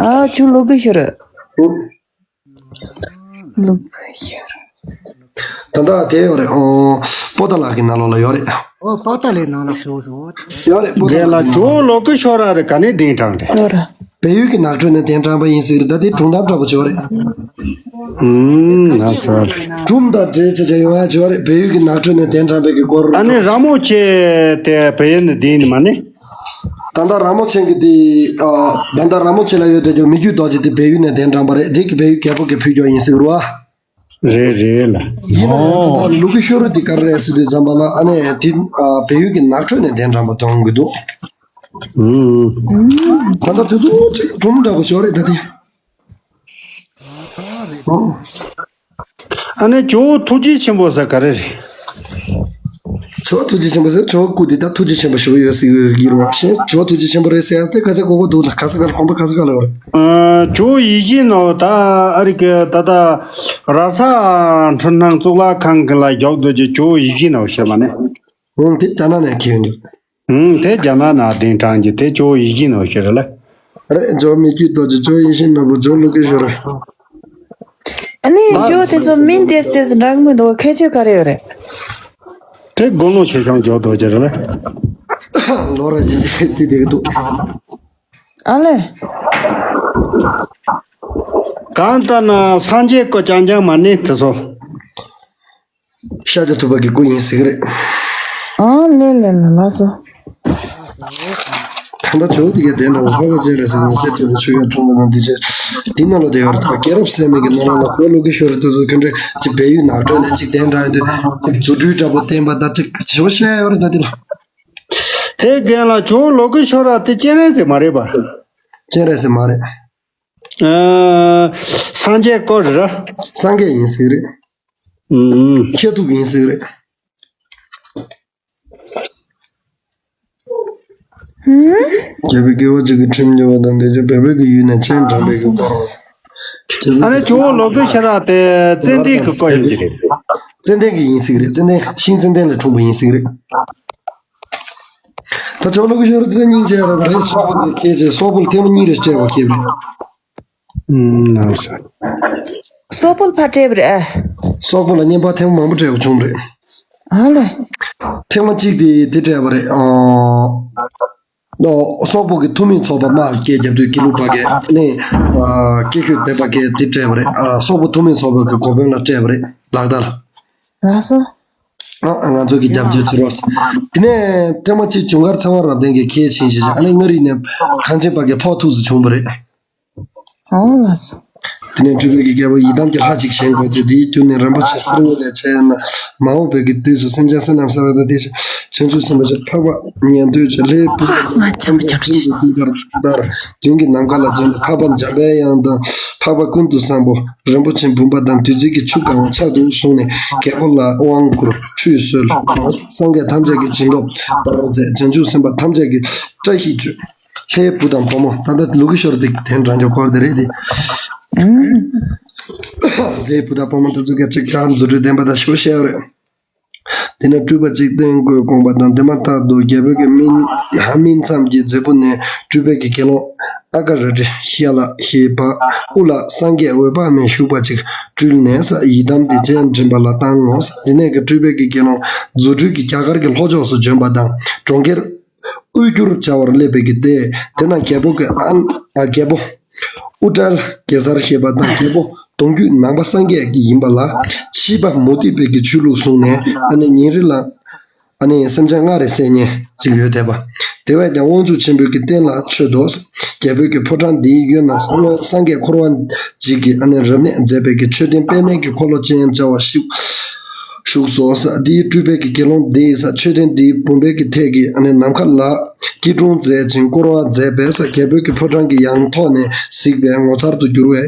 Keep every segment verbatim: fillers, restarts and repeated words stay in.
ཨ་ཁྱོད་ལོ་གི་ཤོར། ལོ་གི་ཤོར། ད་ལྟ་དེ་ཡོད་རེད། ཨོ། པོ་ཏཱ་ལ་གི་ནང་ལོགས་ལ་ཡོད་རེད། ཨོ། པོ་ཏཱ་ལའི་ནང་ལ་ཤོར་སོང་། ཡོད་རེད། པོ་ཏཱ་རྒན་ལགས། ཇོ་བོ་ལོ་གི་ཤོར་ར་རེད། ག་ནས་གདན་དྲངས་རེད། ཡོད་རེད། བལ་ཡུལ་གྱི་ནགས་ཁྲོད་ནས་གདན་དྲངས་པ་ཡིན་ཟེར་གི་རེད། ད་དེ་སྒྲུང་གཏམ་འདྲ་པོ་ཅིག་ཡོད་རེད། ཨུམ། ང་ས། སྒྲུང་དང་འབྲེལ་བྱས་བྱས་ཡོང་ཡ་ཅིག་ཡོད་རེད། བལ་ཡུལ་གྱི་ནགས་ཁྲོད་ནས་གདན་དྲངས་པའི་གི་སྐོར། ཨ་ནི་ར་མོ་ཆེ་དེ་བལ་ཡུལ་ནས་གདན་ནི་མ་ནི། ད་ལྟ་ར་མོ་ཆེ་གི་དེ། ཨ། ད་ལྟ་ར་མོ་ཆེ་ལ་ཡོད་དེ་ཇོ་མི་བསྐྱོད་རྡོ་རྗེ་དེ་བལ་ཡུལ་ནས་གདན་དྲངས་པ་རེད། དེ་གི་བལ་ཡུལ་རྒྱལ་པོ་གི་ཕུལ་རྒྱུ་ཡིན་ཟེར་གི་རེད་བ། རེད་རེད་ལ། ཡིན་ན་ཡང་ད་ལྟ་ལོ་གི་ཤོར་རེད། དེ་ག་རེ་རེད་ཟེར་དུས་ཙམ་པ་ལ། ཨ་ནི་དེ། ཨ། བལ་ཡུལ་གྱི་ནགས་ཁྲོད་ནས་གདན་དྲངས་པ་མཐོང་གི་འདུག། ཨུམ། ད་ལྟ་དེ་ཚོ་ཅིག་སྒྲུང་འདྲ་པོ་ཞིག་རེད་ད་དེ། ཨ་ནི་ཇོ་བོ་ཐུགས་རྗེ་ཆེན་པོ་ཟེར་ག་རེ་རེད། ཇོ་བོ་ཐུགས་རྗེ་ཆེན་པོ་ཟེར། ཇོ་བོ་སྐུ་དེ་ད་ཐུགས་རྗེ་ཆེན་པོ་ཞེ་པོ་ཡོད་ཟེར་གྱི་རེད་བ། ཞེས་ཇོ་བོ་ཐུགས་རྗེ་ཆེན་པོ་རེད་ཟེར་ཡ་དེ་ཁ་ཚ་དགོས་མཁོ་འདུག་ལ། ག་ས་ག་ལ། དགོངས་པ་ག་ས་ག་ལ་ཡོད་རེད། ཨ། ཇོ་བོ་ཡིད་བཞིན་ནོར་བུ་ད་ཨ་རི་ཀའི་ད་ལྟ་ར་ས་འཕྲུལ་སྣང་གཙུག་ལག་ཁང་གི་ལ་རྒྱག་འདོད་ཀྱི་ཇོ་བོ་ཡིད་བཞིན་ནོར་བུ་ཤེས་པ་ནི། འོང་། དེ་རྒྱ་ནག་ནས་ཁྱེར་ཡོང་འདུག། ཨང་། དེ་རྒྱ་ནག་ནས་གདན་དྲངས་ཀྱི་དེ་ཇོ་བོ་ཡིད་བཞིན་ནོར་བུ་ཤེས་རེད་ལ། རེད། ཇོ་བོ་མི་བསྐྱོད་རྡོ་རྗེ། ཇོ་བོ་ཡིད་བཞིན་ནོར་བུ། ཇོ་བོ་ལོ་གི་ཤོར་རེད། ཨ་ནི་ཇོ་བོ་དེ་ཚོ་མིང་ཏོག་ཙམ་འདྲ་གི་མི་འདུག། ཁྱད་ཆོས་ག་རེ་ཡོད་རེད། དེ་དགུང་ལོ་ཆེ་ཆུང་ཇོ་བོ་རྡོ་རྗེ་རེད་ལ། ལོ་ར་ཅིག་རྩིས་བསྡད་ཀྱི་འདུག། ཨ་ལས། གང་ལྟར་ན་སངས་རྒྱས་སྐུ་རྐྱང་རྐྱང་མ་ནི་དེ་ཚོ། ཤཱཀྱ་ཐུབ་པ་གི་སྐུ་ཡིན་ཟེར་གི་རེད། ཨང་། ལེ་ལེ་ལེ། ལགས་སོ། ད་ལྟ་ཇོ་བོ་དེ་གའི་གདན་དྲངས་པ་འཕགས་པ་སྤྱན་རས་གཟིགས་ཉི་ཟེར་བྲིས་ཏེ་ཆོས་རྒྱལ་འཁྲུངས་པ་དང་། འདི་ཆེ་འདི་ནང་ལ་དེ་ཡོད་རེད། ད་རྒྱལ་རབས་ཟེར་མི་གི་ནང་ལོགས་ལ་ཇོ་བོ་ལོ་གི་ཤོར་རེད། དེ་ཚོ་ག་འདྲ་ཅིག་བལ་ཡུལ་ནགས་ཁྲོད་ནས་ཅིག་གདན་དྲངས་ཡོང་དུས་ཅིག་རྫུ་འཕྲུལ་འདྲ་པོ་བསྟན་པ་དང་ཅིག་ཞེ་པོ་བཤད་ཡོད་རེད། ད་འདི་ལ། དེ་རྒན་ལགས། ཇོ་བོ་ལོ་གི་ཤོར་ར་དེ་སྤྱན་རས་གཟིགས་མ་རེད་པ། སྤྱན་རས་གཟིགས་མ་རེད། ཨ། སངས་རྒྱས་སྐུ་རེད་ར། སངས་རྒྱས་ཡིན་ཟེར་གི་རེད། ཨུམ། ཤཱཀྱ་ཐུབ་ཡིན་ཟེར་གི་རེད། ཧུམ། རྒྱལ་པོའི་སྐྱེ་བ་གཅིག་གི་ཁྲིམས་བརྗོད་པ་དང་། དེ་ཕྱིར་བལ་པོའི་གི་ཡུལ་ནས་སྤྱན་དྲངས་པའི་གི་སྐོར། ཨ་ནི་ཇོ་བོ་ལོ་གི་ཤོར་ར་དེ་ཙན་དན་གི་སྐུ་ཡིན་གྱི་རེད། ཙན་དན་གི་ཡིན་ཟེར་གི་རེད། ཙན་དན། ཤིང་ཙན་དན་ལས་འཁྲུངས་པ་ཡིན་ཟེར་གི་རེད། ད་ཇོ་བོ་ལོ་གི་ཤོར་ར་དེ་སྙིང་རྗེ་ར་བ་རེད། སོག་པོ་གི་ཁྱེད་ཀྱི་སོག་པོ་ལ་ཐེངས་མ་གཉིས་རེ་སྤྲད་པ་ཁྱེད་རེད། ཨུམ། ལགས་སོ། སོག་པོ་ལ་ཕར་སྤྲད་པ་རེད། ཨ། སོག་པོ་ལ་བསྙེན་པ་ཐེངས་མ་མང་པོ་སྤྲད་པ་བྱུང་རེད། ཨ་ལས། ཐེངས་མ་གཅིག་དེ་དེ་སྤྲད་པ་རེད། ཨ། ཨོ། སོག་པོ་གི་ཐུ་མིའི་ཚོགས་པ་དམག་སྐད་རྒྱབ་དུས་དགེ་ལུགས་པ་གས་ནི། ཨ། ཀྱེ་ཤུལ་སྡེ་པ་གས་དེ་སྤྲད་པ་རེད། ཨ། སོག་པོ་ཐུ་མིའི་ཚོགས་པ་གི་འགོ་དཔོན་ལ་སྤྲད་པ་རེད། ལག་བརྡ་ལ། ལགས་སོ། ཨ། ང་ཚོ་གི་རྒྱབ་སྐྱོར་བྱེད་རོགས། དེ་ནས་ཐེངས་མ་གཅིག་ཇུན་གར་ཚེ་དབང་རབ་བརྟན་གྱིས་ཁས་ཆེན་བྱེད་ཅིང་། ཨ་ནི་མངའ་རིས་ནས་གངས་ཅན་པ་གི་ཕོག་ཐུགས་སུ་བྱུང་བ་རེད། ཨོ་ལགས་སོ། དེ་ནས་སྤྲུལ་པའི་གི་རྒྱལ་པོ་ཡི་དམ་གྱི་ལྷ་ཅིག་བཞེངས་དགོས་ཏེ། དེའི་མདུན་ནས་རིན་པོ་ཆེ་གསེར་དངུལ་ལས་བྱས་ན། མ་འོངས་པའི་གི་དུས་སུ་སེམས་ཅན་བསོད་ནམས་བསགས་པ་དང་། དེ་བཞིན་བྱང་ཆུབ་སེམས་དཔའ་ཆེན་པོ་འཕགས་པ་ཉན་ཐོས་ཀྱིས་ལྷའི་བུ་དང་ང་ཅག་ཅག་ཅག་ཅག་ལྟར་མདུན་གྱི་ནམ་མཁའ་ལ་བྱོན་ཏེ། འཕགས་པ་འཇམ་པའི་དབྱངས་དང་། འཕགས་པ་ཀུན་ཏུ་བཟང་པོ། རིན་པོ་ཆེ་འབུམ་པ་དང་བདུད་རྩི་གི་ཆུ་གང་བ་ཕྱག་ཏུ་བཟུང་ནས། རྒྱལ་པོ་ལ་དབང་བསྐུར། ཁྲུས་གསོལ། སངས་རྒྱས་ཐམས་ཅད་ཀྱི་བྱིན་རླབས་སྤར་རོ་མཛད། བྱང་ཆུབ་སེམས་དཔའ་ཐམས་ཅད་ཀྱིས་བཀྲ་ཤིས་བརྗོད། ལྷའི་བུ་དང་བུ་མོ། ད་ལྟ་ལོ་གི་ཤོར་ར་དེ་གདན་དྲངས་རྒྱུ་སྐོར་དེ་རེད་དེ། ཨང་། ལྷའི་བུ་དང་བུ་མོ་དེ་ཚོ་ག་ཅིག་ད་རྫུ་འཕྲུལ་ལྡན་པ་དང་ཞེ་པོ་ཞིག་ཡོད་རེད། དེ་ནས་སྤྲུལ་པ་གཅིག་སྟོན་དགོས་དགོངས་པ་དང་། དེ་མ་ཐག་ཏུ་རྒྱལ་པོའི་གི་སྨིན་ཧ་སྨིན་མཚམས་ཀྱི་རྫིང་བུ་ནས་སྤྲུལ་པའི་གི་དགེ་སློང་ཨ་ཀ་ར་ཏི་ཤ་ལ་ཞེས་པ། དབུ་ལ་སངས་རྒྱས་འོད་དཔག་མེད་བཞུགས་པ་ཅིག་སྤྲུལ་ནས་ཡི་དམ་དེ་སྤྱན་འདྲེན་པ་ལ་བཏང་ངོ་། དེ་ནས་གི་སྤྲུལ་པའི་གི་དགེ་སློང་རྫུ་འཕྲུལ་གྱིས་རྒྱ་གར་གྱི་ལྷོ་ཕྱོགས་སུ་བྱོན་པ་དང་། གྲོང་ཁྱེར་དབུས་འགྱུར་བྱ་བར་སླེབས་པའི་གི་དེ། དེ་ན་རྒྱལ་པོ་གི་ཨ། ཨ། རྒྱལ་པོ་ཨུ་ཏྲལ་གེ་སར་ཞེས་པ་དང་། རྒྱལ་པོ་གདུང་བརྒྱུད་ནང་པ་སངས་རྒྱས་ཀྱི་ཡིན་པ་ལ། ཕྱིས་པ་མུ་སྟེགས་པའི་གི་ཆོས་ལུགས་བཟུང་ནས། ཨ་ནི་ཉིན་རེ་ལ་ཨ་ནི་སེམས་ཅན་ལྔ་རེ་བསད་མཁན་ཅིག་ཡོད་བསྡད་པ། དེ་བས་ཀྱང་དབང་ཕྱུག་ཆེན་པོའི་གི་རྟེན་ལ་མཆོད་དོ། རྒྱལ་པོའི་གི་ཕོ་བྲང་འདིའི་གཡོན་ན་སྔོན་སངས་རྒྱས་འཁོར་དབང་འཇིག་གིས་ཨ་ནི་རབ་གནས་མཛད་པའི་གི་མཆོད་རྟེན་པདྨའི་གི་འཁོར་ལོ་ཅན་བྱ་བ་ཞིག་བཞུགས་སོ། དེའི་སྤྲུལ་པའི་གི་དགེ་སློང་དེས་མཆོད་རྟེན་དེའི་བུམ་པའི་གི་ཐད་ཀྱི་ཨ་ནི་ནམ་མཁའ་ལ་སྐྱིལ་ཀྲུང་མཛད་ཅིང་བསྐོར་བ་མཛད་པས། རྒྱལ་པོའི་གི་ཕོ་བྲང་གི་ཡང་ཐོག་ནས་གཟིགས་པས་ངོ་མཚར་དུ་གྱུར་བས།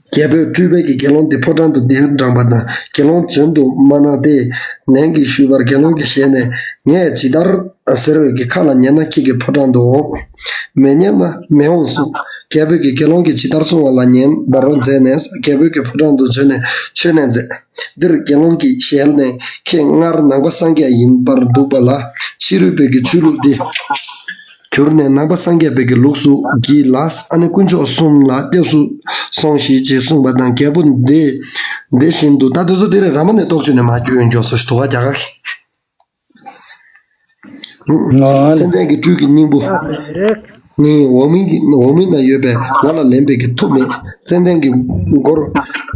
རྒྱལ་པོས་སྤྲུལ་པའི་གི་དགེ་སློང་དེ་ཕོ་བྲང་དུ་གདན་དྲངས་པ་དང་། དགེ་སློང་བྱོན་དུ་མ་གནང་སྟེ། ནན་གྱིས་ཞུས་པར། དགེ་སློང་གི་ཞལ་ནས། ངས་ཇི་ལྟར་ཟེར་བའི་གི་ཁ་ལ་ཉན་ན་ཁྱེད་ཀྱི་ཕོ་བྲང་དུ་འོང་། མི་ཉན་ན་མི་འོང་གསུངས། རྒྱལ་པོས་ཀྱིས་དགེ་སློང་གིས་ཇི་ལྟར་གསུང་བ་ལ་ཉན་པར་མཛད་ནས། རྒྱལ་པོའི་གི་ཕོ་བྲང་དུ་བྱོན་ནས་མཆོད་གནས་མཛད། འདིར་དགེ་སློང་གི་ཞལ་ནས། ཁྱེད་སྔར་ནང་པ་སངས་རྒྱས་ཡིན་པར་འདུག་པ་ལ། ཕྱི་རོལ་པའི་གི་ཆོས་ལུགས་འདི། གྱུར་ནས་ནང་པ་སངས་རྒྱས་པའི་གི་ལུགས་སུ་བགྱིས་ལ། ཨ་ནི་དཀོན་མཆོག་གསུམ་ལ་སྐྱབས་སུ་སོང་ཞིག་ཅེས་གསུངས་པ་དང་། རྒྱལ་པོ་འདི་དེ་བཞིན་དུ། ད་དེ་ཚོ་དེ་རེད། རཱ་མ་ནའི་རྟོགས་བརྗོད་ནས་མར་བསྐྱོད་ཡོང་མགྱོགས་སོ་ཞིག་འདུག་ག་རྒྱ་གར། ཙན་དན་གྱི་སྦྲུལ་གྱི་སྙིང་པོ་ནི་འོག་མིན་གྱི་འོག་མིན་ན་ཡོད་པས། ང་ལ་ལེན་པའི་གི་མཐུ་མེད། ཙན་དན་གྱི་མགོར་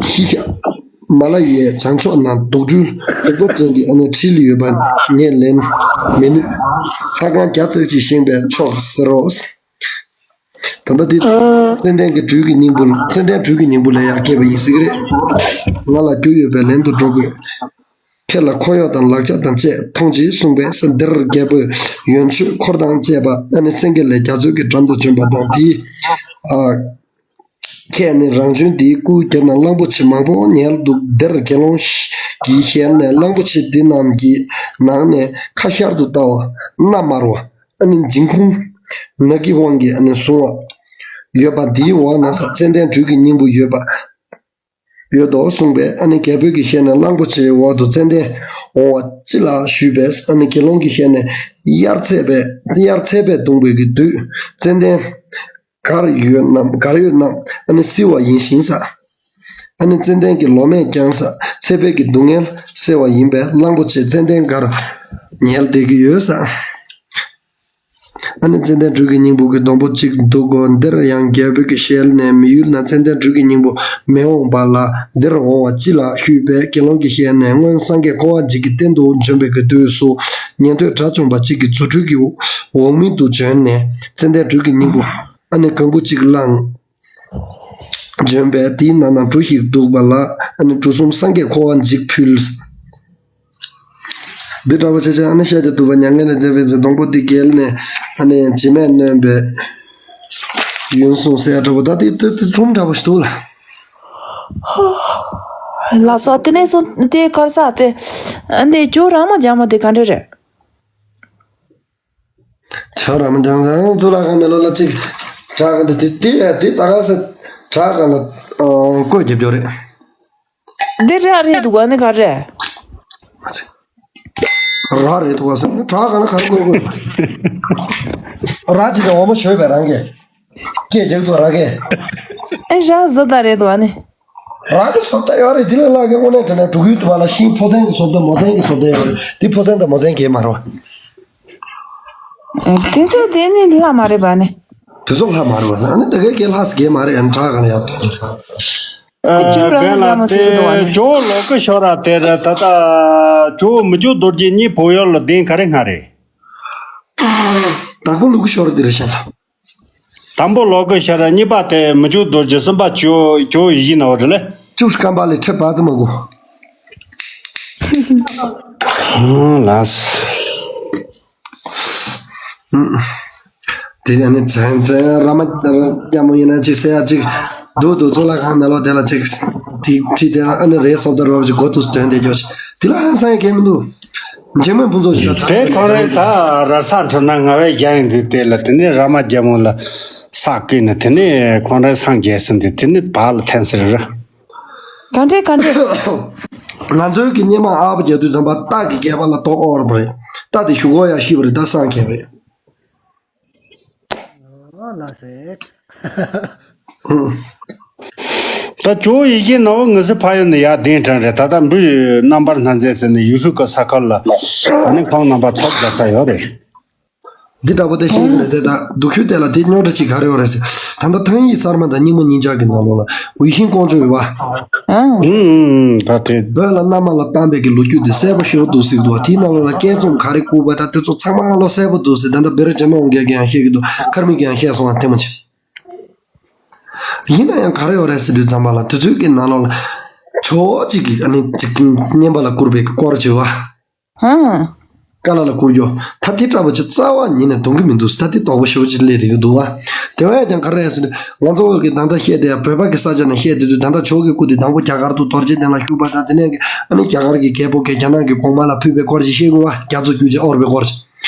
ཤི་ཤ་མ་ལ་ཡའི་བྱང་ཕྱོགས་ན་དུག་སྦྲུལ་གདུག་པ་ཅན་གྱི་ཨ་ནི་ཁྲིལ་ཡོད་པ་ངས་ལེན་མི་ནུས། ལྷ་ཁང་བརྒྱ་ཙམ་ཅིག་བཞེངས་པས་ཆོག་ཟེར་རོ། ད་ལྟ་འདི་ཙན་དན་གྱི་སྦྲུལ་གྱི་སྙིང་པོ། ཙན་དན་སྦྲུལ་གྱི་སྙིང་པོ་ལས་ཡང་སྐྱེས་པ་ཡིན་སྲིད་ཀྱི་རེད། ང་ལ་རྒྱུ་ཡོད་པས་ལེན་དུ་འགྲོ་དགོས། ཁྱེད་ལ་འཁོར་གཡོག་དང་ལག་ཆ་དང་བཅས་ཐོངས་ཤིག་གསུངས་པས། འདིར་རྒྱལ་པོས་ཡོན་མཆོད་འཁོར་དང་བཅས་པ་ཨ་ནི་སེང་གེ་ལས་རྒྱ་མཚོའི་གི་འགྲམ་དུ་བྱོན་པ་དང་། དེའི་ཨ་ཁྱེད་ནི་རང་བྱོན་དེའི་སྐུ་གྱུར་ན་གླང་པོ་ཆེ་མང་པོ་ཉལ་འདུག་འདིར་དགེ་སློང་གི་ཞལ་ནས་གླང་པོ་ཆེ་འདི་རྣམས་ཀྱི་ནང་ནས་ཁ་ཤར་དུ་ལྟ་བ། སྣ་དམར་བ། ཨ་ནི་འཇིམ་ཁུང་ནག་གི་དབང་གིས་ཨ་ནི་བཟུང་བ་ཡོད་པ་འདིའི་འོག་ན་ས་ཙན་དན་སྦྲུལ་གྱི་སྙིང་པོ་ཡོད་པ་ཡོད་དོ་གསུངས་པས། ཨ་ནི་རྒྱལ་པོའི་གི་ཞལ་ནས་གླང་པོ་ཆེའི་འོག་ཏུ་ཙན་དན་འོང་བ་ཅི་ལགས་ཞུས་པས། ཨ་ནི་དགེ་སློང་གི་ཞལ་ནས་དབྱར་ཚད་པས་དབྱར་ཚད་པས་གདུངས་པའི་གི་དུས་ཙན་དན་གར་ཡོད་རྣམས་གར་ཡོད་རྣམས་ཨ་ནི་བསིལ་བ་ཡིན་ཞིང་ས། ཨ་ནི་ཙན་དན་གྱི་ལོ་མས་ཀྱང་ས་ཚད་པའི་གི་སྡུག་བསྔལ་སེལ་བ་ཡིན་པས། གླང་པོ་ཆེ་ཙན་དན་གར་ཉལ་བསྡད་ཀྱི་ཡོད་ས། ཨ་ནི་ཙན་དན་སྦྲུལ་གྱི་སྙིང་པོ་གི་སྡོང་པོ་གཅིག་འདུག་གོ། འདིར་ཡང་རྒྱལ་པོའི་གི་ཞལ་ནས་མི་ཡུལ་ན་ཙན་དན་སྦྲུལ་གྱི་སྙིང་པོ་མི་འོང་བ་ལ་འདིར་འོང་བ་ཅི་ལགས་ཞུས་པས། དགེ་སློང་གི་ཞལ་ནས་སྔོན་སངས་རྒྱས་འཁོར་བ་འཇིག་གི་རྟེན་དུ་བྱོན་པའི་གི་དུས་སུ་ཉན་ཐོས་དགྲ་བཅོམ་པ་གཅིག་གིས་རྫུ་འཕྲུལ་གྱི་འོག་མིན་དུ་བྱོན་ནས་ཙན་དན་སྦྲུལ་གྱི་སྙིང་པོ་ཨ་ནི་གང་བུ་གཅིག་བླངས། བྱོན་པས་དེའི་ནང་ན་གྲུ་ཞིག་འདུག་པ་ལ་ཨ་ནི་གྲུ་གསུམ་སངས་རྒྱས་འཁོར་བ་འཇིག་ཕུལ། འདི་འདྲ་པོ་བྱས་ཙང་ཨ་ནི་བཤད་དེ་འདུག་པ། མྱ་ངན་ལས་འདས་པའི་ཚེ་སྡོང་པོ་འདི་བརྒལ་ནས་ཨ་ནི་བྱེ་མས་གནོན་པའི་ཡུན་གསུངས་ཟེར་འདྲ་པོ། ད་དེ་དེ་དེ་སྒྲུང་འདྲ་པོ་ཞིག་འདུག་ལ། ལགས་སོ། དེ་ནས་བཟུང་དེ་གར་ས་དེ་འདི་ཇོ་ར་མ་འཇམ་མ་དེ་ག་འདྲ་རེད། ཇོ་ར་མ་འཇམ་ས་གཙུག་ལག་ཁང་ནང་ལོགས་ལ་གཅིག་བྲག་ག་འདི་དེ་དེ་དེ་ད་ག་ས་བྲག་ག་ལ་ཨ་བརྐོས་རྒྱབ་རྒྱུ་རེད། འདི་ར་རེད་འདུག་ག་ནི་ག་རེད། ར་རེད་འདུག་ག་ཟེར་ན་བྲག་ག་ལ་ག་རེ་བརྐོས་བརྐོས། ར་ཅི་དང་འོ་མ་ཞོས་པའི་རང་གི་སྐད་རྒྱག་ཏུ་ར་གས། ཨེ་ར་བཟོ་ལྟ་རེད་འདུག་ག་ནི། ར་གི་བཟོ་ལྟ་ཡོད་རེད། དེ་ལས་ལྷག་གི་དངོས་གནས་དྲན་ན་འབྲུག་ཡུལ་དུ་བ་ལ་ཤིང་ཕོ་མཚན་གྱི་བཟོ་ལྟ་མོ་མཚན་གྱི་བཟོ་ལྟ་ཡོད་རེད། དེ་ཕོ་མཚན་དང་མོ་མཚན་གྱི་མ་རེད་བ། དེ་ཚོ་དེ་ནི་ལྷ་མ་རེད་པ་ནི། དེ་ཚོ་ལྷ་མ་རེད་པ་ནི། ཨ་ནི་དེ་གའི་སྐད་ལྷ་སི་གེ་མ་རེད། ཨ་ནི་བྲག་ག་ལ་ཡག་ཏུ། ཨ་ཇོ་ར་མ་འཇམ་མ་ཟེར་གི་འདུག་བ་ནི། ཇོ་ལོ་ཀེ་ཤྭ་ར་དེ་ར་ད་ལྟ་ཇོ་མི་ཇོ་རྡོ་རྗེ་གཉིས་བོད་ཡུལ་ལ་གདན་ག་རེ་སྔ་རེད། དང་པོ་ལུ་གུ་ཤྭ་ར་དེ་རེད་ཤག་ལ། དང་པོ་ལོ་ཀེ་ཤྭ་ར། གཉིས་པ་དེ་མི་ཇོ་རྡོ་རྗེ། གསུམ་པ་ཇོ་ཇོ་ཡི་ཡི་ན་བ་རེད་ལེ། བཅུ་སྐམ་པ་ལས་ཁྲི་པ་ཙམ་མ་གོ། ལགས། དེ་ནི་བྱང་བྱང་ར་མ་རྒྱ་མོ་ཡིན་ན་ཅིག་ཟེར་ཡ་ཅིག་འདུག་འདུག་གཙུག་ལག་ཁང་ནང་ལོགས་དེ་ལ་ཅིག་དེ་དེ་དེ་ཨ་ནི་རེད་སོབ་དར་བ་ཅིག་གོ་དུས་དོན་དེ་ཅོ་ཅིག་དེ་ལ་ཧང་སང་ཡ་གལ་མི་འདུག་འཇིགས་མེད་ཕུན་ཚོགས་ཞིག་ལ་དེ་ཁོ་རེ་ད་ར་ས་ཁྲི་ན་ང་བའི་རྒྱ་ཡིན་དེ་དེ་ལ་དེ་ནི་ར་མ་རྒྱ་མོ་ལ་ས་ཀི་ནི་དེ་ནི་ཁོ་རེ་སངས་རྒྱས་ཟིན་དེ་དེ་ནི་བག་ལ་འཐེན་ཟེར་ར། ག་འདྲས་ག་འདྲས། ང་ཚོའི་གི་སྙེ་མ་ཨ་བ་རྒྱག་དུས་ཙམ་པ་རྟ་གི་སྒལ་པ་ལ་ཏོག་ཨོར་བ་རེད། རྟ་དེ་ཞུ་གོ་ཡ་ཤི་བ་རེད། ད་སངས་རྒྱས་པ་རེད། ཨོ་ལ་སེ། ཧུམ། ད་ཇོ་ཡི་གེ་ནང་ངི་སི་ཕ་ཡུལ་ནི་ཡ་གདན་དྲངས་རེད། ད་ལྟ་འབུ་རྣམ་པར་སྣང་མཛད་ཟེར་ནས་ཡུལ་ཤུལ་གི་ས་ཁུལ་ལ་ཨ་ནི་ཁོང་རྣམ་པ་ཚོགས་རྒྱག་ས་ཡོད་རེད། འདི་འདྲ་པོ་དེ་ཤེས་ཀྱི་རེད་དེ། ད་སྡུག་ཤོས་དེ་ལ་དེ་རྙོག་དྲ་ཅིག་ག་རེ་ཡོད་རེད་ཟེར། ད་ལྟ་ཐང་ཡིག་གསར་མ་དང་སྙིང་པོ་སྙིང་ལྕགས་ཀྱི་ནང་ལོགས་ལ་འོད་ཤིང་ཀོང་ཇོ་ཡོད་པ། ཨང་། ཨུམ་ཨུམ་ཨུམ། ད་དེ། བོད་ལ་མནའ་མ་ལ་བཏང་པའི་གི་ལོ་རྒྱུས་དེ་གསལ་པོ་ཞེ་པོ་འདུག་ཟེར་གྱི་འདུག་བ། དེའི་ནང་ལོགས་ལ་སྐད་རྩོམ་ག་རེ་བསྐུར་བ་ད་དེ་ཚོ་ཚང་མ་ལོ་གསལ་པོ་འདུག་ཟེར། ད་ལྟ་བེ་རི་ཇེ་མ་འོང་རྒྱག་གི་ཡང་བཤད་ཀྱི་འདུག་མཁར་མིག་གི་ཡང་བཤད་སོང་བ་དེ་མ་བྱེད། ཡིན་ན་ཡང་ག་རེ་ཡོད་རེད་ཟེར་དུས་ཙམ་པ་ལ་དེ་ཚོའི་གི་ནང་ལོགས་ལ་ཇོ་གཅིག་གིས་ཨ་ནི་གཅིག་བསྙེན་པ་ལ་བསྐུར་བའི་གི་སྐོར་བྱེད་པ། ཧང་། ཀ་ལ་ལ་བསྐུར་རྒྱུ། ད་དེ་འདྲ་པོ་ཅིག་རྩ་བ་ཉིད་ནས་འདོན་གི་མི་འདུག་ད་དེ་དོག་པོ་ཞེ་པོ་ཅིག་སླེབས་བསྡད་ཀྱི་འདུག་བ། དེ་བས་ཀྱང་ག་རེ་ཟེར་ན་ང་ཚོ་གི་ད་ལྟ་བཤད་དེ་བོད་པ་གི་ས་ཆ་ནས་བཤད་དེ་དུས་ད་ལྟ་ཇོ་གི་སྐུ་དེ་དང་པོ་རྒྱ་གར་དུ་རྡོ་རྗེ་གདན་ལ་བཞུགས་པ་དང་དེ་ནས་ཨ་ནི་རྒྱ་གར་གི་རྒྱལ་པོ་གིས་རྒྱ་ནག་གི་གོང་མ་ལ་ཕུལ་བའི་སྐོར་ཅིག་བཤད་དགོས་བ། རྒྱ་མཚོ་བརྒྱུད་ཅིག་དབོར་བའི་སྐོར་ཅིག་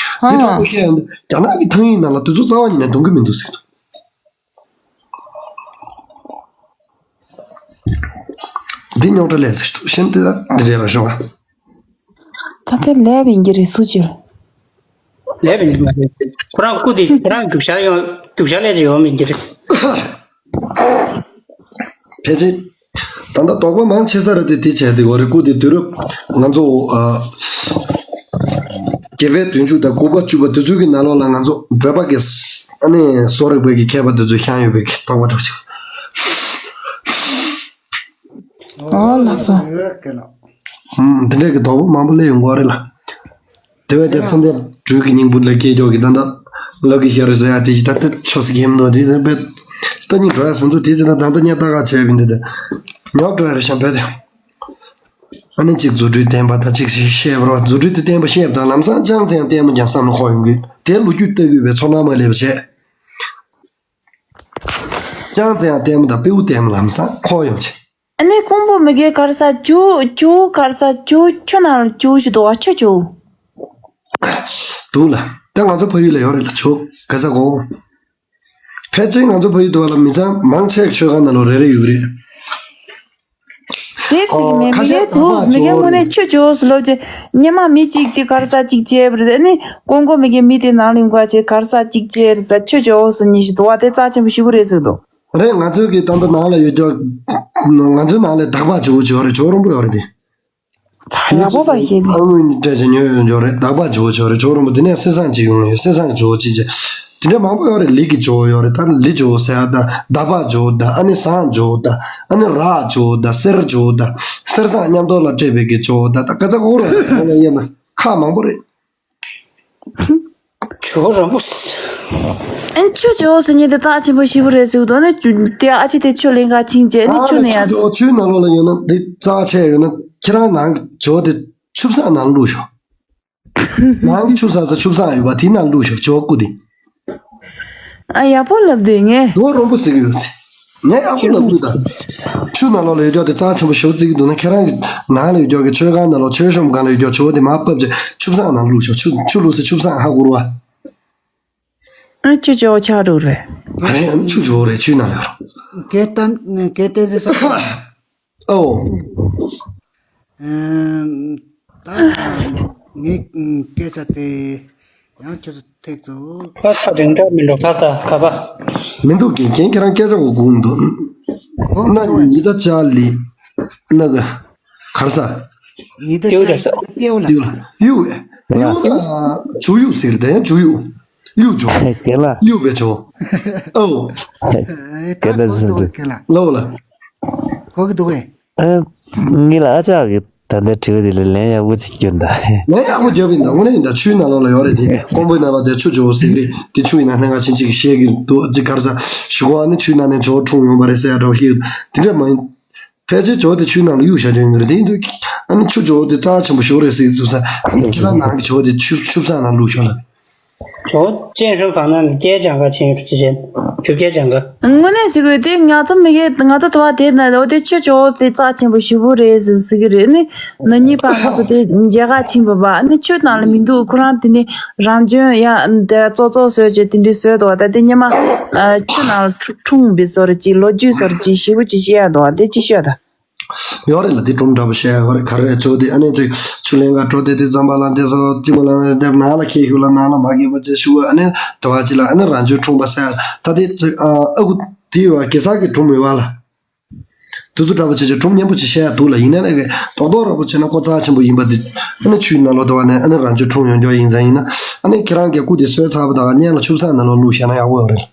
དེ་འདྲ་པོ་བཤད་ཡོང་དུས་རྒྱ་ནག་གི་ཐང་ཡིག་ནང་ལ་དེ་ཚོ་རྩ་བ་ཉིད་ནས་འདོན་གི་མི་འདུག་ཟེར་གྱི་འདུག་འདི་རྙོག་དྲ་ལས་ཟེར་ཞིག་འདུག་གཞན་དེ་ལ་འདི་རེད་ལ་ཞོག་ད་དེ་ལས་པ་ཡིན་གྱི་རེད་སུ་ཅིར། ལས་པའི་ཉི་མ་རེད། ཁོ་རང་སྐུ་དེ་ཁོ་རང་རྒྱུག་ཤར་ཡོང་རྒྱུག་ཤར་ལས་ཀྱི་ཡོང་མི་འགྱུར། ཕལ་ཆེར། ད་ལྟ་དོགས་པ་མང་ཆེ་ས་རེད་དེ་དེ་བྱས་དེ་གོ་རེ་སྐུ་དེ་དུས་རབས་ང་ཚོ་ཨ། བརྒྱད་པའི་བདུན་ཅུ་དང་དགུ་པ་བཅུ་པ་དེ་ཚོའི་གི་ནང་ལོགས་ལ་ང་ཚོ་བོད་པ་གི་ཨ་ནི་གསོ་རིག་པའི་གི་མཁས་པ་དེ་ཚོས་བཤམས་ཡོད་པའི་གི་དོགས་པ་འདྲ་ཅིག་ཨོ་ལགས་སོ། ཨུམ། དེ་འདྲའི་གི་དོགས་པ་མང་པོ་སླེབས་ཡོང་གི་རེད་ལ། དེ་བས་ཀྱང་ཚེ་འདས་སྦྲུལ་གྱི་སྙིང་པོ་ལ་སྐྱེས་མགྱོགས་ཀྱི་ད་ལྟ་ལོ་གི་ཤ་རུ་ཟ་ཡ་དེ་ཞིག་ད་ལྟ་ཆོས་སི་གེམ་ནོ་དེ་དེ་བས་ལྟ་སྙིང་འགྲོ་ཡ་སོང་ཚུལ་དེ་ཚེ་ན་ད་ལྟ་ཉལ་ལྟ་ག་བྱས་པིན་དེ་དེ་ཉོག་འགྲོ་ཡ་རེད་ཤམ་བས་དེ་ཨ་ནི་གཅིག་རྫུ་འཕྲུལ་བསྟན་པ་དང་གཅིག་ཞིག་བཤད་པར་བ་རྫུ་འཕྲུལ་དེ་བསྟན་པ་བཤད་པ་དང་ལམ་སང་ཅང་ཙེ་ཡང་ལྟད་མོ་རྒྱབ་བསམ་ན་ཁོ་ཡོང་གི་དེ་ལོ་རྒྱུས་ལྟ་དགོས་པའི་ཚོར་སྣང་མ་སླེབས་པ་བྱས། ཅང་ཙེ་ཡང་ལྟད་མོ་དང་སྤེའུ་ལྟད་མོ་ལམ་སང་ཁོ་ཡོང་བྱས། ཨ་ནི་ཀོང་པོ་མི་དགེ་ག་རེ་ཟ་ཅུ་ཅུ་ག་རེ་ཟ་ཅུ་ཆུ་ནང་ལ་ཅུ་ཞིག་འདུག་བ་ཆུ་ཅུ། འདུག་ལ། ད་ང་ཚོ་ཕ་ཡུལ་ལ་ཡོད་རེད་ལ་ཆུ་ག་ས་གོ། ཕལ་ཆེར་ང་ཚོ་ཕ་ཡུལ་དུ་བ་ལ་མི་ཚང་མང་ཆེ་ཆོས་ཁང་ནང་ལོགས་རེ་རེ་ཡོད་རེད། དེ་སྲིད་ཨོ་མེད་ཁ་མི་ཤས་གེ་དུ་དག་མི་གེ་ཅུ་དངོས་གནས་རེད། ཆུ་ཅུ་སུ་ལོ་ཅེ་སྙེ་མ་མི་གཅིག་དེ་ག་རེ་ཟ་གཅིག་ཅེ་བ་རེད་ཨ་ནི་ཀོང་པོ་མི་གེ་མི་དེ་ནང་ལ་ཡོང་ག་ཅེ་ག་རེ་ཟ་གཅིག་ཅེ་རེད་ཟ་ཆུ་ཅུ་སུ་ཉི་ཤི་དུ་བ་དེ་རྩ་ཆེན་པོ་ཞིག་པོ་རེད་ཟེར་འདུག་རེད། ང་ཚོའི་གི་ད་ལྟ་ནང་ལ་ཡོད་ཀྱོག་ང་ཚོའི་ནང་ལ་དག་པ་ཇོ་བོ་ཇོ་རེད། ཇོ་རོང་པོ་ཡོད་རེད་དེ། ད་ཡག་པོ་པ་ཤེས་ནི། ཨ་ངོས་ནི་སྤྲད་བྱ་ཉོས་ཡོད་ཇོ་རེད། དག་པ་ཇོ་བོ་ཇོ་རེད། ཇོ་རོང་པོ་དེ་ནས་གསེར་ཟངས་ཅིག་ཡོང་ཡོད། གསེར་ཟངས་ཇོ་བོ་ཅིག་བྱས། དེ་འདྲ་མང་པོ་ཡོད་རེད། ལི་གི་ཇོ་བོ་ཡོད་རེད། ད་ལི་ཇོ་བོ་ཟེར་ཡ་ད་དག་པ་ཇོ་བོ་ད་ཨ་ནི་ཟངས་ཇོ་བོ་ད་ཨ་ནི་རག་ཇོ་བོ་ད་གསེར་ཇོ་བོ་ད་གསེར་ཟངས་མཉམ་དུ་ལ་སྤྲད་པའི་གི་ཇོ་བོ་ད་ད་ག་ཚ་གོ་རོ་ཡོང་ལ་ཡིན་ན་ཁག་མང་པོ་རེད། ཇོ་རོང་པོ། ཨན་ཆུ་ཇོ་ཟེར་ཉིན་དེ་རྩ་ཆེན་པོ་ཞེ་པོ་རེད་ཟེར་གི་འདུག་ནི་དེ་ཨ་ཅེ་དེ་ཆུ་ལེན་ག་ཕྱིན་རྗེས་ནི་ཨ་ཆུ་ནས་ཆུ་ཡ། ཇོ་ཆུའི་ནང་ལོགས་ལ་ཡོད་ན་འདི་རྩ་ཆེ་ཡོད་ན་ཁྱེད་རང་ནང་གི་ཇོ་དེ་ཆུ་བཟང་ནང་བླུགས་ཤོག་ནང་གི་ཆུ་བཟང་ས་ཆུ་བཟང་ཡོད་པ་དེ་ནང་བླུགས་ཤོག་ཇོ་སྐུ་དེ། ཨ་ཡག་པོ་ལབ་དེ་ངས། ཇོ་རོང་པོ་ཟེར་གི་ཡོད་ཟེར། ངས་ཡག་པོ་ལབ་དུས་ད། ཆུ་ནང་ལོགས་ལ་ཡོད་ཀྱོག་དེ་རྩ་ཆེན་པོ་ཞེ་པོ་བརྩི་གི་འདུག་ན་ཁྱེད་རང་གི་ནང་ལ་ཡོད་ཀྱོག་གི་ཆོས་ཁང་ནང་ལོགས་ཆོས་ཤོམ་སྒང་ལ་ཡོད་ཀྱོག་ཇོ་དེ་མར་ཕབ་བྱས་ཆུ་བཟང་ནང་བླུགས་ཤོག་ཆུ་ཆུ་བླུགས་སའི་ཆུ་བཟང་ཧ་གོ་རུ་བ། ཨ་ཆུ་ཇོ་ཆགས་འགྲོ་རེད། ཨ་ཡང་ཆུ་ཇོ་རེད་ཆུའི་ནང་ལ་ཡོད་རུ། གལ་ཏེ་གལ་ཏེ་ཟེར་ས། ཨོ། ཨམ། ད་ངའི་སྐད་ཆ་དེ་ཡང་ཁྱོད་ཚོ་ཐེག་ཚོ། ཁ་ཁ་རིང་འདྲ་མི་འགྲོ་ཁ་ཁ་ཁ་པ། མི་འདུག་རྒན་རྒན་ཁྱེད་རང་སྐད་ཆ་གོ་གོ་མི་འདུག་ཨོ། ན་ཉི་ད་ཅ་ལི། ན་ག་གར་ས། ཉི་ད་ཅ་ལི་ཏེའུ་ལ་ས། ཏེའུ་ལ་ཏེའུ་ལ་ཡུ། ཡུ་ལ་ཇུ་ཡུ་ཟེར་དེ་ཡང་ཇུ་ཡུ། གྱོ། གྱོ་ལ། གཡུག་པའི་གྱོ། ཨོ། ག་ད་ཟིན་འདུག་ལོ་ལ། གོ་གི་འདུག་གས། ཨ། ངི་ལ་ཨ་ཅག་གི་ད་ལྟའི་དྲི་བ་དེ་ལ་ལན་ཡག་པོ་ཅིག་བསྐྱོན་ད། ལན་ཡག་པོ་བརྒྱབ་ཡིན་ད་དངོས་གནས་ཡིན་ད་ཆུའི་ནང་ལོགས་ལ་ཡོད་རེད་དེ་ཀོང་པོའི་ནང་ལ་དེ་ཆུ་གྱོ་ཟེར་གི་རེད་དེ་ཆུ་ཡིན་ན་སྣ་ཁ་ཆེན་ཅིག་གི་བཤད་གི་འདུག་ཅིག་གར་ས་ཞུ་གོ་ཨ་ནི་ཆུའི་ནང་ནས་གྱོ་འཁྲུངས་ཡོང་པ་རེད་ཟེར་ཡ་འདྲ་བོ་ཞིག་དེ་འདྲ་མ་ཡིན། ཕལ་ཆེར་ཇོ་དེ་ཆུའི་ནང་ལ་གཡུག་བཞག་རྒྱུ་ཡིན་གྱི་རེད་དེ་ཡིན་དུས་ཨ་ནི་ཆུ་ཇོ་དེ་རྩ་ཆེན་པོ་ཞེ་པོ་རེད་ཟེར་གྱི་འདུག་ས་ཁྱེད་རང་ནང་གི་ཇོ་དེ་ཆུ་ཆུ་བཟང་ནང་བླུགས་ཤོག་ལ། ཇོ་ཅན་ཧྲུན་ཧྥང་ནང་ལ་སྐྱེས་སྦྱངས་ག་ཕྱིན་ཡོད་ཅི་བྱེད་ཆུ་སྐྱེས་སྦྱངས་ག་དངོས་གནས་ཟེར་དགོས་དེ་ང་ཚོ་མི་གེ་ང་ཚོ་དུ་བ་དེ་ན་འོ་དེ་ཆུ་ཇོ་དེ་རྩ་ཆེན་པོ་ཞེ་པོ་རེད་ཟེར་ཟེར་གི་རེད་ནི་ན་གཉིས་པ་ང་ཚོ་དེ་མཇལ་ག་ཕྱིན་པ་བ་ནི་ཆུ་ནང་ལ་མི་འདུག་ཁོ་རང་དེ་ནི་རང་བྱོན་ཡང་དེ་ཙོག་ཙོག་བཟོས་བྱས་དེ་འདྲའི་བཟོས་འདུག་བ་ད་དེ་ཉི་མ་ཆུ་ནང་ལ་འཁྲུངས་པའི་བཟོ་རེ་ཅིག་ལོ་རྒྱུས་བཟོ་རེ་ཅིག་ཞེ་པོ་ཅིག་བཤད་ཡ་འདུག་བ་དེ་ཅི་ཤོད་ད། ཡོད་རེད་ལ་འདི་སྒྲུང་འདྲ་པོ་བཤད་ཡོད་རེད་ག་རེ་ཅོ་དེ་ཨ་ནེ་ཅིག་ཆུ་ལེན་ག་འགྲོ་དེ་དུས་ཙམ་པ་ལ་འདི་སོ་ཅི་མ་ལ་འདེབས་ནང་ལ་ཁྱེད་ཤུགས་ལ་ནང་ལ་མ་གིས་པ་ཅེ་ཤུ་ཨ་ནེ་དུ་བ་ཅི་ལ་ཨ་ནེ་རང་ཆུ་འཁྲུངས་པ་ཟེར་ད་དེ་ཅིག་ཨ་ཨ་ཁུ་དེ་བ་གེ་སར་གི་སྒྲུང་མེད་བ་ལ། དུ་ཚོ་འདྲ་པོ་ཅེ་ཅེ་སྒྲུང་སྙན་པོ་ཅིག་བཤད་ཡ་འདུག་ལ་ཡིན་ན་ནས་གི་རྡོག་རྡོག་ར་པོ་བྱས་ན་ཁོ་རྩ་ཆེན་པོ་ཡིན་པ་འདི་ཨ་ནེ་ཆུའི་ནང་ལོགས་དུ་བ་ནས་ཨ་ནེ་རང་ཆུ་འཁྲུངས་ཡོང་རྒྱུ་ཡིན་ཙང་ཡིན་ན་ཨ་ནེ་ཁྱེད་རང་གི་སྐུ་དེ་གསོལ་ཚར་བ་དང་སྙན་ལ་ཆུ་བཟང་ནང་ལོགས་བླུགས་བཞག་ན་ཡག་པོ་ཡོད་རེད།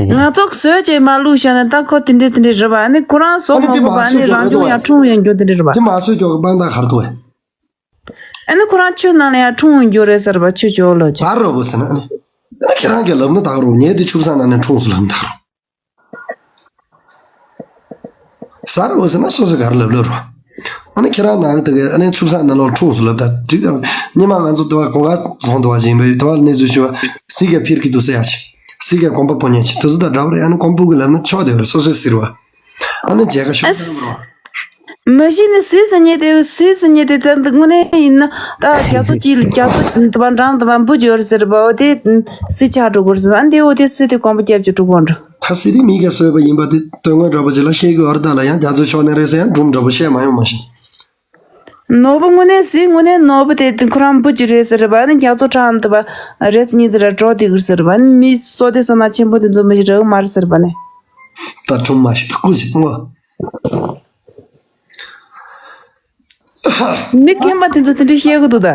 ང་ཚོ་བཟོས་བྱས་མ་བླུགས་བཞག་ན་ད་ཁོ་དེ་འདྲས་དེ་འདྲས་རེད་པ། ཨ་ནི་ཁོ་རང་བཟོ་མ་དགོས་པ་ཨ་ནི་རང་བྱུང་ཡང་འཁྲུངས་ཡོང་རྒྱུ་དེ་འདྲས་རེད་པ། དེ་མ་བཟོས་ཀྱོག་གི་དཔང་རྟགས་ག་རེ་འདུག་ཨེ། ཨ་ནི་ཁོ་རང་ཆུ་ནང་ལ་ཡང་འཁྲུངས་ཡོང་རྒྱུ་རེད་ཟེར་བ་ཆུ་ཇོ་ལོ་ཅིག་ག་རེ་བོ་ཟེར་ན་ཨ་ནི། ཨ་ནི་ཁྱེད་རང་གིས་ལབ་ན་ད་ག་རུ་ངས་དེ་ཆུ་བཟང་ནང་ནས་འཁྲུངས་སོང་ལབ་ན་ད་ག་རུ། ཟ་རུ་ཟེར་ན་སོ་སོ་ག་རེ་ལབ་ལབ་རུ། ཨ་ནི་ཁྱེད་རང་ནང་དེ་གའི་ཨ་ནི་ཆུ་བཟང་ནང་ལོགས་འཁྲུངས་སོང་ལབ་ད་འགྲིག་ཨ། ཉི་མ་ང་ཚོ་དུ་བ་གོ་ག་ཚོང་དུ་བ་ཞིག་ཡིན་པའི་དུ་བ་གནས་ཚུལ་ཞུ་བ་སི་ག་ཕིར་གི་འདུག་ཟེར་ཡ་ཆེ། སི་ག་གོམ་པ་སྤོ་ཉན་ཆེ་དུ་ཚོ་ད་འདྲ་བ་རེད། ཨ་ནི་གོམ་པ་གི་ལབ་ན་ཆོག་དེ་བ་རེད་སོ་སོའི་ཟེར་བ། ཨ་ནི་མཇལ་ཁ་ཤོག་ཨ། མ་གཞི་ནས་སུས་ཟེར་ཉེ་དེ་སུས་ཟེར་ཉེ་དེ་ད་འདི་དངོས་གནས་ཡིན་ན་ད་རྒྱ་མཚོ་གཅིག་ལ་རྒྱ་མཚོ་དུ་བ་འགྲམ་དུ་བ་འབུ་འབྱོར་ཟེར་བ་འོ་དེ་སུས་ཆགས་འགྲོ་དགོས་ཟེར་ཨ་འདི་འོ་དེ་སུས་དེ་གོམ་པ་རྒྱབ་ཀྱི་འགྲོ་དགོས་འགྲོ། ད་སི་དེ་མི་ག་སོས་པ་ཡིན་པ་དེ་དོན་དངོས་འདྲ་པོ་ཅིག་ལ་བཤད་དགོས་བར་ད་ལ་ཡང་རྒྱ་མཚོ་ཕྱོགས་ནས་རེད་ཟེར་ཡང་སྒྲུང་འདྲ་པོ་བཤད་མ་ཡོང་མ་ཤེས། ནོར་བུ་དངོས་གནས་གཟིགས། དངོས་གནས་ནོར་བུ་དེ་ཁོ་རང་འབུ་ཅིག་རེད་ཟེར་བ་ནི། རྒྱ་མཚོ་ཁྲ་འདི་བ་རེད་གཉིས་ཟེར་ར་གྲོགས་དེ་གིར་ཟེར་བ་ནི། མི་སོ་དེ་སོ་ན་ཆེན་པོ་དེ་ཚོ་མི་ཞིག་རེད་མ་རེད་ཟེར་བ་ནི། ད་ཁྲོམ་མ་ཞིག་ཐག་པོ་ཞིག་ངོ་། མི་རྒན་པ་དེ་ཚོ་དེ་འདྲ་བཤད་གི་འདུག་ད།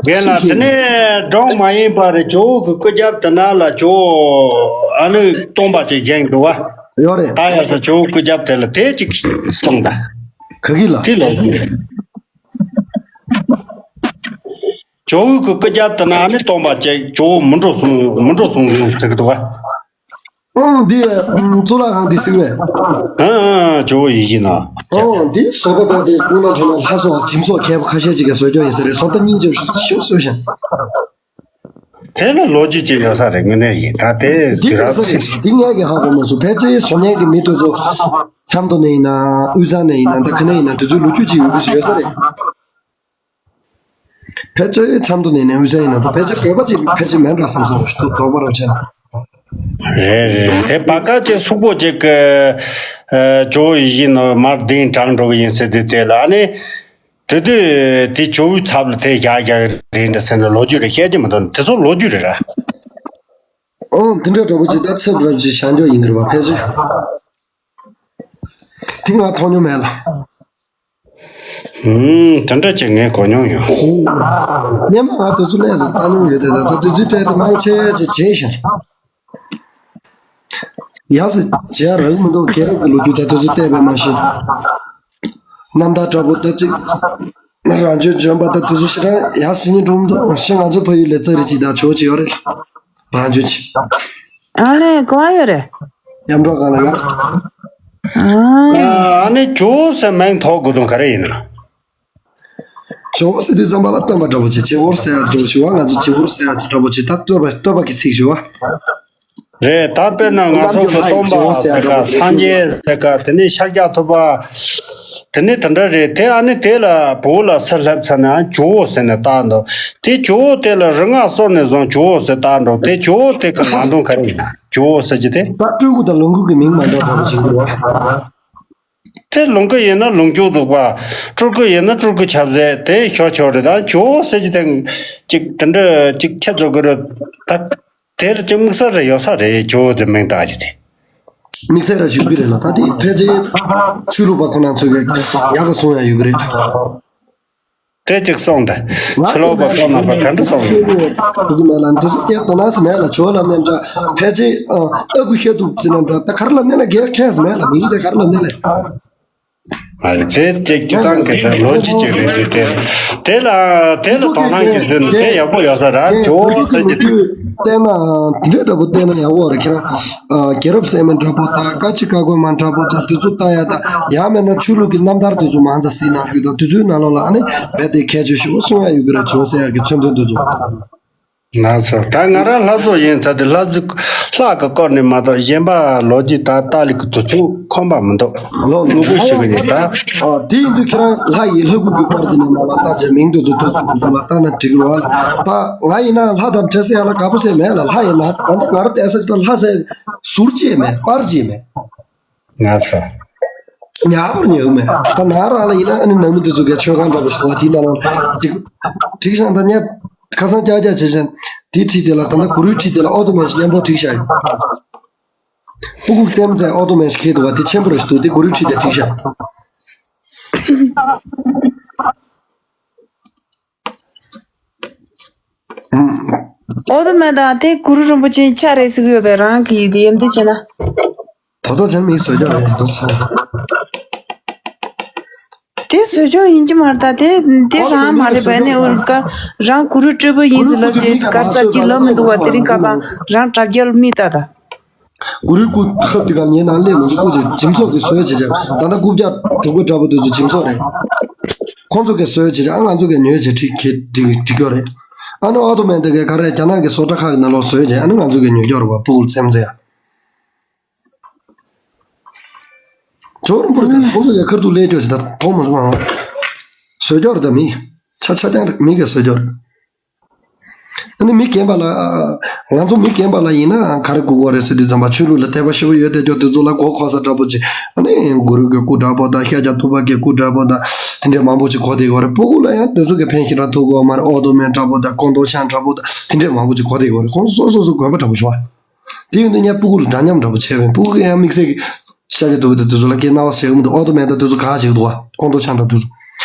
རྒན་ལགས། དེ་ནས་འབྲོང་མ་ཡིན་པ་རེད། ཇོ་བོ་གི་སྐུ་རྒྱབ་དེ་ན་ལ་ཇོ་བོ་ཨ་ནི་སྟོང་པ་ཅིག་བཞེངས་འདུག་བ། ཡོད་རེད། ད་ཡ་ས་ཇོ་བོ་སྐུ་རྒྱབ་དེ་ལ་དེ་ཅིག་སོང་ད། ག་གི་ལ། དེ་ལ་ཇོ་བོ་གི་སྐུ་རྒྱབ་དེ་ན་ཨ་ནི་སྟོང་པ་ཅིག་ཇོ་བོ་མི་འགྲོ་སོང་མི་འགྲོ་སོང་ཟེར་གི་འདུག་བ། ཨང་འདི་གཙུག་ལག་ཁང་འདི་གཟིགས་པས། ཨང་ཨང་ཨང་། ཇོ་བོ་ཡིད་བཞིན་ནོར། ཨང་འདི་བཟོ་པ་པོ་དེ་སྐུ་ན་ཆུ་ན་ལྷ་སོགས་གྱིམ་སོགས་མཁས་པ་ཁ་ཤས་ཅིག་གིས་བཟོ་རྒྱུ་ཡིན་ས་རེད། བཟོ་ལྟ་སྙིང་རྗེ་པོ་ཞིག་བཟོས་ཤིང་། དེ་ལ་ལོ་རྒྱུས་ཅིག་ཡོད་ས་རེད། དངོས་གནས་ཡིན་ད། དེ་འདི་དུས་ཡོད་ས་རེད། རབས་འདི་ངས་ཀྱི་ཧ་གོ་མ་སོང་། ཕལ་ཆེར་བཟོ་མཁན་གྱི་མི་དེ་ཚོ་ཆབ་མདོ་ནས་ཡིན་ན་དབུས་གཙང་ནས་ཡིན་ན་ད་ག་ནས་ཡིན་ན་དེ་ཚོའི་ལོ་རྒྱུས་ཅིག་ཡོད་ཀྱི་ཡོད་ས་རེད། ཕལ་ཆེར་ཆབ་མདོ་ནས་ནས་དབུས་གཙང་ཡིན་ན་ད་ཕལ་ཆེར་བོད་པ་ཅིག་ཕལ་ཆེར་མེད་འགྲོ་བསམ་སོང་། དོགས་པ་རོ་ཆེ་ན། རེད་རེད། དེ་བར་སྐབས་ཅིག་སུག་པོ་ཅིག་གི་ཇོ་བོ་ཡིད་བཞིན་ནོར་མར་གདན་དྲངས་འགྲོ་གི་ཡིན་ཟེར་དུས། དེ་ལ་ཨ་ནི་དེ་དུས་དེ་ཇོ་བོའི་ཚབ་ལ་དེ་བཞག་བཞག་རེད་འདྲ་ཟེར་ན་ལོ་རྒྱུས་རེད། བཤད་ཀྱི་མི་འདུག་དེ་ཚོ་ལོ་རྒྱུས་རེད་ར། ཨང་དེ་འདྲ་འདྲ་པོ་ཅིག་ད་ཚབ་འདྲ་པོ་ཅིག་བྱ་འཇོག་ཡིན་གི་རེད་པ། ཕལ་ཆེར་དེ་ང་མཐོང་མྱོང་མེད་ལ། ཧུམ། དེ་འདྲ་ཅིག་ངས་གོ་མྱོང་ཡོད། སྔོན་མ་ང་དེ་ཚོ་ལས་སུ་ལྟ་མྱོང་ཡོད་དེ། ད་ལྟ་དེ་ཚོའི་གྲས་དེ་མང་ཆེ་ཅིག་བརྗེད་ཤག་ཡག་སེ་བརྗེད་རག་མི་འདུག་རྒྱལ་རབས་ཀྱི་ལོ་རྒྱུས་ད་དེ་ཚོ་བལྟས་པས་མ་ཤེས། རྣམ་ཐར་འདྲ་པོ་ད་ཅིག་རང་བྱོན་ལྗོན་པ་ད་དེ་ཚོ་ཞེ་དྲག་ཡག་སེ་ཉན་འགྲོ་མི་འདུག་ཤི། ང་ཚོ་ཕ་ཡུལ་ལ་ཙག་རི་ཅིག་དང་ཇོ་བོ་ཅིག་ཡོད་རེད། རང་བྱོན་ཅིག་ཨ་ལས་གོ་བ་ཡོད་རེད། མཉམ་འགྲོགས་སྒང་ལ་ཡོད། ཨ། ཨ་ནི་ཇོ་བོ་ཟེར་མིང་ཐོགས་དགོས་དོན་ག་རེ་ཡིན་ན། ཇོ་བོ་ཟེར་དུས་ཙམ་པ་ལ་སྟོན་པ་འདྲ་པོ་ཅིག་བྱེད་འོར་ཟེར་ཡ་འདྲ་པོ་ཞིག་བ། ང་ཚོ་བྱེད་འོར་ཟེར་ཡ་འདྲ་པོ་ཅིག་ད་བསྟོད་པ་བསྟོད་པ་གི་ཚིག་ཞིག་བ། རེད། ད་དཔེར་ན་ང་ཚོ་གི་སྟོན་པ་ཟེར་ག་སངས་རྒྱས་ཟེར་ག་དེ་ནས་ཤཱཀྱ་ཐུབ་པ། དེ་ནས་དེ་འདྲ་རེད། དེ་ཨ་ནི་དེ་ལ་བོད་ལ་ས་སླེབས་ཚར་ན་ཇོ་བོ་ཟེར་ནས་བཏགས་འདུག་དེ་ཇོ་བོ་དེ་ལ་རིག་སྔགས་གསུམ་ནས་བཟུང་ཇོ་བོ་ཟེར་བཏགས་འདུག་དེ་ཇོ་བོ་དེ་གི་ནང་དོན་ག་རེ་ཡིན་ན། ཇོ་བོ་ཟེར་གྱི་དེ། ད་སྤྲུལ་སྐུ་དང་ལོངས་སྐུ་གི་མིང་མ་འདྲ་བ་ཞིག་འདུག་བ། དེ་ལོངས་སྐུ་ཡིན་ན་ལོངས་སྐུ་རྫོགས་པ། སྤྲུལ་སྐུ་ཡིན་ན་སྤྲུལ་སྐུ་ཆབ་སྲིད་དེ་ཤོ་ཆོ་རེད། ད་ཇོ་བོ་ཟེར་གྱི་དེ་ཅིག་དེ་འདྲ་ཅིག་ཁྱད་བཟོ་གི་རེད་ད། དེ་ལ་ཅིག་དམིགས་བསལ་རེ་ཡོད་ས་རེད། ཇོ་བོ་ཟེར་མིང་བཏགས་ཀྱི་དེ། དམིགས་བསལ་རེ་ཞུ་གི་རེད་ལ། ད་དེ་ཕལ་ཆེར་ཆོས་ལུགས་པ་ཁོ་ན་ཚོས་ཀྱི་ཡག་ག་གསུང་ཡ་ཡོད་གི་རེད། དེ་ཅིག་གསུངས་ཏེ། ང་ཕྱི་ལོགས་པ་ཚོ་རྣམ་པ་ག་འདྲ་གསུངས་ཡོད། ཐུག་གི་མེད་ལ། འདི་ཚོ་སྐད་དོ་ན་ས་མེད་ལ། ཇོ་བོ་ལབ་ནས་འདྲ། ཕལ་ཆེར་ཨ་ཨ་ཁུ་ཤེས་ཐུབ་ཟེར་ན་འདྲ། ད་ག་རེ་ལབ་ནས་ལ་སྒེར་ཁས་ས་མེད་ལ། མིང་དེ་ག་རེ་ལབ་ནས་ལ། ཨ་རེ། དེ་ཅིག་སྤྱི་བཏང་གི་ད་ལོ་རྒྱུས་ཅིག་རེད་འདུག་དེ་དེ་ལ་དེ་ལ་དོ་སྣང་གི་ཟེར་ན་དེ་ཡག་པོ་ཡོད་ས་ར། ཇོ་བོ་ཟེར་གྱི་དེ། བལྟས་ན་འདི་འདྲ་འདྲ་པོ་བལྟས་ན་ཡག་པོ་རེད། ཁྱེད་རང་རྒྱལ་རབས་གསལ་མི་འདྲ་པོ་དང་བཀའ་ཆེ་བཀའ་བསྒོ་མ་འདྲ་པོ་དང་དེ་ཚོ་ལྟ་ཡ་དང་། ཡང་མིན་ན་ཆོས་ལུགས་ཀྱི་རྣམ་ཐར་དེ་ཚོ་མང་ཙམ་གཟིགས་གནང་ཤིག་དང་། དེ་ཚོའི་ནང་ལོགས་ལ་ཨ་ནི་རྦད་དེ་ཁྱད་ཆོས་ཞིག་གསུང་ཡ་ཡོད་གི་རེད། ཇོ་བོ་ཟེར་ཡ་གི་མཚོན་དོན་དེ་ཚོ། ལགས་སོ། ད་ང་རང་ལྷ་བཟོ་ཡིན་ཚ་དེ་ལྷ་བཟོ་ལྷ་གི་སྐོར་ནས་མ་གཏོགས་གཞན་པ་ལོ་རྒྱུས་ད་ལྟ་ལི་གི་དུས་ཚོད་ཁོམ་པ་མི་འདུག་ལོ་ངོ་སྤྲོད་ཞུ་གི་ཡིན་ད། ཨ་དེ་ཡིན་དུས་ཁྱེད་རང་ལྷ་ཡི་ལྷ་སྐུ་གི་སྐོར་དེ་ནས་མ་ལ་ལྟ་བྱས་མིང་དེ་ཚོ་དུས་ཚོད་དུས་ཚོད་ལ་ལྟ་ན་འགྲིག་གི་རེད་བ་ལ། ད་ང་ཡིན་ན་ལྷ་དང་འབྲེལ་ས་ཡ་ལ་དགའ་པོ་ཟེར་མེད་ལ། ལྷ་ཡིན་ན་ང་རང་བལྟས་ས་ཅིག་ད་ལྷ་ཟེར་ཟུར་ཅིག་མེད། པར་ཅིག་མེད། ང་ཚོ། ཉག་པར་ཉོས་མེད། ད་ང་རང་ལ་ཡིན་ན་ཨ་ནི་ནང་མི་འདི་ཚོ་གའི་མཆོད་ཁང་འདྲ་པོ་ཞིག་འདུག་བ། དེའི་ནང་ལ་འགྲིག་འགྲིག་ཤག་ད་ངས་ཁ་སང་ཀྱག་ཀྱག་བྱས་བྱས་དེ་ཁྲིད་དེ་ལ། ད་ལྟ་གུ་རུའི་ཁྲིད་དེ་ལ་ཨོ་ཏོ་མན་ཞིག་མཉམ་པོ་བསྒྲིགས་བཞག་ཡོད། སྤུ་གུ་བཙེམ་བཙེམ་ཨོ་ཏོ་མན་ཞིག་ཁྱེར་འདུག་བ། དེ་ཆེན་པོ་རེ་ཞིག་འདུག་དེ་གུ་རུའི་ཁྲིད་དེ་བསྒྲིགས་བཞག་ཨོ་ཏོ་མན་དང་དེ་གུ་རུ་རིན་པོ་ཆེ་ཆ་རེ་ཟིག་ཡོད་པས། རང་གིས་དེ་ཡེ་འདི་བྱས་ན། ད་དུང་ཅང་མིག་བཟོ་རྒྱུ་རེད་འདུག་ས། དེ་བཟོ་རྒྱུ་ཡིན་གྱི་མ་རེད་ད། དེ་དེ་རང་མ་རེད་པ། ནི་འུར་ཀ་རང་གུ་རུ་སྤྲུལ་པ་ཡིན་ཟེར་ལབ་ཀྱི་གར་ས་ཅིག་ལབ་མི་འདུག་བ། དེ་རིང་ཁ་སང་རང་དྲ་རྒྱ་མི་ལྟ་ད། གུ་རུའི་སྐུ་ཁབ་དེ་ག་ངའི་ནང་སླེབས་མི་འཇུག་སྐུ་ཅིག་སྦྱིན་སོགས་ཀྱི་བཟོས་བྱས་བྱས། ད་ལྟ་རྐུབ་བཀྱག་དྲུག་པ་འདྲ་པོ་དེ་ཚོ་སྦྱིན་སོགས་རེད། ཁོང་ཚོ་གིས་བཟོས་བྱས་བྱས། ཨ་ང་ཚོ་གིས་ཉོས་བྱས་ཁྲིད་ཁྱེད་འགྲིག་འགྲིག་གི་རེད། ཨ་ནི་ཨོ་ཏོ་མན་དེ་གའི་ག་རེ་རྒྱ་ནག་གི་བཟོ་གྲྭ་ཁག་གི་ནང་ལོགས་བཟོས་བྱས་ཨ་ནི་ང་ཚོ་གིས་ཉོས་ཀྱི་རེད་བ། སྤུ་གུར་བཙེམ་བཙེམ་ཡ། ཇོ་རིན་པོ་རེད་ད། ཁོང་ཚོ་ཡ་ཁར་ཐུག་ལས་སྐྱོ་ཞིག་ད་མཐོང་མ་བྱུང་ང་། བཟོས་སྐྱོ་རེད་ད། མི་ཆ་ཆ་རྐྱང་རེད། མི་གས་བཟོས་སྐྱོ་རེད། ཨ་ནི་མི་རྒན་པ་ལ། ང་ཚོ་མི་རྒན་པ་ལ་ཡིན་ན་ག་རེ་དགོས་ཀྱི་རེད་ཟེར་དུས་ཙམ་པ་ཆོས་ལུགས་ལ་དད་པ་ཞེ་པོ་ཡོད་བསྡད་ཀྱོག་དེ་ཚོ་ལ་མགོ་འཁོར་ས་འདྲ་པོ་ཅིག་ཨ་ནི་གུ་རུ་གི་སྐུ་འདྲ་པོ་དང་ཤཱཀྱ་ཐུབ་པ་གི་སྐུ་འདྲ་པོ་དང་དེ་འདྲས་མང་པོ་ཅིག་གོ་བསྡད་ཀྱི་ཡོད་རེད། སྤུ་གུ་ལ་ཡང་དེ་ཚོ་གི་ཕན་ཞེ་དྲག་ཐོགས་ཀྱི་ཡོད་མ་རེད། ཨོ་ཏོ་མན་འདྲ་པོ་དང་ཀོང་ཏོ་ཆང་འདྲ་པོ་དང་དེ་འདྲས་མང་པོ་ཅིག་གོ་བསྡད་ཀྱི་ཡོད་རེད། ཁོང་ཚོ་སོ་སོ་སོ་དགོས་པ་འདྲ་པོ་ཞིག་བ། དེ་ཡིན་དུས་ངས་སྤུ་གུ་ལ་འདྲ་མཉམ་འདྲ་པོ་བྱས་པས་སྤུ་གུ་གི་ཡང་དམིགས་བསལ་གྱི་ཤཱཀྱ་ཐུབ་པ་དང་དེ་ཚོ་ལ་སྐད་རྣ་བ་གསལ་གི་མི་འདུག་ཨོ་ཏོ་མན་དང་དེ་ཚོ་ག་བྱེད་ཀྱི་འདུག་བ། ཀོང་ཏོ་ཆང་དང་དེ་ཚོ།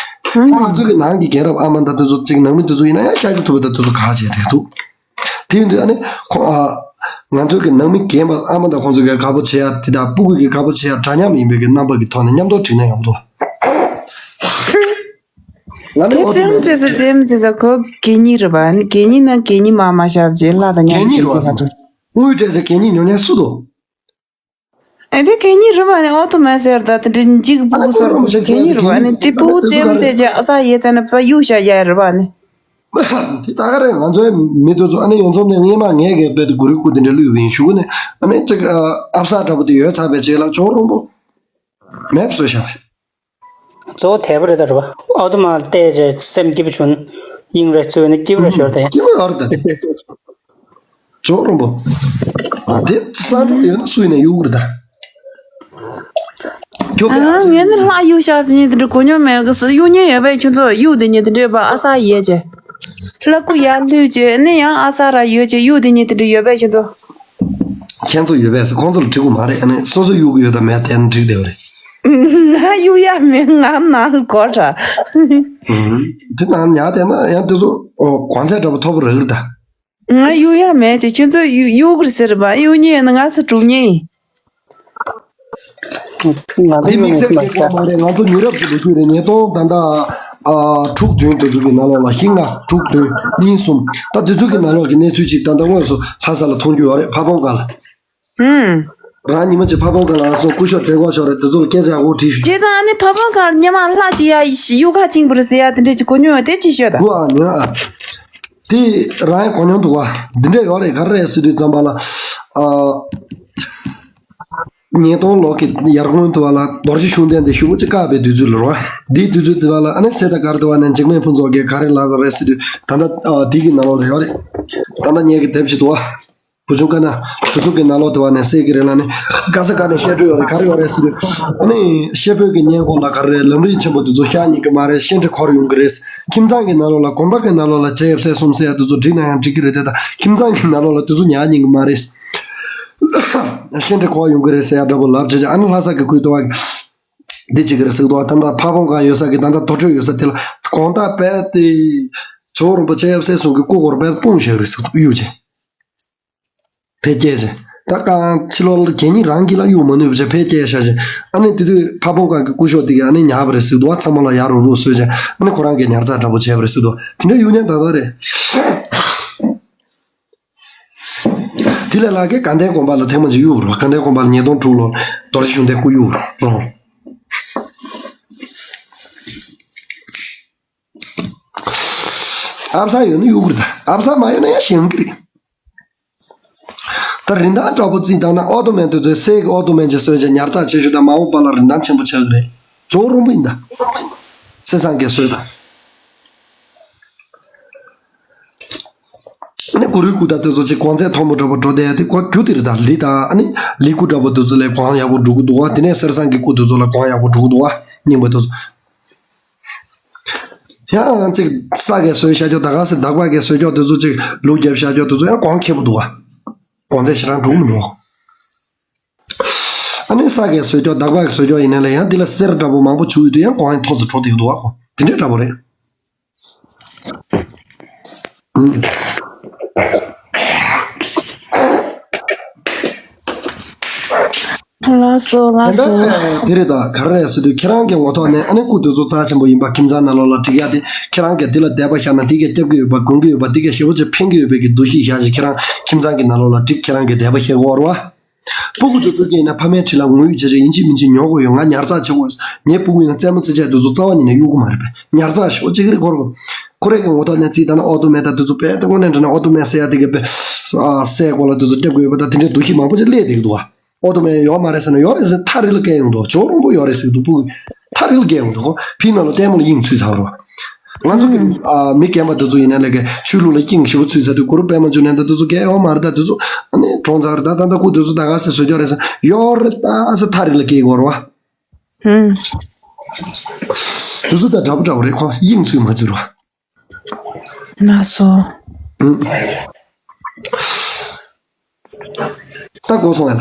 ད་ང་ཚོ་གི་ནང་གི་རྒན་རབས་ཨ་མ་དང་དེ་ཚོ་གཅིག་ནང་མི་དེ་ཚོ་ཡིན་ན་ཡང་ཤཱཀྱ་ཐུབ་པ་དང་དེ་ཚོ་ག་བྱེད་དེ་འདུག་དེ་ཡིན་དུས་ཨ་ནི་ཁོ་ཨ། ང་ཚོ་གི་ནང་མི་རྒན་པ་ཨ་མ་དང་ཁོང་ཚོ་གི་དགའ་པོ་བྱེད་ཡ་དེ་དང་སྤུ་གུ་གི་དགའ་པོ་བྱེད་ཡ་འདྲ་མཉམ་ཡིན་པའི་གི་རྣམ་པ་གི་ཐོག་ནས་མཉམ་དུ་བྲིས་ན་ཡག་པོ་འདུག་ང་ནི་དེ་ཨོ་ཏོ་ཙེམ་མན་ཙེ་ས་ཙེམ་ཙེ་ས་ཁོ་གད་སྙིགས་རེད་པ། གད་སྙིགས་ན་གད་སྙིགས་མ་མ་བཞག་བྱས་བརླག་དང་ཉར་གད་སྙིགས་རེད་པ། དངུལ་སྤྲད་ཚེ་གད་སྙིགས་ཉོ་མཁན་སུ་འདུག་ཨེ་དེ་གད་སྙིགས་རེད་པ་ནི། ཨོ་ཏོ་མན་ཟེར་ད་དེ་འདྲ་འཇིག་སྤུ་གུ་སོགས་དེ་གད་སྙིགས་རེད་པ་ནི། དེ་སྤུ་གུ་ཙེམ་ཙེ་བྱས་ཨ་ས་ཡས་ཙ་ན་ཕ་གཡུག་བཞག་ཡ་རེད་པ་ནི། དེ་ད་ག་རེ་ང་ཚོའི་མི་དེ་ཚོ་ཨ་ནི་ཡོངས་ཚོགས་ནས་སྔས་མ་ངས་གི་དཔེ་དེ་གུ་རུའི་སྐུ་དེ་འདྲ་བླུགས་པ་ཡིན་ཞུ་གི་ནི། ཨ་ནི་ཅིག་ཨ་ཨབ་སར་འདྲ་པོ་དེ་ཡོད་ཚར་བའི་རྗེས་ལ་ཇོ་རོང་པོ་མེད་བཟོས་བཞག་པས། གཙོ་བོ་དད་པ་རེད་ད་རེད་པ། ཨ་ཏོ་མ་བལྟས་རྗེས་སེམས་སྐྱིད་པོ་བྱུང་། དབྱིངས་རེ་ཚུད་ནས་སྐྱིད་པོ་རེ་ཤོར་ཏེ། སྐྱིད་པོ་ཡོད་རེད་ད། ཇོ་རོང་པོ། དེ་སང་གྲོགས་ཡོད་ན་སུ་ཡིན་ནས་གཡུག་གི་རེད་ད། ཁྱོད་ཀྱིས་ཨ་ངས་ནི་ལྷ་གཡུག་བཞག་ཟེར་མཁན་དེ་འདྲ་གོ་མྱོང་མེད་གི། སུ་གཡུག་མཁན་ཡོད་པས། ཁྱོད་ཚོ་གཡུག་དེ་ཉིད་དེ་འདྲས་པ་ཨ་ས་ཡས་ཀྱི། ལྷ་སྐུ་ཡར་ལྷོད་ཀྱི་ནི་ཡང་ཨ་ས་ར་ཡོད་ཀྱི། གཡུག་དེ་ཉིད་དེ་འདྲ་ཡོད་པས་ཁྱོད་ཚོ། ཁྱེད་ཚོ་ཡོད་པས་ཁོང་ཚོ་ལ་འགྲིག་གི་མ་རེད། ཨ་ནི་སོ་སོ་གཡུག་གི་ཡོད་དམ་མེད་དེ་ནི་འགྲིག་བསྡད་པ་རེད། ང་གཡུག་ཡ་མེད། ང་ནང་སྒོ་དྲ། དེ་ནང་ཉག་བསྡད་ན་ཡང་དེ་ཚོ་གོང་ཚད་འདྲ་པོ་མཐོ་པོ་རེད་གི་རེད་ད། ང་གཡུག་ཡ་མེད་ཅེས། ཁྱོད་ཚོ་གཡུག་གཡུག་གི་ཟེར་བ། གཡུག་ཉེ་ཡིན་ན་ང་ཚོ་གྲུབ་ཉེ་ཡིན། ང་ཚོ་འདི་གཡུག་དམིགས་ཉེ་བསལ་ཞིག་མ་གལ་ཆེ་བ་མ་རེད། ང་ཚོ་མི་རབས་ཀྱི་ལོ་རྒྱུས་རེད། ཉིས་སྟོང་ད་ལྟ་ཨ་དྲུག་བདུན་དེ་ཚོ་གི་ནང་ལོགས་ལ། བཞི་ལྔ་དྲུག་བདུན་གཉིས་གསུམ་ད་དེ་ཚོ་གི་ནང་ལོགས་ཀྱི་གནས་ཚུལ་ཅིག་ད་ལྟ་དངོས་སུ་ལྷ་ས་ལ་མཐོང་རྒྱུ་ཡོད་རེད། ཕ་བོང་ཁ་ལ། ཧུམ། རང་ཉི་མ་གཅིག་ཕ་བོང་ཁ་ལ་སོང་། སྐུ་ཞབས་བགྲེས་སྐོར་ཞོག་རེད། དེ་ཚོ་ལ་སྐད་ཆ་ཡག་པོ་དྲིས་ཤོག་བྱས་ཙང་ཨ་ནི་ཕ་བོང་ཁ་སྔོན་མ་ལྷ་ཅིག་ཡ་གཡུག་ཁ་བཅིངས་པ་རེད་ཟེར་ཡ་དེ་འདྲས་ཅིག་གོ་མྱོང་ཡོད་དེ་ཅིག་ཤོད་ད། དགོས་ཨ་ཉོན་ཨ། དེ་རང་ཡང་གོ་མྱོང་འདུག་བ། འདི་འདྲས་ཡོད་རེད། ག་རེ་རེད་ཟེར་དུས་ཙམ་པ་ལ། ཨ། ཉིས་སྟོང་ལོ་གི་ཡར་སྔོན་དུ་བ་ལ་རྡོ་རྗེ་ཤུགས་ལྡན་དེ་ཞུ་བོ་ཅིག་བཀག་པའི་དུས་ཚོད་ལ་རེད་བ། འདིའི་དུས་ཚོད་དུ་བ་ལ་ཨ་ནི་སེ་ད་གར་དུ་བ་ནས་འཇིགས་མེད་ཕུན་ཚོགས་ཀྱིས་ག་རེ་ལབ་རེད་ཟེར་དུས་ད་ལྟ་ཨ་འདི་གི་ནང་ལོགས་ལ་ཡོད་རེད། ད་ལྟ་ངེད་ཀྱི་དེབ་ཞིག་འདུག་བ། བུ་ཆུང་དཀར་ནག་དེ་ཚོ་གི་ནང་ལོགས་དེ་བ་ནས་གསལ་གི་རེད་ལ་ནི། ག་ས་ག་ནས་བཤད་སྲོལ་ཡོད་རེད། ག་རེ་ཡོད་རེད་ཟེར་དུས། ཨ་ནི་ཤེས་བོད་ཀྱི་སྙན་ཁོག་ལ་ག་རེ་རེད། ལམ་རིམ་ཆེན་པོ་དེ་ཚོ་བཤད་ཉན་གི་མ་རེད། བཤད་ཁྲི་འཁོར་ཡོང་གི་རེད། ཁྱིམ་ཚང་གི་ནང་ལོགས་ལ་དགོན་པ་གི་ནང་ལོགས་ལ་བྱས་ཡབ་སྲས་གསུམ་ཟེར་ཡ་དེ་ཚོ་བྲིས་ན་ཡང་འགྲིག་གི་རེད་དེ། ད་ཁྱིམ་ཚང་གི་ནང་ལོགས་ལ་དེ་ཚོ་ཉར་ཉན་གི་མ་རེད། བཤད་ཁྲི་འཁོར་ཡོང་གི་རེད་ཟེར་ཡ་འདྲ་པོ་ལབ་བྱས་བྱས། ཨ་ནི་ལྷ་ས་གི་ཁུལ་དུ་བ་འདི་བྱེད་ཀྱི་རེད་ཟེར་གི་འདུག་བ། ད་ལྟ་ཕ་བོང་ཁ་ཡོད་ས་གི་ད་ལྟ་དོ་གྲོད་ཡོད་ས་དེ་ལ་དགོང་དག་རྦད་དེ་ཇོ་རོང་པོ་ཆེ་ཡབ་སྲས་གསུམ་གི་སྐུ་འཁོར་རྦད་དེ་སྤུངས་བཞག་གི་རེད་ཟེར་གི་འདུག་གཡུག་བྱས། ཕལ་སྐྱེལ་བྱས། ད་རྐང་ཕྱི་ལོགས་ལ་གད་སྙིགས་རང་གིས་ལ་གཡུག་མ་ནུས་པ་བྱས་ཕལ་སྐྱེལ་བཞག་བྱས། ཨ་ནི་དེ་དུས་ཕ་བོང་ཁ་གི་སྐུ་ཞབས་དེ་གིས་ཨ་ནི་ཉར་བ་རེད་ཟེར་གི་འདུག་བ། ཚང་མ་ལ་ཡར་རུབ་རུབ་བཟོས་བྱས། ཨ་ནི་ཁོ་རང་གིས་ཉར་ཚགས་འདྲ་པོ་བྱས་པ་རེད་ཟེར་གི་འདུག་དེ་འདྲ་གཡུག་མཁན་ད་ལྟ་རེད། དེ་ལས་ལྷག་གི་དགའ་ལྡན་དགོན་པ་ལ་ཐེངས་མ་གཅིག་གཡུག་རོགས། དགའ་ལྡན་དགོན་པ་ལ་ཉིས་སྟོང་དྲུག་ལོ་རྡོ་རྗེ་ཤུགས་ལྡན་སྐུ་གཡུག་རོགས། ཨབ་སར་ཡོད་ན་གཡུག་རེད་ད། ཨབ་སར་མ་ཡོད་ན་ཡང་ཞེད་ཀྱི་རེད། ད་རིན་ཐང་འདྲ་པོ་རྩིས་བཏང་ན་ཨོ་ཏོ་མན་དེ་ཚོའི་སེ་གི་ཨོ་ཏོ་མན་ཅིག་བཟོས་བྱས་ཉར་ཚགས་བྱེད་ཤོག་དང་མ་འོངས་པ་ལ་རིན་ཐང་ཆེན་པོ་ཆགས་ཀྱི་རེད། ཇོ་རོང་པོ་ཡིན་ད། སེ་སང་གིས་བཟོས་ད། ཨ་ནི་གུ་རུའི་སྐུ་དང་དེ་ཚོ་ཅིག་གོང་ཚད་མཐོ་མོ་འདྲ་པོ་འགྲོ་བསྡད་ཡ་དེ་ཁོ་རྒྱུ་དེ་རེད་ད། ལི་དང་ཨ་ནི་ལི་སྐུ་འདྲ་པོ་དེ་ཚོ་ལས་གོང་ཡག་པོ་འགྲོ་གི་འདུག་བ། དེ་ནས་གསེར་ཟངས་ཀྱི་སྐུ་དེ་ཚོ་ལ་གོང་ཡག་པོ་འགྲོ་གི་འདུག་བ། རྙིང་པ་དེ་ཚོ། ཡང་ཅིག་ས་གས་བཟོས་བཞག་ཀྱོག་ད་ག་སེ་བདག་པ་གས་བཟོས་ཀྱོག་དེ་ཚོ་ཅིག་ལུག་རྒྱབ་བཞག་ཀྱོག་དེ་ཚོ་ཡང་གོང་ཁེ་པོ་འདུག་བ། གོང་ཚད་ཞེ་དྲག་འགྲོ་གི་མི་འདུག་ཨ་ནི་ས་གས་བཟོས་ཀྱོག་བདག་པ་གས་བཟོས་ཀྱོག་ཡིན་ནའི་ལ་ཡང་འདི་ལ་གསེར་འདྲ་པོ་མང་པོ་བྱུག་ཡོད་དུས་ཡང་གོང་ཡང་མཐོ་ཙམ་འགྲོ་བསྡད་ཀྱི་འདུག་བ། དེ་འདྲའི་འདྲ་པོ་རེད། ལགས་སོ་ལགས་སོ། དེ་རེད་ད། ག་རེ་རེད་ཟེར་དུས་ཁྱེད་རང་གི་ངོ་ཐོག་ནས་ཨ་ནི་སྐུ་དེ་ཚོ་རྩ་ཆེན་པོ་ཡིན་པ། ཁྱིམ་ཚང་ནང་ལོགས་ལ་སྒྲིག་ཡ་དེ་ཁྱེད་རང་གིས་དེ་ལ་དད་པ་བཞག་ན་དེ་གས་སྐྱབས་ཀྱི་ཡོད་པ། དགོངས་ཀྱི་ཡོད་པ། དེ་གས་ཞེ་པོ་ཅིག་ཕན་གྱི་ཡོད་པའི་གི་འདུ་ཤེས་བཞག་བྱས་ཁྱེད་རང་ཁྱིམ་ཚང་གི་ནང་ལོགས་ལ་སྒྲིག་ཁྱེད་རང་གིས་དད་པ་བཞག་གི་ཡོད་རེད་བ། སྤུ་གུ་དེ་ཚོ་གིས་ཡིན་ན་ཕ་མའི་འཁྲིས་ལ་ངུ་ཡིག་བྱས་བྱས་ཡིན་གཅིག་མིན་གཅིག་ཉོ་དགོས་ཡོད། ང་ཉར་ཚགས་བྱེད་དགོས། ངའི་སྤུ་གུ་ཡིན་ན་རྩེད་མོ་རྩེ་བྱས་དེ་ཚོ་རྩ་བ་ཉིད་ནས་གཡུག་གི་མ་རེད་པས། ཉར་ཚགས་ཞེ་པོ་ཅིག་རེད་ཁོ་རང་། ཁོ་རང་གི་ངོ་ཐོག་ནས་རྩིས་བཏང་ན་ཨོ་ཏོ་མན་དང་དེ་ཚོ་དཔེ་ཏོག་ནས་འདྲ་ན་ཨོ་ཏོ་མན་ཟེར་ཡ་དེ་གི་དཔེ་ཨ་སའི་སྐོར་ལ་དེ་ཚོ་སླེབས་དགོས་པ་དང་དེ་འདྲའི་འདུ་ཤེས་མང་པོ་ཅིག་སླེབས་བསྡད་ཀྱི་འདུག་བ། ཨོ་ཏོ་མན་ཡོད་མ་རེད་ཟེར་ན་ཡོད་རེད་ཟེར་ཐག་རིང་ལ་བཀལ་ཡོང་འདུག་ཇོ་རོང་པོ་ཡོད་རེད་ཟེར་གྱི་འདུག་སྤུ་གུ་ཐག་རིང་ལ་བཀལ་ཡོང་འདུག་ཁོ་ཕིའི་ནང་ལ་ལྟད་མོ་ལ་དབྱིངས་ཚུད་ཚར་བ་རེད་བ། ང་ཚོ་གི་ཨ་མི་རྒན་པ་དེ་ཚོ་ཡིན་ན་ལས་ཀའི་ཆོས་ལུགས་ལ་དབྱིངས་ཞེ་པོ་ཚུད་ཚར་དུས་གུ་རུ་པད་མ་འབྱུང་གནས་དང་དེ་ཚོ་གལ་ཡོད་མ་རེད། ད་དེ་ཚོ་ཨ་ནི་གྲོངས་ཚར་རེད། ད་ད་ལྟ་སྐུ་དེ་ཚོ་ད་ག་སེ་བཟོ་རྒྱུ་རེད་ཟེར་ཡོད་རེད། ད་ས་མཐའ་རི་ལ་སྐྱེལ་དགོས་རེད་བ། ཧུམ། དེ་ཚོ་ད་འདྲ་པོ་འདྲ་པོ་རེད། ཁོ་དབྱིངས་ཚུད་མ་ཚུད་རེད་བ། ན་སོ། ཨུམ། ད་གོ་སོང་ང་ལ།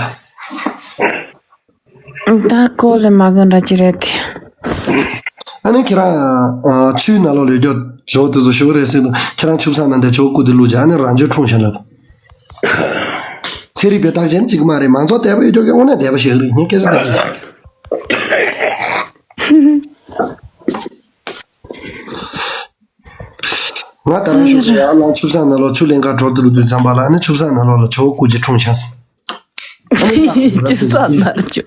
ད་གོ་ལ་མ་གོ་འདྲ་ཅི་རེད་དེ། ཨ་ནི་ཁྱེད་རང་ཨ་ཆུའི་ནང་ལོགས་ལ་ཡོད་རྒྱུ་ཇོ་དེ་ཚོ་ཞུ་གི་རེད་ཟེར་དུས། ཁྱེད་རང་ཆུ་བཟང་ནང་དེ་ཇོ་སྐུ་དེ་བླུགས་བྱས་ཨ་ནི་རང་ཇོ་འཁྲུངས་ཤག་ལབ། ཚན་རིག་པའི་རྟགས་ཅན་གཅིག་མ་རེད། མང་ཚོགས་དད་པ་ཡོད་རྒྱུ་གི་དངོས་གནས་དད་པ་ཞིག་རེད། ངས་སྐད་ཆ་འདྲ་ཅི། ང་ད་རང་ཤུགས་ཀྱིས་ཡར་ལངས་ཆུ་བཟང་ནང་ལོགས་ཆུ་ལེན་གར་འགྲོ་དུས་དུས་ཙམ་པ་ལ། ཨ་ནི་ཆུ་བཟང་ནང་ལོགས་ལ་ཇོ་བོ་སྐུ་གཅིག་འཁྲུངས་ཤག་ཟེར། ཨ་ནི་ང་ཆུ་བཟང་ནང་ཇོ།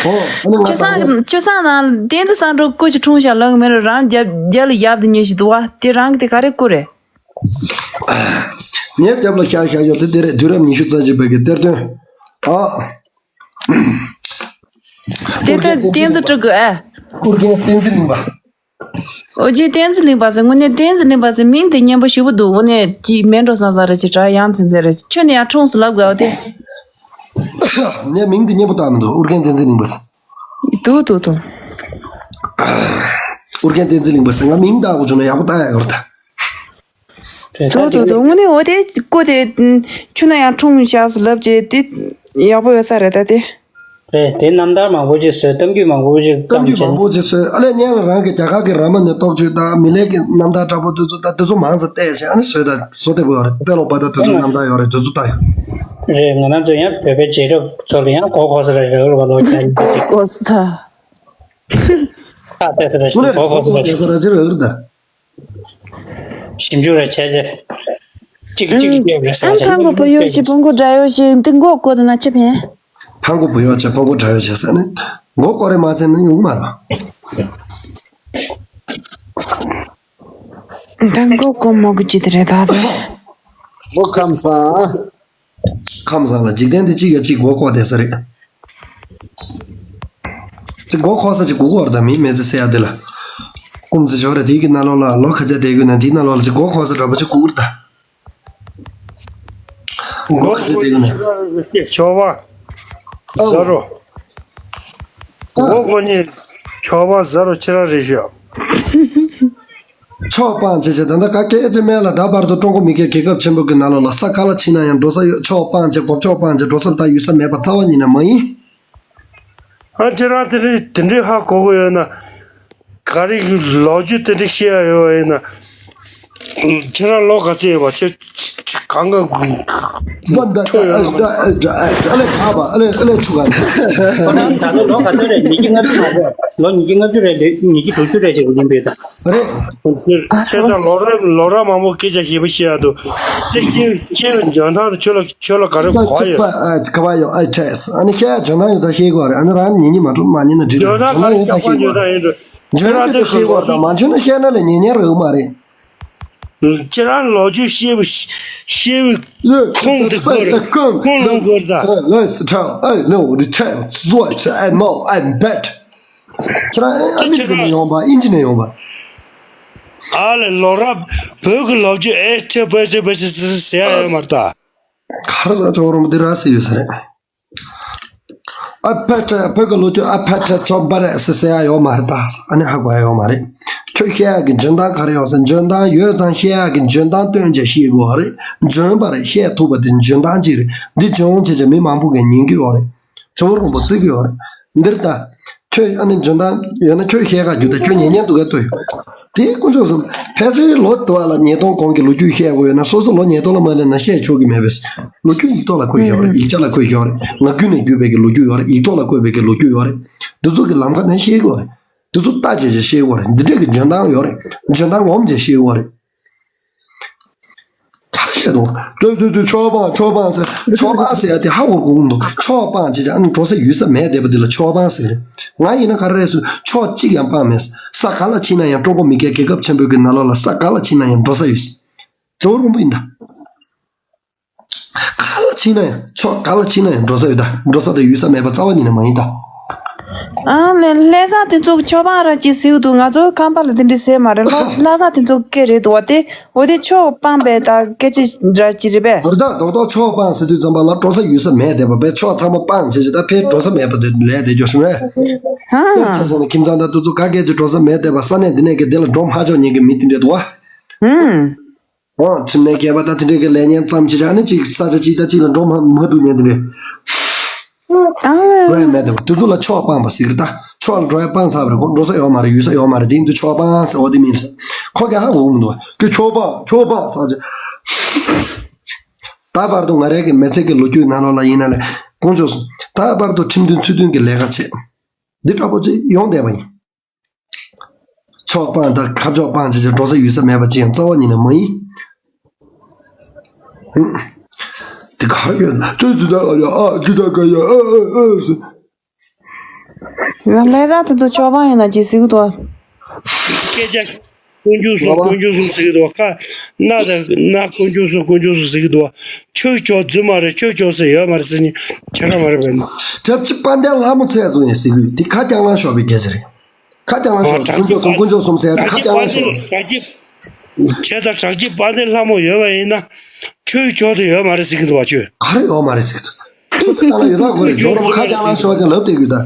ཨོ། ཨ་ནི་ང་ཆུ་ད་བཟང་ཆུ་བཟང་ནང་བསྟན་འཛིན་བསམ་གྲུབ་སྐུ་གཅིག་འཁྲུངས་ཤག་ལབ་གི་མེད་རུང་། རང་རྒྱབ་རྒྱབ་ལ་ཡབ་དེ་ཉོས་ཤིག་འདུག་བ། དེ་རང་གི་དེ་ག་རེ་སྐུ་རེད། ངའི་རྒྱབ་ལ་ཤར་ཤར་ཡོད་དེ་དེ་རེད། དུས་རབས་ཉི་ཤུ་རྩ་གཅིག་པའི་གི་གཏེར་སྟོན། ཨ། དེ་ལྟར་བསྟན་འཛིན་སྤྲུལ་སྐུ་ཨ། ཨོ་རྒྱན་བསྟན་འཛིན་གླིང་པ། ཨོ་རྒྱན་བསྟན་འཛིན་གླིང་པ་ཟེར། དངོས་གནས་བསྟན་འཛིན་གླིང་པ་ཟེར་མིང་དེ་སྙན་པོ་ཞེ་པོ་འདུག། དངོས་གནས་ཀྱི་མེད་འགྲོ་བསམ་བསམ་རེད། ཅི་དྲག་ཡང་འཛིན་འཛིན་རེད། ཁྱོད་ནས་ཡང་འཁྲུངས་སུ་ལབ་དགོས་པ་དེ། ངས་མིང་དེ་སྙན་པོ་བཏགས་མི་འདུག། ཨོ་རྒྱན་བསྟན་འཛིན་གླིང་པ་ཟེར། འདུག་འདུག་འདུག། ཨོ་རྒྱན་བསྟན་འཛིན་གླིང་པ་ཟེར། ང་མིང་བཏགས་དགོས་བྱུང་ན་ཡག་པོ་བཏགས་ཡག་ཡོད་རེད་ད། རེད། ད་དེ་དུ་དུ་དངོས་གནས་འོ་དེ་སྐུ་དེ་ཆུ་ནང་ཡང་འཁྲུངས་བཞག་སུ་ལབ་ཅེས་དེ་ཡག་པོ་ཡོད་ས་རེད་ད་དེ། རེད། དེ་རྣམ་ཐར་མང་པོ་ཅིག་བཟོས། གཏམ་རྒྱུད་མང་པོ་ཅིག་གཏམ་བརྩམས་རྒྱུད་བྱས། མང་པོ་ཅིག་བཟོས། ཨ་ལས་སྔོན་ལ་རང་གི་རྒྱ་གར་གྱི་རཱ་མ་ཎའི་རྟོགས་བརྗོད་དང་མི་ལའི་གི་རྣམ་ཐར་འདྲ་པོ་དེ་ཚོ་ད་དེ་ཚོ་མང་ཙམ་བལྟས་བྱས་ཨ་ནི་བཟོས། ད་བཟོ་བདེ་པོ་ཡོད་རེད། དཔེ་ལོག་པ་ད་དེ་ཚོ་རྣམ་ཐར་ཡོད་རེད། དེ་ཚོ་ལྟ་ཡོད། རེད། ང་རང་ཚོ་ཡང་བོད་པའི་རྗེས་འགྲོ་ཚོ་ལ་ཡང་མགོ་འཁོར་ས་རེད། རེད་བ་ལོ་ཅན་གོ་གོ་ས། ཁ་གཏད་ས་རེད། དངོས་གནས་མགོ་འཁོར་ས་རེད། མགོ་འཁོར་ས་རེད། རེད་ད། ཞིབ་འཇུག་རེ་བྱས་རྗེས། གཅིག་གཅིག་གཅིག་རེ་ཟེར་ཨ་བྱས། ཕ་མགོ་བུ་ཡོ་ཞིག་བུ་མགོ་དགྲ་ཡོ་ཞིག་འདི་མགོ་བསྐོར་དུ་ན་ཆི་ཕན། ཕ་མགོ་བུ་ཡོ་བྱས་བུ་མགོ་དགྲ་ཡོ་བྱས་ཟེར་ནས་མགོ་བསྐོར་རེ་མ་བྱས་ན་ཡོང་མ་རེད། འདི་མགོ་བསྐོར་མོ་གི་ཅི་དེ་རེད་ད་དེ། མགོ་ཁམས་སང་། ཁམས་བཟང་ལ་འཇིག་རྟེན་འདི་གཅིག་ཡ་གཅིག་མགོ་བསྐོར་བསྡད་ས་རེད། ཅིག་མགོ་འཁོར་ས་ཅིག་དགོས་ཀྱི་ཡོད་རེད་ད། མི་མེ་ཙི་སེ་ཡ་འདི་ལ། སྐུ་མཚམས་ཞོར་རེ་དེའི་གི་ནང་ལོགས་ལ་ལོ་ཁ་ཚད་བསྡད་དགོས་ན་དེའི་ནང་ལོགས་ལ་ཅིག་མགོ་འཁོར་ས་འདྲ་པོ་ཅིག་དགོས་ཀྱི་རེད་ད། ལོ་ཁ་ཚད་བསྡད་དགོས་ན། ཆོག་པ། ཟ་རོ། ཨ། མགོ་སྐོར་ནི་ཆོག་པ་ཟ་རོ་ཁྱེད་རང་རེད་ཤག། ཆོག་སྤང་བྱས་བྱས་ད་ལྟ་ག་སྐད་ཅིག་མེད་ལ། ད་བར་དུ་ཀྲུང་གོ་མི་སྒེར་རྒྱལ་ཁབ་ཆེན་པོ་གི་ནང་ལོགས་ལ་ས་ག་ལ་ཕྱིན་ན་ཡང་འགྲོ་ས་ཡོད། ཆོག་སྤང་བྱས་སྒོ་ཕྱོགས་སྤང་བྱས་འགྲོ་ས་ད་ཡོད་ས་མེད་པ་རྩ་བ་ཉིད་ནས་མ་ཡིན། ཨ་ཁྱེད་རང་དེ་འདྲའི་དེ་འདྲའི་ཧ་གོ་གི་ཡོད་ན། ག་རེ་གི་ལོ་རྒྱུས་དེ་འདྲ་བཤད་ཡ་ཡོད་པ་ཡིན་ན། ཁྱེད་རང་ལོ་ག་ཚོད་ཡོད་པ། ཁྱེད་ཁྱེད་གང་ག་ཁྲོ་ཡོད་ལ་མ། ཨ་ལས་ག་པ་ཨ་ལས་ཨ་ལས་ཆུ་ག་ནས། ད་ལོ་ག་ཚོད་རེད། ཉིས་བརྒྱ་ལྔ་བཅུ་མ་རེད། ལོ་ཉིས་བརྒྱ་ལྔ་བཅུ་རེད་ལེ། ཉིས་བརྒྱ་དྲུག་ཅུ་རེད་ཅེས་ཡིན་པས་ད། རེད། ཁྱེད་ཚོ་ལོ་རབས་ལོ་རབས་མང་པོ་སྐད་ཆ་ཞིབ་པོ་བཤད་ཡ་འདུག། དེ་ཁྱེད་ཁྱེད་འཇོན་ཐང་དུ་ཁྱོད་ལ་ཁྱོད་ལ་ག་རེ་གོ་ཡོད། ཨ་ཅིག་ག་པ་ཡོད། ཨ་ཁྲེས་ཨ་ནི་བཤད་ཡ་འཇོན་ཐང་ཡོད་ཙང་ཤེས་དགོས་རེད། ཨ་ནི་རང་ཉན་གྱི་མ་འགྲོ་མ་ཉན་ན་འགྲིག་རེད། འཇོན་ཐང་ཡོད་ཙང་ཤེས་དགོས་རེད། འཇོན་ཐང་ཡོད་ཙང་ཤེས་དགོས་རེད། ད་མ་འཇོན་ན་བཤད་ན་ལས་ཉན་ཉན་རེད་མ་རེད། ཁྱེད་རང་ལོ་རྒྱུས་ཤེས་པ་ཤེས་པའི་ཁུངས་དེ་དགོས་རེད། ཁུངས་ལུང་དགོས་རེད་ད། Let's talk. I know the time. What I know, I'm bad. ཁྱེད་རང་ཨ་མི་རི་ཀ་ནས་ཡོང་པ། དབྱིན་ཇི་ནས་ཡོང་པ། ཨ་ལས་ལོ་རབས་བོད་ཀྱི་ལོ་རྒྱུས་ཨེ་ཁྲེ་བེ་ཁྲེ་བེ་ཁྲེ་ཟེར་ཡ་ཡོད་མ་རེད་ད། ག་རེ་ཟེར་ཅོག་རོང་པོ་འདི་ར་ཟེར་ཡོད་ས་རེད། ཨ་ཕ་ཁྲ་བོད་ཀྱི་ལོ་རྒྱུས་ཨ་ཕ་ཁྲ་ཅོག་པ་རེད་ཟེར་ཟེར་ཡ་ཡོད་མ་རེད་ད། ཨ་ནི་ཧ་གོ་ཡ་ཡོད་མ་རེད། ཁྱོད་བཤད་ཡ་གི་འཇོན་ཐང་ག་རེ་ཡོད་ཟེར། འཇོན་ཐང་ཡོད་ཙང་བཤད་ཡ་གི་འཇོན་ཐང་བཏོན་བྱས་བཤད་དགོས་པ་རེད། འཇོན་པ་རེད། བཤད་ཐུབ་པ་དེ་འཇོན་ཐང་ཅིག་རེད། འདི་འཇོན་བྱས་བྱས་མི་མང་པོ་གིས་ཉན་གྱི་ཡོད་རེད། གཙོ་བོ་རིན་པོ་བརྩི་གི་ཡོད་རེད། འདིར་ད། ཁྱོད་ཨ་ནི་འཇོན་ཐང་ཡོད་ན་ཁྱོད་བཤད་ག་རྒྱུ་ད། ཁྱོད་ཉན་ཉན་འདུག་ག་ལྟོས་ཡོད། དེ་དཀོན་མཆོག་གསུམ་ཕལ་ཆེར་ལོ་དུ་བ་ལ་ཉིས་སྟོང་གོང་གི་ལོ་རྒྱུས་བཤད་དགོས་ཡོད་ན་སོ་སོ་ལོ་ཉིས་སྟོང་ལ་མ་སླེབས་ན་བཤད་ཆོག་གི་མེད་པས། ལོ་རྒྱུས་ཡིག་ཐོག་ལ་བཀོད་ཡོད་རེད། ཡིག་ཆ་ལ་བཀོད་ཡོད་རེད། ངག་རྒྱུན་ནས་བརྒྱུད་པའི་གི་ལོ་རྒྱུས་ཡོད་རེད། ཡིག་ཐོག་ལ་བཀོད་པའི་གི་ལོ་རྒྱུས་ཡོད་རེད། འདི་ཚོ་གི་ལམ་ཁ་ནས་ཤེས་དགོས་རེད། འདི་ཚོ་ལྟ་བྱས་བྱས་ཤེས་དགོས་རེད། འདི་འདྲས་ཀྱི་འཇོན་ཐང་ཡོད་རེད། འཇོན་ཐང་ངོམ་བྱས་ཤེས་དགོས་རེད། ག་རེ་བཤད་འདུག། ལོས་ལོས་ལོས་ཆོག་པ་ཆོག་པ་ཟེར། ཆོག་པ་ཟེར་ཡ་དེ་ཧ་གོ་གོ་གི་འདུག། ཆོག་པ་ཅེས་ཀྱང་ཨ་ནི་འགྲོ་ས་ཡོད་ས་མེད་བསྡད་པ་འདི་ལ་ཆོག་པ་ཟེར་རེད། ང་ཡིན་ན་ག་རེ་རེད་ཟེར། ཕྱོགས་གཅིག་ཡང་སྤང་མེད། ས་ག་ལ་ཕྱིན་ན་ཡང་ཀྲུང་གོ་མི་སྒེར་རྒྱལ་ཁབ་ཆེན་པོའི་གི་ནང་ལོགས་ལ་ས་ག་ལ་ཕྱིན་ན་ཡང་འགྲོ་ས་ཡོད། གཙོ་བོ་རིན་པོ་ཡིན་ད། ག་ལ་ཕྱིན་ན་ཡང་ཕྱོགས་ག་ལ་ཕྱིན་ན་ཡང་འགྲོ་ས་ཡོད་ད། འགྲོ་ས་དེ་ཡོད་ས་མེད་པ་རྩ་བ་ཉིད་ནས་མ་ཡིན་ད། ཨ་ལས་ལྷ་ས་དེ་ཚོ་ཆོས་སྤང་ར་ཅིག་ཟེར་གི་འདུག་ང་ཚོ་ཁམས་པ་ལ་དེ་འདྲ་ཟེར་མ་རེད། ལྷ་ལྷ་ས་དེ་ཚོ་སྐད་རེད་འདུག་བ། དེ་འོ་དེ་ཆོས་སྤང་པའི་ད་སྐད་ཆ་འདྲ་ཅིག་རེད་པས། རེད་ད། རྡོག་རྡོག་ཆོས་སྤང་ཟེར་དུས་ཙམ་པ་ལ་འགྲོ་ས་ཡོད་ས་མེད་བསྡད་པ་བས། ཆོས་ཚང་མ་སྤང་བྱས་བྱས་ད་ཕར་འགྲོ་ས་མེད་པ་དེ་ལས་བསྡད་རྒྱུ་བྱུང་བས། ཧ། དཔེར་ཆ་བཞག་ན་ཁྱིམ་ཚང་དང་དེ་ཚོ་ག་གས་ཀྱི་འགྲོ་ས་མེད་བསྡད་པ། ས་གནས་འདི་ནས་ཀྱི་འདི་ལ་འགྲོ་མ་ཆོག་མཁན་གྱི་མི་དེ་འདྲས་འདུག་བ། ཧུམ། འོ་ཁྲིམས་ནས་སྐྱེས་པ་དང་དེ་འདྲས་ཀྱི་ལས་ངན་ཙམ་བྱས་བྱས་ཨ་ནི་གཅིག་ས་ཆ་གཅིག་དང་གཅིག་ལ་འགྲོ་མ་མ་ཐུབ་མཁན་དེ་འདྲས། ཨ། རེད་མེད་དེ་དུས་ཚོད་ལ་ཆོས་སྤངས་པ་ཟེར་གི་རེད་ད། ཆོས་ལ་འགྲོ་ཡ་སྤངས་ཚར་བ་རེད། ཁོ་འགྲོ་ས་ཡོད་མ་རེད། ཡོད་ས་ཡོད་མ་རེད། དེ་ཡིན་དུས་ཆོས་སྤངས་ཟེར་བ་དེ་མིན་ཟེར། ཁོ་ག་ཧ་གོ་གི་མི་འདུག་ག་ཁྱོད་ཆོས་སྤངས་ཆོས་སྤངས་ཟེར་བྱས། ད་བར་དུ་ང་རའི་གི་མི་ཚེ་གི་ལོ་རྒྱུས་ནང་ལོགས་ལ་ཡིན་ན་ལས་དཀོན་མཆོག་གསུམ་ད་བར་དུ་ཁྲིམས་མཐུན་ཚུལ་མཐུན་གྱི་ལས་ཀ་བྱེད། འདི་འདྲ་པོ་ཅིག་ཡོང་བསྡད་པ་ཡིན། ཆོས་སྤངས་དང་ཁ་ཕྱོགས་སྤངས་བྱས་བྱས་འགྲོ་ས་ཡོད་ས་མེད་པ་ཅི་ཡང་རྩ་བ་ཉིད་ནས་མ་ཡིན། ཧུམ། དེ་ག་རེ་ཡོད་ན་ལྟོས་དུས་ད་ཨ་ཡ་ཨ་ཅི་ད་ག་ཡ་ཨ་ཨ་ཨ་ཟེར། ལྷ་ས་དེ་ཚོ་ཆོས་སྤང་ཡིན་ན་ཅི་ཟེར་གི་འདུག་སྐད་ཆ། དཀོན་མཆོག་གསུམ་དཀོན་མཆོག་གསུམ་ཟེར་གི་འདུག་ཁ་ན་ད་ན་དཀོན་མཆོག་གསུམ་དཀོན་མཆོག་གསུམ་ཟེར་གི་འདུག་ཁྱོད་ཆོས་རྫུན་མ་རེད། ཁྱོད་ཆོས་ཟེར་ཡོད་མ་རེད་ཟེར་ནི་ཁྱེད་རང་མ་རེད་པས་ནི། གྲབས་ཅི་དཔལ་ལྡན་ལྷ་མོ་ཚལ་བཟུང་ཡིན་ཟེར་གི་ཡོད། དེ་ཁ་རྐྱང་ལང་ཤོར་བའི་སྐད་ཆ་རེད། ཁ་རྐྱང་ལང་ཤོར། དཀོན་མཆོག་གསུམ་དཀོན་མཆོག་གསུམ་ཟེར་ཡ་དེ་ཁ་རྐྱང་ལང་ཤོར། ཁྱེད་ད་དྲག་སྐྱེས་དཔལ་ལྡན་ལྷ་མོ་ཡོད་པ་ཡིན་ན། ཁྱོད་ཆོས་དེ་ཡོད་མ་རེད་ཟེར་གི་འདུག་བ་ཁྱོད། ག་རེ་ཡོད་མ་རེད་ཟེར་གི་འདུག་ཁྱོད་ད་ལ་ཡོད་ད་གོ་རེད། ཇོ་རོ་ཁ་རྐྱང་ལང་ཤོར་ཀྱང་ལབ་བསྡད་གི་ད།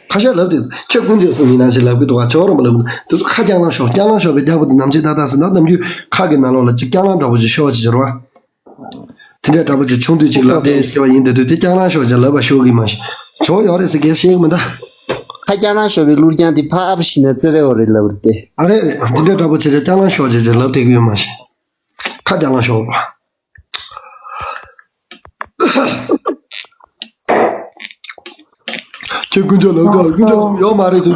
ཁ་ཤས་ལབ་བསྡད་འདུག་ཁྱོད་དཀོན་མཆོག་གསུམ་ཡིན་ན་ཞེས་ལབ་གི་འདུག་བ། ཇོ་རོ་མ་ལབ་གི་འདུག་དེ་ཚོ་ཁ་རྐྱང་ལང་ཤོར། རྐྱང་ལང་ཤོར་བའི་རྒྱལ་པོ་དེ་ནམ་ཞིག་ད་ད་ཟེར་ན་ནམ་རྒྱུན་ཁ་གི་ནང་ལོགས་ལ་ཅིག་རྐྱང་ལང་འདྲ་པོ་ཅིག་ཤོར་བ་ཅིག་འབྱོར་བ། དེ་འདྲའི་འདྲ་པོ་ཅིག་ཆུང་དུས་ཅིག་ལབ་བསྡད་ཡོད་པ་ཡིན་དུས་དེ་རྐྱང་ལང་ཤོར་ཅིག་ལབ་པ་ཤོར་གི་མ་ཤེས། ཇོ་ཡོད་རེད་ཟེར་གལ་ཤེས་གི་མི་འདུག་ཁ་རྐྱང་ལང་ཤོར་བའི་གླུ་རྐྱང་དེ་ཕ་ཨ་ཕ་ཤི་ན་ཙི་རེ་འོ་རེད་ལབ་རེད་དེ། ཨ་རེད་རེད། འདི་འདྲའི་འདྲ་པོ་བྱས་ཏེ་རྐྱང་ལང་ཤོར་བྱས་ཏེ་ལབ་བསྡད་གི་ཡོད་མ་ཤེས། ཁ་རྐྱང་ལང་ཤོར་བ། ཁྱེད་ཀུན་ཅོ་ལབ་ཀ་ཀུན་ཅོ་ཡོད་མ་རེད་ཟེར་ཀ་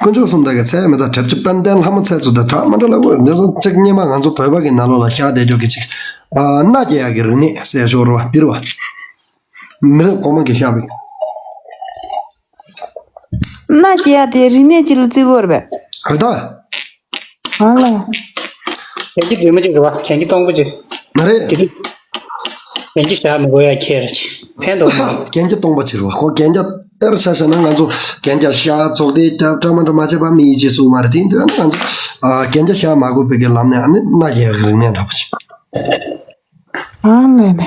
དཀོན་མཆོག་གསུམ་དག་གི་ཚད་མེད་དང་གྲབས་ཅི་དཔལ་ལྡན་ལྷ་མོ་ཚལ་ཚུལ་དང་གྲགས་མ་འདྲ་ལ་འོ་འདི་ཚོ་གཅིག་སྙེ་མ་ང་ཚོ་བོད་པ་གི་ནང་ལོགས་ལ་ཤར་བསྡད་རྒྱུ་གི་ཅིག་ཨ་མནའ་སྐྱེལ་ཡག་གི་རིག་གནས་ཟེར་ཞོར་བ་འདིར་བ། མི་རབས་གོང་མ་གི་ཤར་བའི་མནའ་སྐྱེལ་ཡག་དེ་རིག་གནས་ཅིག་ལ་བརྩི་དགོས་རེད་པས། རེད་ད། ཨ་ལ། གན་གི་རྫུན་མ་ཅིག་རེད་བ། གན་གི་སྟོང་པ་ཅིག་ན་རེད། དེ་དུས། གན་གི་བཞག་མི་དགོས་ཡ་ཁྱེར་ཕན་ཐོགས་མ། གན་གི་སྟོང་པ་ཅིག་རེད་བ། ཁོ་གན་གི་དཔེར་ཆ་བཞག་ན་ང་ཚོ་གན་གི་བཞག་ཚོགས་སྡེ་རྒྱབ་ཀྲ་མ་ཀྲ་མ་བྱས་པ་མི་ཡི་རྗེས་སུ་མ་རེད། དེ་འདྲ་ན་ང་ཚོ་ཨ་གན་གི་བཞག་མ་དགོས་པའི་གི་ལམ་ནས་ཨ་ནི་མནའ་སྐྱེལ་ཡག་གི་རིག་གནས་འདྲ་པོ་ཅིག་ཨ་ལས་ནས།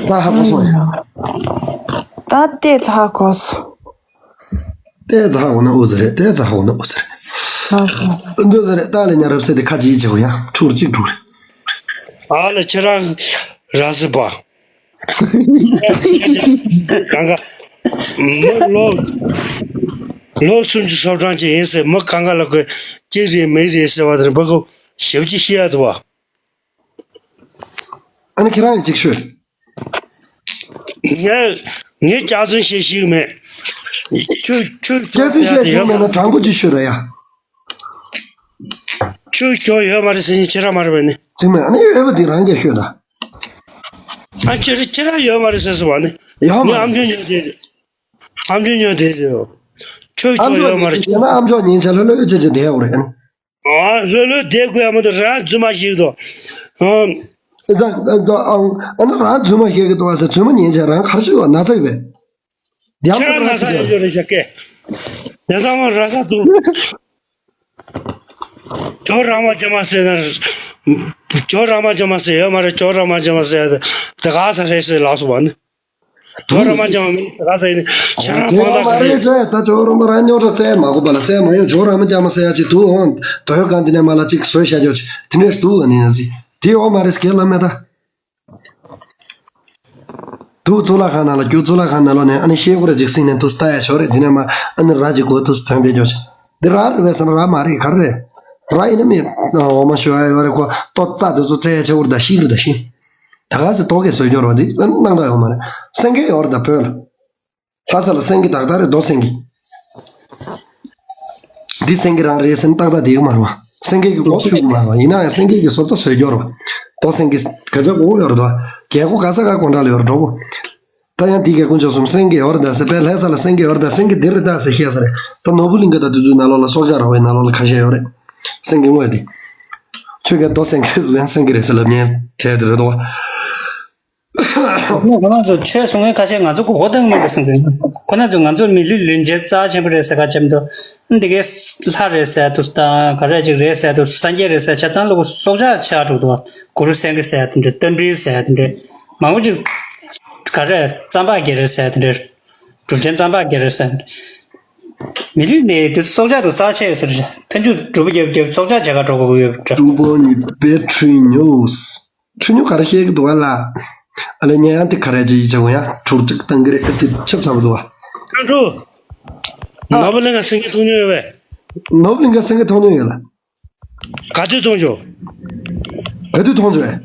ད་ཧ་གོ་སོང་ཡ། ད་ལྟས་ཚ་གོ་སོང་། ལྟས་ཚ་འོ་ན་ཨུ་ཙི་རེད། ལྟས་ཚ་འོ་ན་ཨུ་ཙི་རེད། ཨ་ཧ། འདི་ཙི་རེད། ད་ལས་ཉ་རབ་སེ་དེ་ཁ་ཅིག་བྱེད་འོ་ཡ་ཕྲུ་གུ་གཅིག་ཕྲུ་གུ་རེད། ཨ་ལ་ཁྱེད་རང་ར་སི་པ། གང་ག་མི་ལོ་ལོ་སུམ་ཅུ་སོ་གྲངས་ཅིག་ཡིན་ཟེར། མི་གང་ག་ལ་ཁོས་གཅིག་རེད་མི་རེད་ཟེར་བ་དེ་རེད་པ། ཁོ་ཞེ་པོ་ཅིག་ཤེས་ཡ་འདུག་བ། ཨ་ནི་ཁྱེད་རང་ཡང་གཅིག་ཤོད། ངས་ངས་སྐྱག་རྫུན་བཤད་ཤེས་ཀྱི་མེད། ཁྱོད་ཁྱོད་སྐྱག་རྫུན་བཤད་ཤེས་ཀྱི་མེད་ན་དྲང་པོ་གཅིག་ཤོད་ད་ཡ། ཁྱོད་ཁྱོད་ཡོད་མ་རེད་ཟེར་ནས་ཁྱེད་རང་མ་རེད་པས་ནི། ཚིག་མེད། ཨ་ནི་ཡོད་པ་འདི་རང་གིས་ཤོད་ད། ཨ་ཁྱེད་ཁྱེད་རང་ཡོད་མ་རེད་ཟེར་སོང་བ་ནི། ཡོད་མ་ངས་ཨམ་ཆོས་ཉོས་དེ། ཨམ་ཆོས་ཉོས་དེ་རེད། ཁྱོད་ཨམ་ཁྱོད་ཆོས་ཡོད་མ་རེད། ཉན་ན་ཨམ་ཆོས་ཉན་བྱས་ལྷོད་ལྷོད་བྱས་བྱས་བསྡད་ཡོད་རེད་ཨ་ནི། ཨ་ལྷོད་ལྷོད་བསྡད་དགོས་ཡ་མ་གཏོགས་རང་རྫུན་མ་བཤད་ཀྱི་འདུག་ཨ། ཨ་ནི་རང་རྫུན་མ་བཤད་ཀྱི་འདུག་བ་ཟེར། རྫུན་མ་ཉན་བྱས་རང་གར་ཤི་བ་ན་ཚ་ཡོད་པས། རྒྱ་ཁྱེད་རང་ན་ཚ་ཡོད་ཡོད་རེད་ཤག་གེ། དེ་ཚང་མ་ར་ས་ཚུགས། ཇོ་ར་མ་ཇ་མ་ཟེར་ན། ཇོ་ར་མ་ཇ་མ་ཟེར་ཡོད་མ་རེད། ཇོ་ར་མ་ཇ་མ་ཟེར་ཡ་དེ་ག་ས་རེད་ཟེར་ལབ་སོང་བ་ནི། ཇོ་ར་མ་ཇ་མ་མིན་ནི་ག་ས་ཡིན་ནི་ཁྱེད་རང་དེ་དཔང་རྐྱང་རྐྱང་མ་རེད་རེད། ཅེས་ད་ཇོ་ར་མ་རང་རྙོག་དྲ་བཙལ་མ་དགོས་པ་ལ་བཙལ་མ་ཡོང་། ཇོ་ར་མ་ཇ་མ་ཟེར་ཡ་ཅིག་འདུག་འོང་། དོ་ཡོད་གང་དེ་ནས་མ་ལ་ཅིག་བཟོས་བཞག་རྒྱུ་ཅིག་དེ་འདྲས་འདུག་ཨ་ནི་ཡང་ཟིག་དེ་ཡོད་མ་རེད་ཟེར་ལབ་མེད་ད། དུ་གཙུག་ལག་ཁང་ནང་ལ་རྒྱུ། གཙུག་ལག་ཁང་ནང་ལོགས་ནས་ཨ་ནི་ཤེལ་སྒོ་ར་ཅིག་བསྲིངས་ནས་དུ་ལྟ་ཡ་ཆོག་རེད། དེ་ནས་མ་ཨ་ནི་ར་ཅིག་གོ་དུ་ཐོན་བསྡད་རྒྱུ་ཅིག་འདི་ར་རེད་པས་ཟེར་ན་ར་མ་རེད། ག་རེ་རེད། ར་ཡིན་ན་མི་འོ་མ་ཞུ་ཡ་ཡོད་རེད། ཁོ་ལྟོ་རྩ་དེ་ཚོ་བཙལ་ཡ་ཆེ་བོར་ད་ཤིག་རེད་ད་ཤིག་ད་ག་ཟེ་ལྟོ་གས་བཟོས་རྒྱུ་རེད་པ། འདི་སྣང་དག་ཡོད་མ་རེད། སེང་གེ་ཡོད་རེད་ད་བོད་ལ། ལྷ་ས་ལ་སེང་གེ་དག་དག་རེད། རྡོ་སེང་གེ། འདི་སེང་གེ་རང་རེད་ཟེར་ན་ཏག་ཏག་བསྡད་ཀྱི་མ་རེད་པ། སེང་གེ་གི་མགོ་ཚུད་ཀྱི་མ་རེད་པ། ཡིན་ན་ཡང་སེང་གེ་གི་བཟོ་ལྟ་བཟོས་རྒྱུ་རེད་པ། རྡོ་སེང་གེ་ག་ཚོད་གོ་ཡོད་རེད་དོ། རྒྱལ་སྒོ་ག་ས་ག་གོང་ཁྲ་ལ་ཡོད་རེད་འགྲོ་གོ། ད་ཡང་འདི་གའི་དཀོན་མཆོག་གསུམ་སེང་གེ་ཡོད་རེད་ད་ཟེར། དཔེ་ལྷ་ས་ལ་སེང་གེ་ཡོད་རེད་ད། སེང་གེ་འདི་རེད་ད་ཟེར་བཤད་ས་རེད། ད་ནོར་བུ་གླིང་ག་ད་དུས་ཚོད་ནང་ལོགས་ལ་སྲོག་ཆགས་ར་བའི་ནང་ལོགས་ལ་ཁ་ཤས་ཡོད་རེད། སེང་གེ་དངོས་དེ། ཁྱོད་ཀྱིས་རྡོ་སེང་གེ་བཟོ་ཡང་སེང་གེ་རེད་ཟེར་ལབ་མཁན་གྲས་དེ་རེད་དོ། ཁོ་རང་ཚོ་ཆོས་གསུང་མཁན་ཁ་ཤས་ང་ཚོ་གོ་བོ་བཏང་མེད་པ་གསུང་གི། ཁོ་རང་ཚོ་ང་ཚོ་མི་ལུས་ལུས་འབྲེལ་རྩ་ཆེན་པོ་རེད་ཟེར་ཁ་ཆེ་མི་འདུག་འདི་གའི་ལྷ་རེད་ཟེར་དུ་དང་ག་རེ་ཅིག་རེད་ཟེར་དུ་སངས་རྒྱས་རེད་ཟེར་ཆ་ཚང་ལོག་སྲོག་ཆགས་ཆགས་འགྲོ་འདུག་གུ་རུ་སེང་གེ་ཟེར་དེ་འདྲ་རྟ་མགྲིན་ཟེར་དེ་འདྲ་མང་པོ་ཅིག་ག་རེ་རྩམ་པ་རྒྱལ་རེད་ཟེར་དེ་འདྲ་གྲུབ་ཆེན་རྩམ་པ་རྒྱལ་རེད་ཟེར། མི་ལུས་ནས་དེ་སྲོག་ཆགས་དུ་རྩ་ཆེ་ཟེར་ཞིང་ཐན་ཆུ་གྲུབ་རྒྱབ་རྒྱབ་སྲོག་ཆགས་བྱ་དགའ་འགྲོ་དགོས་ཡོད་འདྲ། ཀྲུང་གོ་ཉིད་པའི་ཁྲུས་ཉོས། ཁྲུས་ཉོ་ག་རེ་བཤད་ཀྱི་འདུག་བ་ལ། ཨ་ལས་ཉན་ཡང་དེ་ག་རེ་ཅིག་ཡིད་ཆེས་ཡང་ཁྲུག་ཅིག་བཏང་གི་རེད་དེ་ཆབ་ཆབ་འདུག་བ། ཁྲུ། ཨ། ནོར་བུ་གླིང་ག་སེང་གེ་མཐོང་མྱོང་ཡོད་པས། ནོར་བུ་གླིང་ག་སེང་གེ་མཐོང་མྱོང་ཡོད་ལ། ག་དུས་མཐོང་བྱུང་། ག་དུས་མཐོང་བྱུང་།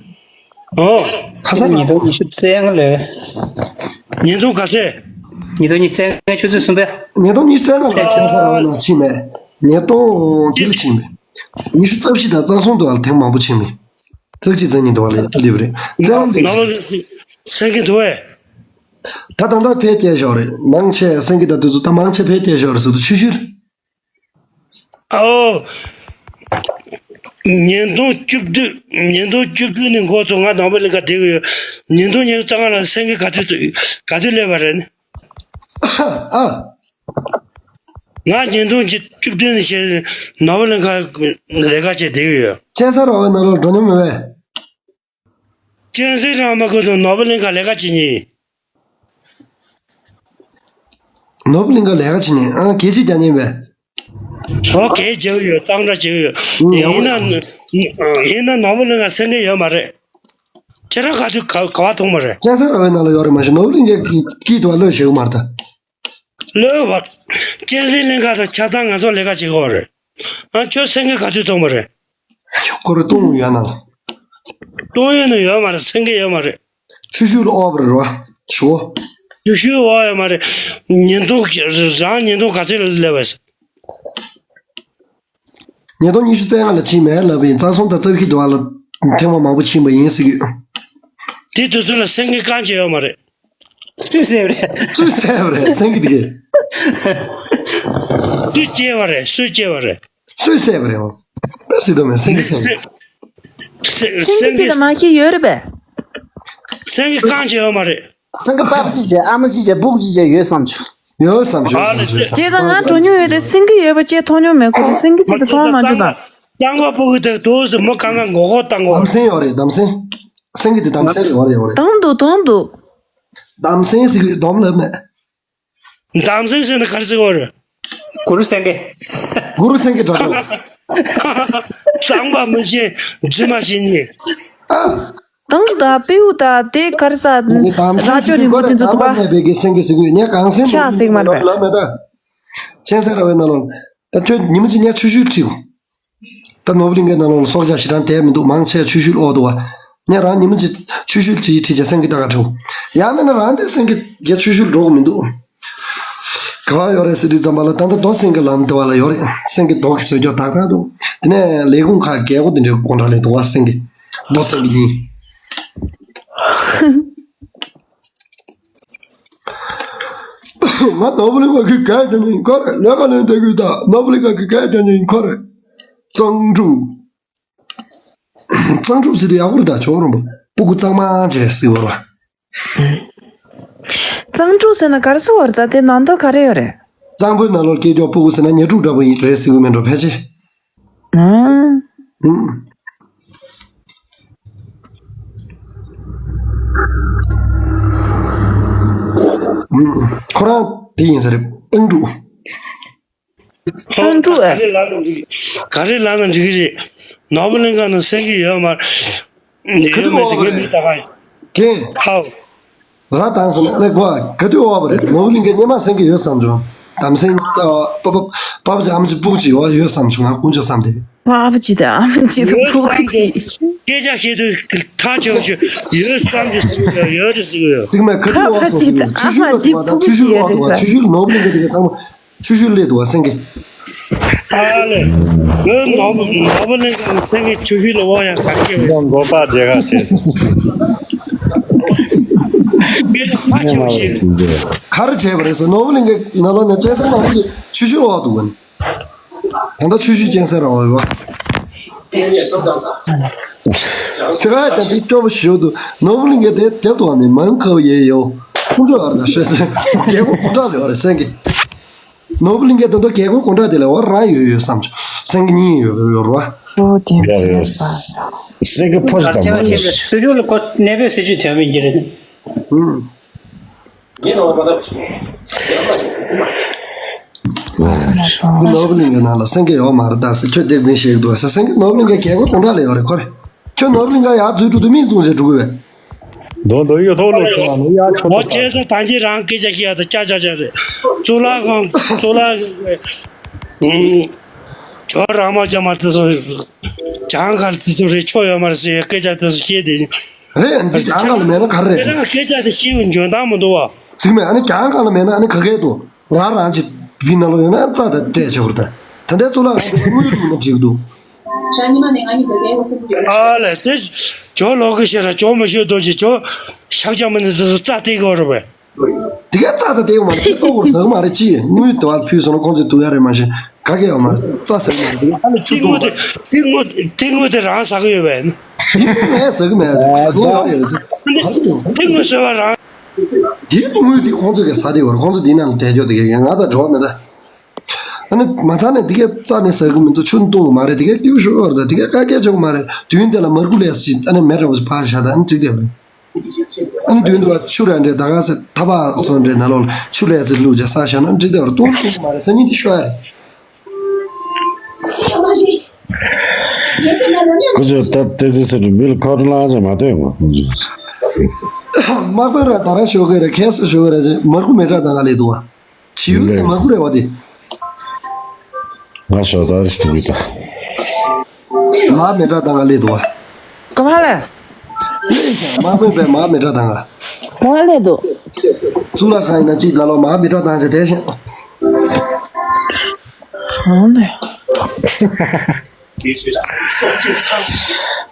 ཨོ། ཁ་སང་ཉིས་སྟོང་ཉི་ཤུ་རྩ་ལྔ་ལོ། ཉིས་སྟོང་ག་ཚོད། ཉིས་སྟོང་ཉི་ཤུ་རྩ་ལྔ་ཆུ་ཚོད་གསུམ་པ། ཉིས་སྟོང་ཉི་ཤུ་རྩ་ལྔ་ལ་ཁྱེད་ཚོ་རང་ནང་ཕྱིན་མེད། ཉིས་སྟོང་འདི་ལ་ཕྱིན་མེད། ཉི་ཤུ་རྩ་བཞི་དང་རྩ་གསུམ་དུ་བ་ལ་ཐེངས་མང་པོ་ཕྱིན་མེད། རྩ་གཅིག་རྩ་གཉིས་དུ་བ་ལ་སླེབས་རེད། རྩ་ལྔ་ནོར་བུ་སེང་གེ་འདུག་བས། ད་ད་ལྟ་ཕལ་སྐྱེས་ཤོར་རེད། མང་ཆེ་སེང་གེ་དང་དུས་ཚོད་ད་མང་ཆེ་ཕལ་སྐྱེས་ཤོར་རེད་ཟེར་དུས་ཆུ་ཤུར། ཨོ། ཉིས་སྟོང་བཅུ་བདུན། ཉིས་སྟོང་བཅུ་བདུན་ནས་འགོ་ཚུགས་ང་ནོར་བུ་གླིང་ག་བསྡད་ཀྱི་ཡོད། ཉིས་སྟོང་ཉི་ཤུ་རྩ་ལྔ་ལ་སེང་གེ་ག་དུས་ག་དུས་སླེབས་པ་རེད། ཨ། ང་ཉིས་སྟོང་བཅུ་བདུན་ནས་བྱས་ནོར་བུ་གླིང་ག་ལས་ཀ་བྱས་བསྡད་ཀྱི་ཡོད། གཅན་གཟན་ར་བའི་ནང་ལ་འགྲོ་མྱོང་མེད་པས། གཅན་གཟན་ར་མ་ཁུ་དང་ནོར་བུ་གླིང་ག་ལས་ཀ་བྱེད་ཉིན། ནོར་བུ་གླིང་ག་ལས་ཀ་བྱེད་ཉིན་ཨང་གད་ཕྱིས་རྒྱག་ཉིན་པས། ཨོ་གད་རྒྱག་ཡོད་གཙང་སྦྲ་བྱེད་ཡོད། ཡིན་ན་ཡིན་ན་ནོར་བུ་གླིང་ག་སེང་གེ་ཡོད་མ་རེད། ཁྱེད་རང་ག་དུས་ག་ག་བ་མཐོང་མ་རེད། གཅན་གཟན་ར་བའི་ནང་ལ་ཡོད་རེད་མ་གཞི་ནོར་བུ་གླིང་གའི་དཀྱིལ་དུ་བ་ལོས་བྱེད་གི་མ་རེད་ད། ལོས་བ། གཅན་གཟན་གླིང་ག་དང་ཆ་ཚང་ང་ཚོ་ལས་ཀ་བྱེད་གི་ཡོད་རེད། ཨ་ཁྱོད་སེང་གེ་ག་དུས་མཐོང་མ་རེད། ཁོ་རེ་སྟོང་ཡོད་ན་ལ། སྟོང་ཡོད་ན་ཡོད་མ་རེད་སེང་གེ་ཡོད་མ་རེད། ཆུ་ཤུལ་ཨོ་བར་རོ། ཆུ། ཆུ་ཤུལ་ཨོ་ཡོད་མ་རེད། ཉིན་ཐོ་རང་ཉིན་ཐོ་ག་ཚོད་ལ་སླེབས་པས། ཉིས་སྟོང་ཉི་ཤུ་རྩ་ལྔ་ལ་ཕྱིན་མེད་ལབ་པ་ཡིན། རྩ་གསུམ་དང་རྩ་བཞི་དུ་བ་ལ་ཐེངས་མ་མང་པོ་ཕྱིན་པ་ཡིན་ཟེར་གི། དེ་དུས་ཚོད་ལ་སེང་གེ་རྐང་གཅིག་ཡོད་མ་རེད། སུས་བསད་པ་རེད། སུས་བསད་པ་རེད་སེང་གེ་དེ་གས། སུས་སྐྱེས་པ་རེད་སུས་སྐྱེས་པ་རེད། སུས་བསད་པ་རེད་འོ། པས་སྲིད་དོ་མེད་སེང་གེ་བསད་པ་རེད། སེང་གེ་དེ་ལ་མ་ཁྱེར་ཡོད་རེད་པས། སེང་གེ་རྐང་གཅིག་ཡོད་མ་རེད། སེང་གེ་པ་ཕ་གཅིག་བྱས་ཨ་མ་གཅིག་བྱས་བུ་གཅིག་བྱས་ཡོད་བསམ་བྱུང་། ཡོད་བསམ་བྱུང་བསམ་བྱུང་བསམ་བྱུང་། བྱས་ཙང་ང་འགྲོ་མྱོང་ཡོད་དེ་སེང་གེ་ཡོད་པ་ཅེས་མཐོང་མྱོང་མེད་ཁོ་ཚོ་སེང་གེ་གཅིག་དེ་མཐོང་མ་བྱུང་དང་། གཙང་པ་ཕུ་གུ་དེ་དུས་སུ་མོ་གང་ག་མགོ་སྐོར་བཏང་གོ། གདམ་སེང་ཡོད་རེད་གདམ་སེང་། སེང་གེ་དེ་གདམ་སེང་རེད་ཡོད་རེད་ཡོད་རེད། དོན་དུ་དོན་དུ། གདམ་སེང་ཟེར་གི་སྡོམ་ལབ་མེད། གདམ་སེང་ཟེར་ན་ག་རེ་ཟེར་བ་རེད། གུ་རུ་སེང་གེ། གུ་རུ་སེང་གེ་འདྲ་འདྲ། གཙང་པ་མི་ཤེས་རྫུན་མ་ཤེས་ཉེ། ཨ། དང་ད་པེའུ་ད་དེ་གར་ས་ངས་གདམ་སེང་རྭ་ཅོ་ཟེར་རིང་པོ་གོ་དེ་རེད། ཚོ་གཙང་པ་དུ་མེད་པའི་གི་སེང་གེ་ཟེར་གི་ངས་གངས་སེང་ཆ་མོ་ཟིག་མ་རེད་པས། ལབ་མེད་ད། གཅན་གཟན་ར་བའི་ནང་ལོགས་ད་ཁྱོད་ཉི་མ་གཅིག་ངས་ཆུ་ཤུལ་ཁྲིད་གོ། ད་ནོར་བུ་གླིང་གའི་ནང་ལོགས་ལ་སྲོག་ཆགས་ཞེ་དྲག་བསྡད་མི་འདུག་མང་ཆེ་ཆུ་ཤུལ་ཨོ་འདུག་བ། ངས་རང་ཉི་མ་གཅིག་ཆུ་ཤུལ་གཅིག་ཁྲིད་བྱས་སེང་གེ་ལྟ་ག་འགྲོ། ཡང་མིན་ན་རང་དེ་སེང་གེ་རྒྱ་ཆུ་ཤུལ་འགྲོ་གི་མི་འདུག་ག་བ་ཡོད་རེད་ཟེར་དུས་ཙམ་པ་ལ་ད་ལྟ་རྡོ་སེང་གེ་ལམ་དེ་བ་ལ་ཡོད་རེད། སེང་གེ་རྡོ་གི་བཟོས་རྒྱུ་ཏག་ཏག་འདུག་དེ་ནས་ལས་ཁུངས་ཁག་རྒྱལ་སྒོ་དེ་འདྲའི་དགོང་དག་ལས་འདུག་བ། སེང་གེ་རྡོ་སེང་གེ་ཡིན། ང་ནོར་བུ་གླིང་ག་གི་གས་ཀྱང་ཡིན་ཁོ་རེད། ལས་ཀ་ལས་འདེད་གི་ད་ནོར་བུ་གླིང་ག་གི་གས་ཀྱང་ཡིན་ཁོ་རེད། གཙང་ཕྲུག་གཙང་ཕྲུག་ཟེར་དུས་ཡག་པོ་རེད་ད། ཇོ་རོང་པ་སྤུ་གུ་གཙང་མ་བྱས་ཟེར་བ་རེད། གཙང་ཕྲུག་ཟེར་ན་ག་རེ་ཟེར་བ་རེད་ད། དེ་ནང་དོན་ག་རེ་ཡོད་རེད། གཙང་པོའི་ནང་ལོགས་སྐྱེས་མགྱོགས་སྤུ་གུ་ཟེར་ན་ཉ་ཕྲུག་འདྲ་པོ་ཡིན་རེད་ཟེར་གི་མིན་འགྲོ་ཕལ་ཆེར། ཨང་། ཨང་། ཁོ་རང་དེ་ཡིན་ས་རེད། གཙང་ཕྲུག་ཁོང་ཁྲོ་ཨེ། ག་རེ་ལབ་ན་འགྲིག་ག་རེ་ལབ་ན་འགྲིག་གི་རེད། ནོར་བུ་གླིང་ག་ནང་སེང་གེ་ཡོད་མ་རེད། ག་ཡོད་མེད་དེ་ག་མི་ལྟ་ག་ཡིན། ཀན། ཧའོ། ར་དང་སོང་ཨ་ལེ་གོ་ག་དུས་འོ་བ་རེད། ནོར་བུ་གླིང་གའི་སྔོན་མ་སེང་གེ་ཡོད་བསམ་བྱུང་། གདམ་སེང་ཨ་པ་པ་པ་པ་ཅི་ཨ་མ་ཅི་སྤུ་གུ་ཅི་ཡོད་ཡོད་བསམ་བྱུང་ང་དཀོན་མཆོག་བསམ་སྟེ། པ་པ་ཅི་དང་ཨ་མ་ཅི་དང་སྤུ་གུ་ཅི། སྐད་ཆ་བཤད་དུས་ཐག་ཆོད་ཆོད་ཡོད་བསམ་གྱི་ཟིག་ཡོད་ཡོད་རེད་ཟིག་ཡོད། དེ་མ་ག་དུས་འོ་བ་སོང་ཟིག་ཡོད། ཆུ་ཤུལ་ལ་དུ་བ་དང་ཆུ་ཤུལ་འོ་དུ་བ་ཆུ་ཤུལ་ནོར་བུ་གླིང་གའི་དེ་ག་ཚང་མ། ཆུ་ཤུལ་སླེབས་འདུག་བ་སེང་གེ། ཨ་ལེ། ངའི་ནོར་བུ་ནོར་བུ་གླིང་ག་ནས་སེང་གེ་ཆུ་ཤུལ་ལ་དབོར་ཡང་ག་རེ་བྱེད། ཁྱོད་མགོ་པ་མཇལ་ཁ་བྱེད། སྐད་ཆ་ཐག་ཆོད་བཤད། ག་རེ་བྱས་པ་རེད་ཟེར། ནོར་བུ་གླིང་གའི་ནང་ལོགས་ནས་གཅན་གཟན་མང་པོ་ཞིག་ཆུ་ཤུལ་དབོར་འདུག་བ་ནི། ད་ལྟ་ཆུ་ཤུལ་གཅན་གཟན་ར་དབོར་ཡོད་པ། དེ་ག་ད་འདི་སྐྱོ་པོ་ཞིག་འདུག་ནོར་བུ་གླིང་ག་དེ་རྒྱབ་ཏུ་བ་མི་མང་ཁ་བ་ཡེ་ཡོ། ཁོང་ཚོས་བར་དང་ཤེས་ཚེ་རྒྱལ་པོ་གོང་དྲག་ལས་བ་རེད་སེང་གེ། ནོར་བུ་གླིང་ག་ད་དུང་རྒྱལ་པོ་གོང་དྲག་དེ་ལས་བ་རང་ཡོད་ཡོད་བསམ་བྱུང་། སེང་གེ་གཉིས་ཡོད་ཡོད་རེད་བ། ཨོ་དེ་ཡ་ཡོད། སེང་གེ་ཕོ་ཞིག་དང་མོ་ཞིག་སུ་ཞིག་ལ་ཁོ་གནས་པའི་སྲིད་ཇུས་དོན་མིན་གྱི་རེད། ཨུམ། ངས་ནོར་བུ་ལ་ནོར་བུ་གླིང་གའི་ནང་ལ་སེང་གེ་ཡོད་མ་རེད་ད་ཟེར། ཁྱོད་སྡེབ་འཛིན་བྱེད་ཀྱི་འདུག་ཟེར། སེང་གེ་ནོར་བུ་གླིང་གའི་རྒྱལ་པོ་གོང་དྲག་ལ་ཡོད་རེད་ཁོ་རེ། ཁྱོད་ནོར་བུ་གླིང་ག་ཡར་འཛུལ་འགྲོ་དུས་མིག་བཙུམ་བྱས་འགྲོ་གི་བས། མདོ་མདོ་ཡོད་ཐོག་ལོ་ཆུང་བ་ནོ་ཡ་ཁྱོད་འོ་ཁྱེད་ཚོ་ད་གིན་རང་སྐད་ཆ་བཤད་ཡ་ད་ཅག་ཅག་ཅག་རེད། གཙུག་ལག་ཁང་གཙུག་ལག་ཁང་ཇོ་རང་མ་ཇ་མ་དེ་ཚོ་གྱང་ཁར་དེ་ཚོ་རེད་ཆོ་ཡོད་མ་རེད་ཟེར་སྐད་ཆ་དེ་ཚོ་བཤད་དེ། རེད་འདི་གྱང་ཁ་ལ་མེད་ན་ག་རེ་རེད། དེ་རང་སྐད་ཆ་དེ་བཤད་པའི་འཇོན་ཐང་མི་འདུག་བ། ཚིག་མེད་ཨ་ནི་གྱང་ཁ་ལ་མེད་ན་ཨ་ནི་ག་གས་འདུག་རང་རང་གི་བི་ནང་ལོགས་ཡོད་ན་རྩ་དང་སྤྲད་བྱེད་དགོས་རེད་ད། ད་ལྟའི་གཙུག་ལག་ཁང་དེ་དངུལ་ལ་མིན་ན་འགྲིག་འདུག་ཨ་ལས་དེ་ཇོ་ལོག་གི་ཤེས་ར་ཇོ་མི་ཤེས་དོ་ཅི་ཇོ་ཤག་ཅག་མི་ནི་དེ་ཚོ་རྩ་སྟེར་གི་རེད་པས། དེ་ག་རྩ་དང་སྟེར་གི་མ་རེད་ཁྱེད་ལྟོ་གོར་ཟ་གི་མ་རེད་ཅི་དངུལ་དུ་བ་ཕུལ་སོང་ན་ཁོང་ཚོས་དུ་ཡ་རེད་མ་ཤེས་ག་གེ་ཡོད་མ་རེད་རྩ་ཟ་གི་མ་རེད་དེ་ག་ཨ་ནི་ཆུ་དེ་དངུལ་དུ་དེ་དེ་དངུལ་དེ་དེ་དངུལ་དེ་རང་ཟ་གི་ཡོད་པས། ཡིན་ནའི་ཟ་གི་མེད་ཟ་གི་ཡོད་རེད་ཟ་ག་གེ་ཡོད་དེ་དངུལ་ཟ་བ་རང་། དེའི་དངུལ་དེ་ཁོང་ཚོ་གིས་ཟ་དེ་བར་ཁོང་ཚོ་དེའི་ནང་ལ་བསྡད་ཆོག་དེ་གས་ང་དང་འགྲོ་བ་མེད་ད། ཨ་ནི་མ་ཚང་ནས་དེ་གས་རྩ་ནས་ཟ་གི་མི་འདུག་ཆུ་འཐུང་གི་མ་རེད་དེ་གས་སྐྱིད་པོ་ཞུ་བར་ད་དེ་གས་ཀ་སྐད་ཆོག་གི་མ་རེད། དུས་དེ་ལ་མར་ཁུ་ལས་སི་ཨ་ནི་མེ་ར་བ་སི་ཕ་བཞག་ད་ཨ་ནི་འགྲིག་བསྡད་པ་རེད། ཨ་ནི་དུས་འདུག་བ་ཆུ་ར་འདྲེ་ད་ག་སེ་ཐ་བ་སོ་འདྲེ་ན་ལོ་ལ་ཆུ་ལས་སི་བླུགས་བྱས་ས་བཞག་ན་འགྲིག་བསྡད་པ་རེད། འཐུང་ཐུབ་གི་མ་རེད་སང་ཉིན་དེ་ཤོར་ཡ་རེད། ཁོ་ཚོས་ད་ལྟའི་ཚེ་ཚེ་རིང་མི་ལ་ཁོ་རང་ལ་ཅང་མ་ལྟོས་ངོ་ཁོ་ཚོས། དམག་དཔོན་ར་ད་ར་ཞོག་གི་རེད་ཁས་སུ་ཞོག་གི་རེད་ཅེས་མར་ཁུ་མེ་དྲག་ད་ག་ལས་འདུག་བ། བྱིའུ་དེ་མར་ཁུ་རེད་བ་དེ། ང་ཞོག་ད་རེ་ཞུ་གི་ད། མར་མེ་དྲག་ད་ག་ལས་འདུག་བ། ག་བ་ལ། དམག་དཔོན་པས་མར་མེ་དྲག་ད་ག་ག་བ་ལས་འདུག་གཙུག་ལག་ཁང་ཡིན་ན་གཅིག་ད་ལོ་མར་མེ་དྲག་ད་ཅེས་དེ་བཞིན། ཧང་ནས།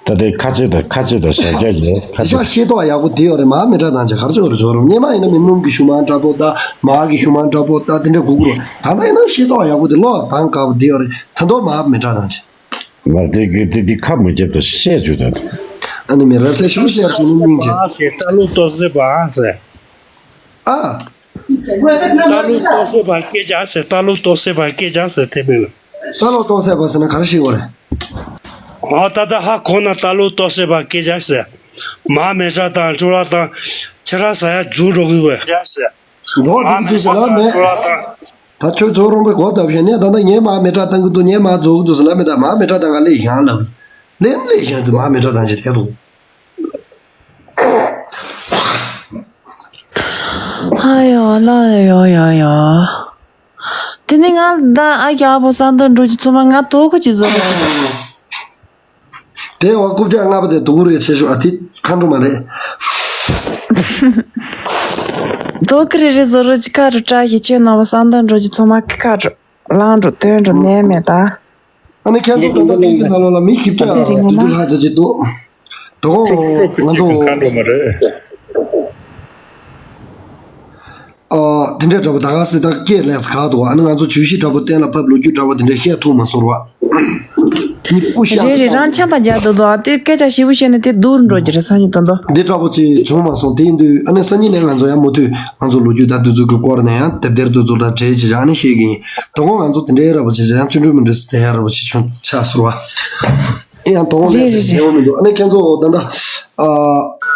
ད་ལྟའི་ཁ་ཆེ་དང་ཁ་ཆེ་དང་ཞབས་རྒྱ་ཡོད་ཁ་ཆེ། ཤེས་རྟོགས་ཡག་པོ་དེ་ཡོད་རེད། མར་མེ་དྲག་དང་ཅེས་ག་རེ་ཆོག་རེད་ཆོག་རུང་སྙེ་མ་ཡིན་ན་མི་སྣུམ་གྱི་ཤུ་མ་འདྲ་པོ་ད་མར་གྱི་ཤུ་མ་འདྲ་པོ་ད་དེ་འདྲ་དགོས་ཀྱི་རེད། ད་ལྟ་ཡིན་ན་ཤེས་རྟོགས་ཡག་པོ་དེ་ལོ་དང་དཀར་པོ་དེ་ཡོད་རེད། ད་དོ་མར་མེ་དྲག་དང་ཅེས། མར་དེ་གི་དེ་དེ་ཁ་མ་རྒྱབ་དང་བཤད་རྒྱུ་དང་། ཨ་ནི་མེ་རབ་སའི་ཤུ་བཤད་རྒྱུ་ནི་སྙིང་རྗེ། ཨ་ཟེར་ལྟ་ལུགས་རྟོག་སེ་བ་ཨ་ཟེར། ཨ། ལྟ་ལུགས་རྟོག་སེ་བ་སྐད་ཆ་ཟེར་ལྟ་ལུགས་རྟོག་སེ་བ་སྐད་ཆ་ཟེར་དེ་མིན་ལ། ལྟ་ལུགས་རྟོག་སེ་བ་ཟེར་ན་ག་རེ་ཞིག་ཡོད་རེད། ཨ་ད་ལྟ་ཧ་གོ་ན་ལྟ་ལུགས་རྟོག་སེ་བ་སྐད་ཆ་ཟེར། མར་མེ་དྲག་དང་གཙུག་ལག་དང་ཁྱེད་རང་ཟ་ཡ་རྫུ་འགྲོ་གི་བས། སྐད་ཆ་ཟེར། རྫོགས་མར་དེ་མེ་དུས་ཟེར་དྲག་ལ་དང་མེད། གཙུག་ལག་དང་། ད་ཁྱོད་ཚོ་རོང་པའི་གོ་བཏབ་བཞག་ནས་ད་ལྟ་ངས་མར་མེ་དྲག་བཏང་གི་འདུག་ངས་མར་རྫོགས་གི་འདུག་ཟེར་ལ་མེད་ད་མར་མེ་དྲག་བཏང་ག་ལས་བཞག་ལབ། ལན་ལས་གཞན་ཚོས་མར་མེ་དྲག་བཏང་བྱས་བསྡད་འདུག་ཨ་ཡོ་ལ་ཡོ་ཡོ་ཡོ། དེ་ནི་ང་ད་ཨ་ཀྱ་ཨ་ཕོ་ས་འདོན་འགྲོ་རྒྱུ་ཚོ་མ་ང་དོ་ཁ་ཅིག་བཟོ་ར་ཆེ། དེ་འོ་རྐུབ་བཀྱག་ལྔ་པ་དེ་དུ་གུ་རེ་ཆེ་ཤོས་ཨ་ཐི་ཁ་འགྲོ་མ་རེད། དོ་ཁ་རེ་རེ་བཟོ་ར་ཅི་ཁ་རུ་བཀྲ་ཤིས་ཁྱེད་རྣམ་པ་ས་འདོན་འགྲོ་རྒྱུ་ཚོ་མ་ཁ་རུ་ལང་འགྲོ་དོན་འགྲོ་ནས་མེད་ད། ཨ་ནི་ཁྱེད་ཚོ་ད་ལྟ་ཀིང་གི་ནང་ལོགས་ལ་མི་བཞི་བརྒྱ་དེ་རིང་དུ་ང་དུ་ལྷག་ཙམ་ཅིག་འདུག་དོ་དགོང་ང་ཚོ་ཁ་འགྲོ་མ་རེད། ཨ་དེ་འདྲའི་འདྲ་པོ་ད་ག་སེ་ད་སྐད་ལེགས་ག་འདུག་ཨ་ནི་ང་ཚོ་བརྗོད་གཞི་འདྲ་པོ་གཏན་ལ་ཕབ་ལོ་རྒྱུས་འདྲ་པོ་དེ་འདྲ་བཤད་ཐུབ་མ་སོང་བ། ཉིད་སྐུ་ཤ་རེད་རེད་རང་འཆམ་པ་རྒྱག་འདུག་འདུག་ཨ་དེ་སྐད་ཆ་ཞིབ་པོ་བཤད་ན་དེ་སྡུག་རུ་འགྲོ་གི་རེད་སང་ཉིན་དོན་དུ། འདི་འདྲ་པོ་ཅིག་བྱུང་མ་སོང་དེ་ཡིན་དུས་ཨ་ནི་སང་ཉིན་ནས་ང་ཚོ་ཡང་མུ་མཐུད་ང་ཚོ་ལོ་རྒྱུས་ད་དུས་ཚོད་ཀྱི་སྐོར་ནས་ཡང་དེབ་ཐེར་དུས་ཚོད་ད་གྲས་ཅིག་ཨ་ནི་བཤད་གི་ཡིན། དོ་དགོང་ང་ཚོ་དེ་འདྲའི་འདྲ་པོ་ཅིག་ཡང་ཆུང་ཆུང་མི་འདྲ་སུ་དེ་ཡང་འདྲ་པོ་ཅིག་བྱུང་ཆགས་སོང་བ། ཨེ་ཡང་དོ་དགོང་ནས་རེད་རེད་ཟེར་རེད། ཡོང་མི་འདུག་ཨ་ནི་ཁྱེད་ཚོ་ད་ལྟ་ཨ་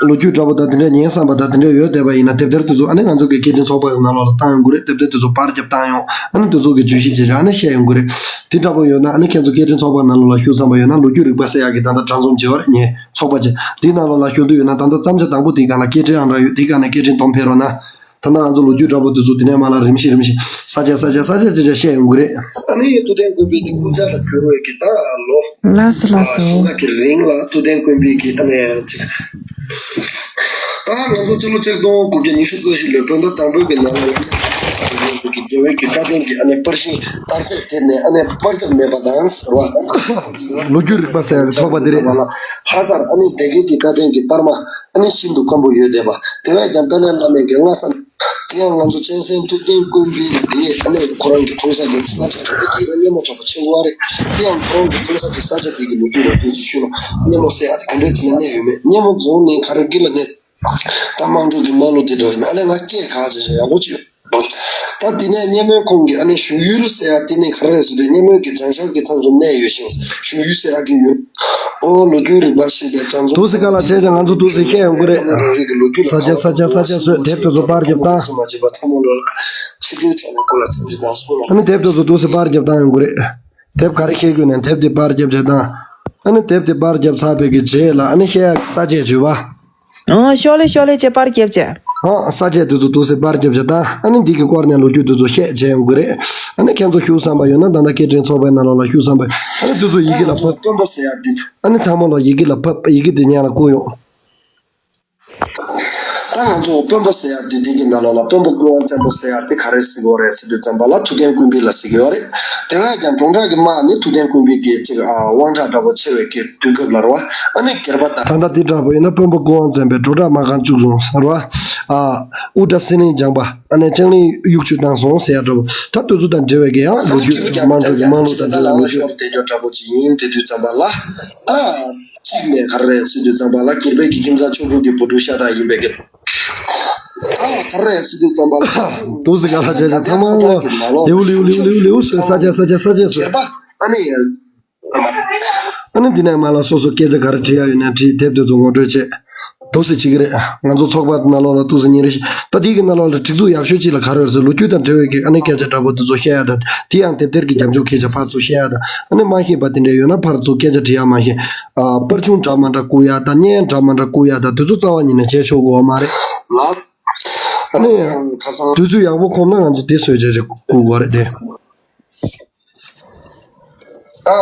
ལོ་རྒྱུས་འདྲ་པོ་དང་དེ་འདྲ་ཉན་བསམ་པ་དང་དེ་འདྲ་ཡོད་བསྡད་པ་ཡིན་ན་དེབ་ཐེར་དེ་ཚོ་ཨ་ནི་ང་ཚོ་གི་སྐད་འཕྲིན་ཚོགས་པ་གི་ནང་ལོགས་ལ་བཏང་ཡོང་གི་རེད། དེབ་ཐེར་དེ་ཚོ་པར་རྒྱབ་བཏང་ཡོང་ཨ་ནི་དེ་ཚོ་གི་བརྗོད་གཞི་བྱས་བྱས་ཨ་ནི་བཤད་ཡོང་གི་རེད། དེ་འདྲ་པོ་ཡོད་ན་ཨ་ནི་ཁྱེད་ཚོ་སྐད་འཕྲིན་ཚོགས་པ་ནང་ལོགས་ལ་ཞུགས་བསམ་པ་ཡོད་ན་ལོ་རྒྱུས་རིག་པ་ཟེར་ཡག་གི་ད་ལྟ་དྲ་འཛོམས་བྱས་པ་རེད་ངས་ཚོགས་པ་བྱས་དེའི་ནང་ལོགས་ལ་ཞུགས་འདོད་ཡོད་ན་ད་ལྟ་བརྩམས་བྱ་དང་པོ་དེའི་སྒང་ལ་སྐད་འཕྲིན་ཨང་གྲངས་ཡོད་དེའི་སྒང་ནས་སྐད་འཕྲིན་སྡོམ་ཕེབས་རོགས་གནང་། ད་ལྟ་ང་ཚོ་ལོ་རྒྱུས་འདྲ་པོ་དེ་ཚོ་དེ་ནས་མར་ལ་རིམ་བཞིན་རིམ་བཞིན་ས་ཆ་ས་ཆ་ས་ཆ་ཅིག་ཅིག་བཤད་ཡོང་གི་རེད། ཨ་ནི་ཐུབ་བསྟན་དགོན་པའི་དེ་ཀུན་བཟང་ལ་བོད་རོལ་གྱི་ད་ལོ། ལགས་སོ་ལགས་སོ། ཞིང་ཁ་གི་རིང་ལ་ཐུབ་བསྟན་དགོན་པའི་གི་ད་ནས་ཅིག་ད་ང་ཚོ་སྤྱི་ལོ་ཆིག་སྟོང་དགུ་བརྒྱ་ཉི་ཤུ་རྩ་བཞི་ལོའི་བོད་ཟླ་དང་པོའི་གི་ནང་ལ་ཡང་གི་རྒྱལ་བའི་གི་བཀའ་དྲིན་གྱི་ཨ་ནི་པར་ཤིང་དར་ཚད་ཐེབས་ནས་ཨ་ནི་པར་ཆབ་མེད་པ་དང་ཟེར་བ། ལོ་རྒྱུས་རིག་པ་ཟེར་ཡག་གི་ཚོགས་པ་དེ་རེད། ལྷ་སར་ཨ་ནི་སྡེ་དགེ་གི་བཀའ་དྲིན་གྱི་པར་མ་ཨ་ནི་ཤིན་ཏུ་སྐམ་པོ་ཡོད་བསྡད་པ་དེ་བས་ཀྱང་ཏཱ་ལའི་བླ་མའི་གི་སྔ་ས། དེ་ཡང་ང་ཚོ་གཅན་གཟན་ཐུབ་བསྟན་ཀུན་འཕེལ་དེ་ཨ་ནི་ཁོ་རང་གི་འཁྲུངས་ས་གི་ས་ཆ་དེ་གི་སྙན་མོ་དྲག་པོ་ཆེ་བ་རེད། དེ་ཡང་ཁོ་རང་གི་འཁྲུངས་ས་གི་ས་ཆ་དེ་གི་ལོ་རྒྱུས་ལ་ལྟོས་ཅིག་ཞུས་ན་སྙན་མོ་ཟེར་ཡ་དེ་ག་འདྲས་ཅིག་ལ་གནས་ཡོད་མེད། སྙན་མོ་རྫོང་ནས་ག་རེ་གི་ལ་གནས། ད་དམངས་ཁྲོད་ཀྱི་དམངས་གླུ་དེ་འདྲ་ཡིན་ན་ཨ་ནི་ང་སྐད་ག་ཅིག་ཡག་པོ་ཅིག་ད་དེ་ནས་སྙན་མོའི་ཁོང་གིས་ཨ་ནི་བཞུགས་ཡུལ་ཟེར་ཡ་དེ་ནི་ག་རེ་རེད་ཟེར་དུས་སྙན་མོའི་གི་བྱང་ཤར་གྱི་མཚམས་སུ་གནས་ཡོད་ཞིང་བཞུགས་ཡུལ་ཟེར་ཡ་གི་ཡུལ། ཨོ་ལོ་རྒྱུས་རིག་པ་ཞེས་པའི་སྒྲ་འཛོམས། དུ་སི་ཀ་ལ་བྱས་ཙང་ང་ཚོ་དུ་སི་བཤད་ཡོང་གི་རེད། རང་རེ་གི་ལོ་རྒྱུས་ལ་ས་ཆ་ས་ཆ་ས་ཆ་བཟོས་དེབ་དེ་ཚོ་པར་རྒྱབ་བཏང་། སུ་མ་བྱེད་པ་ཚང་མ་ལོ་ལ་ཕྱི་དྲོའི་ཆ་ནས་སྐོར་ལ་འཚམས་འདྲི་དང་སོགས་ལ། ཨ་ནི་དེབ་དེ་ཚོ་དུ་སི་པར་རྒྱབ་བཏང་ཡོང་གི་རེད། དེབ་ག་རེ་བཤད་དགོས་ནས་དེབ་དེ་པར་རྒྱབ་བྱས་དང་། ཨ་ནི་དེབ་དེ་པར་རྒྱབ་ཚར་བའི་གི་རྗེས་ལ་ཨ་ནི་བཤད་ཡ་གི་ས་བཅད་བརྗོད་པ། ཨོ་ཤོག་ལེ་ཤོག་ལེ་བྱས་པར་རྒྱབ་བྱས། ཨ་ས་བཅད་དེ་ཚོ་ཏོག་ཙམ་པར་རྒྱབ་བྱས་དང་ཨ་ནི་འདི་གི་སྐོར་ནས་ལོ་རྒྱུས་དེ་ཚོ་བཤད་བྱས་ཡོང་གི་རེད། ཨ་ནི་ཁྱེད་ཚོ་ཞུ་བསམ་པ་ཡོད་ན་ད་ལྟ་སྐད་འཕྲིན་ཚོགས་པའི་ནང་ལོགས་ལ་ཞུ་བསམ་པ་ཨ་ནི་དེ་ཚོ་ཡི་གེ་ལ་ཕབ། སྤོན་པོ་ཟེར་ཡ་འདི། ཨ་ནི་ཚང་མ་ལ་ཡི་གེ་ལ་ཕབ་ཡི་གེ་དེ་སྙན་ལ་བསྐུར་ཡོང་། ད་ང་ཚོ་སྤོན་པོ་ཟེར་ཡ་འདི་འདི་གི་ནང་ལོགས་ལ་སྤོན་པོ་ཀུན་དབང་བཙན་པོ་ཟེར་ཡ་འདི་ག་རེ་ཟེར་གི་ཡོད་རེད་ཟེར་དུས་ཙམ་པ་ལ་ཐུབ་བསྟན་ཀུན་འཕེལ་ལ་ཟེར་གི་ཡོད་རེད། དེ་སྔ་ཀྱང་གྲོང་གྲགས་ཀྱི་དམག་ནི་ཐུབ་བསྟན་ཀུན་འཕེལ་གྱི་ཅིག་ཨ་དབང་གྲགས་འདྲ་པོ་ཆེ་བའི་གི་དུས་སྐབས་ལ་རེད་བ། ཨ་ནི་སྒེར་པ་དང་། ད་ལྟ་འདི་འདྲ་པོ་ཡིན་ན་སྤོན་པོ་ཀུན་དབང་བཙན་པོས་གྲོང་གྲགས་དམག་ཁང་བཙུགས་སོང་ཟེར་བ། ཨ་དབུ་སྐྲ་སེང་བློན་སྦྱངས་པ་ཨ་ནི་ལྕང་གླིང་གཡུག་ཆུ་བཏང་སོང་ཟེར་ཡ་འདྲ་པོ་ད་དུས་ཚོད་དང་འབྲེལ་བའི་གི་ཡང་ལོ་རྒྱུས་དམངས་ཁྲོད་ཀྱི་དམངས་གླུ་དང་དེ་ཚོའི་ལོ་རྒྱུས། ཤོར་བསྡད་རྒྱུ་འདྲ་པོ་ཅིག་ཡིན་དེ་དུས་ཙམ་པ་ལ། ཨ་གཅིག་ནས་ག་རེ་རེད་ཟེར་དུས་ཙམ་པ་ལ་སྒེར་པའི་གི་ཁྱིམ་ཚང་ཕྱུག་པོ་གི་བུ་ཕྲུག་ཤ་སྟག་ཡིན་པའི་གི། ཨ་ག་རེ་རེད་ཟེར་དུས་ཙམ་པ་ལ། དུ་སི་ག་ལ་བྱས་ཏེ་ཚང་མ་ལོ་ལེའུ་ལེའུ་ལེའུ་ལེའུ་ལེའུ་ཟེར་ས་ཆ་ས་ཆ་ས་ཆ་ཟེར། ཨ་ནི་ཡར། ཨ་ནི་འདི་ནས་མ་ལ་སོ་སོ་སྐད་ཆ་ག་རེ་དྲི་ཡ་ཡོད་ན་དྲིས་དེབ་དེ་ཚོ་ངོ་སྤྲོད་བྱེད། དུ་སི་བྱེད་ཀྱི་རེད། ང་ཚོ་ཚོགས་པ་ནང་ལོགས་ལ་དུ་སི་ཉིན་རེ་བཞིན་ད་དེའི་གི་ནང་ལོགས་ལ་སྒྲིག་འཛུགས་ཡག་ཤོས་ཅིག་ལ་ག་རེ་རེད་ཟེར་ལོ་རྒྱུས་དང་འབྲེལ་བའི་གི་ཨ་ནི་སྐད་ཆ་འདྲ་པོ་དེ་ཚོ་བཤད་ཡ་ད་དེ་ཡང་དེབ་ཐེར་གི་རྒྱབ་ལྗོངས་ཁྱེད་ཅག་ཕར་ཚུར་བཤད་ཡ་ད་ཨ་ནི་མ་ཤེས་པ་དེ་འདྲ་ཡོད་ན་ཕར་ཚུར་སྐད་ཆ་དྲི་ཡ་མ་ཤེས། ཨ་པར་ཆུང་འདྲ་མ་འདྲ་བསྐུར་ཡ་ད་བརྙན་འདྲ་མ་འདྲ་བསྐུར་ཡ་ད་དེ་ཚོ་རྩ་བ་ཉིད་ནས་བྱས་ཆོག་གི་ཡོད་མ་རེད། ལགས། ཨ་ནི་ཁ་སང་དུས་ཚོད་ཡག་པོ་ཁོམ་ན་ང་ཚོ་དེ་བཟོས་བྱས་བསྐུར་དགོས་རེད་དེ། ཨ་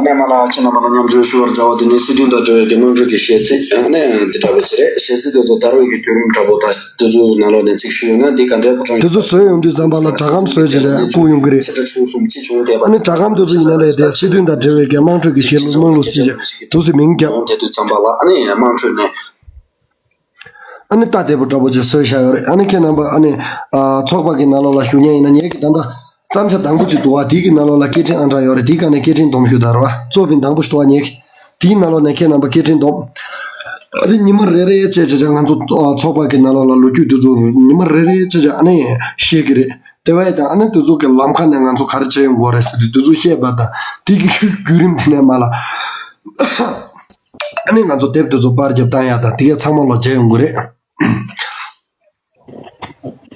ནས་མ་ལ་ཁྱེད་རྣམ་པ་ལ་མཉམ་སྤྱོད་ཞུ་བར་བྱ་བ་དེ་ནི་སྲིད་དོན་དང་འབྲེལ་བའི་གི་དམངས་ཁྲོད་ཀྱི་གཞས་ཚིག་ཨ་ནི་འདི་འདྲ་པོ་ཅིག་རེད། གཞས་ཚིག་དེ་ཚོ་དར་བའི་གི་བརྒྱུད་རིམ་འདྲ་པོ་དང་དེ་ཚོའི་ནང་ལོགས་ནས་ཚིག་ཞུ་ཡོང་ན་འདི་ག་འདྲའི་ཕོ་བྲང་དེ་ཚོ་བཟོས་ཡོང་དུས་ཙམ་པ་ལ་སྒྲ་སྒམ་བཟོས་བྱས་ལས་བསྐུར་ཡོང་གི་རེད། ཚེ་ཁྲ་ཆུང་གསུམ་ཅི་བྱུང་བསྡད་པ། ཨ་ནི་སྒྲ་སྒམ་དེ་ཚོ་ཡིན་ན་རེད་དེ་སྲིད་དོན་དང་འབྲེལ་བའི་གི་དམངས་ཁྲོད་ཀྱི་གཞས་ལུ་དམངས་གླུ་སྲིད་ཅེས་དུ་སི་མིང་རྒྱབ། དེ་དུས་ཙམ་པ་ལ་ཨ་ནི་དམངས་ཁྲོད་ནས། ཨ་ནི་ལྟ་བདེ་པོ་འདྲ་པོ་ཅིག་བཟོས་བཞག་ཡོད་རེད། ཨ་ནི་ཁྱེད་རྣམ་པ་ཨ་ནི་ཨ་ཚོགས་པ་གི་ནང་ལོགས་ལ་ཞུགས་མཁན་ཡིན་ན་ངེད་ཀྱི་ད་ལྟ་བརྩམས་བྱ་དང་པོ་ཅིག་འདུག་བ། དེའི་གི་ནང་ལོགས་ལ་སྐད་འཕྲིན་ཨང་གྲངས་ཡོད་རེད། དེའི་སྒང་ནས་སྐད་འཕྲིན་སྡོམ་ཞུ་དང་རེད་བ། གཙོ་བོ་དང་པོ་ཞུ་དོ་བ་ངེད་ཀྱི་དེའི་ནང་ལོགས་ནས་ཁྱེད་རྣམ་པ་སྐད་འཕྲིན་སྡོམ། ཨ་ནི་ཉི་མ་རེ་རེ་བྱས་བྱས་བྱས་ང་ཚོ་ཨ་ཚོགས་པ་གི་ནང་ལོགས་ལ་ལོ་རྒྱུས་དེ་ཚོ་ཉི་མ་རེ་རེ་བྱས་བྱས་ཨ་ནི་བཤད་གི་རེད། དེ་བས་ཀྱང་ཨ་ནི་དེ་ཚོ་གི་ལམ་ཁ་ནས་ང་ཚོ་ག་རེ་བྱས་ཡོང་དགོས་རེད་ཟེར་དུས་དེ་ཚོ་བཤད་པ་དང་དེ་གི་བརྒྱུད་རིམ་དེ་ནས་མ་ལ། ཨ་ནི་ང་ཚོ་དེབ་དེ་ཚོ་པར་རྒྱབ་བཏང་ཡ་དང་དེ་གས་ཚང་མ་ལོ་མཇལ་ཡོང་གི་རེད།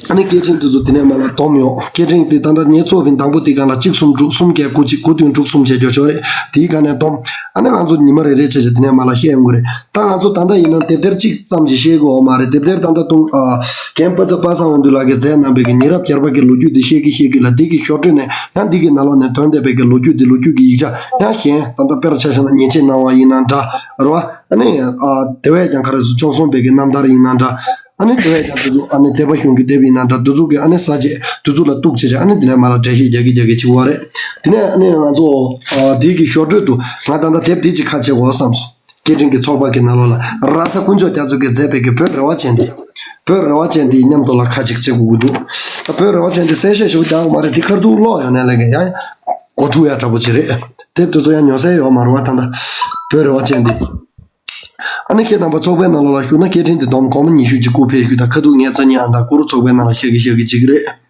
ཨ་ནི་སྐད་འཕྲིན་དེ་ཚོ་དེ་ནས་མ་ལ་སྡོམ་ཡོང་། སྐད་འཕྲིན་དེ་ད་ལྟ་ངས་གཙོ་བོ་དང་པོ་དེ་སྒང་ལ་གཅིག་གསུམ་དྲུག་གསུམ་བརྒྱད་དགུ་གཅིག་དགུ་བདུན་དྲུག་གསུམ་བྱས་རྒྱུ་ཆོག་རེད། དེའི་སྒང་ནས་སྡོམ། ཨ་ནི་ང་ཚོ་ཉི་མ་རེ་རེ་བྱས་བྱས་དེ་ནས་མ་ལ་བཤད་ཡོང་གི་རེད། ད་ང་ཚོ་ད་ལྟ་ཡིན་ན་དེབ་ཐེར་གཅིག་ཙམ་ཞིག་བཤད་དགོས་མ་རེད། དེབ་ཐེར་ད་ལྟ་ཏུང་ཨ་རྒན་པ་ཚ་པ་སངས་དབང་འདུས་ལགས་ཀྱིས་མཛད་གནང་བའི་གི་ཉེ་རབས་རྒྱལ་བ་གི་ལོ་རྒྱུས་འདི་བཤད་ཀྱི་བཤད་ཀྱི་ལ་འདི་གི་ཞོར་འཕྲོས་ནས་ཡང་འདི་གི་ནང་ལོགས་ནས་ཐོན་བསྡད་པའི་གི་ལོ་རྒྱུས་འདི་ལོ་རྒྱུས་ཀྱི་ཡིག་ཆ་ཡང་གཞན་ད་ལྟ་དཔེར་ཆ་བཞག་ན་ཉེས་ཆད་གནང་བ་ཡིན་ན་འདྲ་རེད་བ། ཨ་ནི་ཨ་དེ་བས་ཀྱང་ག་རེ་ཟེར་བཅོམ་སོང་བའི་གི་རྣམ་ཐར་ཡིན་ན་འདྲ། ཨ་ནི་དེ་བས་ཀྱང་དེ་ཚོ་ཨ་ནི་སྡེ་པ་གཞུང་གི་དེབ་ཡིན་ན་འདྲ་དེ་ཚོ་གི་ཨ་ནི་ས་བཅད་དེ་ཚོ་ལ་གཏུག་བྱས་བྱས་ཨ་ནི་དེ་ནས་མ་ལ་འགྲེལ་བཤད་རྒྱག་གི་རྒྱག་གི་བྱེད་དགོས་རེད། དེ་ནས་ཨ་ནི་ང་ཚོ་ཨ་དེ་གི་ཞོར་འཕྲོས་དུ་ང་ད་ལྟ་དེབ་དེ་ཅིག་ཁ་ཕྱེ་དགོས་བསམ་སོང་། སྐད་འཕྲིན་གྱི་ཚོགས་པ་གི་ནང་ལོགས་ལ་ར་ས་དཀོན་མཆོག་རྒྱ་མཚོ་གིས་མཛད་པའི་གི་བོད་རེ་བ་ཅན་འདི། བོད་རེ་བ་ཅན་འདི་མཉམ་དུ་ལ་ཁ་ཅིག་བྱེད་དགོས་ཀྱི་འདུག་ད་བོད་རེ་བ་ཅན་འདི་གསལ་བཤད་ཞུ་རྒྱག་མ་རེད། འདི་ཁར་ཐུག་ཀློག་ཡོང་ནས་ལས་ཀྱི་ཡང་གོ་ཐུག་ཡ་འདྲ་པོ་ཅིག་རེད། དེབ་དེ་ཚོ་ཡང་ཉོ་སའི་ཡོད་མ་རེད་བ། ད་ལྟ་བོད་རེ་བ་ཅན་འདི། ཨ་ནི་ཁྱེད་རྣམ་པ་ཚོགས་པའི་ནང་ལོགས་ལ་ཞུགས་ན་སྐད་འཕྲིན་འདི་སྡོམ་སྒོར་མོ་ཉི་ཤུ་གཅིག་སྐུར་ཕེབས་རྒྱུ་དང་ཁ་ཐུག་ངས་རྩ་ཉིན་ཨ་མདའ་གུ་རུ་ཚོགས་པའི་ནང་ལ་བཤད་ཀྱི་བཤད་ཀྱི་བྱེད་ཀྱི་རེད།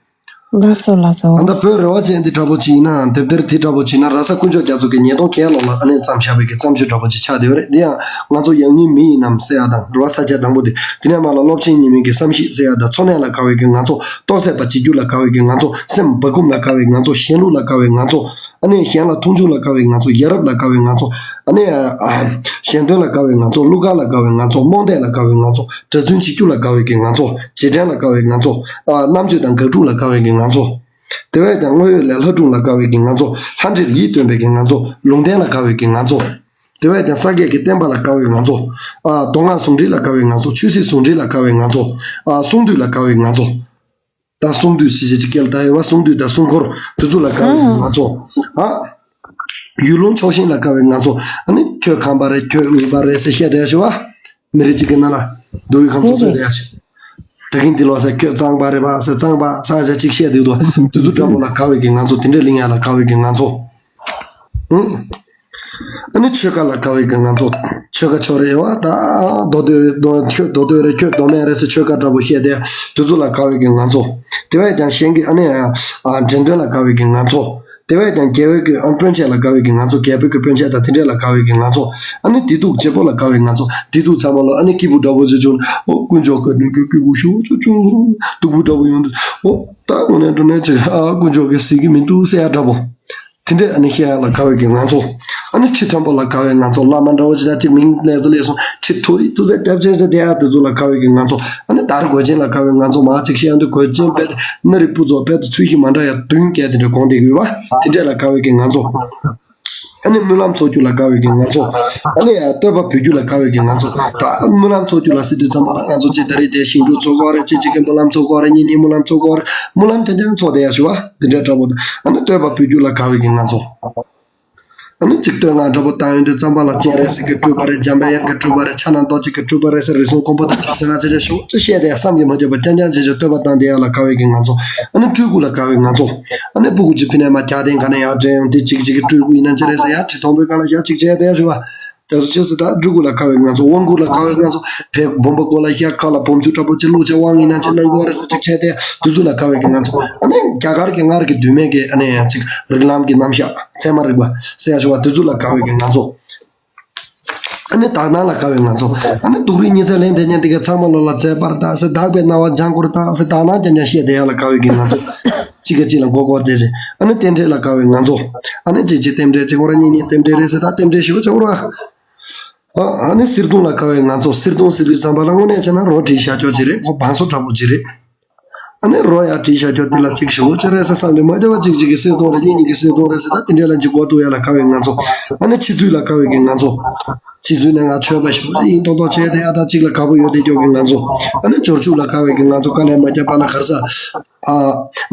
ལགས་སོ་ལགས་སོ། ཨ་ད་བོད་རེ་བ་ཅན་འདི་འདྲ་པོ་ཅིག་ཡིན་ནའང་དེབ་ཐེར་དེ་འདྲ་པོ་ཅིག་ཡིན་ན་ར་ས་དཀོན་མཆོག་རྒྱ་མཚོ་གི་ཉིས་སྟོང་བརྒྱད་ལོ་ལ་ཨ་ནི་བརྩམས་བཞག་པའི་གི་བརྩམས་ཆོས་འདྲ་པོ་ཅིག་ཆགས་བསྡད་ཡོད་རེད། འདི་ཡང་ང་ཚོ་ཡང་སྙིང་མི་ཡིན་ནམ་ཟེར་ཡ་དང་རེ་བ་ས་བཅད་དང་པོ་དེ། དེ་ནས་མ་ལ་སློབ་ཆེན་ཉི་མའི་གི་བསམ་གཞིག་ཟེར་ཡ་དང་འཚོ་གནས་ལ་དགའ་བའི་གི་ང་ཚོ། རྟོགས་སད་པ་བྱེད་རྒྱུ་ལ་དགའ་བའི་གི་ང་ཚོ། སེམས་སྦ་འཁུམས་ལ་དགའ་བའི་ང་ཚོ། གཞན་ལུགས་ལ་དགའ་བའི་ང་ཚོ། ཨ་ནི་གཞན་ལ་མཐོང་ཆུང་ལ་དགའ་བའི་ང་ཚོ། ཡ་རབས་ལ་དགའ་བའི་ང་ཚོ། ཨ་ནི་ཨ་གཞན་དོན་ལ་དགའ་བའི་ང་ཚོ། གླུ་གར་ལ་དགའ་བའི་ང་ཚོ། རྨོངས་དད་ལ་དགའ་བའི་ང་ཚོ། གྲྭ་བཙུན་བྱེད་རྒྱུ་ལ་དགའ་བའི་གི་ང་ཚོ། རྗེས་དྲན་ལ་དགའ་བའི་ང་ཚོ། ཨ་རྣམ་དཔྱོད་དང་དགག་སྒྲུབ་ལ་དགའ་བའི་གི་ང་ཚོ། དེ་བས་ཀྱང་དངོས་ཡོད་ལས་ལྷ་སྒྲུང་ལ་དགའ་བའི་གི་ང་ཚོ། ལྷ་འདྲེར་ཡིད་རྟོན་པའི་གི་ང་ཚོ། ལུང་བསྟན་ལ་དགའ་བའི་གི་ང་ཚོ། དེ་བས་ཀྱང་སངས་རྒྱས་ཀྱི་བསྟན་པ་ལ་དགའ་བའི་ང་ཚོ། ཨ་མདོ་སྔགས་ཟུང་འབྲེལ་ལ་དགའ་བའི་ང་ཚོ། ཆོས་སྲིད་ཟུང་འབྲེལ་ལ་དགའ་བའི་ང་ཚོ། ཨ་གསུང་འདུས་ལ་དགའ་བའི་ང་ཚོ། ད་གསུང་འདུས་ཟེར་བྱས་ཀྱི་སྐད་ལ་ད་ཡོད་པ་གསུང་འདུས་དང་གསུང་འཁོར་དེ་ཚོ་ལ་དགའ་བའི་ང་ཚོ། ཨ་ཡུལ་ལུང་ཕྱོགས་ཞེན་ལ་དགའ་བའི་ང་ཚོ། ཨ་ནི་ཁྱོད་ཁམས་པ་རེད་ཁྱོད་ངེས་པ་རེད་ཟེར་བཤད་བསྡད་ཡ་ཞུ་བ། མི་རིགས་གཅིག་གི་ནང་ལ་འདུག་གི་ཁམས་ཚོ་རེད་རེད། བསྡད་ཡ་ཞུ། ད་གིན་འདི་ལོ་ཟེར་ཁྱོད་གཙང་པ་རེད་པ་ཟེར། གཙང་པ་ས་ཆ་གཅིག་བཤད་འདུག་དོ། དེ་ཚོ་འདྲ་པོ་ལ་དགའ་བའི་གི་ང་ཚོ། དེ་འདྲས་གླེང་ཡ་ལ་དགའ་བའི་གི་ང་ཚོ། ཨ་ནི་ཆོལ་ཁ་ལ་དགའ་བའི་གི་ང་ཚོ། ཆོལ་ཁ་ཕྱོགས་རེད་བ། ད་མདོ་སྟོད་མདོ་ཁྱོད་མདོ་སྟོད་རེད། ཁྱོད་མདོ་སྨད་རེད་ཟེར་ཆོལ་ཁ་འདྲ་པོ་བཤད་དེ། དེ་ཚོ་ལ་དགའ་བའི་གི་ང་ཚོ། དེ་བས་ཀྱང་གཞན་གྱི་ཨ་ནི་ཨ་འགྲེམས་སྟོན་ལ་དགའ་བའི་གི་ང་ཚོ། དེ་བས་ཀྱང་རྒྱལ་བའི་གི་ཨ་སྤུན་མཆེད་ལ་དགའ་བའི་གི་ང་ཚོ། རྒྱལ་པོའི་གི་སྤུན་མཆེད་དང་དེ་འདྲས་ལ་དགའ་བའི་གི་ང་ཚོ། ཨ་ནི་བདེ་སྡུག་བརྗེ་པོ་ལ་དགའ་བའི་ང་ཚོ། བདེ་སྡུག་ཚང་མ་ལ་ཨ་ནི་སྐྱིད་པོ་འདྲ་པོ་ཟེར་བྱུང་། ཨོ་དཀོན་མཆོག་གི་ནུས་ཀྱི་སྐུ་ཤུགས་ཆུ་ཆུ་སྡུག་པོ་འདྲ་པོ་ཡོང་དུས། ཨོ་ད་དངོས་གནས་དྲང་གནས་ཅིག་ཨ་དཀོན་མཆོག་གི་ཟིག་གི་མི་འདུག་ཟེར་ཡ་འདྲ་པོ། དེ་འདྲས་ཨ་ནི་བཤད་ཡ་ལ་དགའ་བའི་གི་ང་ཚོ། ཨ་ནི་ཁྲི་མཐོན་པོ་ལ་དགའ་བའི་ང་ཚོ། བླ་མ་འདྲ་བོ་ཅིག་ད་ཅིག་མིང་ནས་ཚོ་ལས་སོང་། ཁྲི་མཐོ་རིས་ཏུ་ཚད་སྟབས་ཆེན་ཟེར་བསྡད་ཡ་དེ་ཚོ་ལ་དགའ་བའི་གི་ང་ཚོ། ཨ་ནི་དར་གོས་ཆེན་ལ་དགའ་བའི་ང་ཚོ། མ་ཅིག་བཤད་ཡ་འདི་གོས་ཆེན་དཔེ་སྣ་རིགས་སྤུ་ཚོགས་དཔེ་དང་ཚུལ་བཞིན་མ་འདྲ་ཡ་བདུན་བརྒྱད་དེ་འདྲ་གོན་བསྡད་གི་ཡོད་པ། དེ་འདྲས་ལ་དགའ་བའི་གི་ང་ཚོ། ཨ་ནི་སྨོན་ལམ་འཚོགས་རྒྱུ་ལ་དགའ་བའི་གི་ང་ཚོ། ཨ་ནི་ཡང་བསྟོད་པ་འབུལ་རྒྱུ་ལ་དགའ་བའི་གི་ང་ཚོ། ད་སྨོན་ལམ་འཚོགས་རྒྱུ་ལ་ཟེར་དུས་ཙམ་པ་ལ་ང་ཚོ་ཅིག་ད་རེས་དེ་ཞིང་འབྲུག་འཚོགས་དགོས་རེད། ཅིག་ཅིག་གི་སྨོན་ལམ་འཚོགས་དགོས་རེད། གཉིས་གཉིས་སྨོན་ལམ་འཚོགས་དགོས་རེད། སྨོན་ལམ་དེ་འདྲ་འཚོགས་བསྡད་ཡ་ཞུ་བ་འདི་འདྲ་འདྲ་པོ། ཨ་ནི་བསྟོད་པ་འབུལ་རྒྱུ་ལ་དགའ་བའི་གི་ང་ཚོ། ཨ་ནི་ཅིག་བསྟོད་བསྔགས་འདྲ་པོ་བཏང་ཡོང་དུས་ཙམ་པ་ལ་སྤྱན་རས་གཟིགས་ཀྱི་སྤྲུལ་པ་རེད། འཇམ་དཔལ་དབྱངས་ཀྱི་སྤྲུལ་པ་རེད། ཕྱག་ན་རྡོ་རྗེ་གི་སྤྲུལ་པ་རེད་ཟེར་རིགས་གསུམ་མགོན་པོ་དང་ཕྱག་ཆེན་ལྔ་ཆེ་ཆེ་ཞུ་ཅི་བཤད་དེ་བསམ་གྱིས་མ་ཁྱབ་པ་རྐྱང་རྐྱང་བྱེད་བྱེད་བསྟོད་པ་བཏང་བསྡད་ཡ་ལ་དགའ་བའི་གི་ང་ཚོ། ཨ་ནི་སྤྲུལ་སྐུ་ལ་དགའ་བའི་ང་ཚོ། ཨ་ནི་སྤུ་གུ་ཅིག་ཕི་ནས་མར་རྒྱག་སྟེ་ག་ནས་ཡར་འདྲེན་ཡོང་དེ་ཅིག་ཅིག་གི་སྤྲུལ་སྐུ་ཡིན་ན་ཅི་རེད་ཟེར་ཡ་ཁྲི་མཐོན་པོའི་སྒང་ལ་ཡར་ཅིག་བྱས་བསྡད་ཞུ་བ། དེ་ཚོ་ཅི་ཟེར་ད་སྤྲུལ་སྐུ་ལ་དགའ་བའི་ང་ཚོ། དབང་བསྐུར་ལ་དགའ་བའི་ང་ཚོ། བས་སྦོམ་པོ་སྐོར་ལ་ཡར་ཁ་ལ་སྦོམ་ཆུ་འདྲ་པོ་ཅིག་བླུགས་བྱས་དབང་ཡིན་ན་ཅི་གནང་དགོས་རེད་ཟེར་ཅིག་བྱས་ཏེ་དེ་ཚོ་ལ་དགའ་བའི་གི་ང་ཚོ། ཨ་ནི་རྒྱ་གར་གྱི་སྔར་གྱི་དུས་མེད་ཀྱི་ཨ་ནི་ཅིག་རིགས་ལམ་གྱི་རྣམ་གཞག་ཚད་མ་རིག་པ་ཟེར་ཡ་ཞུ་བ་དེ་ཚོ་ལ་དགའ་བའི་གི་ང་ཚོ། ཨ་ནི་དག་སྣང་ལ་དགའ་བའི་ང་ཚོ། ཨ་ནི་སྡུག་རུས་ཉི་ཚེ་ལན་དེ་ཉིན་དེ་ག་ཚང་མ་བློ་ལ་མཛེས་པར་བཏང་ཟེར། དག་པའི་སྣང་བ་ལྗང་གུར་བཏང་ཟེར། དག་སྣང་རྐྱང་རྐྱང་བཤད་བསྡད་ཡ་ལ་དགའ་བའི་གི་ང་ཚོ། གཅིག་གིས་གཅིག་ལ་མགོ་སྐོར་བསྡད་ཅིང་། ཨ་ནི་རྟེན་འབྲེལ་ལ་དགའ་བའི་ང་ཚོ། ཨ་ནི་གཅིག་གཅིག་རྟེན་འབྲེལ་གཅིག་པོ་ར་གཉིས་གཉིས་རྟེན་འབྲེལ་རེད་ཟེར། ད་རྟེན་འབྲེལ་ཞུ་བ་གཅིག་པོ་ར། ཨ་ཨ་ནི་གསེར་གདུང་ལ་དགའ་བའི་ང་ཚོ། གསེར་གདུང་ཟེར་དུས་ཙམ་པ་ལ་དངོས་གནས་བྱས་ན་རོ་བྲིས་བཞག་ཆོག་ཅིག་རེད། ཁོ་བང་སོ་འདྲ་པོ་ཅིག་རེད། ཨ་ནི་རོ་ཡར་བྲིས་བཞག་ཆོག་དེ་ལ་ཅིག་ཞུ་བ་ཅི་རེད་ཟེར་བསམ་ནས་མ་བདེ་བ་ཅིག་ཅིག་གི་གསེར་གདུང་རེད། གཉིས་གཉིས་ཀྱི་གསེར་གདུང་རེད་ཟེར། ད་དེ་འདྲས་ལ་ཅིག་མགོ་གཏུག་ཡ་ལ་དགའ་བའི་ང་ཚོ། ཨ་ནི་ཕྱི་ཚུལ་ལ་དགའ་བའི་གི་ང་ཚོ། ཕྱི་ཚུལ་ནས་ང་ཆོས་པ་ཞིག་ཡིན་མདོག་མདོག་བྱས་ཏེ་ཨ་ད་ཅིག་ལ་དགའ་པོ་ཡོད་དེ་སྐྱོ་གི་ང་ཚོ། ཨ་ནི་འབྱོར་ཕྱུག་ལ་དགའ་བའི་གི་ང་ཚོ། དཀའ་ལས་མ་བརྒྱབ་པ་ལ་ག་རེ་ཟ། ཨ་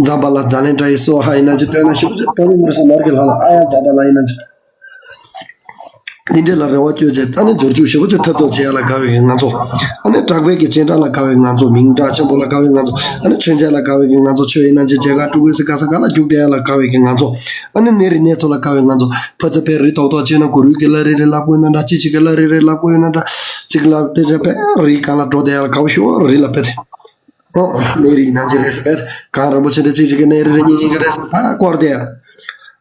ཛམ་བྷ་ལ་ཛ་ལན་ཏྲ་ཡི་སོ་ཧ་ཡིན་ན་ཅི་སྟོན་ན་ཞིག་ཅིག་པོ་རུ་མུར་སི་མར་གི་ལྷ་ལ་ཨ་ཡ་ཛམ་བྷ་ལ་ཡིན་ན་ཅི། འདི་འདྲས་ལ་རེ་བ་བཅོལ་བྱས། ཨ་ནི་འབྱོར་ཕྱུག་ཞེ་པོ་ཅིག་ཐོབ་ཐབས་བྱེད་ཡ་ལ་དགའ་བའི་གི་ང་ཚོ། ཨ་ནི་གྲགས་པའི་གི་སྤྱན་འདྲེན་ལ་དགའ་བའི་ང་ཚོ། མིང་གྲགས་ཆེན་པོ་ལ་དགའ་བའི་ང་ཚོ། ཨ་ནི་མཆོད་མཇལ་ལ་དགའ་བའི་གི་ང་ཚོ། ཆོས་ཡིན་ན་ཅི་མཇལ་ཁ་སྤྲུལ་སྐུ་ཟེར་ག་ས་ག་ལ་རྒྱུགས་བསྡད་ཡ་ལ་དགའ་བའི་གི་ང་ཚོ། ཨ་ནི་གནས་རིས་གནས་ཚོགས་ལ་དགའ་བའི་ང་ཚོ། ཕ་ཚ་ཕའི་རི་ཏོག་ཏོག་བྱས་ན་གུ་རུའི་གི་བླ་རེ་རེ་ལབ་དགོས་ན་འདྲ། ཅི་ཅིག་གི་བླ་རེ་རེ་ལབ་དགོས་ན་འདྲ། ཅིག་ལབ་དེ་བྱས་པས་རི་སྒང་ལ་འགྲོ་བསྡད་ཡ་ལ་དགའ་པོ་ཞུ་བ་རི་ལ་ཕེབས་ཏེ། ཨོ། གནས་རིས་ནང་ཆེན་རེད་ཟེར་བས། གངས་རིན་པོ་ཆེ་འདི་གཅིག་གཅིག་གི་གནས་རི་རེད། གཉིས་གཉིས་ཀྱི་རེད་ཟེར་ཕར་བསྐོར་ཏེ།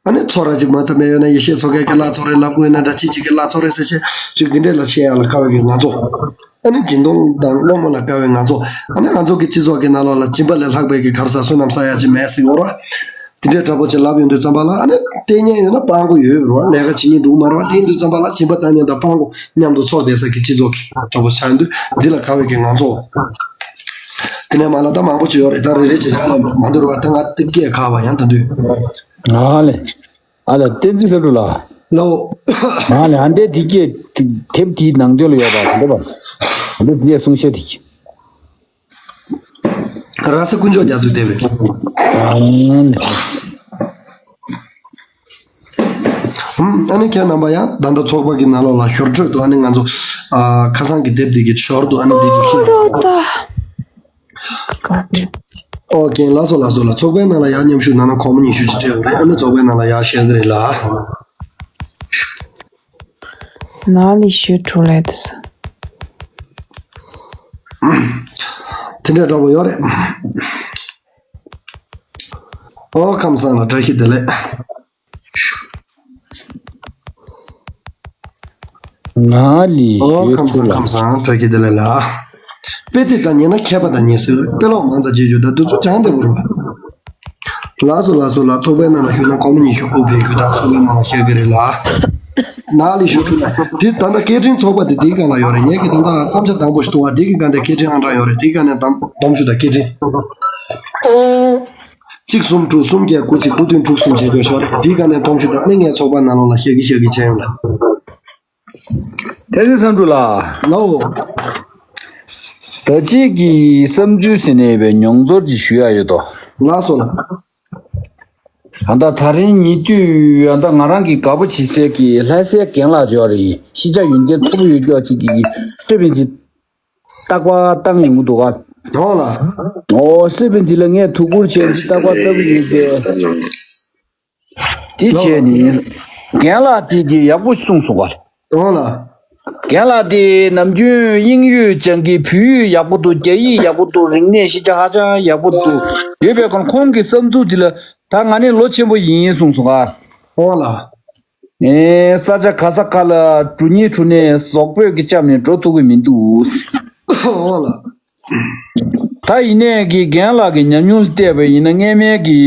ཨ་ནི་ཚོགས་ར་གཅིག་མ་ཚད་མེད་ཡོད་ན་ཡེ་ཤེས་མཚོ་རྒྱལ་གྱི་བླ་མཚོ་རེད་ལབ་དགོས་ན་འདྲ། གཅིག་གཅིག་གི་བླ་མཚོ་རེད་ཟེར་བྱས་ཅིག་འདི་འདྲས་ལ་བཤད་ཡ་ལ་དགའ་བའི་གི་ང་ཚོ། ཨ་ནི་སྦྱིན་གཏོང་དང་སློང་མོ་ལ་དགའ་བའི་ང་ཚོ། ཨ་ནི་ང་ཚོ་གི་སྤྱི་ཚོགས་ཀྱི་ནང་ལོགས་ལ་སྦྱིན་པ་ལས་ལྷག་པའི་གི་ག་རེ་ཟ་བསོད་ནམས་བསགས་ཡ་ཅིག་མེད་ཟེར་གི་ཡོད་རེད་བ། དེ་འདྲས་འདྲ་པོ་ཅིག་ལབ་ཡོང་དུས་ཙམ་པ་ལ་ཨ་ནི་ལྟས་ངན་ཡོད་ན་སྤྲང་པོ་ཡོད་རེད་བ། ལས་ཀ་བྱེད་སྙིང་འདུག་མ་རེད་བ། དེ་ཡིན་དུས་ཙམ་པ་ལ་སྦྱིན་པ་བཏང་མཁན་དང་སྤྲང་པོ་མཉམ་དུ་ཚོགས་བསྡད་ས་གི་སྤྱི་ཚོགས་ཀྱི་འདྲ་པོ་ཆགས་ཡོང་དུས་འདི་ལ་དགའ་བའི་གི་ང་ཚོ། དེ་ནས་མ་ལ་ད་མང་པོ་ཅིག་ཡོད་རེད། ད་རེ་རེ་བྱས་བྱས་ལ་མ་འདོར་བ་ད་ང་ཏིག་སྐད་ཁ་བ་ཡང་ད་དུས། ཨ་ལེ། ཨ་ལེ་བསྟན་འཛིན་བསམ་གྲུབ་ལགས། ལོ། ང་ལ་ཨ་འདྲའི་དེ་སྐད་དེབ་དེའི་ནང་དོན་ལ་ཡོད་པ་དེ་འདྲ་པ། འདི་དེའི་གསུང་བཤད་དེ། ར་ས་དཀོན་མཆོག་རྒྱ་མཚོའི་དེབ་རེད། ཨ་ནི། ཨ་ནི་ཁྱེད་རྣམ་པ་ཡང་ད་ལྟ་ཚོགས་པ་གི་ནང་ལོགས་ལ་ཞོར་འཕྲོས་དུ་ཨ་ནི་ང་ཚོ་ཨ་ཁ་སང་གི་དེབ་དེ་གི་ཞོར་དུ་ཨ་ནི་འདི་གི་ཁྱེད་རང་ཚོ། ཨོ་ཀེ། ལགས་སོ་ལགས་སོ་ལགས། ཚོགས་པའི་ནང་ལ་ཡར་མཉམ་ཞུགས་གནང་ན་སྒོར་མོ་ཉི་ཤུ་ཅིག་སྤྲད་དགོས་རེད། ཨ་ནི་ཚོགས་པའི་ནང་ལ་ཡར་བཤད་གི་རེད་ལགས། ནཱ་ལི་ཞུ་ཁྲུ་ལེ་དེ་སི། དེ་འདྲ་འདྲ་པོ་ཡོད་རེད། ཨོ་ཁམས་བཟང་ལགས་བཀྲ་ཤིས་བདེ་ལེགས། ནཱ་ལི་ཨོ་ཞུ་ཁམས་ཁྲུ་བཟང་ལ། ཁམས་བཟང་བཀྲ་ཤིས་བདེ་ལེགས་ལགས། དཔེ་དེབ་དང་ཉན་ན་མཁས་པ་དང་ཉན་སྲིད། དཔེ་ཀློག་མང་ཙམ་བྱེད་རྒྱུ་ད་དུས་ཚོད་སྦྱངས་བསྡད་དགོས་རེད་པ། ལགས་སོ་ལགས་སོ་ལགས། ཚོགས་པའི་ནང་ལ་ཞུགས་ན་སྒོར་མོ་ཉི་ཤུ་དགུ་ཕུལ་རྒྱུ་དང་ཚོགས་པའི་ནང་ལ་བཤད་གི་རེད་ལགས། ནཱ་ལི་ཞུ་ཁྲུ་ལགས། དེ་ད་ལྟ་སྐད་འཕྲིན་ཚོགས་པ་དེ་དེའི་སྒང་ལ་ཡོད་རེད། ངེད་ཀྱི་ད་ལྟ་མཚམས་ཆ་དང་པོ་ཞིག་འདུག་བ། དེའི་སྒང་དེ་སྐད་འཕྲིན་ཨང་གྲངས་ཡོད་རེད། དེའི་སྒང་ནས་དང་སྡོམ་ཞུ་དང་སྐད་འཕྲིན། གཅིག་གསུམ་དྲུག་གསུམ་བརྒྱད་དགུ་གཅིག་དགུ་བདུན་དྲུག་གསུམ་བྱེད་དགོས་ཤོག་རེད། དེའི་སྒང་ནས་སྡོམ་ཞུ་དང་ཨ་ནི་ངས་ཚོགས་པ་ནང་ལོགས་ལ་བཤད་གི་བཤད་གི་བྱས་ཡོང་ལ། བསྟན་འཛིན་བསམ་གྲུབ་ལགས། ལའོ། ད་ཅིག་གི་བསམ་ཚུལ་ཟེར་ནས་ཡོད་པའི་མྱོང་ཚོར་ཅིག་ཞུ་ཡ་ཡོད་དོ། ལགས་སོ་ལགས། ད་ལྟ་ད་རིང་ཉེ་དུས་ད་ལྟ་ང་རང་གི་དགའ་པོ་བྱེད་སའི་གི་ལྷ་སའི་རྒན་ལགས་ཡོད་རེད། ཤེས་བྱ་ཡོན་ཏན་མཐོ་པོ་ཡོད་ཀྱོག་ཅིག་གི་ཧྥེ་པིན་ཅིག་རྟག་པར་བཏང་ཡོང་གི་འདུག་ག་འོ་ལ། འོ་སྲིད་པའི་འདི་ལ་ངས་ཐུགས་ཁུར་བྱས་འདི་ལྟ་བ་ལྟ་བུ་ཡིན་ཏེ། འདི་བྱས་ནི། རྒན་ལགས་དེ་གི་ཡག་པོ་གསུངས་སོང་བ། འོ་ལ། རྒན་ལགས་དེ་ནམ་རྒྱུན་དབྱིན་ཡིག་སྦྱང་གི་བོད་ཡིག་ཡག་པོ་འདུག་རྒྱ་ཡིག་ཡག་པོ་འདུག་རིག་གནས་ཤེས་བྱ་ཧ་ཅང་ཡག་པོ་འདུག་ཡོད་པའི་ཁོང་ཁོང་གི་བསམ་ཚུལ་འདི་ལ་ད་ང་ནི་ལོ་ཆེན་པོ་ཡིན་གསུངས་སོང་ང་། འོ་ལ། ཨེ། ས་ཆ་ག་ས་ག་ལ་འགྲོ་སྙིང་བྲོ་ནས་ཟོག་པོས་ཀྱི་བཅམ་ནས་འགྲོ་ཐུབ་ཀྱི་མི་འདུག་འོ་ལ། ད་ཡིན་ནས་ཀྱི་རྒན་ལགས་ཀྱི་ཉམས་མྱོང་ལ་བལྟས་པ་ཡིན་ན་སྔས་མའི་གི་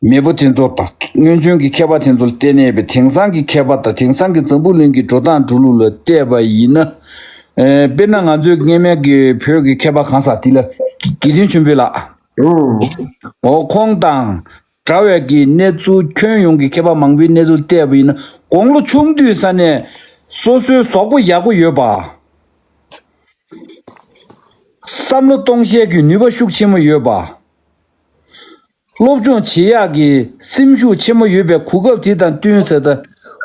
མེས་པོ་དེ་ཚོ་དང་སྔོན་བྱོན་གྱི་མཁས་པ་དེ་ཚོ་ལ་བལྟས་ནས་པའི་དེང་སང་གི་མཁས་པ་དང་དེང་སང་གི་འཛམ་བུ་གླིང་གི་འགྲོ་སྟངས་འགྲོ་ལུགས་ལ་བལྟས་པ་ཡིན་ན། ཨེ། དཔེར་ན་ང་ཚོའི་སྔས་མའི་གི་བོད་ཀྱི་མཁས་པ་གང་ཟག་དེ་ལ་དགེ་འདུན་ཆོས་འཕེལ་ལགས། ཨོ་ཁོང་དང་འདྲ་བའི་གི་གནས་ཚུལ་ཁྱོན་ཡོངས་ཀྱི་མཁས་པ་མང་པོའི་གནས་ཚུལ་བལྟས་པ་ཡིན་ན་དགུང་ལོ་ཆུང་དུས་ས་ནས་སོ་སོའི་གཟུགས་པོ་ཡག་པོ་ཡོད་པ། བསམ་བློ་གཏོང་ཤེས་ཀྱི་ནུས་པ་ཤུགས་ཆེན་མོ་ཡོད་པ། སློབ་སྦྱོང་བྱེད་ཡག་གི་སེམས་ཤུགས་ཆེན་མོ་ཡོད་པའི་གོ་སྐབས་དེ་དང་བསྟུན་ཟེར་ད།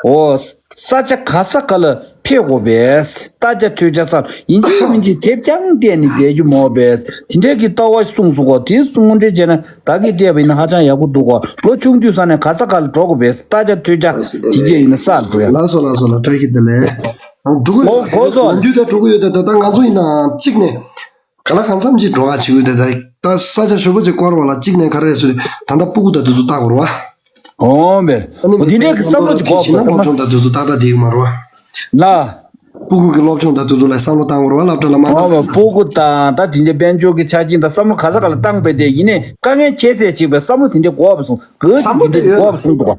འོ། ས་ཆ་ག་ས་ག་ལ་ཕེབས་དགོས་པས། ལྟ་རྒྱ་ཐོས་རྒྱ་སར་ཡིན་གཅིག་མིན་གཅིག་དེབ་ཀྱང་བལྟས་ནས་བསྡད་རྒྱུ་མོ་པས། དེ་འདྲའི་གི་ལྟ་བ་གསུངས་སོང་གོ་དེ་དངོས་འབྲེལ་བྱས་ན་བདག་གིས་བལྟས་པ་ཡིན་ན་ཧ་ཅང་ཡག་པོ་འདུག་གོ་ལོ་ཆུང་དུས་ས་ནས་ག་ས་ག་ལ་འགྲོ་དགོས་པས། ལྟ་རྒྱ་ཐོས་རྒྱ་དེ་གས་ཡིན་ན་སར་འགྲོ་ཡ། ལགས་སོ་ལགས་སོ་ལགས། བཀྲ་ཤིས་བདེ་ལེགས། འགྲོ་གི་ཡོད། གོ་གོ་སོ། ནམ་རྒྱུན་དེ་འགྲོ་གི་ཡོད་དེ་ད་ལྟ་ང་ཚོ་ཡིན་ནའང་གཅིག་ནས། ག་ལ་གང་འཚམ་ཅིག་འགྲོ་བ་བྱེད་དགོས་དེ་ད་ད་ས་ཆ་ཞོ་པོ་ཅིག་བསྐོར་བ་ལ་གཅིག་ནས་ག་རེ་ཟེར་ད་ལྟ་སྤུ་གུ་དང་དེ་ཚོ་བལྟ་དགོས་རེད་བ། ཨོ་མེ། ཨ་ནི་འོ་དེ་འདྲའི་གི་བསམ་བློ་ཅིག་གོ་བ་ཤེས་ན་སློབ་སྦྱོང་དང་དེ་ཚོ་ཏག་ཏག་བསྡད་ཀྱི་མ་རེད་བ། ལ། སྤུ་གུ་གི་སློབ་སྦྱོང་དང་དེ་ཚོ་ལ་བསམ་བློ་བཏང་དགོས་རེད་བ་སློབ་གྲྭ་ལ་མ་ཨོ་བཏང་མེ་སྤུ་གུ་དང་ད་དེ་འདྲའི་དཔལ་འབྱོར་གི་ཆ་རྐྱེན་དང་བསམ་བློ་ག་ས་ག་ལ་བཏང་པས་དེ་ཡིན་ནས་དཀའ་ངལ་ཁྱད་བསད་ཅིག་པའི་བསམ་བློ་དེ་འདྲའི་གོ་བ་སོང་གི་བསམ་བློ་དེ་དེ་འདྲའི་ཡོད་གོ་བ་སོང་འདུག་ག་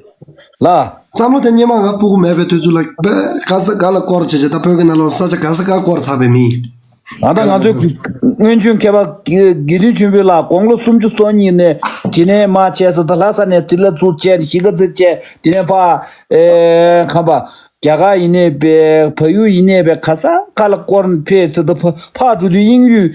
ལ། བསམ་བློ་དེ་སྙེ་མ་ང་སྤུ་གུ་མེད་པའི་དུས་ཚོད་ལ་དཔེ་ག་ས་ག་ལ་སྐོར་བྱེད་བྱེད་ད་བོད་ཀྱི་ནང་ལོགས་ས་ཆ་ག་ས་ག་སྐོར་ཚར་བའི་མི། ཨ་ད་ང་ཚོའི་སྔོན་བྱོན་མཁས་པ་དགེ་དགེ་འདུན་ཆོས་འཕེལ་ལགས་དགུང་ལོ་སུམ་ཅུ་སོ་གཉིས་ནས་དེ་ནས་མར་བྱས་སོ་ད་ལྷ་ས་ནས་དེ་ལ་ཚུར་བྱས་གཞིས་ཀ་རྩེ་བྱས་དེ་ནས་ཕ་ཨེ་ཁམས་པ་རྒྱ་གར་ཡིན་ནས་པའི་བལ་ཡུལ་ཡིན་ནས་པའི་ག་ས་ག་ལ་སྐོར་ཕེབས་ཚེ་ད་ཕ་ཕར་འགྲོ་དུས་དབྱིན་ཡུལ།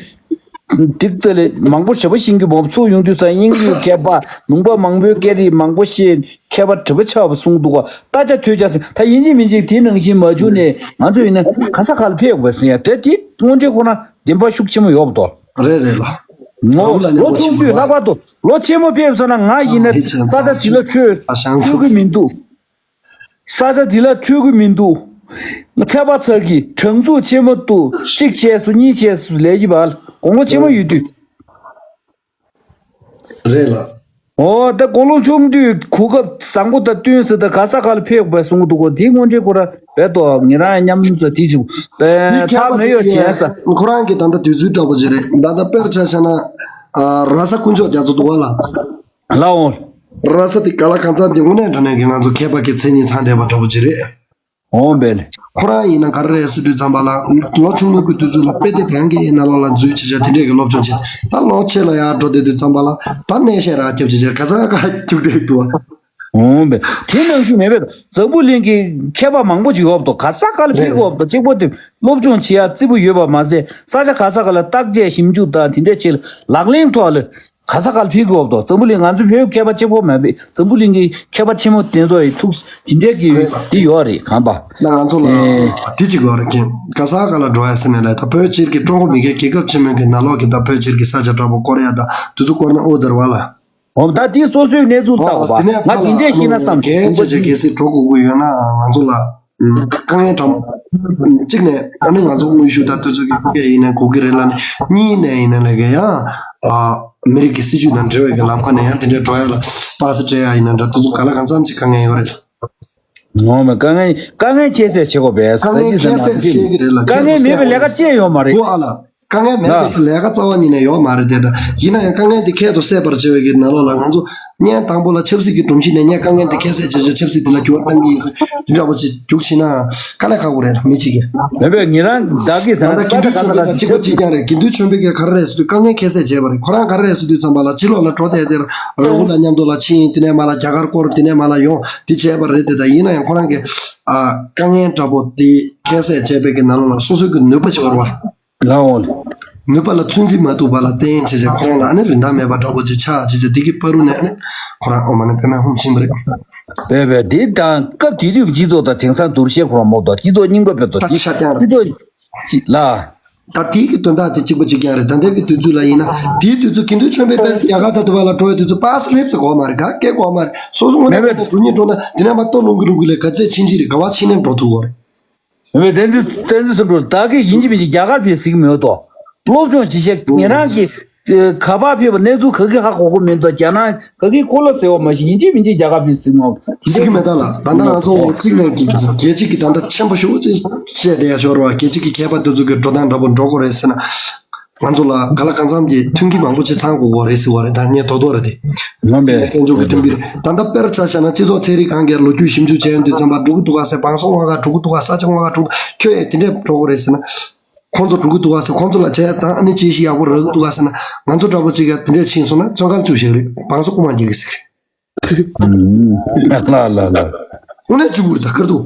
འདི་ཚོ་ལས་མང་པོ་ཞེ་པོ་ཤེས་རྒྱུ་མང་པོ་ཚུར་ཡོང་དུས་ཙང་དབྱིན་ཡིག་མཁས་པ་ལུང་པ་མང་པོའི་སྐད་རིགས་མང་པོ་ཤེས་མཁས་པ་གྲུབ་པ་ཆགས་པ་གསུངས་འདུག་ག་ལྟ་རྒྱ་ཐོས་རྒྱ་ཟེར་ད་ཡིན་གཅིག་མིན་གཅིག་དེ་ནང་བཞིན་མ་བྱུང་ནས་ང་ཚོ་ཡིན་ན་ག་ས་ག་ལ་ཕེབས་དགོས་ཟེར་ཡ་དེ་དེ་དངོས་འབྲེལ་ཁོ་ན་བདེན་པ་ཤུགས་ཆེན་མོ་ཡོད་པ་དོ། རེད་རེད་ལ། ངོ་ལོ་ཆུང་དུས་ལྷག་པར་དུ་ལོ་ཆེན་མོ་ཕེབས་སོང་ན་ང་ཡིན་ན་ས་ཆ་དེ་ལ་ཆོས་ཆོས་གི་མི་འདུག་ས་ཆ་འདི་ལ་འཕྲོད་ཀྱི་མི་འདུག་ཚད་པ་ཚ་གི་གྲངས་འཛུགས་ཆེན་མོ་འདུག་གཅིག་བྱས་སོ་གཉིས་བྱས་སོ་ལས་ཀྱི་བར་དགུང་ལོ་ཆེན་མོ་ཡོད་དུས། རེད་ལ། ཨོ་ད་དགུང་ལོ་ཆུང་དུས་གོ་སྐབས་བཟང་པོ་དང་བསྟུན་ཟེར་ད་ག་ས་ག་ལ་ཕེབས་དགོས་གསུང་གི་འདུག་གོ་འདི་སྔོན་འགྲོའི་སྐོར་ར་བས་ཏོ་ངེད་རང་མཉམ་ཟ་དེ་བྱུང་ད་ཐབས་མེད་ཡོད་བྱས་ས། ཁོ་རང་གི་ད་ལྟ་དུས་ཚོད་འདྲ་པོ་ཅིག་རེད་ད་ལྟ་དཔེར་ཆ་བཞག་ན། ར་ས་དཀོན་མཆོག་རྒྱ་མཚོ་འདུག་བ་ལ། ལའོ། ར་ས་དེ་ག་ལ་གང་འཚམ་གྱི་དངོས་གནས་དྲང་གནས་ཀྱི་ང་ཚོ་མཁས་པ་གི་མཚན་ཉིད་ཚང་བསྡད་པ་འདྲ་པོ་ཅིག་རེད། འོང་བས་ལེ། ཁོ་རང་ཡིན་ན་ག་རེ་རེད་ཟེར་དུས་ཙམ་པ་ལ་ལོ་ཆུང་ངུ་གི་དུས་ཚོད་ལ་དཔེ་དེབ་རང་གི་ནང་ལོགས་ལ་འཛུལ་བྱེད་བྱ་དེ་འདྲས་ཀྱི་སློབ་སྦྱོང་བྱེད་ད་ལོ་ཆེ་ལ་ཡར་འགྲོ་བསྡད་དུས་ཙམ་པ་ལ་ད་གནས་བཤད་རག་རྒྱབ་བྱེད་བྱ་ག་ཚ་ག་རྒྱུག་བསྡད་འདུག་བ། འོང་བས་དེ་ནང་བཞིན་མེད་པས་འཛམ་བུ་གླིང་གི་མཁས་པ་མང་པོ་ཅིག་ཡོད་དོ་ག་ས་ག་ལ་ཕེབས་ཀྱི་ཡོད་དོ་གཅིག་པོ་དེ་སློབ་སྦྱོང་བྱེད་ཡ་རྩིས་པོ་ཡོད་པ་མ་ཟད་ས་ཆ་ག་ས་ག་ལ་བརྟག་དཔྱད་ཞིབ་འཇུག་དང་དེ་འདྲས་བྱེད་ལག་ལེན་ཐོག་ལ། ག་ས་ག་ལ་ཕེབས་ཀྱི་ཡོད་དོ་འཛམ་བུ་གླིང་ང་ཚོ་བོད་མཁས་པ་གཅིག་པོ་མ་རེད་འཛམ་བུ་གླིང་གི་མཁས་པ་ཆེན་མོ་དེ་ཚོ་ཡི་ཐུགས་ཇི་འདྲའི་གི་འདི་ཡོད་རེད་གང་པ། ད་ང་ཚོ་ལ་དེ་གཅིག་ཡོད་རེད་ཀྱི་ག་ས་ག་ལ་འགྲོ་ཡ་ཟེར་ནས་ལས་ད་བོད་སྤྱིར་གྱི་ཀྲུང་གོ་མི་སྒེར་རྒྱལ་ཁབ་ཆེན་མོའི་གི་ནང་ལོགས་ཀྱི་ད་བོད་སྤྱིར་གྱི་ས་ཆ་འདྲ་པོ་སྐོར་ཡ་ད་དུས་ཚོད་སྐོར་ན་ཨོ་ཛར་བ་ལ། འོ་ད་དེ་སོ་སོའི་གནས་ཚུལ་ལྟ་བ་ང་དེ་འདྲས་ཤེས་ན་བསམ་གལ་ཆེ་ཆེ་གལ་སྲིད་འགྲོ་དགོས་ཀྱི་ཡོད་ན་ང་ཚོ་ལ། དཀའ་ངལ་འདྲ་མོ། གཅིག་ནས་ཨ་ནི་ང་ཚོ་དངོས་ཤུགས་དང་དུས་ཚོད་ཀྱི་ཁུར་གེ་ཡིན་ནའི་གོ་གི་རེད་ལ་ནི་གཉིས་ནས་ཡིན་ན་ལས་ཀ་ཡང་ཨ་མི་རིགས་ཀྱི་སྲིད་ཇུས་དང་འབྲེལ་བའི་གི་ལམ་ཁ་ནས་ཡང་དེ་འདྲའི་འགྲོ་ཡ་ལ་པ་སེ་སྤྲད་ཡ་ཡིན་ན་འདྲ་དུས་ཚོད་ག་ལ་གང་འཚམ་ཅིག་དཀའ་ངལ་ཡོད་རེད། ངོ་མ་དཀའ་ངལ་དཀའ་ངལ་ཁྱད་བསད་བྱེད་དགོས་པས་དཀའ་ངལ་ཁྱད་བསད་བྱེད་ཀྱི་རེད་ལ་དཀའ་ངལ་མེད་པའི་ལས་ཀ་ཅི་ཡང་ཡོད་མ་རེད། ཨ་ལ། དཀའ་ངལ་མེད་པའི་ལས་ཀ་རྩ་བ་ཉིད་ནས་ཡོད་མ་རེད་དེ་ད་ཡིན་ན་ཡང་དཀའ་ངལ་འདི་ཁྱད་དུ་བསད་པར་བྱེད་པའི་གི་ནང་ལོགས་ལ་ང་ཚོ་བརྙན་དང་པོ་ལ་ཆབ་སྲིད་ཀྱི་སྒྲོམ་གཞི་ནས་བརྙན་དཀའ་ངལ་འདི་ཁྱད་བསད་བྱེད་ཆེད་ཆབ་སྲིད་འདི་ལ་འགྱུར་བ་གཏང་གི་ཡིན་ཟེར་འདི་འདྲ་པོ་ཅིག་རྒྱུགས་ཕྱིན་ན་དཀའ་ལས་ཁག་པོ་རེད་མི་གཅིག་གིས། མེད་པས་ངེད་རང་བདག་གིས་ཟེར་ན་ད་ལྟ་དགེ་འདུན་ཆོས་འཕེལ་ལ་གཅིག་པ་གཅིག་རྐྱང་རེད་དགེ་འདུན་ཆོས་འཕེལ་གྱིས་ག་རེ་རེད་ཟེར་དུས་དཀའ་ངལ་ཁྱད་བསད་བྱས་པ་རེད་ཁོ་རང་ག་རེ་རེད་ཟེར་དུས་ཙམ་པ་ལ་ཕྱི་ལོགས་ལ་འགྲོ་བསྡད་དེར་རོགས་ལ་མཉམ་དུ་ལ་ཕྱིན་དེ་ནས་མ་ལ་རྒྱ་གར་སྐོར་དེ་ནས་མ་ལ་ཡོང་དེ་བྱས་པ་རེད་དེ་ད་ཡིན་ན་ཡང་ཁོ་རང་གི་དཀའ་ངལ་འདྲ་པོ་དེ་ཁྱད་བསད་བྱས་པའི་གི་ནང་ལོགས་ལ་སོ་སོའི་གི་ནུས་པ་ཞིག་ཡོད་རེད་བ། ལའོ། ནུས་པ་ལ་ཚོད་འཛིན་མ་ཐུབ་པ་ལ་བརྟེན་བྱས་བྱས་ཁོ་རང་ལ་ཨ་ནི་རིན་ཐང་མེད་པ་འདྲ་པོ་ཅིག་ཆགས་བྱས་བྱས་དེ་གི་བར་དུ་ནས་ཨ་ནི་ཁོ་རང་ཨོ་མ་ནི་དཔེ་མེད་ཧུམ་ཕྱིན་པ་རེད། བས་བས་དེ་དང་སྐབས་དེ་དུས་ཀྱི་སྤྱི་ཚོགས་དང་དེང་སང་བསྡུར་ཤེས་ཁོ་རང་མོ་དང་སྤྱི་ཚོགས་རྙིང་པ་བས་དང་ད་དེ་ཆ་རྐྱང་སྤྱི་ཚོགས་ཅིག་ལ། ད་དེའི་གི་དོན་དག་དེ་གཅིག་པ་གཅིག་རྐྱང་རེད། ད་ལྟའི་གི་དུས་ཚོད་ལ་ཡིན་ན་དེའི་དུས་ཚོད་དགེ་འདུན་ཆོས་འཕེལ་དཔལ་རྒྱ་གར་ད་དུ་བ་ལ་འགྲོ་བའི་དུས་ཚོད་པ་སེ་སླེབས་ཚེ་གོ་མ་རེད། ག་གེ་གོ་མ་རེད། སོ་སོ་དངོས་གནས་མེད་པའི་གྲུ་གཉིས་འགྲོ་ན་དེ་ནས་མ་གཏོགས་ལུང་གི་ལུང་གི་ལས་ག་ཚད་ཕྱིན་ཅི་རེད། ག་བ་ཕྱིན་ནས་འགྲོ་ཐུབ་གོ་རེད། མེད་པའི་བསྟན་འཛིན་བསྟན་འཛིན་སུ་འགྲོ་བདག་གིས་ཡིན་གཅིག་མིན་གཅིག་རྒྱ་གར་ཕེབས་ཟིག་མེད་དོ། སློབ་སྦྱོང་ཅི་བྱེད་ཉན་རང་གི་ག་པར་ཕེབས་པ་གནས་ཚུལ་ག་གི་ཧ་གོ་གོ་མིན་དོ། རྒྱ་ནག་ག་གི་ཁོ་ལ་ཟེར་བ་མ་ཤེས། ཡིན་གཅིག་མིན་གཅིག་རྒྱ་གར་ཕེབས་ཟིག་མ་ཟིག་མེད་ད་ལ། ད་ལྟ་ང་ཚོ་གཅིག་ནས་གཅིག་གལ་ཆེ་གི་ད་ལྟ་ཆེན་པོ་ཞུ་ཅི་བཤད་དེ་ཡ་ཞོར་བ་གལ་ཆེ་གི་མཁས་པ་དེ་ཚོ་གི་འགྲོ་སྟངས་འདྲ་པོ་འགྲོ་གོ་རེད་ཟེར་ན། ང་ཚོ་ལ་ག་ལ་གང་འཚམ་གྱི་མཐུན་གྱི་མང་པོ་ཅིག་ཚང་དགོས་གོ་རེད་ཟེར་བ་རེད། ད་ངས་དོ་དོ་རེད་དེ། ངོ་མས། དཔལ་འབྱོར་གྱི་མཐུན་གྱི་རེད། ད་ལྟ་དཔེར་ཆ་བཞག་ན་སྤྱི་ཚོགས་ཚན་རིག་ཁང་གིས་ལོ་རྒྱུས་ཞིབ་འཇུག་བྱས་ཡོང་དུས་ཙམ་པ་འགྲོ་གི་འདུག་ག་ཟེར། བང་སོ་ལྔ་ག་འགྲོ་གི་འདུག་ག་ས་ཆ་ལྔ་ག་འགྲོ་གི་འདུག་ཁྱོད་ཡང་དེ་འདྲས་འགྲོ་གོ་རེད་ཟེར་ན། ཁོང་ཚོ་འགྲོ་གི་འདུག་ག་ཟེར། ཁོང་ཚོ་ལ་བྱས་ཙང་ཨ་ནི་ཅི་ཞིག་ཡག་པོ་རག་གི་འདུག་ག་ཟེར་ན། ང་ཚོ་འདྲ་པོ་ཅིག་ག་དེ་འདྲས་ཕྱིན་སོང་ན་བཙོན་ཁང་བཅུག་བཞག་གི་རེད། བང་སོ་རྐུ་མ་རྒྱག་གི་ཟེར་གི་རེད། ལ་ལ་ལ། དངོས་གནས་བཅུག་གི་རེད་ད་ཁར་འདུག་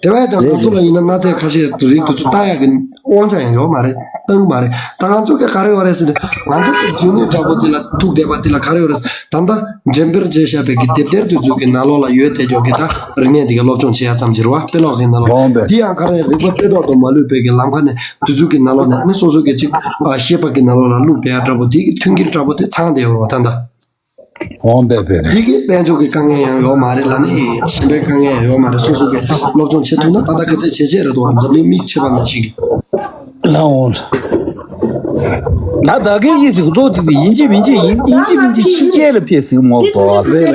དེ་བས་ཀྱང་ང་ཚོ་ལ་ཡིན་ན་གནའ་རྫས་ཁ་ཤས་རིགས་དེ་ཚོ་བཏང་ཡག་གི་དབང་ཆ་ཡང་ཡོད་མ་རེད། བཏང་མ་རེད། ད་ང་ཚོ་ག་ག་རེ་ཡོད་རེད་ཟེར་ན། ང་ཚོ་གི་རྗེས་ནས་འདྲ་པོ་དེ་ལ་ཐུག་བསྡད་པ་དེ་ལ་ག་རེ་ཡོད་རེད་ཟེར། ད་ལྟ་འགྲེམས་སྤེལ་བྱས་བཞག་པའི་གི་དེབ་ཐེར་དེ་ཚོ་གི་ནང་ལོགས་ལ་ཡོད་བསྡད་ཀྱོག་གི་ད་རིག་གནས་དེ་ག་སློབ་སྦྱོང་བྱེད་ཡག་ཙམ་ཅིག་རེད་བ། དཔེ་ཀློག་གི་ནང་ལོགས། འོང་པས། དེ་ཡང་ག་རེ་རིག་པ་དཔེ་ཐོག་ཏུ་མ་ལུས་པའི་གི་ལམ་ཁ་ནས་དེ་ཚོ་གི་ནང་ལོགས་ནས་ནི་སོ་སོ་གི་ཅིག་ཤེས་པ་གི་ནང་ལོགས་ལ་བླུགས་བསྡད་ཡག་འདྲ་པོ་དེ་གི་མཐུན་འགྱུར་འདྲ་པོ་དེ་ཚང་བསྡད་ཡོད་རེད་བ་ད་ལྟ། འོང་པས་པས་པས། འདི་གི་དཔལ་འབྱོར་གྱི་དཀའ་ངལ་ཡང་ཡོད་མ་རེད་ལ་ནི། གཞན་པའི་དཀའ་ངལ་ཡང་ཡོད་མ་རེད། སོ་སོ་གི་སློབ་སྦྱོང་བྱེད་ཐུབ་ན་ད་ལྟ་ག་ཚད་བྱེད་བྱེད་རེད་དོ། འཛམ་གླིང་མིག་ཕྱེ་བ་ནང་བཞིན་གྱི། ལ་འོང་ལ། ད་ད་གའི་ཡིད་ཟིག་རྫོགས་དེ་དེ་ཡིན་གཅིག་མིན་གཅིག་ཡིན་ཡིན་གཅིག་མིན་གཅིག་ཕྱི་རྒྱལ་ལ་ཕེབས་ཟིག་མོ་དོ་རེད་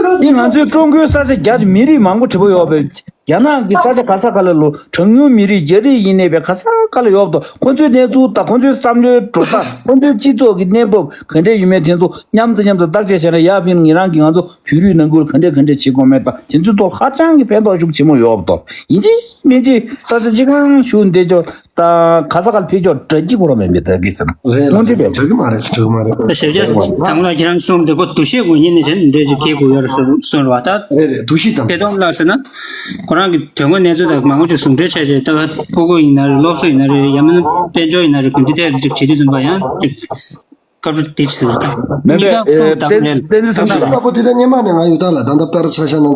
ལ། འདི་ང་ཚོའི་ཀྲུང་གོའི་ས་ཆ་རྒྱ་དེ་མི་རིགས་མང་པོ་བྲིས་པ་ཡོད་པས། རྒྱ་ནག་གི་ས་ཆ་ག་ས་ག་ལ་ལོ་གྲངས་ཉུང་མི་རིགས་རྒྱ་རིགས་ཡིན་ནའི་བས་ག་ས་ག་ལ་ཡོད་དོ། ཁོ་ཚོའི་གནས་ཚུལ་དང་ཁོ་ཚོའི་བསམ་བློའི་གྲུབ་མཐའ། ཁོ་ཚོའི་སྤྱི་ཚོགས་ཀྱི་གནས་བབ་ག་འདྲས་ཡོད་མེད་དེ་ཚོ་མཉམ་དུ་མཉམ་དུ་བརྟག་དཔྱད་བྱས་ན། ཡར་ཕན་ཉེ་རང་གིས་ང་ཚོ་བོད་རིགས་ནང་ཁུལ་ག་འདྲས་ག་འདྲས་བྱེད་དགོས་མེད་དང་དེ་ཚོའི་ཐོག་ཧ་ཅང་གི་ཕན་ཐོགས་ཤུགས་ཆེན་མོ་ཡོད་དོ། ཡིན་གཅིག་མིན་གཅིག་ས་ཆ་གཅིག་རང་བཞུགས་བསྡད་ཆོག་དང་ག་ས་ག་ལ་ཕེབས་ཆོག་འདྲ་གི་གོ་ར་མེད་མེད་ད་གི་ཟེར་ན། རེད་ལ། དངོས་འབྲེལ་རེད། རེད། འགྲིག་གི་མ་རེད། འགྲིག་གི་མ་རེད། ཞབས་ཞུ་དང་ལ་ཁྱེད་རང་གསུངས་འདི་གོ་འདུ་ཤེས་དགོས་ཉིན་ནས་བྱས་འདྲ་ཅིག་སྐྱེ་དགོས་ཡོད་རེད་གསུངས་རེད་བ་ད། རེད་རེད། འདུ་ཤེས་ཙམ་དེ་དོན་ལ་ཟེར་ན། ཁོ་རང་གི་དོན་དངོས་གནས་ཚུལ་དང་མང་པོ་ཅིག་ཟུང་འབྲེལ་བྱས་བྱས་ད་ཕྲུ་གུ་ཡིན་ན་རེད། སློབ་གསོ་ཡིན་ན་རེད། ཡང་མིན་ན་དཔལ་འབྱོར་ཡིན་ན་རེད། དགོན་སྡེ་ཐད་ཅིག་བྱེད་དུས་ཙམ་པ་ཡང་ཅིག་སྐབས་དེ་ཆེ་ད། མེད་མེད། གཉིས་ཀ་ཁོང་དང་ལེན་ད་ལྟ་ལ་པ་པོ་དེ་ད་སྙན་མ་ནས་ང་ཡོད་ད་ལ། ད་ལྟ་དཔེར་ཆ་བཞག་ན་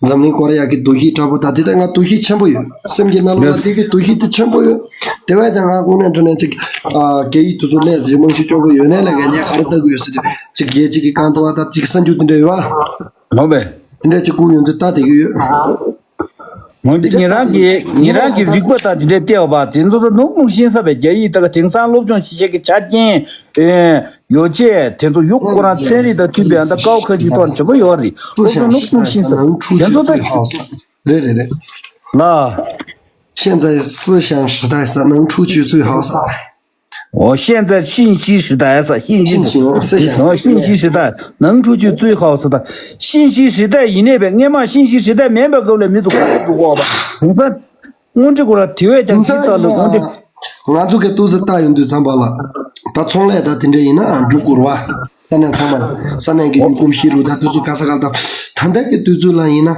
འཛམ་གླིང་སྐོར་ཡག་གི་འདུ་ཤེས་འདྲ་པོ་ད་དེ་ད་ང་འདུ་ཤེས་ཆེན་པོ་ཡོད། སེམས་ཀྱི་ནང་ལོགས་ལ་དེ་གི་འདུ་ཤེས་དེ་ཆེན་པོ་ཡོད། དེ་བས་ཀྱང་ང་དངོས་གནས་དྲང་གནས་ཅིག་ཨ་རྒྱ་ཡིག་དེ་ཚོ་ལས་ཟིན་རྨང་གཞི་སྐྱོ་པོ་ཡོད་ནས་ལས་ཀ་ངས་ག་རེ་ལྟ་གི་ཡོད་ཟེར་དུས་ཅིག་རྒྱལ་སྤྱི་གི་རྐང་ཐང་བ་དང་ཅིག་གསར་འགྱུར་དེ་འདྲ་ཡོད་ཨ། ལོ་བས། དེ་འདྲ་ཅིག་སྐུ་ཡོང་དུས་ལྟ་བསྡད་ཀྱི་ཡོད། འོན་ཏེ་ཉེ་རང་གིས་ཉེ་རང་གིས་རིག་པ་དང་དེ་འདྲའི་བལྟས་པ་དེ་ཚོ་ནུབ་ནུབ་ཤེས་ས་བས་རྒྱ་ཡིག་ད་ག་དེང་སང་སློབ་སྦྱོང་བྱེད་ཤེས་ཀྱི་ཆ་རྐྱེན་ཡོ་ཆས་དེ་ཚོ་ཡུག་ཁོ་རང་ཚན་རིག་དང་མཐུན་པའི་ཨ་ད་ཀའོ་ཁ་ཅིག་ཐོག་ནས་བྱེད་པོ་ཡོད་རེད། སློབ་སྦྱོང་ནུབ་ནུབ་ཤེས་ས་དེ་ཚོ་ད། རེད་རེད་རེད། ལ། 现在思想时代是能出去最好噻。 哦，现在信息时代是信息信息时代，信息时代能出去最好是的。信息时代以内呗，俺妈信息时代没别个了，民族国家主国吧。我说，我这个了，体育讲起早了，我这 ང་ཚོ་གི་ཏུ་ཟི་ལྟ་ཡོང་དུས་ཙམ་པ་ལ་ད་ཚོང་ལས་ད་དེ་འདྲ་ཡིན་ན་རྒྱུག་དགོས་ར། ས་གནས་ཚང་མ་ལ་ས་གནས་ཀྱི་ཡུལ་གོམས་གཤིས་རུ་ད་དུས་ཚོད་ག་ས་ག་ལ་ད་ད་ལྟ་གི་དུས་ཚོད་ལ་ཡིན་ན།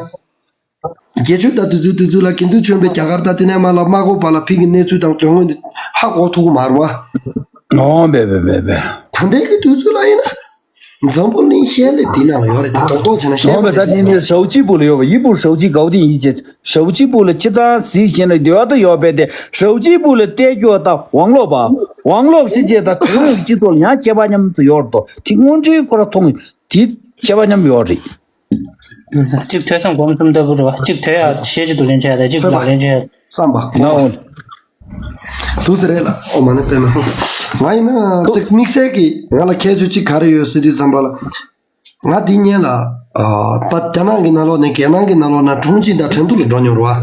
དགེ་ཆོས་དང་དུས་ཚོད་དུས་ཚོད་ལ་དགེ་འདུན་ཆོས་འཕེལ་རྒྱ་གར་དང་དེ་ནས་མ་ལ་མ་གོ་བ་ལ་ཕི་གི་གནས་ཚུལ་དང་དོན་དངོས་འདི་ཧ་གོ་ཐུབ་ཀྱི་མ་རེད་བ། ཨོ་བེ་བེ་བེ་བེ། ད་ལྟའི་གི་དུས་ཚོད་ལ་ཡིན་ན། འཛམ་བུ་གླིང་ཤེལ་ལེ་དེའི་ནང་ལ་ཡོད་རེད་ད་རྡོག་རྡོག་བྱས་ན་ཤེལ་ཨོ་བེ་ད་དེ་ནི་ཞའོ་ཅི་པུ་ལ་ཡོད་བ་ཡི་པུ་ཞའོ་ཅི་གའོ་ཏི་ཡིན་ཅེ་ཞའོ་ཅི་པུ་ལ་ཁྱི་ཚང་ཟིག་ཤེན་ལ་དེ་བ་ད་ཡོད་པས་དེ་ཞའོ་ཅི་པུ་ལ་བལྟས་སྐྱོ་ད་ཝང་ལོག་པ་ཝང་ལོག་ཤི་ཅེ་ད་དེ་རིང་སྤྱི་ཚོགས་ལ་ཡང་ཁྱད་པར་མཉམ་དུ་ཡོད་རེད་དོ་དེ་དངོས་འབྲེལ་ཁོ་ར་མཐོང་དེ་ཁྱད་པར་མཉམ་ཡོད་རེད། གཅིག་ཐོས་བསམ་སྒོམ་གསུམ་ལྟ་བུ་རེད་བ། གཅིག་ཐོས་ཡག་ཤེས་ཀྱི་འདུག་ལན་ཆ་ཡག་དང་གཅིག་ལ་ལན་ཆ་ཡག་བསམ་པ་ན་འོ། དུ་ཟེར་རེད་ལ་ཨོ་མ་ནི་དཔེར་ན། ང་ཡིན་ན་གཅིག་དམིགས་བསལ་གྱི་ང་ལ་ཁྱད་ཆོས་གཅིག་ག་རེ་ཡོད་ཟེར་དུས་ཙམ་པ་ལ། ང་འདི་སྔོན་ལ། ད་རྒྱ་ནག་གི་ནང་ལོགས་ནས་རྒྱལ་ནང་གི་ནང་ལོགས་ན་ཁྲུང་ཆིང་དང་ཁྲེང་ཏུའུ་ལ་འགྲོ་མྱོང་རེད་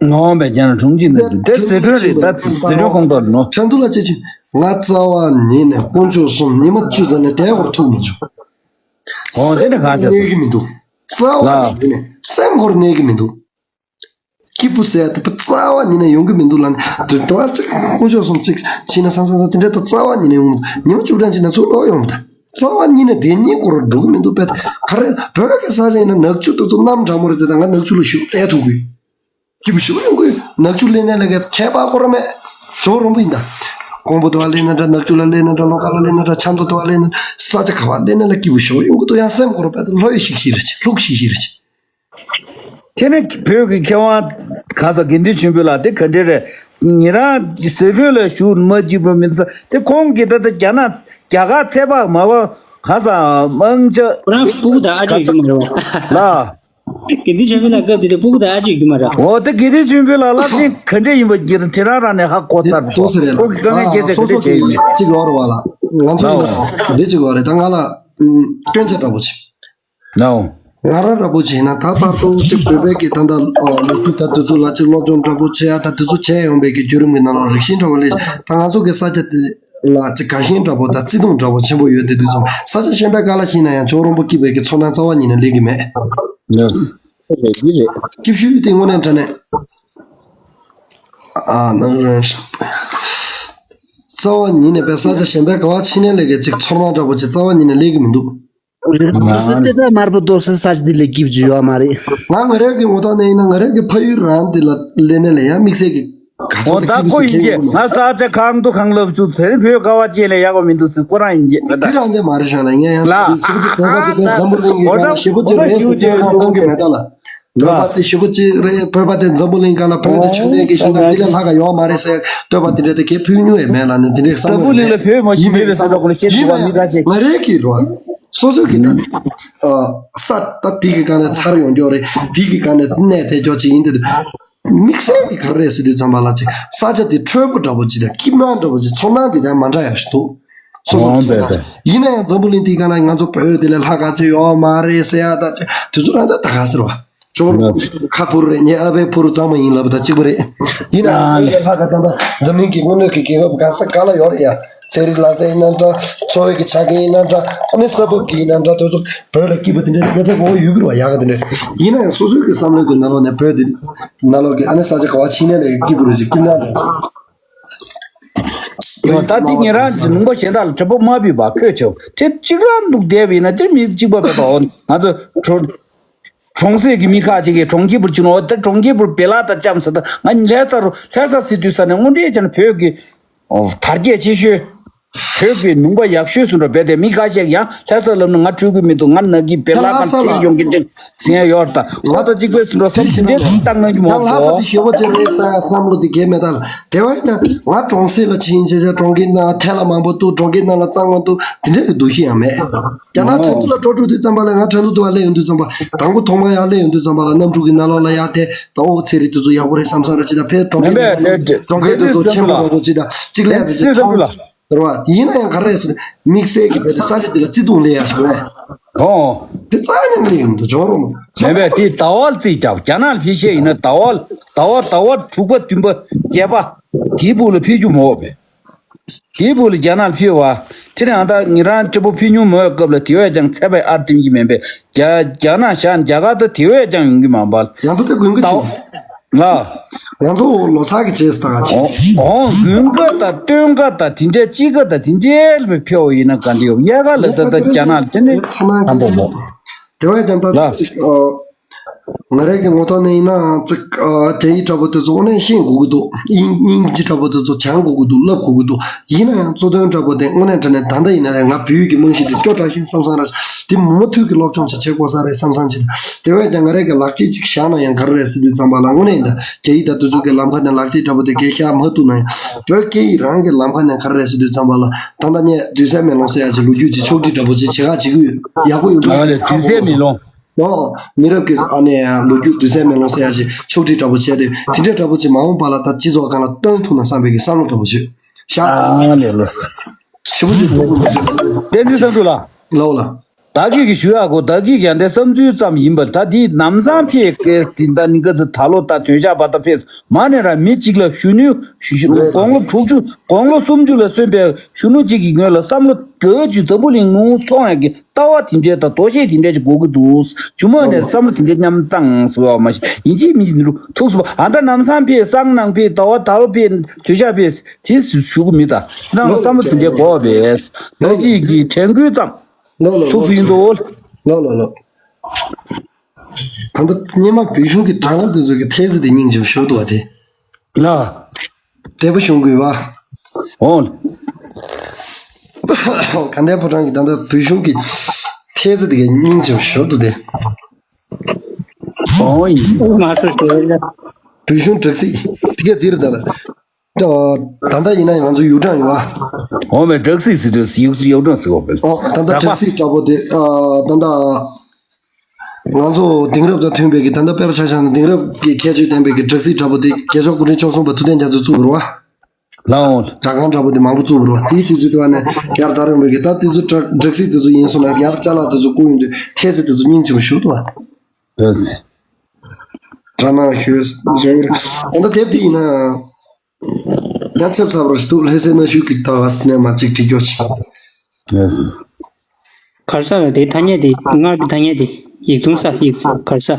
བ། ངོ་བོ་རྒྱ་ནག་ཁྲུང་ཆིང་དང་དེ་ཟི་ཁྲོན་རེད་ད་ཟི་ཁྲོན་ཁོངས་གཏོགས་རེད་ནོ། ཁྲེང་ཏུའུ་ལ་ཅི་ཅི། ང་རྩ་བ་ཉིད་ནས་དཀོན་མཆོག་གསུམ་ཉི་མ་བཅུ་ཙམ་ནས་དལ་བར་ཐུག་མི་བྱུང་། འོ་དེ་ནི་གང་བྱས་སོང་། གནས་ཀྱི་མི་འདུག་རྩ་བ་ལ་ཉིད་ནས་སེམས་ཁོར་གནས་ཀྱི་མི་འདུག་སྐྱིད་པོ་ཟེར་ཡ་དེ་རྩ་བ་ཉིད་ནས་ཡོང་གི་མི་འདུག་ལ་ནི་དེ་དོན་ཅིག་དཀོན་མཆོག་གསུམ་གཅིག་ཕྱིན་ན་སང་སང་སང་དེ་འདྲ་དང་རྩ་བ་ཉིད་ནས་ཡོང་གི་མི་འདུག་ཉི་མ་བཅུ་གྲངས་ཅིག་ན་ཚུར་ལོག་ཡོང་མི་འདུག་རྩ་བ་ཉིད་ནས་དེ་གཉིས་སྐོར་འགྲོ་གི་མི་འདུག་པས་ག་རེ་བོད་ཀྱི་ས་ཆ་ཡིན་ན་ནག་ཆུ་དེ་ཚོ་གནམ་གྲང་མོ་རེད་དེ་དང་ང་ནག་ཆུ་ལ་ཞུགས་བསྡད་ཐུབ་གི་སྐྱིད་པོ་ཞུ་ཡོང་གི་ནག་ཆུ་སླེབས་ནས་ལ་ག་ཁྱད་པར་ཁོ་ར་མེད། ཇོ་རོང་པོ་ཡིན་ད། ཀོང་པོ་དུ་བ་སླེབས་ན་འདྲ་ནག་ཆུ་ལ་སླེབས་ན་འདྲ་ལོ་ཀ་ལ་སླེབས་ན་འདྲ་ཆབ་མདོ་དུ་བ་སླེབས་ན་ས་ཆ་ག་བ་སླེབས་ན་ལ་སྐྱིད་པོ་ཞུ་ཡོང་གི་འདུག་ཡང་སེམས་ཁོ་ར་དཔེ་ལྷོད་ཤིག་ཤིག་རེད་ལྷུག་ཤིག་ཤིག་རེད། དེ་ནས་བོད་ཀྱི་མཁས་དབང་ག་ས་དགེ་འདུན་ཆོས་འཕེལ་ལགས་དེ་ག་འདྲས་རེད། ཉེ་རང་ཟི་ཁྲོན་ལ་བཞུགས་མ་བཅུག་པ་མིན་ས་དེ། ཁོང་གིས་ད་ལྟ་རྒྱ་ནག་རྒྱ་གར་ཚད་དཔག་མ་པ་ག་ས་དམངས་ཆ་ཁོ་རང་སྤུ་གུ་དང་ཨ་ཅག་ཡོད་ཀྱི་མ་རེད་བ། ལ། དགེ་འདུན་ཆོས་འཕེལ་ལགས་སྐབས་དེ་དུས་སྤུ་གུ་དང་ཨ་ཅག་ཡོད་ཀྱི་མ་རེད། འོ་ད་དགེ་འདུན་ཆོས་འཕེལ་ལགས་རླབས་ཆེན་ག་འདྲ་ཡིན་པ་འདི་དེ་རང་རང་ནས་ཧ་གོ་ཚར་འདུག་ཏོག་ཙམ་རེད་ལ། ཁོང་གིས་དཀའ་ངལ་སྐྱེལ་ཚད་ག་འདྲ་བྱས་ཡོད་མེད། གཅིག་ཡོད་རེད་བ་ལ། ང་ཚོ་ལ་འདི་གཅིག་ཡོད་རེད། ད་ང་ལ་སྐྱོན་ཆ་འདྲ་པོ་ཆེ། ལའོ། ང་རང་འདྲ་པོ་བྱས་ན་ད་བར་དུ་གཅིག་བོད་པའི་གི་ད་ལྟ་ལོ་རྒྱུས་ད་དུས་ཚོད་ལ་གཅིག་སློབ་སྦྱོང་འདྲ་པོ་བྱེད་ཡ་ད་དུས་ཚོད་བྱས་ཡོང་པའི་གི་བརྒྱུད་རིམ་གི་ནང་ལ་རིགས་ཤིག་འདྲ་པོ་ལས། ད་ང་ཚོ་གི་ས་ཆ་དེ་ལ་གཅིག་དགའ་ཞེན་འདྲ་པོ་དང་བརྩེ་དུང་འདྲ་པོ་ཆེན་པོ་ཡོད་དེ་དུས་ཙམ་ས་ཆ་གཞན་པའི་སྐབས་ལ་ཕྱིན་ན་ཡང་ཇོ་རོང་པོ་སྐྱིད་པའི་གི་ཚོར་སྣང་རྩ་བ་ཉིད་ནས་སླེབས་ཀྱི་མེད། ལགས། རེད་འདི་རེད། སྐྱིད་ཤོས་དེ་དངོས་གནས་དྲང་གནས། ཨ་ནང་རང་ཤག་རྩ་བ་ཉིད་ནས་པའི་ས་ཆ་གཞན་པའི་ག་བ་ཕྱིན་ནས་ལས་ཀྱི་གཅིག་ཚོར་སྣང་འདྲ་པོ་ཅིག་རྩ་བ་ཉིད་ནས་སླེབས་ཀྱི་མི་འདུག་ང་ཚོ་ལྟེ་བྲག་དམར་པོ་རྡོ་སོལ་ས་ཆ་འདི་ལས་སྐྱིད་པོ་ཅིག་ཡོད་མ་རེད། ང་ང་རང་གི་ངོ་ཐོག་ནས་ཡིན་ན་ང་རང་གི་ཕ་ཡུལ་རང་འདི་ལ་སླེབས་ནས་ལས་ཡང་དམིགས་བསལ་གྱི་ག་ཚོད་འོ་ད་ཁོ་ཡིན་གྱི་ང་ས་ཆ་གང་དུ་གང་ལབ་བཅུག་ཚེ་རིང་བོད་ཀ་བ་ཅེས་ལས་ཡག་པ་མི་འདུག་ཟེར་ཁོ་རང་ཡིན་གྱི་ད། དེ་རང་དེ་མ་རེད་ཤག་ལ་ངས་ཡང་ལ་ཞེ་པོ་ཅིག་བོད་པ་དེ་དཔེ་འཛམ་བུ་གླིང་གི་སྒང་ལ་ཞེ་པོ་ཅིག་རེད་ཟེར་ཅིག་ཧང་གཏོང་གི་མེད་ད་ལ། བོད་པ་དེ་ཞེ་པོ་ཅིག་རེད། བོད་པ་དེ་འཛམ་བུ་གླིང་སྒང་ལ་བོད་དེ་ཆོས་ལྡན་གྱི་ཤིང་ནགས་འདི་ལས་ལྷག་ག་ཡོད་མ་རེད་ཟེར་བསྟོད་པ་དེ་འདྲ་དེ་གས་ཕུལ་མྱོང་ཡང་མེད་ལ་ནི་དེ་འདྲའི་བསམ་བློ་འཛམ་བུ་གླིང་ལ་བོད་མ་ཞིག་མེད་པའི་ས་ཐོག་ལ་བཤད་ཐུབ་པ་མི་འདྲ་ཅིག་ང་རེད་ཀྱི་རོ། སོ་སོ་གི་ད་ས་ད་དེ་གི་སྒང་ནས་ཚར་ཡོང་རྒྱུ་རེད། དེ་གི་སྒང་ནས་གནས་དེ་ཅོག་ཅིག་ཡིན་དུས་དམིགས་བསལ་གྱི་ག་རེ་རེད་ཟེར་དུས་ཙམ་པ་ལ་ཅིག་ས་ཆ་དེ་འཕྲོད་པོ་འདྲ་པོ་ཅིག་དང་སྐྱིད་སྣང་འདྲ་པོ་ཅིག་ཚོར་སྣང་དེ་དང་མ་འདྲ་ཡ་ཞིག་འདུག་སོ་སོ་ཨོ་ཚོར་བས་སྣང་བས། ཡིན་ན་ཡང་འཛམ་བུ་གླིང་དེའི་སྒང་ལ་ང་ཚོ་བོད་དེ་ལས་ལྷག་ག་ཚོད་ཡོད་མ་རེད་ཟེར་ཡ་ད་ཅིག་དུས་ཚོད་རང་ད་ད་ག་ཟེར་བ། ཇོ་རུ་ཁ་ཕུར་རེད། ངའི་ཨ་ཕའི་ཕུར་གཙང་མ་ཡིན་ལབ་ད་གཅིག་པ་རེད། ཡིན་ན་ཡང་ལྷག་ག་ད་ལྟ་འཛམ་གླིང་གི་དངོས་གནས་ཀྱི་རྒྱལ་ཁབ་ག་ས་ག་ལ་ཡོད་རེད་ཡ། ཚན་རིག་ལག་རྩལ་ཡིན་ན་འདྲ། འཚོ་བའི་གི་ཆ་རྐྱེན་ཡིན་ན་འདྲ། ཨ་ནི་ས་བབ་ཀྱི་ཡིན་ན་འདྲ། དེ་ཚོ་བོད་ལ་སྐྱིད་པ་དེ་འདྲའི་དཔེ་ཆ་གོ་བ་ཡོད་ཀྱི་རེད་བ། ཡག་ག་དེ་འདྲ་ཡིན་ན་ཡང་སོ་སོའི་གི་བསམ་བློའི་གི་ནང་ལོགས་ནས་བོད་དེ་ནང་ལོགས་ཀྱི་ཨ་ནི་ས་ཆ་ག་བ་ཕྱིན་ནས་ལས་སྐྱིད་པོ་རེད་ཅིག་སྐྱིད་སྣང་རེད། ད་འདི་ཉེ་རང་ལུང་པ་གཞན་དག་ལ་དྲི་བ་མ་ཕུལ་བ་ཁོས་ཆོག་དེ་གཅིག་རང་འདུག་བསྡད་པ་ཡིན་ན་དེ་མི་གཅིག་པ་བས་པའོ། ང་ཚོ་གྲོ་གྲོང་གསེབ་ཀྱི་མི་ཁག་ཅིག་གིས་གྲོང་ཁྱེར་བུར་ཕྱིན་ནོ། ད་གྲོང་ཁྱེར་བུར་བེ་ལ་དང་ལྕམ་ཟེར་ད་ང་ལྷ་ས་རུ་ལྷ་ས་སི་དུས་ས་ནས་དངོས་འབྲེལ་བྱས་ན་བོད་ཀྱི་དར་རྒྱས་ཆེ་ཤོས་བོད་ཀྱི་ལུང་པ་ཡག་ཤོས་སུ་འགྲོ་བས། དེ་མི་ཁ་ཤས་ཀྱིས་ཡང་ལྷ་ས་ལབ་ན་ང་སྤྲོད་ཀྱི་མི་འདུག་ང་ནག་གི་བེ་ལ་ལྷ་ས་གང་ལ་ཁྲིད་ཡོང་གི་འདུག་ཟེར་ཡ་ཡོད་རེད། ད་ཁོ་ད་གཅིག་པའི་སུ་འགྲོ་བསམ་དེ་འདྲའི་བཏང་གནང་གི་མ་ཡང་ལྷ་ས་འོ། དེ་ཞེ་པོ་ཅིག་རེད་ཟེར་ཡ་བསམ་བློ་དེ་གས་མེད་ད་ལ། དེ་བས་ཀྱང་ང་གྲོང་གསེབ་ལ་ཕྱིན་བྱས་བྱས་གྲོང་ཁྱེར་ནང་ཐལ་བ་མང་པོ་འདུག་གྲོང་ཁྱེར་ནང་ལ་གཙང་མ་འདུག་དེ་འདྲའི་གི་འདུ་ཤེས་ཡང་མེད། རྒྱ་ནག་ཁྲིན་ཏུ་ལ་འགྲོ་འགྲོ་དུས་ཙམ་པ་ལ་ང་ཁྲིན་ཏུ་དུ་བ་སླེབས་ཡོང་དུས་ཙམ་པ་དང་པོ་ཐོག་མར་ཡར་སླེབས་ཡོང་དུས་ཙམ་པ་ལ་གནམ་གྲུ་གི་ནང་ལོགས་ལ་ཡར་དེ་ད་ཨོ་ཚེ་རིང་དེ་ཚོ་ཡག་པོ་རེད་བསམ་བསམ་རེད་ཅི་ད་ཕེ་གྲོང་ཁྱེར་དེ་ཚོ་གྲོང་ཁྱེར་དེ་ཚོ་ཆེན་པོ་ཡག་པོ་ཅི་ད་གཅིག་ལས་ཚེ་ཅི་ཐང་རེད་བ། ཡིན་ན་ཡང་ག་རེ་ཟེར་དམིགས་བསལ་གྱི་བོད་དེ་ས་ཆ་དེ་ལ་བརྩེ་དུང་སླེབས་ཡ་ཞིག་རེད། ཨོ། དེ་རྩ་ཉམས་ལེན་ཡོང་དུ་འཇོག་རུང་། མེད་པས་དེ་ཟླ་བ་རྩིས་རྒྱབ་རྒྱ་ནག་ལ་ཕྱིན་ཤེས་ཡིན་ན་ཟླ་བ་ཟླ་བ་ཟླ་བ་དྲུག་པ་བདུན་པ་བརྒྱད་པ་དེའི་བུ་ལ་ཕེབས་རྒྱུ་མ་འོག་པས། དེའི་བུ་ལ་རྒྱ་ནག་ལ་ཕེབས་བ། དེ་ནས་ཨ་ད་ཉེ་རང་སྤྲེལ་པོ་ཕེབས་མྱོང་མོད་སྐབས་ལ་དེ་བས་ཀྱང་ཚད་པའི་ཨར་སྟིམ་གྱི་མིན་པས། རྒྱ་རྒྱ་ནག་བཞག་རྒྱ་གར་ད་དེ་བས་ཀྱང་ཡོང་གི་མ་འབལ། ང་ཚོ་དེ་དགུན་ཁ་ད་ཆེ། ང་། ང་ཚོ་ལོ་སར་གྱི་རྗེས་སུ་ད་ག་ཆེ། ཨོ་ཨོ་དགུན་ཁ་དང་སྟོན་ཁ་དང་དེ་འདྲའི་དཔྱིད་ཁ་དང་དེ་འདྲའི་ལ་ཕེབས་པ་ཡིན་ན་ག་འདྲ་ཡོང་། དབྱར་ཁ་ལ་ད་ལྟ་རྒྱ་ནག་དེ་ནས་ཚ་ན་དམ་པོ་མོ། དེ་བས་ཀྱང་ད་ལ་ཅིག་ཨོ། ང་རང་གི་ངོ་ཐོག་ནས་ཡིན་ནའང་ཅིག་ཨ་རྒྱ་ཡིག་འདྲ་པོ་དེ་ཚོ་དངོས་གནས་ཤེས་དགོས་ཀྱི་འདུག་དབྱིན་དབྱིན་ཇི་འདྲ་པོ་དེ་ཚོ་སྦྱང་དགོས་ཀྱི་འདུག་བསླབ་དགོས་ཀྱི་འདུག་ཡིན་ན་ཡང་གཙོ་དོན་འདྲ་པོ་དེ་དངོས་གནས་དྲང་གནས་ད་ལྟ་ཡིན་ན་རེད། ང་བོད་ཡིག་གི་རྨང་གཞི་དེ་སྐྱོ་དྲགས་ཤིང་བསམ་བསམ་ར་དེ་མུ་མཐུད་ཀྱི་སློབ་སྦྱོང་བྱ་བྱེད་དགོས་ས་རེད་བསམ་བསམ་བྱེད། དེ་བས་ཀྱང་ང་རང་གི་ལག་རྗེས་ཅིག་བཞག་ན་ཡང་ག་རེ་རེད་ཟེར་དུས་ཙམ་པ་ལ་དངོས་གནས་ཡིན་ད་རྒྱ་ཡིག་དང་དེ་ཚོ་གི་ལམ་ཁ་ནས་ལག་རྗེས་འདྲ་པོ་དེ་གས་བཞག་མ་ཐུབ་ན་ཡང་བོད་སྐད་ཡིག་རང་གི་ལམ་ཁ་ནས་ག་རེ་རེད་ཟེར་དུས་ཙམ་པ་ལ་ད་ལྟ་ངས་དུས་གསལ་མེ་ལོང་ཟེར་ཡ་ཅིག་ལོ་རྒྱུས་ཅིག་ཕྱོགས་སྒྲིག་འདྲ་པོ་ཅིག་བྱེད་ག་བྱེད་ཀྱི་ཡོད། ཡག་པོ་ཡོང་གི་ཡོད། ཨ་ལས་དུས་གསལ་མེ་ལོང་། ཨོ། མི་རབས་ཀྱི་ཨ་ནེ་ལོ་རྒྱུས་དུས་གསལ་མེ་ལོང་ཟེར་ཡ་ཞིག་ཕྱོགས་སྒྲིག་འདྲ་པོ་བྱས་ཏེ་དེ་འདྲའི་འདྲ་པོ་ཅིག་མ་འོངས་པ་ལ་ད་སྤྱི་ཚོགས་སྒང་ལ་སྟོན་ཐུབ་ན་བསམ་པའི་གི་བསམ་བློ་འདྲ་པོ་ཞིག་བཞག་ཨ་ལས་ལོ། ཞེ་པོ་ཅིག་ཐུགས་ཁུར་མ་བྱེད་པ་བསྟན་འཛིན་བསམ་གྲུབ་ལགས། ལོ་ལ། བདག་གིས་ཀྱི་ཞུ་ཡག་གོ་བདག་གིས་ཀྱང་དེ་བསམ་ཚུལ་ཙམ་ཡིན་པ་ད་འདི་ནམ་སང་ཕེབས་སྐད་འདི་ད་ནི་ག་ཚོད་ད་ལོ་ད་དོན་ཞག་བར་ད་ཕེབས་མ་ནས་ར་མི་གཅིག་ལ་གཞོན་ནུ་གཞོན་གཞོན་དགུང་ལོ་དྲུག་ཅུ་དགུང་ལོ་སུམ་ཅུ་ལ་སོན་པའི་གཞོན་ནུ་གཅིག་གི་ངོས་ལ་བསམ་བློ་དགའ་བཅུ་འཛམ་བུ་གླིང་ངོ་མཚོན་ཡག་གི་ལྟ་བ་དེ་འདྲའི་དང་དོ་ཤེས་དེ་འདྲའི་ཅིག་དགོས་ཀྱི་འདུག་ཇུ་མོ་ནས་བསམ་བློ་དེ་འདྲའི་མཉམ་བཏང་ཟེར་བ་མ་ཤེས་ཡིན་གཅིག་མིན་གཅིག་འདི་རུ་ཐུགས་སུ་ཨ་ད་ནམ་སང་ཕེབས་སང་ནང་ཕེབས་ཟླ་བ་ད་ལོ་ཕེབས་དུས་ཤག་ཕེབས་དེ་ཞུ་གི་མི་ད་ནང་ལ་བསམ་བློ་དེ་འདྲའི་དགོས་པས་ད་ཅིག་གི་དྲན་སྐུལ་ཙམ་ཐུགས་སུ་ཡིན་འདུག་ལོ་ལོ་ལོ། ད་ལྟ་སྔོན་མ་བོད་གཞུང་གི་དྲ་ལམ་དེ་ཚོ་གི་ཐད་ཚིག་དེ་སྙིང་རྗེ་པོ་ཞུ་འདུག་བ་དེ། ལ། དེ་བ་གཞུང་གི་བ། ཨོ། ག་འདན་ཕོ་བྲང་གི་ད་ལྟ་བོད་གཞུང་གི་ཐད་ཚིག་དེ་གི་སྙིང་རྗེ་པོ་ཞུ་འདུག་དེ། ཨོ་ཡིན། ཨོ་མ་སོ་ཞེས་ལ། བོད་གཞུང་དྲག་སྲིད་དེ་ག་དེ་རེད་ད་ལ། ད་ད་ལྟ་ཡིན་ན་ང་ཚོ་ཡུག་གྲངས་ཡོད་པ། འོ་མེད་སྦྲག་སྲིད་ཟེར་དུས་ཡུག་ཡུག་གྲངས་ཟེར་བ་མེད། ཨོ་ད་ལྟ་སྦྲག་སྦྲག་སྲིད་འདྲ་པོ་དེ་ཨ་ད་ལྟ་ང་ཚོ་དེང་རབས་དང་མཐུན་པའི་གི་ད་ལྟ་དཔེར་ཆ་བཞག་ན་དེང་རབས་ཀྱི་ཁྱད་ཆོས་ལྡན་པའི་གི་སྦྲག་སྲིད་འདྲ་པོ་དེ་རྒྱལ་མཆོག་སྐུ་ཕྲེང་བཅུ་གསུམ་པ་ཐུབ་བསྟན་རྒྱ་མཚོས་བཙུགས་པ་རེད་བ། ལའོ། སྦྲག་ཁང་འདྲ་པོ་དེ་མང་པོ་བཙུགས་པ་རེད་བ། དེའི་དུས་ཚོད་དུ་ཨ་ནི་རྒྱལ་དར་ཡོང་བའི་གི་ད་དེ་ཚོ་སྦྲག་སྦྲག་སྲིད་དེ་ཚོ་ཡིན་སོང་ན་རྒྱལ་ཅ་ལག་དེ་ཚོ་བསྐུར་ཡོང་དུས་ཐལ་ཚེ་དེ་ཚོ་སྙིང་རྗེ་པོ་ཞུ་ཐུབ་པ། ལགས་སེ། དྲ་ནང་ཞུས་ཞུ་རེད། ད་ལྟ་དེབ་དེ་ཡིན་ན། ཡང་ཚེབ་ཚབ་རོ་ཞིག་འདུག་ལྷ་སའི་གནའ་ཤུལ་གྱི་ད་བ་སྣེ་མ་གཅིག་བྲིས་སྐྱོ་ཆེ། ཡེས། གར་ས་ལ་དེའི་ཐ་སྙད་དེ་སྔར་གྱི་ཐ་སྙད་དེ་ཡིག་ཐུང་ས་ཡིག་གར་ས།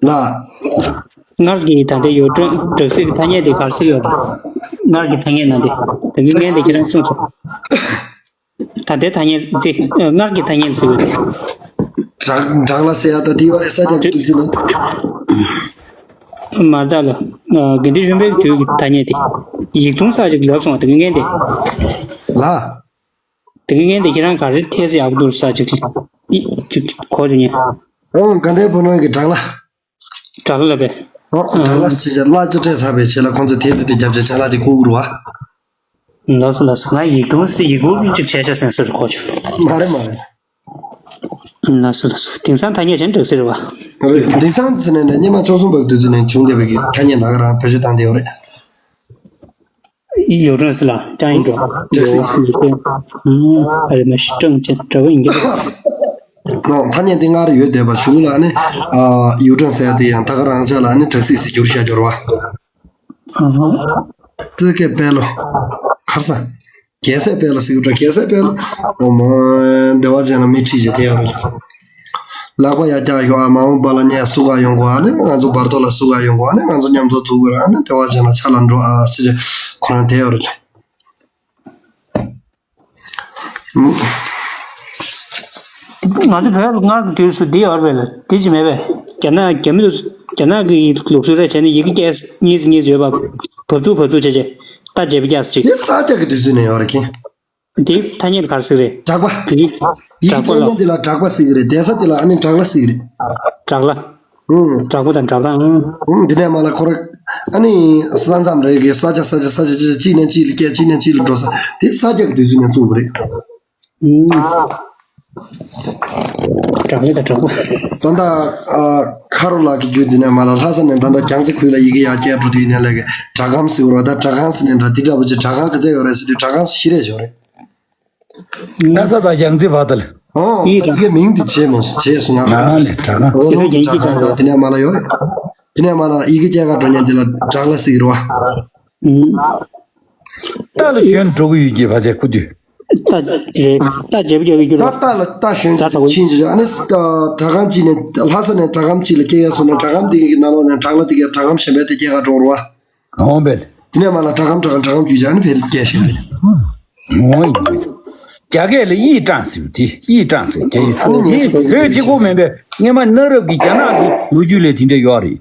ལ། སྔར་གྱི་ད་ལྟའི་ཡོ་བྲོ་སྦྲག་སྲིད་ཀྱི་ཐ་སྙད་དེ་གར་སྲིད་ཡོད་དེ། སྔར་གྱི་ཐ་སྙད་ན་དེ་དེ་མིན་ངན་དེ་ཁྱེད་རང་གསུངས་སོང་། ད་ལྟའི་ཐ་སྙད་དེ་སྔར་གྱི་ཐ་སྙད་ཟེར་བ་དེ། བྲག་བྲག་ལ་ཟེར་ཡ་ད་དེ་ཡོད་རེད་ས་རྒྱ་དུས་ཚོད་ལ། མར་ད་ལ། དགེ་འདུན་ཆོས་འཕེལ་གྱི་དུས་ཀྱི་ཐ་སྙད་དེ། ཡིག་ཐུང་ས་ཅིག་ལབ་སོང་བ་དེ་ངན་དེ། ལ། དེ་ངན་དེ་ཁྱེད་རང་ག་རེ་ཐེ་ཚེ་ཡག་པོ་འདུག་ས་ཅིག་ཅིག་གོ་ཅིག་ཉན། ཨོ་དགའ་ལྡན་ཕོ་བྲང་གི་བྲག་ལ། བྲག་ལ་ལབ་པས། ཨོ་བྲག་ལ་ཅི་བྱ་གླ་ཅི་སྤྲད་ཚར་བའི་ཆེད་ལ་ཁོང་ཚོས་ཐེ་ཚེ་དེ་རྒྱབ་བྱས་ཆ་ལག་དེ་བསྐུར་བསྐུར་བ། ལགས་སོ་ལགས་སོ། ང་ཡིག་ཐུང་སི་ཡིག་འགུག་གཅིག་བྱས་ཤག་སེམས་སོ་རུ་གོ་བྱུང་། མ་རེད་མ་རེད། ལགས་སོ་ལགས་སོ། དེང་སང་ཐ་སྙད་གཞན་འགྲིག་ཟེར་བ། དེང་སང་ཟེར་ནས་ནས་སྙེ་མ་བཅུ་གསུམ་པའི་དུས་ཚོད་ནས་བྱུང་བསྡད་པའི་གི་ཐ་སྙད་ད་ག་རང་བེད་སྤྱོད་བཏང་བསྡད་ཡོད་རེད། ཡོ་བྲོ་སི་ལ་ཅང་ཡིན་འགྲོ། ཨ་རེ་མ་ཤི་ཀྲང་ཅན་གྲྭ་བ་ཡིན་གྱི་རེད། ཐ་སྙད་དེ་སྔར་ཡོད་བསྡད་པ་གཞུག་ལ་ནི་ཡོ་བྲོ་ཟེར་ཡ་དེ་ཡང་ད་ག་རང་ཅག་ལ་ནི་སྦྲག་སྲིད་ཟེར་བསྒྱུར་བཞག་འགྱུར་བ། ཙི་ཀེ་པེ་ལོ། ཁར་ས། རྒྱལ་སྲས་དཔལ་ལ་ཟེར་གི་འདྲ་རྒྱལ་སྲས་དཔལ། ཨོ་མ། བདེ་བ་ཅན་ལ་མི་ཁྲིད་ཅེས་དེ་ཡང་རེད། ལག་པ་ཡར་བཀྱག་ཞོག་ཨ་མ་འོངས་པ་ལ་ངས་སུ་ག་ཡོང་གོ་ཨ་ནི་ང་ཚོ་བར་ཐོག་ལ་སུ་ག་ཡོང་གོ་ཨ་ནི་ང་ཚོ་མཉམ་དུ་ཐུག་གི་ར་ཨ་ནི་བདེ་བ་ཅན་ལ་ཆ་ལ་འགྲོ་ཨ་ཟེར་ཅེས་ཁོ་རང་དེ་ཡང་རེད། ང་ཚོ་བོད་ལ་སྔར་གྱི་དུས་སུ་འདི་ཡོད་རེད་པས་ལ་འདི་ཅི་མེད་པས། རྒྱ་ནག་རྒྱ་མི་རྒྱ་ནག་གི་ལུགས་སྲོལ་རེད་བྱས་ནས་ཡི་གེ་སྐད་གཉིས་གཉིས་ཡོད་པ་བབ་ཚུགས་བབ་ཚུགས་བྱས་བྱས་ད་བརྗེ་པོ་རྒྱག་ཅིག་དེ་ས་སྐྱ་གི་དུས་ཚོད་ནས་ཡོད་རེད་ཁྱེད། དེའི་ཐ་སྙད་ག་རེ་ཟེར་རེད། བྲག་པ། དེ་ཡི་གེ་སྐད་ལ་དེ་ལ་བྲག་པ་ཟེར་གི་རེད་དེ་ས་དེ་ལ་ཨ་ནི་བྲག་ལ་ཟེར་གི་རེད། བྲག་ལ། ཨུང་། བྲག་པ་དང་བྲག་ལ་ཨང་། ཨུང་། དེ་ནས་མ་ལ་ཁོ་ར། ཨ་ནི། ས་མཚམས་རེ་གི་ས་ཆ་ས་ཆ་ས་ཆ་ཅི་གཅིག་ནས་གཅིག་ལ་སྐྱེལ་གཅིག་ནས་གཅིག་ལ་འགྲོ་ས་དེ་ས་སྐྱ་གི་དུས་ཚོད་ནས་བཙུགས་པ་རེད། ཨུང་། བྲག་ལ་དང་བྲག་པ། ད་ལྟ། ཨ། ཁ་རོ་ལགས་ཀྱི་རྒྱུད་འདི་ནས་མ་ལ་ལྷ་ས་ནས་ད་ལྟ་རྒྱང་རྩེ་ཁུལ་ལ་ཡི་གེ་ཡར་སྐྱེལ་འགྲོ་དུས་ནས་ལས་ཀྱི་བྲག་སྒམ་ཟེར་བ་ར་ད་བྲག་སྒམ་ཟེར་ནས་འདྲ་འདི་འདྲ་པོ་ཅིག་བྲག་སྒང་གི་རྩེ་ཡོད་རེད་ཟེར་དུས་བྲག་སྒང་ཞིག་རེད་ཞོར་རེད། ལྷ་ས་དང་རྒྱང་རྩེ་བར་དུ་ལ། ཨོ། ཡིག་ཡི་གེ་མིང་དེ་བྱས་མོ་བྱས་སོང་ང་། ང་རང་ལས་གྲགས་ན། ཨོ་དེ་ནས་རྒྱང་ཡིག་གི་གྲགས་ན་དེ་ནས་མ་ལ་ཡོད་རེད། དེ་ནས་མ་ལ་ཡི་གེ་སྐྱེལ་ག་འགྲོ་མཁན་དེ་ལ་བྲག་ལ་ཟེར་གི་རེད་བ། ཨུམ། རྟ་ལ་ཞོན་འགྲོ་གི་ཡོད་ཀྱི་བ་ཅེ་ཁུ་དུས། རྟ་རེད་རྟ་རྒྱབ་རྒྱབ་ཀྱི་རྒྱུ་ད་རོ། རྟ་ལ་རྟ་ཞོན་གྱི་ཕྱིན་ཅི་ཨ་ནི་བྲག་སྒང་གཅིག་ནས་ལྷ་ས་ནས་བྲག་སྒང་གཅིག་ལ་སྐྱེལ་ཡ་སོང་ན་བྲག་སྒང་དེ་གི་ནང་ལོགས་ནས་བྲག་ལ་དེ་གའི་བྲག་སྒང་གཞན་པའི་དེ་སྐྱེལ་ག་འགྲོ་རུ་བ། འོང་བས། དེ་ནས་མ་ལ་དྲ་ཁམ་དྲ་ཁམ་དྲ་ཁམ་རྒྱུད་སྦྱར་ནས་ཕེབས་སྐད་ཤེས་རེད། འོང་ཡིན། རྒྱ་སྐད་ལ་དབྱིས་ཀྲང་ཟེར་དེ་དབྱིས་ཀྲང་ཟེར་དེ་ཨ་ནི་ངས་དེ་བོད་གཅིག་པོ་མིན་པས་སྔས་མ་གནའ་རབས་ཀྱི་རྒྱ་ནག་གི་ལོ་རྒྱུས་ལས་དེ་འདྲ་ཡོད་རེད།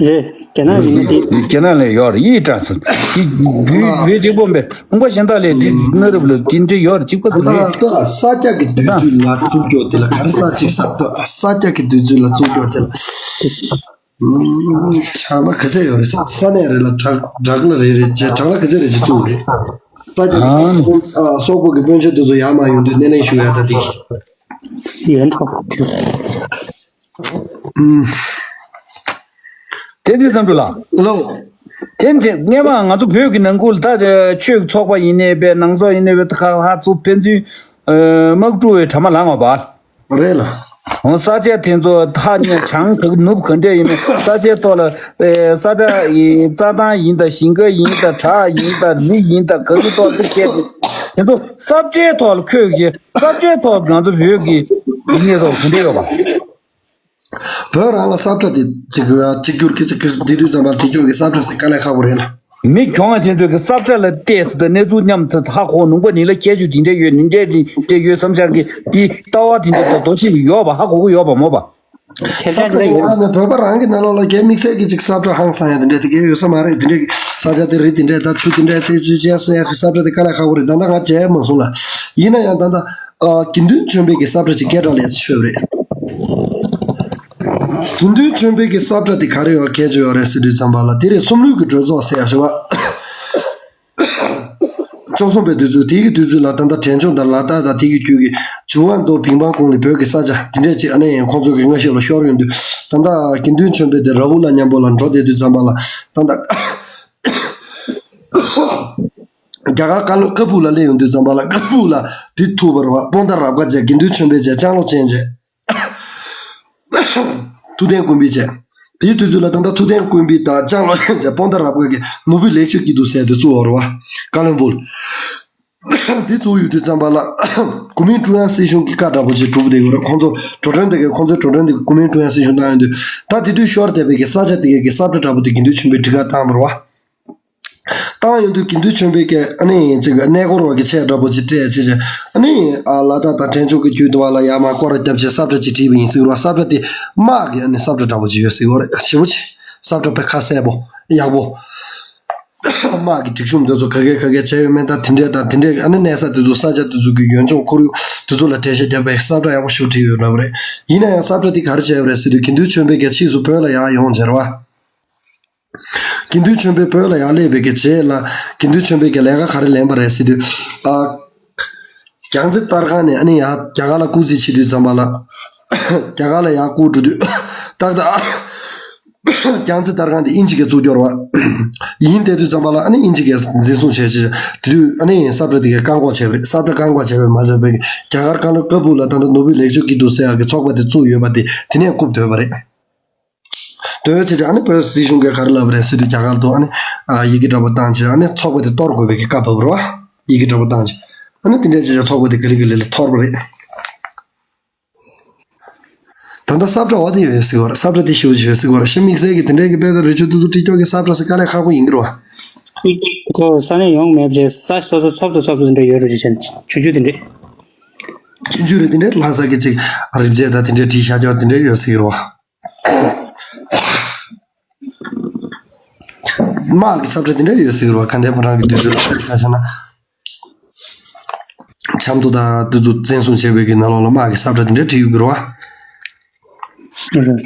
རེད་རྒྱ་ནག་ཡིན་ན་དེ། རྒྱ་ནག་ལ་ཡོད་རེད་དབྱིས་ཀྲང་ཟེར་དེ་བོད་བོད་གཅིག་པོ་མིན་པས་ལུང་པ་གཞན་དག་ལས་དེ་གནའ་རབས་ལ་དེ་འདྲ་ཡོད་རེད་གཅིག་པ་ཟེར་རེད། ད་ས་སྐྱ་གི་དུས་ཚོད་ལ་བཙུགས་ཀྱོག་དེ་ལ་ག་རེ་ས་གཅིག་ས་ས་སྐྱ་གི་དུས་ཚོད་ལ་བཙུགས་ཀྱོག་དེ་ལ། བྲག་ལ་ག་ཚད་ཡོད་རེད་ས་ས་གནས་རེ་ལ་བྲག་བྲག་ལ་རེ་རེ་བྱས་བྲག་ལ་ག་ཚད་རེ་བྱས་བཙུགས་རེད། ས་རྒྱ་ཨང་། སོག་པོ་གི་དཔོན་ཆེན་དེ་ཚོ་ཡར་མར་ཡོང་དུས་སྣེ་ལེན་ཞུ་ཡ་ད་འདི་གི་ཡོན་ཐོག་དེ་འདི་བསམ་འགྲུབ་ལགས། ལོ། དེ་འདི་སྔས་མ་ང་ཚོ་བོད་ཀྱི་ནང་ཁུལ་ད་ཆོས་ཀྱི་ཚོགས་པ་ཡིན་ནའི་པའི་ནང་ཚོགས་ཡིན་ནའི་པའི་ད་ཧ་ཧ་ཚུ་ཕན་ཚུན་དམག་འཁྲུག་བའི་གྲ་མ་ལངས་པ། རེད་ལ། འོ་ས་སྐྱ་དེ་ཚོ་ཐག་ཉེ་བྱང་ག་ནུབ་ག་འདྲ་ཡིན་མིན་ས་སྐྱའི་ཐོག་ལ་ས་བཀྲ་ཡིན་རྩྭ་ཐང་ཡིན་ད་ཞིང་ཁ་ཡིན་ད་བྲག་ཡིན་ད་མི་ཡིན་ད་ག་གི་ཐོག་ཏུ་བྱས་ཏེ་དེ་ཚོ་ས་བཀྲའི་ཐོག་ལ་འཁོད་ཀྱི་ས་བཀྲའི་ཐོག་ང་ཚོ་བོད་ཀྱི་ཡིག་གནས་ཐོག་ག་འདྲ་ཡོད་པ། བོད་རང་ལ་ས་བཀྲ་དེ་གཅིག་གཅིག་གྱུར་གྱི་གཅིག་གི་འདི་དུས་ཙམ་པར་བྲིས་སྐྱོར་གྱི་ས་བཀྲ་ཟེར་དཀའ་ལས་ཁག་པོ་རེད་ལ། མི་གྱོང་བ་དེ་ཚོས་ཀྱི་ས་བཀྲ་ལ་བལྟས་སུ་དང་གནས་ཚུལ་མཉམ་དུ་ཧ་གོ་ནུས་པ་ནི་ལ་ཁྱད་ཆོས་དེ་འདྲ་ཡོད་ནི་འདྲ་རེད་འདྲ་ཡོད་བསམ་ཤག་གི་དེ་ལྟ་བ་དེ་འདྲ་དང་དོ་ཤེས་ཡོད་པ་ཧ་གོ་གི་ཡོད་པ་མོ་པ། ཁྱེད་ཅག་འདྲ་ཡོད། ཨ་ནི་བོད་པ་རང་གི་ནང་ལོགས་ལ་རྒྱ་དམིགས་བསལ་གྱི་ཅིག་ས་བཀྲ་ཧང་སང་ཡ་དེ་འདྲ་དེ་གས་ཡོད་ས་མ་རེད་དེ་འདྲ་ས་ཆ་དེ་རེད་དེ་འདྲ་ད་ཆུ་དེ་འདྲ་ཅིག་ཅིག་ཅིག་ཟེར་ཡ་གི་ས་བཀྲ་དེ་དཀའ་ལས་ཁག་པོ་རེད་ད་ལྟ་ང་མཇལ་མ་སོང་ལ་ཡིན་ན་ཡང་ད་ལྟ། དགེ་འདུན་ཆོས་འཕེལ་གྱི་ས་བཀྲ་ཅིག་སྐད་གྲགས་ལས་ཤོད་རེད། དགེ་འདུན་ཆོས་འཕེལ་གྱི་ས་བཀྲ་དེ་ག་རེ་ཡོད་ཁྱད་ཆོས་ཡོད་རེད་ཟེར་དུས་ཙམ་པ་ལ་དེ་རེད་གསུམ་ལུས་ཀྱི་གྲོས་ཚོགས་ཟེར་ཡ་ཞུ་བ། བཅུ་གསུམ་པའི་དུས་ཚོད། དེའི་གི་དུས་ཚོད་ལ་ད་ལྟ་བྲན་ཆུང་དང་ལ་དྭགས་དང་དེའི་གི་རྒྱུད་ཀྱི་ཇུ་ཝན་དོ་བིང་པང་གུང་ལི་བོད་ཀྱི་ས་ཆ་དེ་འདྲས་ཅིག་ཨ་ནི་ཁོང་ཚོ་གི་མངའ་ཤོད་ལ་ཤོར་ཡོང་དུས། ད་ལྟ་དགེ་འདུན་ཆོས་འཕེལ་དེ་ར་ཧུ་ལ་མཉམ་པོ་ལ་འགྲོ་བསྡད་དུས་ཙམ་པ་ལ། ད་ལྟ་རྒྱ་གར་ཀ་ལོ་ཀ་སྦུག་ལ་སླེབས་ཡོང་དུས་ཙམ་པ་ལ། ཀ་སྦུག་ལ་དེ་ཐུག་པ་རེད་བ། སྤོན་ཟླ་རབ་དགའ་བྱས། དགེ་འདུན་ཆོས་འཕེལ་བྱས། ལྕང་ལོ་ཅན་བྱས། ཐུབ་བསྟན་ཀུན་འཕེལ་བྱས། དེའི་དུས་ཚོད་ལ་ད་ལྟ་ཐུབ་བསྟན་ཀུན་འཕེལ་དང་ལྕང་ལོ་ཅན་བྱས། སྤོན་ཟླ་རབ་དགའ་གིས་ནོར་བུའི་ལེགས་བཅོས་སྐྱིད་སྡུག་ཟེར་དེ་བཙུགས་པ་རེད་བ། ཀ་ལོན་སྦུག་ལ། དེ་བཙུགས་ཡོད་དུས་ཙམ་པ་ལ། གོ་མིན་ཀྲུང་དབྱང་སྲིད་གཞུང་གི་བཀའ་འདྲ་པོ་ཅིག་གྲུབ་བསྡད་ཡོད་རེད། ཁོང་ཚོ་འགྲོ་གྲོན་དེ་གའི་ཁོང་ཚོའི་འགྲོ་གྲོན་དེ་གའི་གོ་མིན་ཀྲུང་དབྱང་སྲིད་གཞུང་བཏང་ཡོང་དུས། ད་དེ་དུས་ཤོར་བསྡད་པའི་གི་ས་ཆ་དེ་གའི་གི་ས་བཀྲ་འདྲ་པོ་དེ་དགེ་འདུན་ཆོས་འཕེལ་སྒྲིག་ག་བཏང་བ་རེད་བ། བཏང་ཡོང་དུས་དགེ་འདུན་ཆོས་འཕེལ་གྱིས་ཨ་ནི་ཅིག་གནས་སྐོར་བ་གི་ཆས་འདྲ་པོ་ཅིག་སྤྲས་བྱས་བྱས། ཨ་ནི་ཨ་ལ་དྭགས་དང་བྲན་ཆུང་གི་རྒྱུད་དུ་བ་ལ་ཡར་མར་སྐོར་ར་བརྒྱབ་བྱས་ས་བཀྲ་ཅིག་བྲིས་པ་ཡིན་ཟེར་བ། ས་བཀྲ་དེ་དམག་གི་ཨ་ནི་ས་བཀྲ་འདྲ་པོ་ཅིག་ཡོད་ཟེར་བ་རེད། ཞེ་པོ་ཅིག་ས་བཀྲ་དཔེ་ཁ་གསལ་པོ་ཡག་པོ། དམག་གི་སྒྲིག་གཤོམ་དེ་ཚོ་ག་གེ་ག་གེ་བྱས་ཡོད་མེད་དང་། དེ་འདྲས་དང་དེ་འདྲས་ཨ་ནི་གནས་ས་དེ་ཚོ་ས་ཆ་དེ་ཚོ་གི་ཡུལ་ལྗོངས་ཁོར་ཡུག་དེ་ཚོ་ལ་འགྲེལ་བཤད་བརྒྱབ་པའི་ས་བཀྲ་ཡག་པོ་ཞིག་བྲིས་ཡོད་འདྲ་པོ་རེད། ཡིན་ན་ཡང་ས་བཀྲ་དེ་ག་རེ་བྱས་པ་རེད་ཟེར་དུས། དགེ་འདུན་ཆོས་འཕེལ་གྱིས་ཕྱིས་སུ་བོད་ལ་ཡར་ཡོང་བྱས་རེད་བ། དགེ་འདུན་ཆོས་འཕེལ་བོད་ལ་ཡར་སླེབས་པའི་གི་རྗེས་ལ། དགེ་འདུན་ཆོས་འཕེལ་གྱི་ལས་ཀ་ག་རེ་ལེན་པ་རེད་ཟེར་དུས། ཨ། རྒྱལ་རྩེ་སྟར་ཁང་ནས་ཨ་ནི་ཡར་རྒྱ་གར་ལ་སྐུ་རྩིས་བྱེད་དུས་ཙམ་པ་ལ། རྒྱ་གར་ལ་ཡར་སྐུ་འགྲོ་དུས་ཏག་ཏག་རྒྱལ་རྩེ་སྟར་ཁང་དེ་དབྱིན་ཇི་གིས་བཙུགས་ཡོད་རེད་བ། ཡིན་བསྡད་དུས་ཙམ་པ་ལ་ཨ་ནི་དབྱིན་ཇི་གིས་འཛིན་བཟུང་བྱས་བྱས། དེ་དུས་ཨ་ནི་ས་བཀྲ་དེ་གའི་བཀག་འགོག་བྱས་པ་རེད། ས་བཀྲ་བཀག་འགོག་བྱས་པ་མ་ཟད་པའི་རྒྱ་གར་ཀ་ལོན་སྦུག་ལ་ད་ལྟ་ནོར་བུའི་ལེགས་བཅོས་སྐྱིད་སྡུག་ཟེར་ཡག་གི་ཚོགས་པ་དེ་བཙུགས་ཡོད་པ་དེ་དེ་ནས་རྐུབ་སྡོད་པ་རེད། དོན་བྱས་ཙང་ཨ་ནི་བོད་སྲིད་གཞུང་གིས་ག་རེ་ལབ་པ་རེད་ཟེར་དུས། རྒྱ་གར་དུ་ཨ་ནི་ཨ་ཡི་གེ་འདྲ་པོ་བཏང་བྱས། ཨ་ནི་ཚོགས་པ་དེ་གཏོར་དགོས་པའི་གི་བཀའ་ཕབ་པ་རེད་བ། ཡི་གེ་འདྲ་པོ་བཏང་བྱས། ཨ་ནི་དེ་འདྲས་བྱས་བྱས་ཚོགས་པ་དེ་ག་ལེ་ག་ལེ་ལ་འཐོར་བ་རེད། ད་ལྟ་ས་བཀྲ་བ་དེ་ཡོད་ཟེར་བ་རེད། ས་བཀྲ་དེ་ཞེ་པོ་ཅིག་ཡོད་ཟེར་བ་རེད། གཞི་དམིགས་བསལ་གྱི་དེ་འདྲས་ཀྱི་དཔེ་དང་རི་ཆུ་དེ་ཚོ་བྲིས་ཀྱོག་གི་ས་བཀྲ་ཟེར་དཀའ་ལས་ཁག་པོ་ཡིན་གྱི་རེད་བ། ཁོ་ས་གནས་ཡོངས་མེད་པ་བྱས། ས་སོ་སོ་ཚོགས་གཙོ་ཚོགས་གཙོ་དེ་འདྲས་ཡོད་རེད་ཅེས་བྱས། ཆུང་ཆུང་དེ་འདྲས། ཆུང་ཆུང་རེད། དེ་འདྲས་ལྷ་ས་གི་ཅིག་རིབ་བྱེད་དང་དེ་འདྲས་བྲིས་བཞག་ཀྱོག་དེ་འདྲས་ཡོད་ཟེར་གྱི་རེད་བ། དམག་གི་ས་བཀྲ་དེ་འདྲ་ཡོད་ཟེར་གྱི་རེད་བ། དགའ་ལྡན་ཕོ་བྲང་གི་དུས་ཚོད་ལ་ཆ་བཞག་ན། ཆབ་མདོ་དང་དེ་ཚོ་བཙན་བཟུང་བྱས་པའི་གི་ནང་ལོགས་ལ་དམག་གི་ས་བཀྲ་དེ་འདྲ་བྲིས་ཡོད་ཀྱི་རེད་བ། རེད།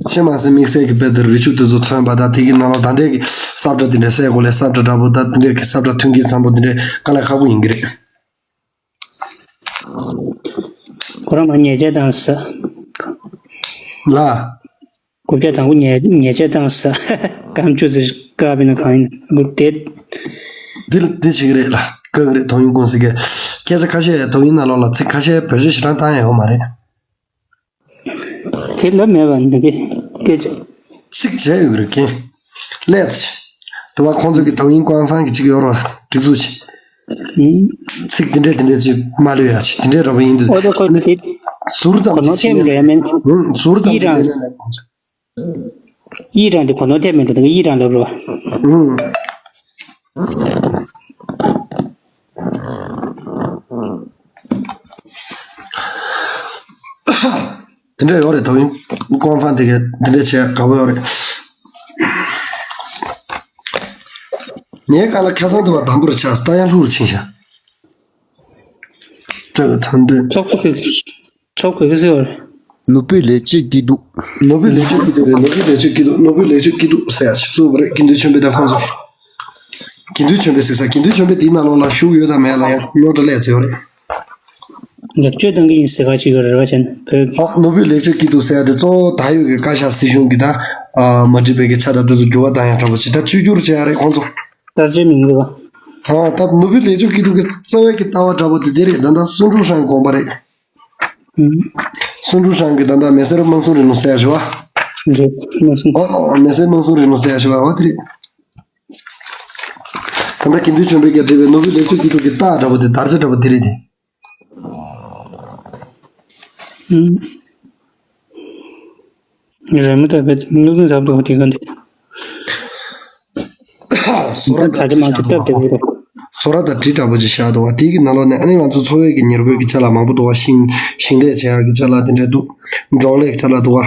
གཞི་མ་ཟད་དམིགས་བསལ་གྱི་དཔེ་དེ་རི་ཆུ་དེ་ཚོ་མཚོན་པ་དང་། དེ་གི་ནང་ལོགས་ད་ལྟའི་གི་ས་བཀྲ་དེ་འདྲ་གསལ་གོ་ལས། ས་བཀྲ་འདྲ་པོ་དང་དེ་འདྲའི་གི་ས་བཀྲ་མཐུན་རྐྱེན་བཟང་པོ་དེ་འདྲ་དཀའ་ལས་ཁག་པོ་ཡིན་གྱི་རེད། ཁོ་རང་མ་ཉེས་ཆད་བཏང་ས། ལ། དགུ་བརྒྱ་དང་པོ་ཉེས་ཉེས་ཆད་བཏང་ས། སྐམ་ཆུ་ཟེར་བཀག་པ་ཡིན་ན་གང་ཡིན་དགུ་དེ། འདི་ལ་འདི་བྱེད་ཀྱི་རེད་ལ། བཀག་གི་རེད། ཏོག་དབྱིབས་ཀུན་གསལ་གྱི་སྐད་ཆ་ཁ་ཤས། ཏོག་དབྱིབས་ནང་ལོགས་ལ་ཚིག་ཁ་ཤས་བེད་སྤྱོད་ཞེ་དྲག་བཏང་ཡ་ཡོད་མ་རེད། དེ་ལབ་མེད་པ་འདི་གི་སྐད་ཆ། ཚིག་བྱས་ཡོད་ཀྱི་རེད་ཀྱེ། ལས་ཚེ། དེ་བ་ཁོང་ཚོ་གི་ཏོག་དབྱིབས་ཀུན་ཧྥང་གི་ཅིག་ཡོད་རེད་བ། སྒྲིག་འཛུགས་ཅིག་ཨུམ། ཚིག་དེ་འདྲས་དེ་འདྲས་ཅིག་མ་ལུས་ཡ་ཅིག་དེ་འདྲས་ར་བ་ཡིན་དུས། ཨོ་ད་ཁོ་དེ། ཟུར་ཙམ་གོ་ནོར་ཅིག་ཐེབས་བྱས་འགྲོ་ཡ་མིན། ཨུམ། ཟུར་ཙམ་ཡི་ཅིག་རང་བྱས་ནས། ཡི་རང་དེ་གོ་ནོར་ཐེབས་མེད་འགྲོ། ད་གི་ཡི་རང་ལབ་རོ། ཨུམ། དེ་འདྲ་ཡོད་རེད། ཏོག་དབྱིབས་ཀུན་ཧྥང་དེ་གས་དེ་འདྲ་བྱས་དགའ་པོ་ཡོད་རེད། ངའི་ཁ་ལ་ཁ་སང་དུ་བ་དམ་པོར་ཆགས། ད་ཡང་ལྷུག་རུ་ཕྱིན་ཤག་སྤྲོད་པ་དམ་དོན། ཚོགས་གཙོ་གི་ཚོགས་གཙོ་གི་ཟེར་བ་རེད། ནོར་བུའི་ལེགས་བཅོས་སྐྱིད་སྡུག་ནོར་བུའི་ལེགས་བཅོས་སྐྱིད་སྡུག་རེད། ནོར་བུའི་ལེགས་བཅོས་སྐྱིད་སྡུག་ནོར་བུའི་ལེགས་བཅོས་སྐྱིད་སྡུག་ཟེར་ཡ་ཞིག་བཙུགས་པ་རེད། དགེ་འདུན་ཆོས་འཕེལ་དང་ཁོང་ཚོ། དགེ་འདུན་ཆོས་འཕེལ་ཟེར་ས། དགེ་འདུན་ཆོས་འཕེལ་དེའི་ནང་ལོགས་ལ་ཞུགས་ཡོད་དང་མེད་ལ་ཡང་རྙོག་དྲ་སླེབས་ཚར་ཡོད་རེད། ལེགས་བཅོས་བཏང་གི་ཡིན་ཟེར་ག་ཅིག་ཡོད་རེད་བ། བྱས་ན་བོད། ཨ། ནོར་བུའི་ལེགས་བཅོས་སྐྱིད་སྡུག་ཟེར་ཡ་དེ་གཙོ་བོ་ད་ཡོད་ཀྱི་བཀའ་ཤག་སྲིད་གཞུང་གི་ད། ཨ། མ་འགྲིག་པའི་གི་ཆ་དང་དེ་ཚོ་འགྱུར་བ་བཏང་ཡ་འདྲ་པོ་ཅིག་ད་བཅོས་བསྒྱུར་བྱས་ཡ་རེད་ཁོང་ཚོ། བསྟར་སྤྱོད་མི་འདུག་བ། ཨ། ད་ནོར་བུའི་ལེགས་བཅོས་སྐྱིད་སྡུག་གི་རྩ་བའི་གི་ལྟ་བ་འདྲ་པོ་དེ་དེ་རེད། ད་ལྟ་སུན་ཀྲུང་ཧྲན་དགོངས་པ་རེད། ཨུམ། སུན་ཀྲུང་ཧྲན་གི་ད་ལྟ་མེ་སེར་དམངས་གཙོ་རིང་ལུགས་ཟེར་ཡ་ཞུ་བ། རེད། དམངས་གཙོ། ཨོ་ཨོ། མེ་སེར་དམངས་གཙོ་རིང་ལུགས་ཟེར་ཡ་ཞུ་བ། འོ་དེ་རེད། ད་ལྟ་དགེ་འདུན་ཆོས་འཕེལ་གྱིས་བྲིས་པའི་ནོར་བུའི་ལེགས་བཅོས་སྐྱིད་སྡུག་གི་རྟགས་འདྲ་པོ་དེ། དར་ཆ་འདྲ་པོ་དེ་རེད་དེ། ཨུམ། རེད་མོ། ད་བེད་སྨྱུག་ཙམ་ཟབ་འདུག་དེ་ག་འདི། བཟོ་གྲྭ་ད་ཆ་མང་ཆེ་སྟབས་བདེ་པོ་རེད། བཟོ་གྲྭ་དང་བྲིས་འདྲ་པོ་ཅིག་བཞག་འདུག་བ། དེའི་གི་ནང་ལོགས་ནས་ཨ་ནི་ང་ཚོ་འཚོ་བའི་གི་ཉེར་མཁོའི་གི་ཅ་ལག་མང་པོ་འདུག་བ། ཤིང་ཤིང་འབྲས་བྱེད་ཡག་གི་ཅ་ལག་དེ་འདྲ་འདུག་འབྲོག་ལས་ཀྱི་ཅ་ལག་འདུག་བ།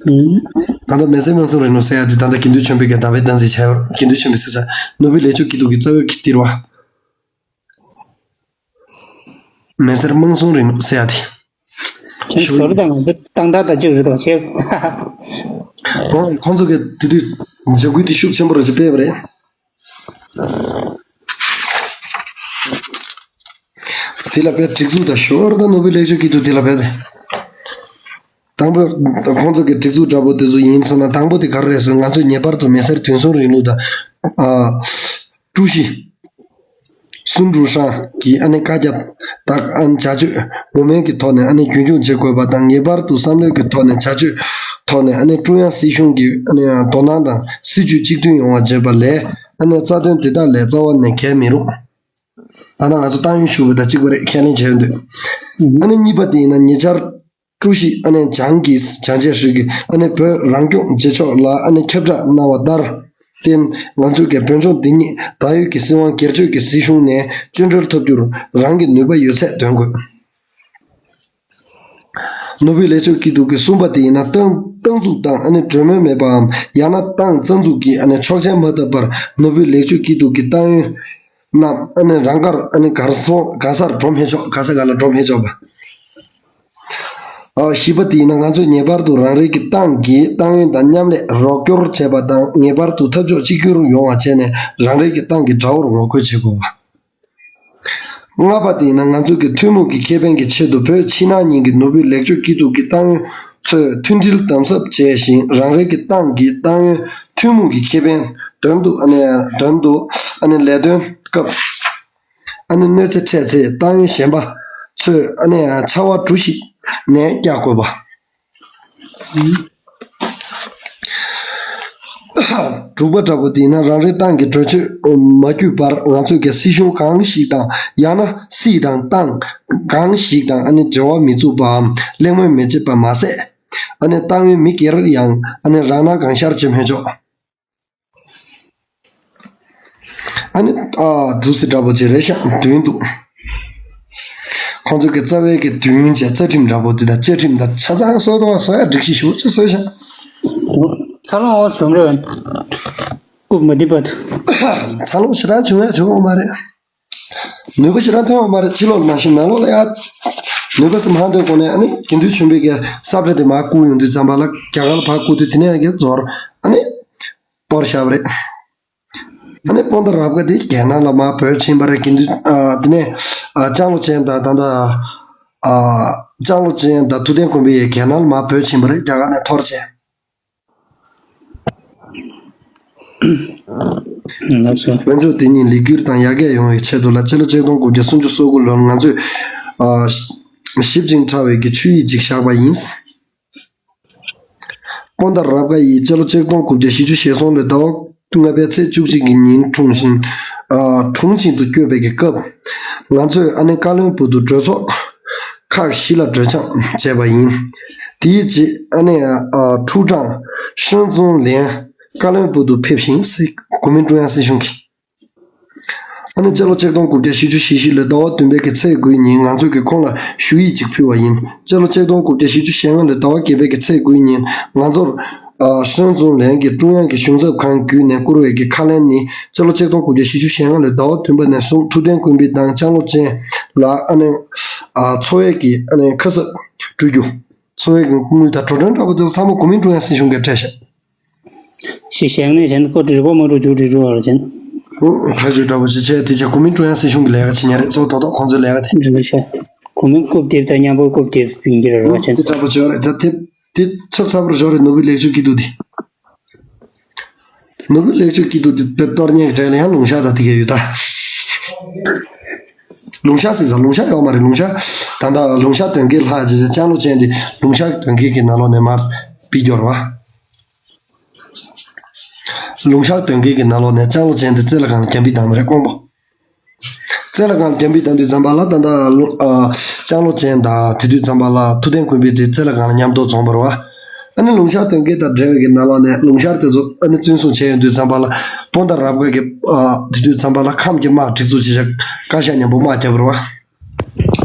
ཨུམ། ད་ལྟ་མེ་སེར་དམངས་གཙོ་རིང་ལུགས་ཟེར་ཡ་དེ་ད་ལྟ་དགེ་འདུན་ཆོས་འཕེལ་གྱིས་ཟླ་བའི་བསྟན་འཛིན་བྱས་པ། དགེ་འདུན་ཆོས་འཕེལ་ཟེར་ས། ནོར་བུའི་ལེགས་བཅོས་སྐྱིད་སྡུག་གི་རྩ་བའི་གི་དེ་རེད་བ། མེ་སེར་དམངས་གཙོ་རིང་ལུགས་ཟེར་ཡ་དེ། ཁྱེད་ཟུར་དང་ང་ཚོ་ཏང་ཏང་ད་ཅིག་རེད་དོ་ཁྱེད། ཨོ་ཁོང་ཚོ་གི་དེ་དུས་འཇབ་རྒོལ་དེ་ཤུགས་ཆེན་པོ་རེད་ཅེས་སྤེལ་བ་རེད། དེ་ལ་དཔེ་སྒྲིག་འཛུགས་དང་ཞོར་དུ་ནོར་བུའི་ལེགས་བཅོས་སྐྱིད་སྡུག་དེ་ལ་དཔེ་དེ། དང་པོ། ཁོང་ཚོ་གི་སྒྲིག་འཛུགས་འདྲ་པོ་དེ་ཚོ་ཡིན་ཟེར་ན། དང་པོ་དེ་ག་རེ་རེད་ཟེར་ན། ང་ཚོས་ངེས་པར་དུ་མི་སེར་དོན་གསུམ་རིང་ལུགས་དང་། ཨ། ཀྲུའུ་ཞི། སུན་ཀྲུའུ་ཧྲན་གྱི་ཨ་ནི་བཀའ་རྒྱ་དག་ཨ་ནི་བྱ་སྤྱོད་ངོ་མའི་གི་ཐོག་ནས་ཨ་ནི་རྒྱུན་འཁྱོངས་བྱེད་དགོས་པ་དང་། ངེས་པར་དུ་བསམ་བློའི་གི་ཐོག་ནས་བྱ་སྤྱོད་ཐོག་ནས་ཨ་ནི་ཀྲུང་དབྱང་སྲིད་གཞུང་གི་ཨ་ནི་དོ་སྣང་དང་སྲིད་ཇུས་གཅིག་མཐུན་ཡོང་བ་བྱེད་པ་ལས། ཨ་ནི་རྩ་དོན་དེ་དག་ལས་རྩ་བ་ནས་གལ་མི་རུང་། ད་ལྟ་ང་ཚོ་ཏང་ཡོན་ཞུ་བ་དང་གཅིག་པ་རེད། ཁས་ལེན་བྱས་ཡོད་འདུག་ཨ་ནི་གཉིས་པ་དེ་ཡིན་ན། ཉེ་ཆར་ཀྲུའུ་ཞི་ཨ་ནི་ཅང་གིས། ཅང་ཅེ་ཧྲི་གིས་ཨ་ནི་བོད་རང་སྐྱོང་བྱེད་ཕྱོགས་ལ་ཨ་ནི་ཁྱབ་བསྒྲགས་གནང་བ་ལྟར་བརྟེན། ང་ཚོའི་གི་བོད་ལྗོངས་འདི་ཉིད་ད་ཡོད་ཀྱི་སྲིད་དབང་སྒེར་གཅོད་ཀྱི་སྲིད་གཞུང་ནས་བཅིངས་འགྲོལ་ཐོབ་རྒྱུར་རང་གི་ནུས་པ་ཡོད་ཚད་འདོན་དགོས། ནོར་བུའི་ལེགས་བཅོས་སྐྱིད་སྡུག་གི་གསུམ་པ་དེ་ཡིན་ན། ཏང་ཏང་འཛུགས་དང་ཨ་ནི་གྲོས་མོལ་མེད་པའམ། ཡང་ན་ཏང་རྩ་འཛུགས་ཀྱིས་ཨ་ནི་ཆོག་མཆན་མ་བཏབ་པར་ནོར་བུའི་ལེགས་བཅོས་སྐྱིད་སྡུག་གི་ཏང་ཡོན་རྣམས་ཨ་ནི་རང་དགར་ཨ་ནི་གར་སོང་ག་སར་འགྲོ་མི་ཆོག་ག་ས་ག་ལ་འགྲོ་མི་ཆོག་པ། ཨ། བཞི་པ་དེ་ཡིན་ན། ང་ཚོས་ངེས་པར་དུ་རང་རེའི་གི་ཏང་གི་ཏང་ཡོན་དང་མཉམ་ལས་རོགས་སྐྱོར་བྱེད་པ་དང་། ངེས་པར་དུ་འཐབ་ཕྱོགས་གཅིག་གྱུར་ཡོང་བ་བྱས་ནས་རང་རེའི་གི་ཏང་གི་དགྲ་བོར་ངོ་རྒོལ་བྱེད་དགོས་པ། ལྔ་པ་དེ་ཡིན་ན། ང་ཚོ་གི་ཐུན་མོང་གི་ཁེ་ཕན་གྱི་ཆེད་དུ་བོད་ཕྱི་ནང་གཉིས་ཀྱི་ནོར་བུའི་ལེགས་བཅོས་སྐྱིད་སྡུག་གི་ཏང་ཡོན་ཚོས་མཐུན་སྒྲིལ་དམ་ཟབ་བྱས་ཤིང་། རང་རེའི་གི་ཏང་གི་ཏང་ཡོན་ཐུན་མོང་གི་ཁེ་ཕན་དོན་དུ་ཨ་ནི་དོན་དུ་ཨ་ནི་ལས་དོན་སྐབས་ཨ་ནི་གནོད་འཚེ་འཕྲད་ཚེ་ཏང་ཡོན་གཞན་པ་ཚོས་ཨ་ནི་ཆར་པ་གྲུ་བཞི་ནས་བཀྱག་དགོས་པ། དྲུག་པ་འདྲ་པོ་དེ་ཡིན་ན། རང་རེའི་ཏང་གི་གྲོས་ཆོད་མ་བརྒྱུད་པར་ང་ཚོས་ཀྱི་སྲིད་གཞུང་གང་ཞིག་དང་། ཡང་ན་སྲིད་དང་ཏང་གང་ཞིག་དང་ཨ་ནི་འབྲེལ་བ་མི་བཙུགས་པའམ་གླེང་མོལ་མི་བྱེད་པ་མ་ཟད། ཨ་ནི་ཏང་ཡོན་མི་སྒེར་ཡང་ཨ་ནི་རང་སྣང་གང་ཤར་བྱེད་མི་ཆོག་ཨ་ནི་ཨ་འདུག་སེ་འདྲ་པོ་ཅིག་རེད་ཤག་མདུན་དུ། ཁོང་ཚོ་གི་རྩ་བའི་གི་མདུན་གྱི་རྩ་ཁྲིམས་འདྲ་པོ་འདི་དང་བཅའ་ཁྲིམས་དང་ཆ་ཚང་བཟོ་དང་བཟོ་ཡ་སྒྲིག་གཞི་ཞུ་ཅི་བཟོས་ཤག་འཚར་ལོངས་འོག་བྱུང་རེད། རྐུབ་མ་བརྡིབས་པ། འཚར་ལོངས་ཞེ་དྲག་བྱུང་ཡ་བྱུང་ཡོད་མ་རེད། ནུས་པ་ཞེ་དྲག་ཐོན་ཡོད་མ་རེད། ཕྱི་ལོགས་ལ་མ་ཤེས། ནང་ལོགས་ལ་ཡ་ནུས་པ་སེ་མ་ཐོན་གོང་ནས་ཨ་ནི་དགེ་འདུན་ཆོས་འཕེལ་གྱི་ས་བཀྲ་དེ་མར་བརྐུས་ཡོང་དུས་ཙམ་པ་ལ། རྒྱ་གར་ལ་ཕར་བརྐུས་དུས་དེ་ནས་ཡ་གི་ཛོར་ཨ་ནི་གཏོར་བཞག་པ་རེད། ཨ་ནི་སྤོན་ཟླ་རབ་དགའ་དེ་རྒྱལ་ནང་ལ་མར་བྲོས་ཕྱིན་པ་རེད། དགེ་འདུན་ཨ་དེ་ནས་ཨ་ལྕང་ལོ་ཅན་དང་ད་ལྟ་ཨ་ལྕང་ལོ་ཅན་དང་ཐུབ་བསྟན་ཀུན་འཕེལ་ཡས་རྒྱལ་ནང་ལ་མར་བྲོས་ཕྱིན་པ་རེད། རྒྱ་གར་ནས་འཐོར་བྱས། ལགས་སོ། དཔལ་འབྱོར་དེ་ཉིད་ལེགས་བསྒྱུར་དང་ཡར་རྒྱས་ཡོང་བའི་ཆེད་དུ་ལ། སྤྱི་ལོ་ཆིག་སྟོང་དགུ་བརྒྱ་སུམ་ཅུ་སོ་དགུ་ལོར་ང་ཚོས་ཨ་ཞིབ་ཅིང་ཕྲ་བའི་གི་ཆོད་ཡིག་ཅིག་བཞག་པ་ཡིན། སྤོན་ཟླ་རབ་དགའ་ཡིས་སྤྱི་ལོ་ཆིག་སྟོང་དགུ་བརྒྱ་བཞི་བཅུ་ཞེ་གསུམ་ལོའི་ཟླ་བ་ལྔ་པའི་ཚེས་བཅུ་གཅིག་གི་ཉིན་འཁྲུངས་ཤིང་། ཨ་དྲུང་ཆེན་དུ་བསྐོས་པའི་གི་སྐབས། ང་ཚོས་ཨ་ནི་བཀའ་བློན་སྦུག་ཏུ་གྲོས་ཚོགས་ཁག་བཞི་ལ་གྲོས་འཆམ་བྱས་པ་ཡིན། དེའི་རྗེས་ཨ་ནི་ཨ་ཁྲུའུ་ཀྲང་ཧྲན་ཙུང་ལན་བཀའ་བློན་སྦུག་ཏུ་ཕེབས་ཤིང་། སྲིད་གོ་མིན་ཀྲུང་དབྱང་སྲིད་གཞུང་གི་ཨ་ནི་སྤྱི་ལོ་ཆིག་སྟོང་དགུ་བརྒྱ་བཞི་བཅུ་ཞེ་བཞི་ལོའི་ཟླ་བ་བདུན་པའི་གི་ཚེས་དགུའི་ཉིན་ང་ཚོས་ཀྱིས་ཁོང་ལ་ཞུ་ཡིག་ཅིག་ཕུལ་བ་ཡིན། སྤྱི་ལོ་ཆིག་སྟོང་དགུ་བརྒྱ་བཞི་བཅུ་ཞེ་ལྔ་ལོའི་ཟླ་བ་བརྒྱད་པའི་གི་ཚེས་དགུའི་ཉིན་ང་ཚོར་ཨ་ཧྲན་ཙུང་ལན་གྱིས་ཀྲུང་དབྱང་གི་གཞུང་ཚབ་ཁང་བརྒྱུད་ནས་བསྐུར་བའི་གི་ཁ་ལན་ནི། སྤྱི་ལོ་ཆིག་སྟོང་དགུ་བརྒྱ་བཞི་བཅུ་ཞེ་ལྔ་ལོའི་ཟླ་བ་བདུན་པ་ནས་བཟུང་ཐུབ་བསྟན་ཀུན་འཕེལ་དང་ལྕང་ལོ་ཅན་ལ་ཨ་ནི་ཨ་འཚོ་བའི་གི་ཨ་ནི་ཁ་གསབ་སྤྲོད་རྒྱུ། འཚོ་བའི་གི་དངུལ་དང་འགྲོ་གྲོན་འདྲ་པོ་དེ་ཚོ་ཚང་མ་གོ་མིན་ཀྲུང་དབྱང་སྲིད་གཞུང་གིས་སྤྲད་ཤག་ཞེས་བཤད་ནས་བྱས་ན་ཁོ་རི་པོ་མ་འགྲོ་རྒྱུག་རི་འགྲོ་བ་ལ་བྱས་ན། ཐག་གཅོད་འདྲ་པོ་ཅིག་བྱས་དེ་བྱས་གོ་མིན་ཀྲུང་དབྱང་སྲིད་གཞུང་གི་ལས་ཀ་བྱེད་མཁན་རེད། གཙོ་བོ་རྡོག་རྡོག་ཁོང་ཚོའི་ལས་ཀ་དེ། འགྲོ་བྱས། གོ་མིན་རྐུབ་རྡེབ་དང་མཉམ་པོ་རྐུབ་རྡེབ་ཡིན་གྱི་རེད་བ་བྱས་ན། དེ་འདྲ་པོ་བྱས་རེད། ད་དེ་དེ་ཚབ་ཚ་པོར་བྱས་རེད། ནོར་བུའི་ལེགས་བཅོས་སྐྱིད་སྡུག་དེ། ནོར་བུའི་ལེགས་བཅོས་སྐྱིད་སྡུག་དེ་དཔེ་གཏོར་མཁན་གྱི་གྲས་ལ་ཡང་ལུང་ཤ་དང་དེ་གས་ཡོད་ད། ལུང་ཤ་ཟེར་ས་ལུང་ཤ་ཡོད་མ་རེད། ལུང་ཤ་ད་ལྟ་ལུང་ཤ་དོན་རྐྱེན་ལྷག་ཅེས་ལྕང་ལོ་ཅན་དེ་ལུང་ཤ་དོན་རྐྱེན་གྱི་ནང་ལོགས་ནས་མར་ཕུད་རྒྱུ་རེད་བ། ལུང་ཤ་དོན་རྐྱེན་གྱི་ནང་ལོགས་ནས་ལྕང་ལོ་ཅན་དེ་རྩེ་ལ་གང་ལ་རྒྱ་འབིག་བཏང་བ་རེད། དཀོན་པོ། རྩེ་ལ་གང་ལ་རྒྱ་འབིག་བཏང་དུས་ཙམ་པ་ལ་ད་ལྟ་ལུ་ཨ་ལྕང་ལོ་ཅན་དང་དེ་དུས་ཙམ་པ་ལ་ཐུབ་བསྟན་ཀུན་འཕེལ་དེ་རྩེ་ལ་གང་ལ་མཉམ་དུ་འཛོམས་པ་རེད་བ། ཨ་ནི་ལུང་ཤ་དོན་རྐྱེན་དང་འབྲེལ་བའི་གི་ནང་ལོགས་ནས་ལུང་ཤ་དེ་ཚོ་ཨ་ནི་བཙོན་བཟུང་བྱས་ཡོང་དུས་ཙམ་པ་ལ་སྤོན་ཟླ་རབ་དགའ་གི་ཨ་དེ་དུས་ཙམ་པ་ལ་ཁམས་ཀྱི་དམག་སྒྲིག་འཛུགས་བྱེད་བྱ་བཀའ་ཤག་མཉམ་པོ་དམག་བརྒྱབ་པ་རེད་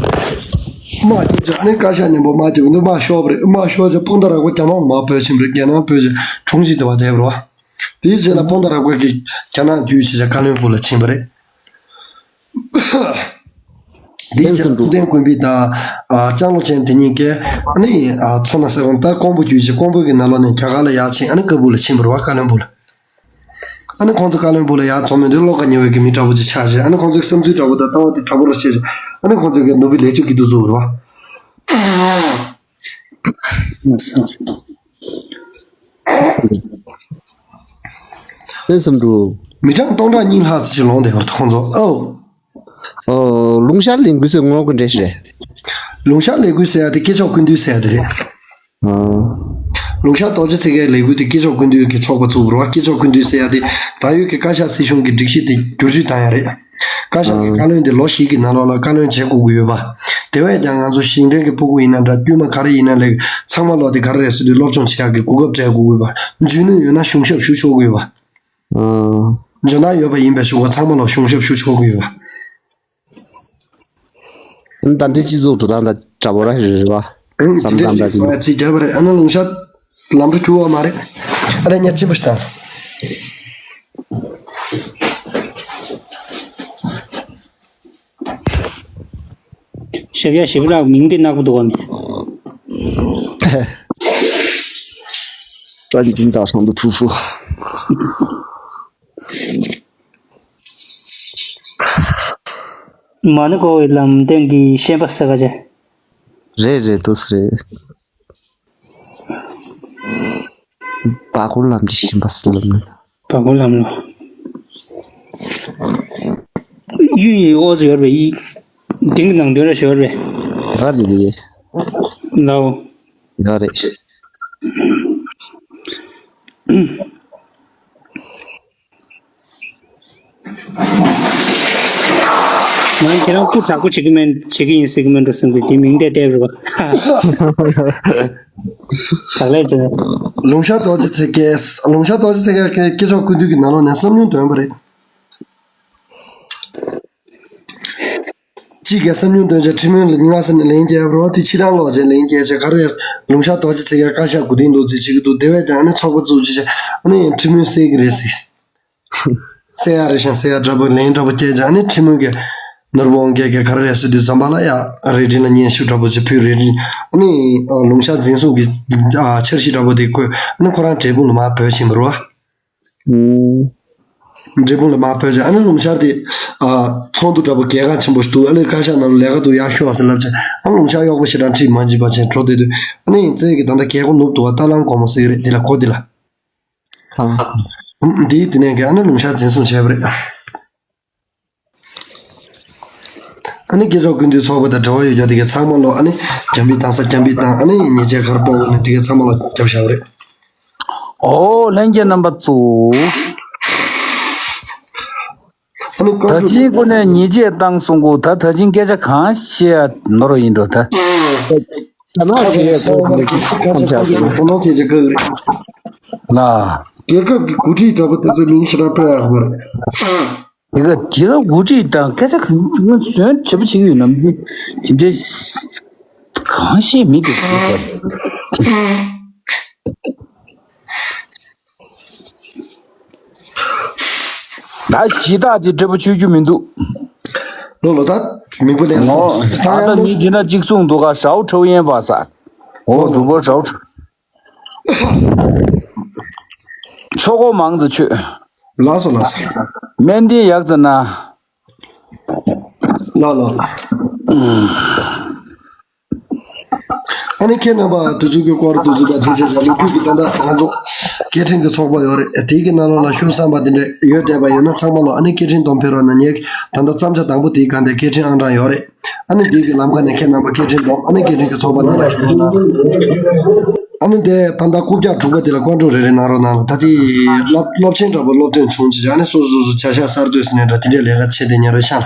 བ། དམག་རྒྱབ་ཚེ་ཨ་ནི་བཀའ་ཤག་མཉམ་པོ་དམག་རྒྱབ་ཡོང་དུས་དམག་ཤོར་བ་རེད། དམག་ཤོར་ཚེ་སྤོན་ཟླ་རབ་དགའ་རྒྱ་ནག་མར་བྲོས་ཕྱིན་པ་རེད། རྒྱ་ནག་བྲོས་ཚེ་དྲུང་ཆེ་དེ་བ་བསྡད་པ་རེད་བ། དེའི་རྗེས་ལ་སྤོན་ཟླ་རབ་དགའ་གིས་རྒྱ་ནག་བརྒྱུད་བྱས་བཀའ་བློན་སྦུག་ལ་ཕྱིན་པ་རེད། འདིའི་རྗེས་ལ་ཐུབ་བསྟན་ཀུན་འཕེལ་དང་། ཨ། ལྕང་ལོ་ཅན་དེ་གཉིས་ཀས་ཨ་ནི། ཨ། མཚོ་སྣ་ཟེར་བ་ད་ཀོང་པོ་བརྒྱུད་ཅིང་ཀོང་པོ་གི་ནང་ལོགས་ནས་རྒྱ་གར་ལ་ཡར་ཕྱིན། ཨ་ནི་ཀ་སྦུག་ལ་ཕྱིན་པ་རེད་བ། ཀ་བློན་སྦུག་ལ། ཨ་ནི་ཁོང་ཚོ་ཀ་བློན་སྦུག་ལ་ཡར་འཛོམས་མི་འདུག་བློ་ཁ་ཉེ་བའི་གི་མི་འདྲ་པོ་ཅིག་ཆགས་བྱས། ཨ་ནི་ཁོང་ཚོའི་བསམ་ཚུལ་འདྲ་པོ་དང་ལྟ་བ་དེ་འདྲ་པོ་ར་བཤད་བྱས། ཨ་ནི་ཁོང་ཚོའི་གི་ནོར་བུའི་ལས་བྱེད་ཀྱི་འདུ་ཚོགས་རེད་བ། ལྷན་བསམ་འགྲུབ། མི་གྲངས་སྟོང་ཕྲག་གཉིས་ལྷག་ཙམ་ཅིག་ལོངས་བསྡད་ཡོད་རེད་ཁོང་ཚོ། ཨོ། ཨོ། ལུང་ཤར་ལས་འགུལ་ཟེར་ངོ་ག་འདྲ་ཞིག་རེད། ལུང་ཤར་ལས་འགུལ་ཟེར་ཡ་དེ་སྐྱེས་མཆོག་ཀུན་འདུས་ཟེར་ཡ་དེ་རེད། ཨོ། ལུང་ཤར་རྡོ་རྗེ་ཚེ་རྒྱལ་ལས་འགུལ་དེ་སྐྱེས་མཆོག་ཀུན་འདུས་ཀྱི་ཚོགས་པ་བཙུགས་པ་རེད་བ། སྐྱེས་མཆོག་ཀུན་འདུས་ཟེར་ཡ་དེ་ད་ཡོད་ཀྱི་བཀའ་ཤག་སྲིད་གཞུང་གི་སྒྲིག་གཞི་དེ་བསྒྱུར་བཅོས་བཏང་ཡ་རེད། བཀའ་ཤག་གི་ཨོ། བཀའ་བློན་དེ་ལོ་བཞི་གི་ནང་ལོགས་ལ་བཀའ་བློན་བྱེད་དགོས་ཀྱི་ཡོད་པ། དེ་བས་ཀྱང་ང་ཚོ་ཞིང་བྲན་གྱི་སྤུ་གུ་ཡིན་ན་འདྲ། དཀྱུས་མ་ག་རེ་ཡིན་ན་ལེགས། ཚང་མ་ལོག་དེ་ག་རེ་རེད་ཟེར་དུས་སློབ་སྦྱོང་བྱེད་ཡག་གི་གོ་སྐབས་སྤྲད་དགོས་ཀྱི་ཡོད་པ། འཇོན་ནུས་ཡོད་ན་གཞུང་ཞབས་ཞུ་ཆོག་གི་ཡོད་པ། ཨོ། འཇོན་ཐང་ཡོད་པ་ཡིན་པའི་གཞུག་གུ་ཚང་མ་ལོག་གཞུང་ཞབས་ཞུ་ཆོག་གི་ཡོད་པ། ཨ་ནི་ད་འདི་སྤྱི་ཚོགས་འགྲོ་སྟངས་དང་འདྲ་པོ་ར་རེད་བ། ཨང་། བསམ་སྟངས་དང་དེ་འདྲ་ཅིག་བཟོ་ཡ་ཅིག་བརྒྱབ་པ་རེད། ཨ་ནི་ལུང་ཤར་ལམ་འགྲོ་འཁྱུར་བ་མ་རེད། ཨ་རེ་ཉ་ཅི་པ་ཞིག་དང་། ཞབས་ཡ་ཞབས་རག་མིང་དེ་ནག་པོ་འདུག་བ་མེད། ཀྲན་ཀྲིན་ཏཱ་ཧྲང་དུ་ཐུ་ཧྥུ། མ་ཎི་བསྐོར་བའི་ལམ་སྟོན་གྱི་བཤད་པ་ཟེར་ག་ཅེ། རེད་རེད་འདུག་སེ་རེད། བ་ཀུར་ལམ་གྱི་བཤད་པ་ཟེར་ལབ་ན། བ་ཀུར་ལམ་ལ། གཡུ་ཡི་འོ་ཟེར་ཡོད་རེད་པས། དེང་གི་ནང་དོན་ར་ཞོར་རེད། ར་རེད་རེད། ལའོ། ཡོད་རེད། ང་ཁྱེད་རང་སྐུ་དྲག་པོ་བྱེད་ཀྱི་མེད། བྱེད་ཀྱི་ཡིན་ཟེར་གྱི་མེད་འགྲོ་བསམ་གྱི་དེ་མིང་དེ་བཏགས་རེད་པ། ད་ལས་ཅན། ལུང་ཤར་རྡོ་རྗེ་ཚེ་རྒྱལ། ལུང་ཤར་རྡོ་རྗེ་ཚེ་རྒྱལ་གྱི་སྐྱེས་མཆོག་ཀུན་འདུས་ཀྱི་ནང་ལོགས་ནས་བསམ་མྱོང་འདོན་པ་རེད། གཅིག་གིས་བསམ་མྱོང་འདོན་བྱས་ཁྲི་མོན་ལ་སྔ་ས་ནས་ལན་བརྒྱབ་རོགས། དེ་ཕྱི་རང་ལོག་བྱས་ལན་བརྒྱབ་བྱས་ག་རེ། ལུང་ཤར་རྡོ་རྗེ་ཚེ་རྒྱལ་བཀའ་ཤག་གོ་དན་འདུག་ཚེ་བྱེད་ཀྱི་འདུག་དེ་བས་ཀྱང་ཨ་ནི་ཚོགས་པ་བཙུགས་བྱས་བྱས་ཨ་ནི་ཁྲི་མོན་གསལ་གྱི་རེད་ཟེར། གསལ་ཡག་རེད་ཤག་གསལ་ཡག་འདྲ་པོ་ལན་འདྲ་པོ་བསྐྱལ་བྱས་ཨ་ནི་ཁྲི་མོན་གྱིས་ནོར་བུ་དབང་རྒྱལ་གྱིས་ག་རེ་རེད་ཟེར་དུས་ཛམ་བྷ་ལ་ཡ་རྭ་སྒྲེང་ལ་སྙན་ཞུ་འདྲ་པོ་ཅིག་ཕུལ། རྭ་སྒྲེང་ཨ་ནི་ལུང་ཤར་འཛིན་བཟུང་གི་འཆར་གཞི་འདྲ་པོ་དེ་བཀོད། ཨ་ནི་ཁོ་རང་འབྲས་སྤུངས་ལ་མར་བྲོས་ཕྱིན་པ་རེད་བ། ཨུམ། འབྲས་སྤུངས་ལ་མར་བྲོས་བྱས་ཨ་ནི་ལུང་ཤར་དེ་ཨ་ཚོགས་འདུ་འདྲ་པོ་གལ་འགངས་ཆེན་པོ་ཞིག་འདུག་ཨ་ནི་བཀའ་ཤག་ནང་ལ་ལས་ཀ་འདུག་ཡར་ཤོག་ཟེར་ལབ་བྱས་ཨ་ནི་ལུང་ཤར་གཡོག་པོ་ཞེ་དྲག་ཁྲིད་མ་བྱིན་པ་བྱས་འགྲོ་བསྡད་དུས་ཨ་ནི་ཡིན་ཙེ་གི་ད་ལྟ་རྒྱལ་སྒོ་ནུབ་འདུག་བ། རྟ་གླང་གོང་མ་ཟེར་གི་རེད། དེ་ལ་གོ་དེ་ལ། ཨ། འདིའི་དེ་ནས་གི་ཨ་ནི་ལུང་ཤར་འཛིན་བཟུང་བྱས་པ་རེད། ཨ་ནི་སྐྱེས་མཆོག་ཀུན་འདུས་ཚོགས་པ་དང་འབྲེལ་བ་ཡོད་རྒྱུ་དེ་གའི་ཚང་མ་ལོ་ཨ་ནི་རྒྱ་མི་བཏང་ས་རྒྱ་མི་བཏང་། ཨ་ནི་ཉེས་ཆད་ག་རེ་ཕོག་དགོས་ན་དེ་གའི་ཚང་མ་ལོ་རྒྱབ་བཞག་པ་རེད། ཨོ་ལྷན་རྒྱས་རྣམ་པ་ཚོ། ཨ་ནི་ད་ཕྱིན་ཀུན་ནས་ཉེས་ཆད་བཏང་གསུང་གོ། ད་ད་ཕྱིན་སྐད་ཆ་གང་བཤད་ཡ་ནོར་ཡིན་འགྲོ་ད། ད་ནག་ཞིག་ཡོད་ཁོ་མི་གི་ཚིག་ཐམས་ཅད་ཀྱི་ཁོ་ནོ་ཁྱེད་ཀྱི་ག་རེད། ལ། རྒྱལ་ཁབ་ཀྱི་འགོ་ཁྲིད་འདྲ་པོ་དེ་ཚོ་མིང་ཞེ་དྲག་ཕུད་ཡག་མ་རེད། དེ་ག་རྒྱལ་ཁབ་འགོ་ཁྲིད་དང་སྐད་ཆ་གང་ཟོན་བྱེད་པོ་བྱེད་ཀྱི་ཡོད་ནམ་དེ་དེ་འདྲའི་གང་ཤེས་མི་འདུག་ད་ཞི་དག་ཅིག་འབྲས་བུ་ཆོད་རྒྱུ་མི་འདུག་ལོ་ལོ་ད་མིག་པོ་ལེན་ངོ་སོང་། ད་ལྟ་མི་འདི་ན་གཅིག་གསུངས་འདུག་ག་ཧྲའོ་ཁྲའོ་ཡན་པ་ས། འོ་འབྲུག་པ་ཧྲའོ་ཁྲའོ། ཆོ་གོ་མང་ཙི་ཆོད། ལགས་སོ་ལགས་སོ། སྨན་ལྡན་ཡག་ཙི་ན། ལགས་ལགས། ཨ་ནི་ཁྱེད་རྣམ་པ་དུས་ཚོད་ཀྱི་སྐོར་དུས་ཚོད་དང་དུས་ཚོད་ཀྱི་ལོ་རྒྱུས་ཀྱི་ད་ལྟ་ང་ཚོ་སྐད་འཕྲིན་གྱི་ཚོགས་པ་ཡོད་རེད། དེའི་གི་ནང་ལོགས་ལ་ཞུ་བསམ་པ་དེ་འདྲ་ཡོད་བསྡད་པ་ཡོད་ན་ཚང་མ་ལོ་ཨ་ནི་སྐད་འཕྲིན་གཏོང་ཕེབས་རོགས་གནང་། ངས་ད་ལྟ་བརྩམས་བྱ་དང་པོ་དེའི་སྒང་དེ་སྐད་འཕྲིན་ཨང་གྲངས་ཡོད་རེད། ཨ་ནི་དེའི་གི་ལམ་ཁ་ནས་ཁྱེད་རྣམ་པ་སྐད་འཕྲིན་གཏོང་། ཨ་ནི་སྐད་འཕྲིན་གྱི་ཚོགས་པ་ནང་ལ་ཞུ་རོགས་གནང་། ཨ་ནི་དེ་ད་ལྟ་རྐུབ་བཀྱག་དྲུག་པ་དེ་ལ་སྐོར་བྲོ་རེ་རེ་གནང་རོགས་གནང་ལ། ད་དེ་སློབ་སློབ་ཆེན་འདྲ་པོ་སློབ་སྟོན་བྱུང་ཅི་བྱ་ནས་སོ་སོ་སོ་བྱ་བཞག་གསར་གཏོད་ཟེར་ནས་འདྲ་དེ་འདྲའི་ལས་ཀ་བྱེད་དེ་ཉན་རེ་ཤག་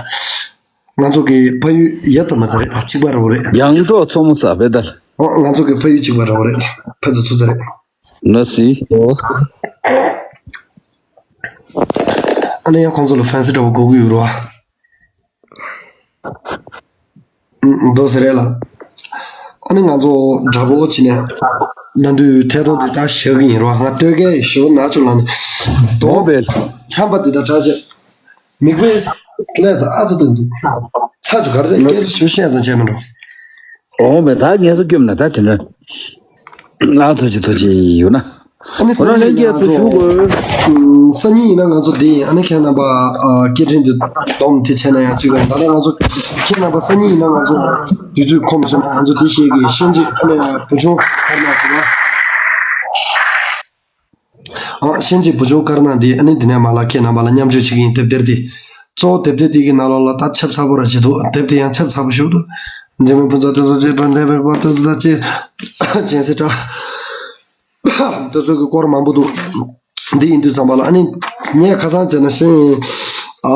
ང་ཚོ་གི་ཕ་ཡུལ་ཡ་ཙམ་མ་ཙམ་རེད། གཅིག་པ་རེད་པ་རེད། ཡང་འབྲོག་མཚོ་མོ་ས་བེ་དལ། ཨོ་ང་ཚོ་གི་ཕ་ཡུལ་གཅིག་པ་རེད་པ་རེད། ཕ་ཚོ་ཚོ་ཚོ་རེད། ན་སི། ཨོ། ཨ་ནི་ཡང་ཁོང་ཚོ་ལ་ཧྥན་སི་འདྲ་པོ་དགོས་ཀྱི་ཡོད་རེད་པ། འདུག་ཟེར་རེད་ལ། ཨ་ནི་ང་ཚོ་དྲག་པོ་བྱས་ནས་ན་དུས་ཐད་གཏོང་འདི་ལྟར་བཞག་གི་ཡིན་རོ། ང་ལྟོས་གས་ཞུ་ན་ཆུ་ལ་ནི་དོ་བེལ་ཆམ་པ་འདི་ལྟར་དྲག་ཆེ་མིག་དཔེ་ ཀླད་ཚ་ཨ་ཚ་འདུག་འདུག་ཚ་ཆུ་ག་རེ་རེད། སྐད་ཆ་ཞུ་བཤད་ཙམ་བྱས་མི་འགྲོ། འོ་མེད་ད་ངལ་གསོ་སྐྱོབ་ན་ད་དེ་འདྲ། ཨ་ཐུགས་རྗེ་ཐུགས་རྗེ་ཡོད་ན། ཨ་ནི་སང་ཉིན་ང་ཚོ་སང་ཉིན་ཡིན་ན་ང་ཚོ་འདི་ཡིན། ཨ་ནི་ཁྱེད་རྣམ་པ་སྐད་འཕྲིན་དུ་སྡོམ་དེ་བྱས་ན་ཡང་གཅིག་རེད། ད་ལྟ་ང་ཚོ་ཁྱེད་རྣམ་པ་སང་ཉིན་ཡིན་ན་ང་ཚོ་དུས་ཚོད་ཁོམ་སོང་ན་ང་ཚོ་འདི་བཤད་ཀྱི་ཤན་འབྱེད་ཨ་ནི་བུ་ཆུང་ཁར་ན་ཞུ་བ། ཨ་ཤན་འབྱེད་བུ་ཆུང་དཀར་ནག་འདི་ཨ་ནི་འདི་ནས་མ་ལ་ཁྱེད་རྣམ་པ་ལ་མཉམ་སྤྱོད་བྱེད་ཀྱི་ཡིན། དེབ་ཐེར་འདི་གཙོ་བོ་དེབ་ཐེར་འདི་གི་ནང་ལོགས་ལ་ད་ཆབ་ཚ་པོ་ར་བྱེད་འདུག་དེབ་དེ་ཡང་ཆབ་ཚ་པོ་ཞིག་འདུག་འཇིགས་མེད་ཕུན་ཚོགས་དེ་ཚོ་ཅེས་འགྲོ་འདས་པའི་བར་དུ་ད་ཅེས་ཅན་སེ་ཏྲ་དེ་ཚོ་གི་སྐོར་མང་པོ་འདུག་འདི་ཡིན་དུས་ཙམ་པ་ལ་ཨ་ནི་ངས་ཁ་སང་བྱས་ན་ཤེས་ཡིན། ཨ་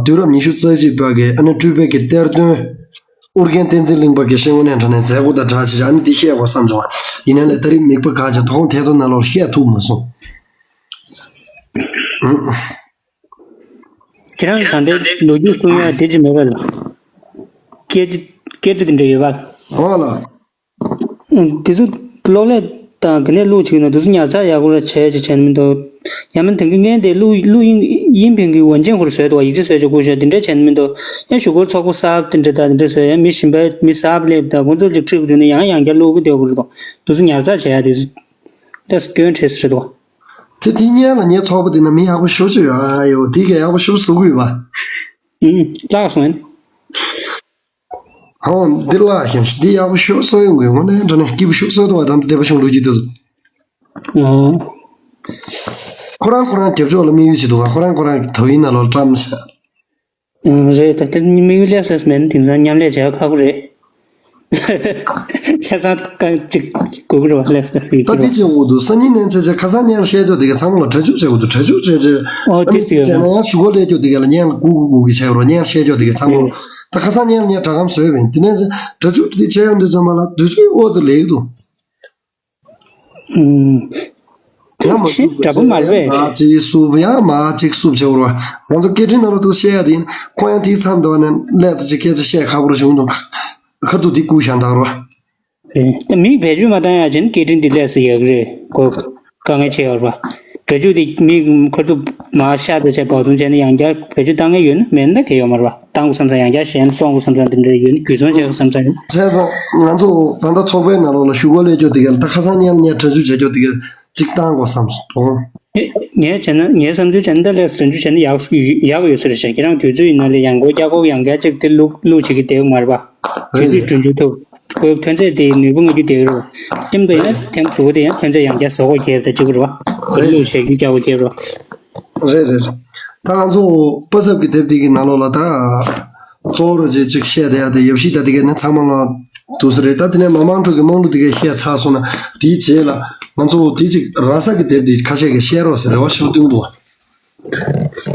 དུས་རབས་ཉི་ཤུ་རྩ་གཅིག་པ་གི་ཨ་ནི་སྤྲུལ་པའི་གི་གཏེར་སྟོན། ཨོ་རྒྱན་བསྟན་འཛིན་གླིང་པ་གི་ཤེས་ངོ་ནས་དྲ་ནས་མཛད་སྒོ་དང་སྦྲགས་བྱས་ཨ་ནི་འདི་བཤད་དགོས་བསམ་བྱུང་། ཡིན་ནའི་ལས་ད་རིང་མིག་དཔེ་ཁག་ཅིག་དོ་དགོང་ཐད་གཏོང་ནང་ལོགས་བཤད་ཐུབ་མ་སོང་། ཁྱེད་རང་གི་ད་ལྟའི་ལོ་རྒྱུས་གསུང་ཡ་དེ་ཅི་མེད་པ་ལ། སྐད་ཆ་སྐད་ཆ་དེ་འདྲ་ཡོད་པ། ཨོ་ལ། དེ་ཚོ་གློག་ཀླད་དང་ག་ནས་བླུགས་བྱས་ན་དེ་ཚོ་ཉར་ཚགས་ཡག་པོ་ར་བྱས་ཅིག་བྱས་ན་མི་འདུག་ཡང་མིན་དེང་གི་ངས་དེ་བླུགས་བླུགས་ཡིན་ཡིན་ཕན་གི་འོན་ཅན་ཁོ་ར་བཟོས་འདུག་བ། ཡིག་ཆ་བཟོས་ཅིག་བསྐུར་ཤོག་དེ་འདྲས་བྱས་ན་མི་འདུག་ཡང་གཞུག་གུར་ཚོགས་པ་གསར་པ་དེ་འདྲས་དང་དེ་འདྲས་བཟོས་ཡང་མི་གཞན་པའི་མི་གསར་པ་སླེབས་དང་ཁོང་ཚོ་ལ་ཅིག་ཁྲིད་དགོས་དུས་ནས་ཡང་ཡང་བསྐྱར་བླུགས་གི་སྡོད་དགོས་རེད་དོ། དེ་ཚོ་ཉར་ཚགས་བྱས་ཡ་དེ་ཚོ་ལས་སྐྱོན་འཕྲད་སྲིད་རེད་དོ། དེ་དེ་སྔོན་ལ་ངའི་ཚོགས་པ་དེ་ན་མི་ཡག་པོ་ཞེ་པོ་ཅིག་ཡོད། ཨ་ཡོ་དེ་གས་ཡག་པོ་ཞེ་པོ་བཟོ་གི་ཡོད་པ། ཨུམ་བརླག་སོང་ཡིན། ཧོ། འདི་ལ་ཞེན་འདི་ཡག་པོ་ཤོག་གསོ་ཡོང་གི་ཡོང་ནས་འདྲ་ནས་སྐྱིད་པོ་ཤོག་གསོ་དང་བ་དང་བདེ་པོ་བྱུང་ལོ་རྒྱུས་དེ་ཚོ། ཨོ། ཁོ་རང་ཁོ་རང་རྒྱབ་ཕྱོགས་ལ་དམིགས་ཡུལ་ཅིག་འདུག་ག་ཁོ་རང་ཁོ་རང་གི་དོ་ཡིན་ན་ལོ་བཀྲམ་ཤག་ཨང་། རེད། ད་ལྟ་དམིགས་ཡུལ་ལས་སོས་མེད་ན་དེང་སང་མཉམ་ལས་བྱེད་ཡ་ཁག་པོ་རེད། ཆ་ཚང་ཀ་ཅིག་དགོས་ཀྱི་རེད་བ་ལས་སོས་ཟེར་གྱི་ད་རེད་དེ་བ། བྱེད་དགོས་འདུག་སང་ཉིན་ནས་བྱས་བྱས་ཁ་སང་ཉལ་བཤད་ཅོག་དེ་ག་ཚང་མ་ལ་གྲ་སྒྲིག་བྱེད་དགོས་འདུག་གྲ་སྒྲིག་བྱས་བྱས་ཨོ་ཨ་དེ་ནི་སུ་དེ་ཡོད་བྱས་ན་ན། ཡང་ཞུ་གོ་ལས་ཅོག་དེ་ག་ལ་ཉལ་སྒུག་སྒུག་སྒུག་གི་བྱས་རོགས་ཉལ་བཤད་ཅོག་དེ་ག་ཚང་མ་ཨེ། ད་ཁ་སང་ཉལ་ཉལ་དྲ་སྒམ་བཟོས་བས་དེ་ནས་གྲ་སྒྲིག་དེ་བྱས་ཡོང་དུས་ཚང་མ་ལ་དུས་ཚོད་ཨོ་ཙི་ལེགས་འདུག་ཨུམ། ཡང་མ་ཤི་བསུབ་དྲག་པོ་མ་རེད། ཡང་མ་གཅིག་བསུབ་ཡང་མ་གཅིག་བསུབ་བྱེད་བར་བ་ང་ཚོ་སྐད་འཕྲིན་ནང་ལ་ཏུ་བཤད་ཡ་དེ་ཡིན། ཁོ་ཡང་དེའི་མཚམས་དུ་བ་ནས་ཀླད་ཚ་ཅིག་སྐད་ཆ་བཤད་ཁག་པོ་རུ་བྱུང་འདུག་ཁ་ཐུག་དེ་བསྐུར་བཞག་འདུག་རོ། ད་མིག་བེད་སྤྱོད་མ་བཏང་ཡ་ཅན་སྐད་འཕྲིན་འདི་ལས་སུ་ཡག་རེད་གོ། དཀའ་ངལ་ཆེ་བར་བ། སྒྲ་འཇུག་དེ་མིག་ཁ་ཐུག་མ་ཤ་ཚ་བྱས་བག་ཚོང་བྱས་ནས་ཡང་བསྐྱར་བེད་སྤྱོད་བཏང་ངེས་ཡོད་ན་མེད་ན་གལ་ཡོད་མ་རེད་བ། བཏང་དགོས་བསམ་ས་ཡང་བསྐྱར་གཞན་བཙོང་དགོས་བསམ་ས་འདི་འདྲ་ཡོད་ན་རྒྱུས་ཚོང་བྱེད་དགོས་བསམ་ས་ཡོད། བྱས་ཙང་ང་ཚོ་ད་ལྟ་ཚོགས་པའི་ནང་ལོགས་ལ་ཞུ་སྒོ་ལས་སྐྱོ་དེ་ག་ལ་ད་ཁ་སང་ཉལ་ཉལ་གྲ་སྒྲིག་བྱས་སྐྱོ་དེ་ག་ཅིག་བཏང་དགོས་བསམ་སོང་། ངས་བྱས་ན་ངའི་བསམ་ཚུལ་བྱས་ན་ད་ལས་སུ་རང་ཚུལ་བྱས་ན་ཡག་ཡག་ཡོད་ས་རེད་ཤག་ཁྱེད་རང་དུས་ཚོད་ཡིན་ན་ལས་ཡང་སྒོ་རྒྱག་སྒོ་ཡང་བསྐྱར་ཅིག་དེ་བླུག་བླུག་བྱེད་ཀྱི་བསྡད་ཡོད་མ་རེད་པ། དུས་ཚོད་གྲོན་ཆུང་ཐུབ། ཁོའི་ཐོན་རྫས་དེ་ནུས་པ་ངེས་ཀྱི་བསྡད་ཡོད་རེད་པ། ཁྱིམ་དུ་ཡིན་ན་ཐེངས་དྲུག་པ་དེ་ཡང་ཐོན་རྫས་ཡང་བསྐྱར་བཟོ་སྒོ་རྒྱབ་དང་གཅིག་པ་རེད་པ། བླུག་བྱེད་ཀྱི་རྒྱག་སྒོ་རྒྱབ་རེད་པ། རེད་རེད། ད་ང་ཚོ་པ་ཚབ་ཀྱི་དེབ་དེ་གི་ནང་ལོགས་ལ་ད། གཙོ་བོ་ར་ཅིག་ཅིག་བཤད་བསྡད་ཡ་དེ་ཡབ་གཞིས་ད་དེ་གས་ནི་ཚང་མ་ལ་འདུག་ས་རེད། ད་དེ་ནས་མ་མང་ཕྲུག་གི་དམངས་གླུ་དེ་གས་བཤད་ཚར་སོང་ན་དེའི་རྗེས་ལ་ང་ཚོ་དེ་ཅིག་ར་ས་གི་དེབ་དེ་ཁ་ཤས་ཀྱིས་བཤད་རོགས་ཟེར་རེ་བ་ཞུ་གཏོང་འདུག་བ།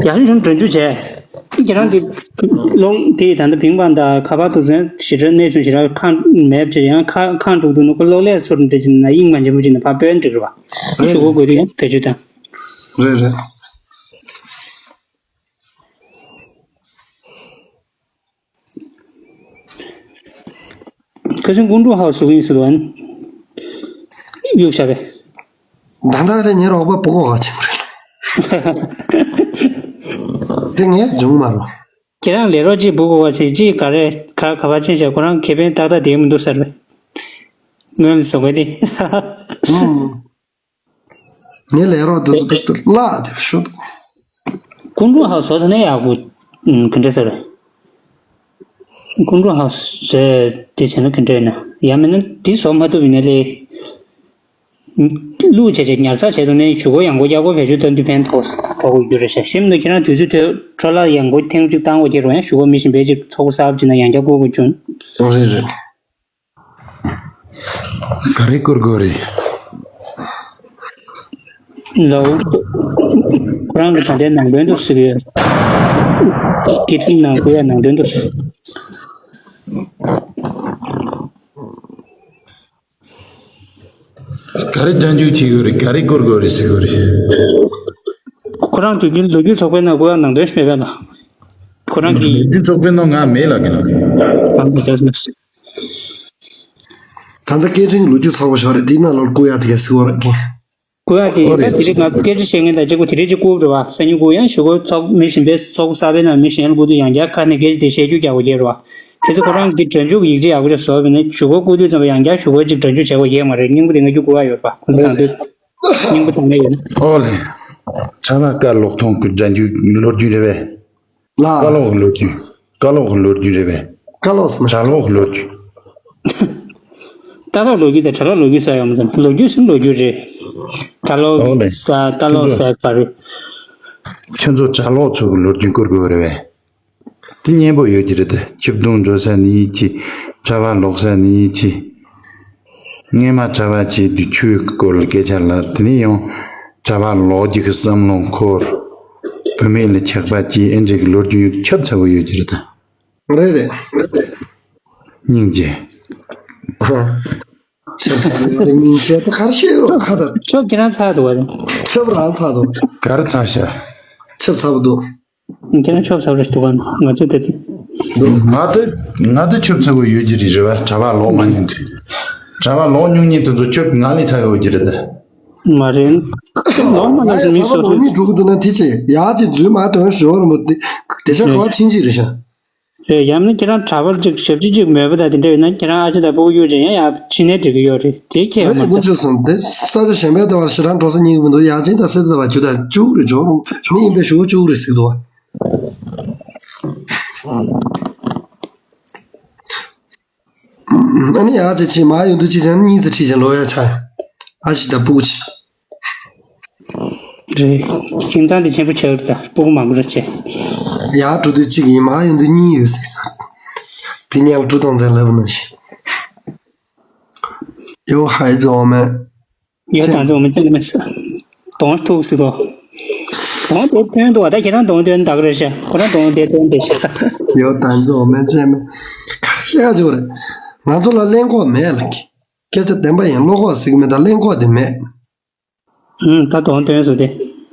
ཡག་ཤོས་བྱུང་གྲོན་ཆུང་བྱས། ཁྱེད་རང་དེ་ལོང་དེ་ད་ལྟ་བིང་པང་དང་ཁ་པར་དུ་ཟོན་ཞེ་དྲག་གནས་ཆུང་ཞེ་དྲག་ཁང་མེད་བྱས་ཡང་ཁ་ཁང་དྲུག་ཏུ་ནུ་གོ་གློག་ཀླད་ཚོར་འདྲ་ཅིག་ན་དབྱིངས་མ་འཇམ་པོ་ཅིག་ན་ཕར་སྤོས་འགྲིག་རེད་བ། ཨ་ཞུ་གོ་དགོས་དུས་ཡང་བེད་སྤྱོད་དང་། རེད་རེད། ཁ་སང་ཀུན་འགྲོ་ཧའོ་སུ་ཡིན་སུ་དོན། གཡུག་བྱ་བས། ད་ལྟ་རེ་ཉེ་རོགས་པ་བུ་གོ་ག་ཆེན་པོ་རེད། དེ་ངས་འབྱུང་མ་རུང་། ཁྱེད་རང་ལས་རོགས་ཅིག་བུ་གོ་ག་ཆེ་ཅིག་ག་རེ་ག་ག་བ་ཆེན་བྱ་ཁོ་རང་ཁེ་ཕན་ཏག་ཏག་དེ་མི་འདུག་ཟེར་བས། སྔོན་ལ་བཟོ་དགོས་ཏེ། ངས་ལས་རོགས་འདི་ཚོ་ཏག་ཏག་བརླག་དེ་ཤོད། ཀུན་འགྲོ་ཧའོ་སུ་དོན་ནས་ཡག་པོ་ག་འདྲ་ཟེར། ཀུན་འགྲོ་ཧའོ་སུ་དེ་བྱས་ན་ག་འདྲ་ཡིན་ན་ཡང་མིན་ན་དེ་བཟོ་མ་ཐུབ་ཡིན་ན་ལས། བླུགས་བྱས་བྱས་ཉར་ཚགས་བྱས་དུས་ནས་གཞུག་གུ་ཡང་སྒོ་ཡག་པོ་བེད་སྤྱོད་བཏང་དུས་ཕན་ཐོགས་ཐོགས་དགོས་རྒྱུ་རེད་ཤག་ཤིམ་དུ་ཁྱེད་རང་དུས་ཚོད་ཐོས་འཕྲོ་བརླག་ཡང་སྒོ་ཐེངས་གཅིག་བཏང་དགོས་ཀྱི་རུང་ཡང་གཞུག་གུ་མི་གཞན་པའི་ཅིག་ཚོགས་པ་གསར་པ་ཅིག་ན་ཡང་བསྐྱར་བསྐུར་དགོས་བྱུང་། རེད་རེད། ག་རེ་བསྐུར་དགོས་རེད། ལའོ། ཁོ་རང་གི་ད་ལྟའི་ནང་དོན་དུ་ཟེར་གི་ཡོད། སྐད་འཕྲིན་ནང་བསྐུར་ཡ་ནང་དོན་དུ་ཟེར། ག་རེ་རྒྱང་འཇུག་བྱེད་དགོས་རེད། ག་རེ་བསྐུར་དགོས་རེད་ཟེར་དགོས་རེད། ཁོ་རང་དུས་རྒྱུན་ལོ་རྒྱུས་ཚོགས་པའི་ནང་བསྐུར་ཡ་ནང་དོན་ཞིག་མེད་པས་ན། ཁོ་རང་གིས། ལོ་རྒྱུས་ཚོགས་པའི་ནང་ང་མེད་ལ་གི་ན། ཨང་། ད་ལྟ་སྐད་འཕྲིན་ལོ་རྒྱུས་ཚོགས་པ་ཞིག་རེད། དེའི་ནང་ལོགས་བསྐུར་ཡ་དེ་ག་ཟེར་བ་རེད་གི། བུ་ཡ་དེ་ད་དེ་རིང་ང་ཚོ་སྐད་ཆ་བཤད་མཁན་དང་གཅིག་པོ་དེ་རིང་གཅིག་བསྐུར་རེད་བ། སང་ཉིན་བསྐུར། ཡང་གཞུག་གུ་ཚོགས་མི་གཞན་པའི་ཚོགས་གསར་པའི་ནང་མི་གཞན་ལ་བསྐུར་དུས་ཡང་བསྐྱར་ཁ་ནས་སྐད་ཆ་དེ་བཤད་རྒྱུ་རྒྱག་དགོས་ཀྱི་རེད་བ། ཁྱེད་ཚོ་ཁོ་རང་གི་སྒྲ་འཇུག་ཡིག་ཆ་ཡག་པོ་ཅིག་བཟོ་བ་ཡིན་ན་གཞུག་གུ་བསྐུར་དུས་ཙམ་པ་ཡང་བསྐྱར་གཞུག་གུ་གཅིག་སྒྲ་འཇུག་བྱེད་དགོས་ཀྱི་མ་རེད། སྙིང་པོ་དེ་ང་རྒྱུག་དགོས་ཡ་ཡོད་རེད་བ། ཁོ་ཚོ་དང་དུས་སྙིང་པོ་དང་ལེན་ཡོད་ན། ཨོ་ལེ། གྲྭ་པ་བཀའ་ལོག་ཐོང་གི་སྒྲ་འཇུག་ལོ་རྒྱུས་རེད་པས། ལ། བཀའ་ལོག་གི་ལོ་རྒྱུས། བཀའ་ལོག་གི་ལོ་རྒྱུས་རེད་པས། བཀའ་ལོག་ཟེར་ན། གྲྭ་ལོག་གི་ལོ་རྒྱུས། རྟ་ལོག་ལོ་རྒྱུས་དང་གྲྭ་ལོག་ལོ་རྒྱུས་ཟེར་ཡོད་མ་རེད། ལོ་རྒྱུས་ཟེར་ན་ལོ་རྒྱུས་རེད། གྲྭ་ལོག་ཨོ་ལེ། ཟེར་རྟ་ལོག་ཁྱོད་ཚོ། ཟེར་ག་རེ། ཁྱོད་ཚོ་གྲྭ་ལོག་ཚོ་གི་ལོ་རྒྱུས་བསྐུར་དགོས་རེད་པས། དེ་སྙན་པོ་ཡོད་ཀྱི་རེད་དེ། ཆིབས་སྡོང་འགྲོ་ས་ནས་ཅི། གྲྭ་པ་ལོག་ས་ནས་ཅི། སྔས་མ་གྲྭ་པ་བྱས་དུས་ཆོས་ཀྱི་སྐོར་ལ་སྐད་ཆ་ལབ། དེ་ནས་ཡང་གྲྭ་པ་ལོག་རྒྱུ་གི་བསམ་བློ་འཁོར། བུད་མེད་ལ་ཆགས་པ་སྐྱེས། ཨེ་འདྲ་གི་ལོ་རྒྱུས་ཡོད་དུས་ཆབ་ཚ་བོ་ཡོད་ཀྱི་རེད་དེ། རེད་རེད། སྙིང་རྗེ། ཆབ་ཚ་བོ་སྙིང་རྗེ་དེ་ག་རེ་བཤད་ཡོད་ཁ་ད། ཆོབ་ཁྱེད་རང་ཚ་འདུག་བ་དེ། ཆབ་རང་ཚ་འདུག་ག་རེ་ཚ་ཤག་ཆབ་ཚ་བོ་འདུག་ཁྱེད་རང་ཆོབ་ཚ་བོ་རེད་འདུག་ག་ང་ཚོ་དེ་དེ། ང་དེ། ང་དེ་ཆོབ་ཚ་བོ་ཡོད་ཀྱི་རེད། རེད་བ། གྲྭ་པ་ལོག་མ་མྱོང་དུས། གྲྭ་པ་ལོག་མྱོང་མཁན་དེ་ཚོ་ཆོབ་ང་ལས་ཚ་བོ་ཡོད་ཀྱི་རེད་དེ། མ་རེད། ལོག་མ་ལོག་ཅིག་མི་སོ་སོ། ནི་འགྲོ་གི་འདུག་ན་དེ་ཆེ་ཡག་ཅིག་འཛུལ་མ་དོན་ཞོར་མོ་དེ་དེ་ཆ་ག་བ་ཕྱིན་ཅིག་རེད་ཤག་རེད། ཡང་ན་ཁྱེད་རང་གྲྭ་པར་ཅིག་ཞབས་ཕྱི་ཅིག་མོས་པ་དང་དེ་འདྲ་ཡོད་ན་ཁྱེད་རང་ཨ་ཅེ་དང་སྤུ་གུ་གཡུག་ཅིག་ཡང་ཡར་ཕྱིན་ནས་འགྲིག་གི་ཡོད་རེད། དེ་ཁྱད་ཡོད་མ་རེད། དགུ་བཅུ་སོང་དེ་ས་ཆ་གཞན་པའི་ལྟ་བར་ཞེ་དྲག་འགྲོ་ས་རྙེད་གི་མི་འདུག་ཡག་ཅིག་དང་སེ་ད་བ་རྒྱུ་དང་བཅུ་རེ་འཇོག་རུང་མི་ཡིན་པའི་ཞུ་བཅུ་རེ་ཟིག་འདུག་བ། ཨ་ནི་ཡག་ཅིག་ཆེ་མ་ཡོང་དུས་ཅིག་ཅང་གཉིས་ཙམ་ཁྲིད་ཅིང་ལོ་ཡ་ཆ་ཡ། ཨ་ཅེ་དང་སྤུ་གུ་ཆེ། རེད། ཁྱིམ་ཚང་འདི་ཆེན་པོ་ཆགས་རེད་ད། སྤུ་གུ་མང་པོ་རེད་ཆེ། ཡར་འགྲོ་དུས་གཅིག་ཡིན། མར་ཡོང་དུས་གཉིས་ཡོད་ཟིག་ས། དེ་ཉལ་འགྲོ་གཏོང་ཚན་ལབ་ན་ཞིག་ཡོ་ཧའི་ཛོ་མེ། ཡོ་ད་ཛོ་མེ་ཅི་མེ་ས། གདོང་ཐུག་སི་དོ། གདོང་དེ་ཐོན་འདུག་བ། ད་ཁྱེད་རང་གདོང་དོན་ད་ག་རེད་ཤག་ཁོ་རང་གདོང་དེ་ཐོན་དེ་ཤག་ཡོ་ད་ཛོ་མེ་ཅི་མེ། ཁ་ཤས་ཀ་ཅིག་རེད། ང་ཚོ་ལ་གླེན་ལྐོག་མེད་ལ། སྐད་ཆ་བདེན་པ་ཡིན་བློ་ཁོག་ཟིག་མེད་ད་གླེན་ལྐོག་དེ་མེད། ཨུམ། ད་གདོང་སྟོན་སོང་སྟེ།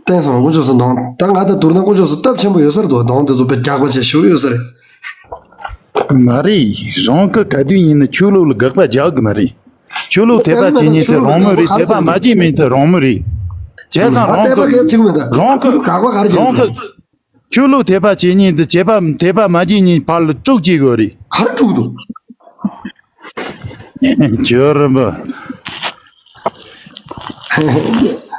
བསྟན་སོང་དཀོན་མཆོག་གསུམ་གདོང་། ད་ང་ད་བསྡུར་ན་དཀོན་མཆོག་གསུམ་སྟབས་ཆེན་པོ་ཡོད་སར་འདུག་གདོང་དེ་ཚོ་དཔེ་རྒྱག་པ་བྱས་ཞུ་ཡོད་ས་རེད། མ་རེད། རང་གི་ག་དུས་ཡིན་ན་ཆོས་ལུགས་ལ་དགག་པ་རྒྱག་གི་མ་རེད། ཆོས་ལུགས་དད་པ་བྱེད་མཁན་དེ་རང་མོས་རེད། དད་པ་མ་བྱེད་མཁན་དེ་རང་མོས་རེད། བྱས་ཙང་རང་གི་རང་གི་རང་གི། ཆོས་ལུགས་དད་པ་བྱེད་མཁན་དེ་བྱེད་པ་དད་པ་མ་བྱེད་མཁན་བར་ལ་དཀྲུག་བྱེད་དགོས་རེད། ག་རེ་དཀྲུག་འདུག་ཇོ་རིན་པོ།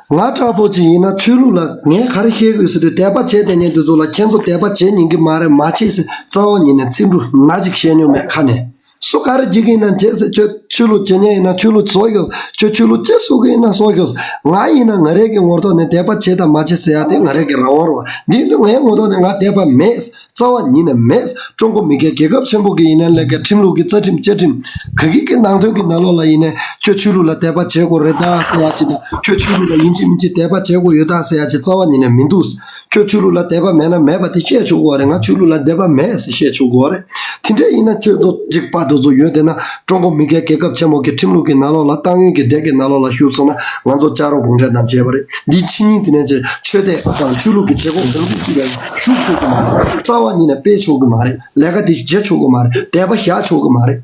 ང་དྲག་པོ་ཅིག་ཡིན་ན་ཆོས་ལུགས་ལ་ངས་ག་རེ་བཤད་དགོས་ཟེར་དུས་དད་པ་བྱེད་བསྡད་མཁན་དེ་ཚོ་ལ་ཁྱེད་ཚོ་དད་པ་བྱེད་ཉན་གི་མ་རེད་མ་བྱེད་ཟེར་རྩ་བ་ཉིད་ནས་ཚིག་འབྲུ་སྣ་གཅིག་བཤད་མྱོང་མེད་ཁ་ནས། སུ་ག་རེ་བྱེད་ཀྱི་ཡིན་ན་བྱེད་ཟེར། ཁྱོད་ཆོས་ལུགས་བྱེད་མཁན་ཡིན་ན་ཆོས་ལུགས་བཟོ་ཤོག་ཁྱོད་ཆོས་ལུགས་ཅི་བཟོ་གི་ཡིན་ན་བཟོ་ཤོག་ང་ཡིན་ན་ང་རང་གི་ངོ་ཐོག་ནས་དད་པ་བྱེད་དང་མ་བྱེད་ཟེར་ཡ་དེ་ང་རང་གི་རང་དབང་རེད་བ། འདི་ནི་ངའི་ངོ་ཐོག་ནས་ང་དད་པ་མེད། རྩ་བ་ཉིད་ནས་མེད། ཀྲུང་གོ་མི་སྒེར་རྒྱལ་ཁབ་ཆེན་པོ་གི་ཡིན་ན་ལས་ཀ་ཁྲིམས་ལུགས་ཀྱི་རྩ་ཁྲིམས་བཅའ་ཁྲིམས་ག་གི་གི་ནང་དོན་གྱི་ནང་ལོགས་ལ་ཡིན་ནའི་ཁྱོད་ཆོས་ལུགས་ལ་དད་པ་བྱེད་དགོས་རེད་ད་ཟེར་ཡ་ཅིག་དང་ཁྱོད་ཆོས་ལུགས་ལ་ཡིན་གཅིག་མིན་གཅིག་དད་པ་བྱེད་དགོས་ཡོད་ད་ཟེར་ཡ་ཅིག་རྩ་བ་ཉིད་ནས་མི་འདུག་ཁྱོད་ཆོས་ལུགས་ལ་དད་པ་མེད་ན་མེད་པ་དེ་བཤད་ཆོག་གི་རེད། ང་ཆོས་ལུགས་ལ་དད་པ་མེད་ཟེར་བཤད་ཆོག་གི་རེད། དེ་འདྲ་ཡིན་ན་ཁྱོད་ཚོ་གཅིག་པ་དེ་ཚོ་ཡོད་དེ་ན་ཀྲུང་གོ་མི་སྒེར་རྒྱལ་ཁབ་ཆེན་མོ་གི་ཁྲིམས་ལུགས་ཀྱི་ནང་ལོགས་ལ་ཏང་ཡོན་གྱི་སྡེ་གི་ནང་ལོགས་ལ་ཞུགས་སོང་ན་ང་ཚོ་བཅའ་རོགས་གུང་ཁྲན་ཏང་བྱས་པ་རེད། འདིའི་ཕྱི་ཉིན་དེ་ནས་ཆོས་དད་དང་ཆོས་ལུགས་ཀྱི་བྱེད་སྒོ་གང་རུང་ཅིག་ལ་ཞུགས་ཆོག་གི་མ་རེད། རྩ་བ་ཉིད་ནས་སྤེལ་ཆོག་གི་མ་རེད། ལས་ཀ་དེ་བྱེད་ཆོག་གི་མ་རེད། དད་པ་བཞག་ཆོག་གི་མ་རེད།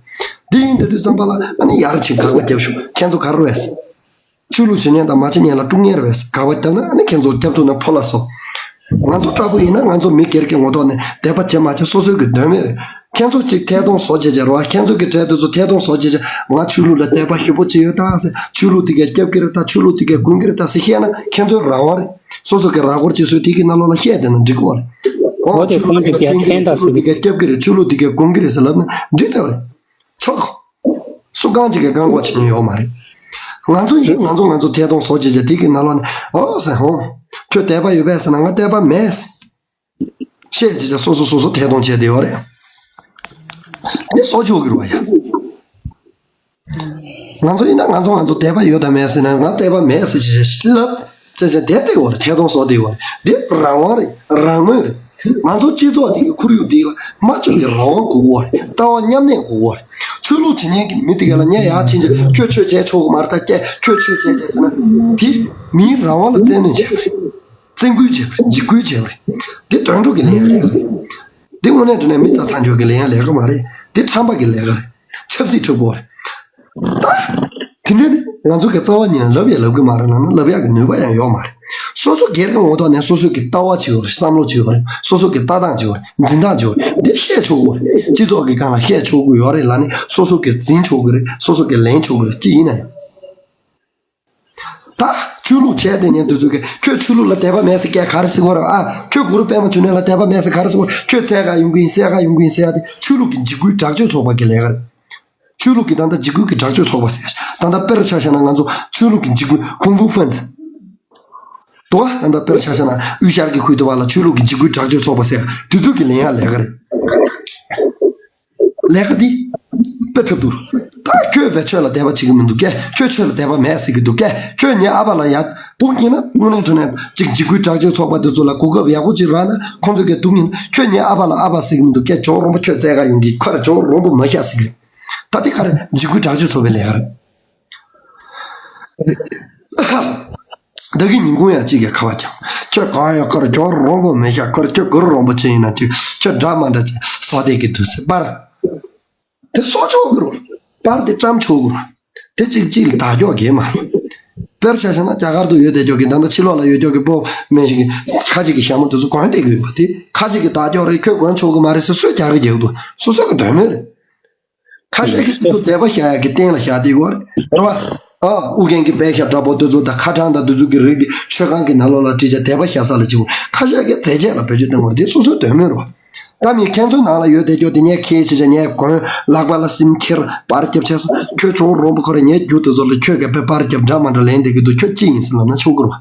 དེ་ཡིན་དེ་དུས་ཙམ་པ་ལ་ཨ་ནི་ཡར་ཕྱིན་དགག་པ་རྒྱབ་ཤོག་ཁྱེད་ཚོ་ག་རེ་རེད། ཆོས་ལུགས་བྱེད་མཁན་དང་མ་བྱེད་མཁན་ལ་དཀྲུག་མཁན་རེད། དགག་པ་བརྒྱབ་ན་ཨ་ནི་ཁྱེད་ཚོ་རྒྱབ་ཐུབ་ན་ཕོ་ལ་སོ། ང་ཚོ་དྲག་པོ་ཡིན་ན་ང་ཚོ་མི་སྒེར་གྱི་ངོ་ཐོག་ནས་དད་པ་བྱེད་མ་བྱེད་སོ་སོའི་གི་དོན་མེད་རེད། ཁྱེད་ཚོ་གཅིག་ཐད་གཏོང་བཟོ་བྱེད་བྱེད་རོགས། ཁྱེད་ཚོ་གི་གྲས་དེ་ཚོ་ཐད་གཏོང་བཟོ་བྱེད་བྱེད། ང་ཆོས་ལུགས་ལ་དད་པ་ཞེ་པོ་ཅིག་ཡོད་ད་ཟེར། ཆོས་ལུགས་དེ་གས་སྐྱབས་ཀྱི་རེད་ད། ཆོས་ལུགས་དེ་གས་དགོངས་ཀྱི་རེད་ད་ཟེར་བཤད་ན་ཁྱེད་ཚོའི་རང་དབང་རེད། སོ་སོ་གི་ར་སྐོར་ཅིག་བཟོས་དེ་གི་ནང་ལོགས་ལ་བཤད་བསྡད་ན་འགྲིག་གི་རེད། འོ་ཆོས་ལུགས་དེ་གས་མཁྱེན་གྱི་རེད། ཆོས་ལུགས་དེ་གས་སྐྱབས་ཀྱི་རེད། ཆོས་ལུགས་དེ་གས་དགོངས་ཀྱི་རེད་ཟེར་ལབ་ན་འགྲིག་ད་རེད། ཆོག་སུ་གང་ཅིག་གིས་བཀག་འགོག་བྱེད་མྱོང་ཡོད་མ་རེད། ང་ཚོ་ཡིན་ང་ཚོ་ང་ཚོ་ཐད་གཏོང་བཟོ་བྱེད་བྱེད་དེ་གི་ནང་ལོགས་ནས་ཨོ་ཟེར་ཧོ། ཁྱོད་དད་པ་ཡོད་པས་ཟེར་ན་ང་དད་པ་མེད། བཤད་བྱེད་བྱེད་སོ་སོ་སོ་སོ་ཐད་གཏོང་བྱས་བསྡད་ཡོད་རེད། འདི་བཟོ་ཆོག་གི་རེད་བ་ཡ། ང་ཚོ་ཡིན་ན་ང་ཚོ་ང་ཚོ་དད་པ་ཡོད་དམ་མེད་ཟེར་ན་ང་དད་པ་མེད་ཟེར་བྱས་ལབ། ཅེ་ཅེ་བསྡད་བསྡད་ཡོད་རེད། ཐད་གཏོང་བཟོ་བསྡད་ཡོད་རེད། འདི་རང་དབང་རེད། རང་མོས་རེད། ང་ཚོ་སྤྱི་ཚོགས་འདི་གི་ཁོར་ཡུག་འདི་ལ་སྨྲ་བརྗོད་ཀྱི་རང་དབང་དགོས་ཀྱི་རེད། ལྟ་བ་མཉམ་གནས་དགོས་ཀྱི་རེད། ཆོས་ལུགས་བྱེད་མཁན་གྱི་མི་དེ་ག་ལ་ངས་ཡར་ཕྱིན་ཆད་ཁྱོད་ཆོས་བྱེད་ཆོག་གི་མ་རེད་ད། ཁྱོད་ཁྱོད་ཆོས་བྱེད་བྱེད་ཟེར་ན་དེ་མིའི་རང་དབང་ལ་བཙན་གནོན་བྱས་པ་རེད། བཙན་སྐུལ་བྱས་པ་རེད། འཇིགས་སྐུལ་བྱས་པ་རེད། འདི་དོན་གྲུབ་ཀྱི་ལན་རེད། འདི་དངོས་གནས་དྲང་གནས་མི་ཚ་ཚ་འཇོག་གི་ལན་ཡང་ལས་ཀ་མ་རེད། འདི་ཁྲམ་པ་གི་ལས་ཀ་རེད། ཆབ་སྲིད་འཁྲབ་དགོས་རེད། ད། དེ་འདྲ་ནི་ ང་ཚོ་གི་རྩ་བ་ཉིད་ནས་ལབ་ཡ་ལབ་གི་མ་རེད་ལབ་ན་ལབ་ཡ་གི་ནུས་པ་ཡང་ཡོད་མ་རེད། སོ་སོ་སྒེར་གྱི་ངོ་ཐོག་ནས་སོ་སོ་གི་ལྟ་བ་བྱེད་དགོས་རེད། བསམ་བློ་བྱེད་དགོས་རེད། སོ་སོ་གི་ལྟ་སྟངས་བྱེད་དགོས་རེད། འཛིན་སྟངས་བྱེད་དགོས་རེད། འདི་བཤད་ཆོག་གི་རེད། སྤྱི་ཚོགས་ཀྱི་སྒང་ལ་བཤད་ཆོག་གི་ཡོད་རེད་ལབ་ནས་སོ་སོ་གི་འཛིན་ཆོག་གི་རེད། སོ་སོ་གི་ལེན་ཆོག་གི་རེད། ཅི་ཡིན་ན་ཡང་། ད་ཆོས་ལུགས་བྱས་དེ་ཉན་དུས་ཚོད་ཀྱི་ཁྱོད་ཆོས་ལུགས་ལ་དད་པ་མེད་ཟེར་སྐད་ག་རེ་ཟེར་གོ་རེད། ཨ་ཁྱོད་གུ་རུ་པད་མ་འབྱུང་གནས་ལ་དད་པ་མེད་ཟེར་ག་རེ་ཟེར་གོ་རེད། ཁྱོད་བཙལ་ག་ཡོང་གི་ཡིན། བསད་ག་ཡོང་གི་ཡིན་ཟེར་ཡ་དེ་ཆོས་ལུགས་ཀྱི་འཇིགས་སྐུལ་དྲག་སྤྱོད་ཚོགས་པ་གི་ལས་ཀ་རེད། ཆོས་ལུགས་ཀྱི་ད་ལྟ་འཇིགས་སྐུལ་གྱི་དྲག་སྤྱོད་ཚོགས་པ་ཟེར་ད་ལྟ་དཔེར་ཆ་བཞག་ན་ང་ཚོ་ཆོས་ལུགས་ཀྱི་འཇིགས་སྐུལ་ཁུང་ཧྥུ་ཧྥན་སི་དུ་བ་ད་ལྟ་དཔེར་ཆ་བཞག་ན་དབུས་ཤར་གྱི་ཁུལ་དུ་བ་ལ་ཆོས་ལུགས་ཀྱི་འཇིགས་སྐུལ་དྲག་སྤྱོད་ཚོགས་པ་ཟེར་དུས་ཚོད་ཀྱི་ལེན་ཡ་ལས་ཀ་རེད། ལས་ཀ་འདི་དཔེ་ཐབས་སྡུག་ད་ཁྱོད་བས་ཆོས་ལ་དད་པ་བྱེད་ཀྱི་མི་འདུག་གས། ཁྱོད་ཆོས་ལ་དད་པ་མེད་ཟེར་གྱི་འདུག་གས། ཁྱོད་ངའི་ཨ་ཕ་ལ་ཡ་དུག་གྱིན་ན་དངོས་གནས་དྲང་གནས་ཅིག་འཇིགས་སྐུལ་དྲག་སྤྱོད་ཚོགས་པ་དེ་ཚོ་ལ་གོ་སྐབས་ཡག་པོ་ཅིག་རག་ན་ཁོང་ཚོ་གས་དུག་གྱིན་ན་ཁྱོད་ངའི་ཨ་ཕ་ལ་ཨ་ཕ་ཟེར་གྱི་མི་འདུག་གས། ཇོ་རོང་པོ་ཁྱོད་བཙལ་ག་ཡོང་གི་ཁར་ཇོ་རོང་པོ་མ་ཤ་ཟེར་གྱི་རེད། ད་དེ་ག་རེ་འཇིགས་སྐུལ་དྲག་སྤྱོད་ཚོགས་པའི་ལས་ཀ་རེད། བདག་གི་ཉིན་གུང་ཡང་གཅིག་གི་ཁ་བ་ཀྱང་ཁྱོད་གང་ཡང་ཁར་ཇོ་རོང་པོ་མི་ཤ་ཁར་ཁྱོད་གུ་རུ་རོང་པོ་ཅན་ཡིན་ན་ཁྱོད་ཁྱོད་འདྲ་མ་འདྲ་ཅིག་ཟ་བསྡད་ཀྱི་འདུག་ཟེར་པར། དེ་གསོ་ཆོག་གི་རུང་། པར་དེ་བཀྲམ་ཆོག་གི་རུང་། དེ་གཅིག་གཅིག་ལ་བདག་སྐྱོག་གས་མ་རེད། དཔེར་ཆ་བཞག་ན་རྒྱ་གར་དུ་ཡོད་བསྡད་ཀྱོག་གི་ད་ལྟ་ཕྱི་ལོགས་ལ་ཡོད་ཀྱོག་གི་སྤོ་མེན་ཞིག་གི་ཁ་ཅིག་གི་ཞྭ་མོ་དེ་ཚོ་གོན་བསྡད་ཀྱི་ཡོད་པ་དེ་ཁ་ཅིག་གི་བདག་སྐྱོག་རེད། ཁྱོད་གོན་ཆོག་གི་མ་རེད་ཟེར་སུས་རྒྱག་རེས་རྒྱག་གི་འདུག་སོ་སོ་གི་འདོད་མོས་རེད། ཁ་ཤས་ཀྱིས་སོ་སོ་དད་པ་བཞག་ཡག་གི་སྟེང་ལ་བཞག་བསྡད་ཀྱོག་རེད། རེད་བ། ཨ་ཨུ་རྒྱན་གྱི་པད་ཤག་འདྲ་པོ་དེ་ཚོ་དང་ཁ་བྲང་དང་དེ་ཚོ་གི་རིགས་ཀྱི་མཆོད་ཁང་གི་ནང་ལོགས་ལ་བྲིས་བྱས་དད་པ་བཞག་ས་ལ་བྱེད་དགོས། ཁ་ཤས་ཀྱིས་མཛེས་ཆས་ལ་བེད་སྤྱོད་གཏོང་དགོས་རེད། དེ་སོ་སོའི་འདོད་མོས་རེད་བ། ད་མི་ཁྱེད་ཚོའི་ནང་ལ་ཡོད་བསྡད་ཀྱོག་དེ་ངས་ཁྱེད་བྱས་བྱས་ངས་གོན་ལག་པ་ལ་སིམ་ཁྱེར་པར་རྒྱབ་བྱས་སོང་། ཁྱོད་ཇོ་རོང་པོ་ཁོ་རེ་ངའི་རྒྱུ་དེ་ཚོ་ལ་ཁྱོད་ག་པའི་པར་རྒྱབ་འདྲ་མ་འདྲ་ལེན་བསྡད་ཀྱི་འདུག་ཁྱོད་ཅི་ཡིན་ཟེར་ལབ་ན་ཆོག་གི་རེད་བ།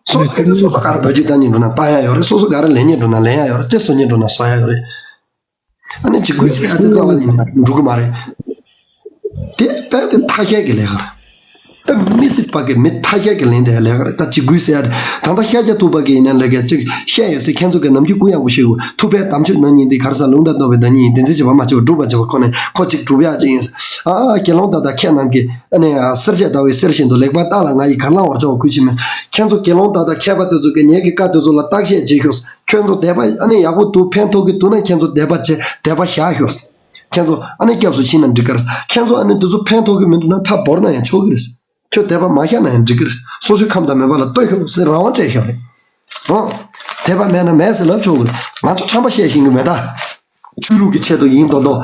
སོ་སོ་ག་རེ་བེད་སྤྱོད་གཏོང་སྙིང་འདོད་ན་གཏོང་ཡ་ཡོད་རེད། སོ་སོ་ག་རེ་ལེན་སྙིང་འདོད་ན་ལེན་ཡ་ཡོད་རེད། དེ་བཟོ་སྙིང་འདོད་ན་བཟོ་ཡ་ཡོད་རེད། ཨ་ནི་འཇིགས་སྐུལ་ཟེར་ཡ་དེ་རྩ་བ་ཉིད་ནས་འགྲོ་གི་མ་རེད། དེ་དཔེ་དེ་ཐ་ཤལ་གྱི་ལས་ཀ་རེད། དཔེ་མི་སྲིད་པ་གི་མི་ཐ་ཤལ་གྱི་ལེན་བསྡད་ཡ་ལས་ཀ་རེད། ད་འཇིགས་སྐུལ་ཟེར་ཡ་དེ་ད་ལྟ་ཤཱཀྱ་ཐུབ་པ་གི་ཡིན་ན་ལས་ཀ་ཅིག་བཤད་ཡོད་ཟེར། ཁྱེད་ཚོ་གི་ནམ་རྒྱུན་གུ་ཡངས་པོ་བཤད་དགོས། ཐུབ་པའི་དམ་ཆོས་ནང་ཉིད་འདི་ག་རེ་ཟེར། ལུང་དང་རྟོགས་པའི་བདག་ཉིད་ཡིན། བདེན་འཛིན་བྱེད་པ་མ་བྱས་པར་སྒྲུབ་པར་བྱ་བ་ཁོ་ནས་ཁོ་གཅིག་སྒྲུབ་ཡག་ཅིག་ཡིན་ཟེར། ཨ་ཨ་དགེ་སློང་དག་དང་མཁས་རྣམས་ཀྱིས་ཨ་ནི་གསེར་ཕྱེ་ཟླ་བའི་གསེར་བཞིན་དུ། ལེགས་པར་བརྟགས་ལ་ང་ཡིས་གར་བླང་བར་བྱའོ། གུས་ཕྱིར་མིན། ཁྱེད་ཚོ་དགེ་སློང་དག་དང་མཁས་པ་དེ་ཚོ་གིས་ངེད་ཀྱི་བཀའ་དེ་ཚོ་ལ་བརྟག་དཔྱད་བྱེད་ཤོག་ཁྱོད་ཚོ་དད་པ་ཨ་ནི་ཡག་པོ་འདུག་ཕན་ཐོགས་ཀྱི་འདུག་ན་ཁྱེད་ཚོ་དད་པ་བྱེད། དད་པ་བཞག་ཤོག་ཁྱེད་ཚོ་ཨ་ནི་སྐྱབས་སུ་མཆི་ན་འགྲིག་ག་རེད། ཁྱེད་ཚོ་ཨ་ནི་དེ་ཚོ་ཕན་ཐོགས་ཀྱི་མི་འདུག་ན་ཕར་བོར་ན་ཡང་ཆོག་གི་རེད། ཁྱོད་དད་པ་མ་བཞག་ན་ཡང་འགྲིག་གི་རེད། སོ་སོའི་ཁམས་དང་མོས་པ་ལ་ལྟོས་ཤོག་ཟེར་རང་དབང་སྤྲད་ཤོག་རེད། ཨོ། དད་པ་མེད་ན་མེད་ཟེར་ལབ་ཆོག་གི་རེད། ང་ཚོ་ཁྲམ་པ་བཤད་ཤེས་ཀྱི་མེད་ད། ཆོས་ལུགས་ཀྱི་ཆེད་དུ་ཡིན་མདོག་མདོག་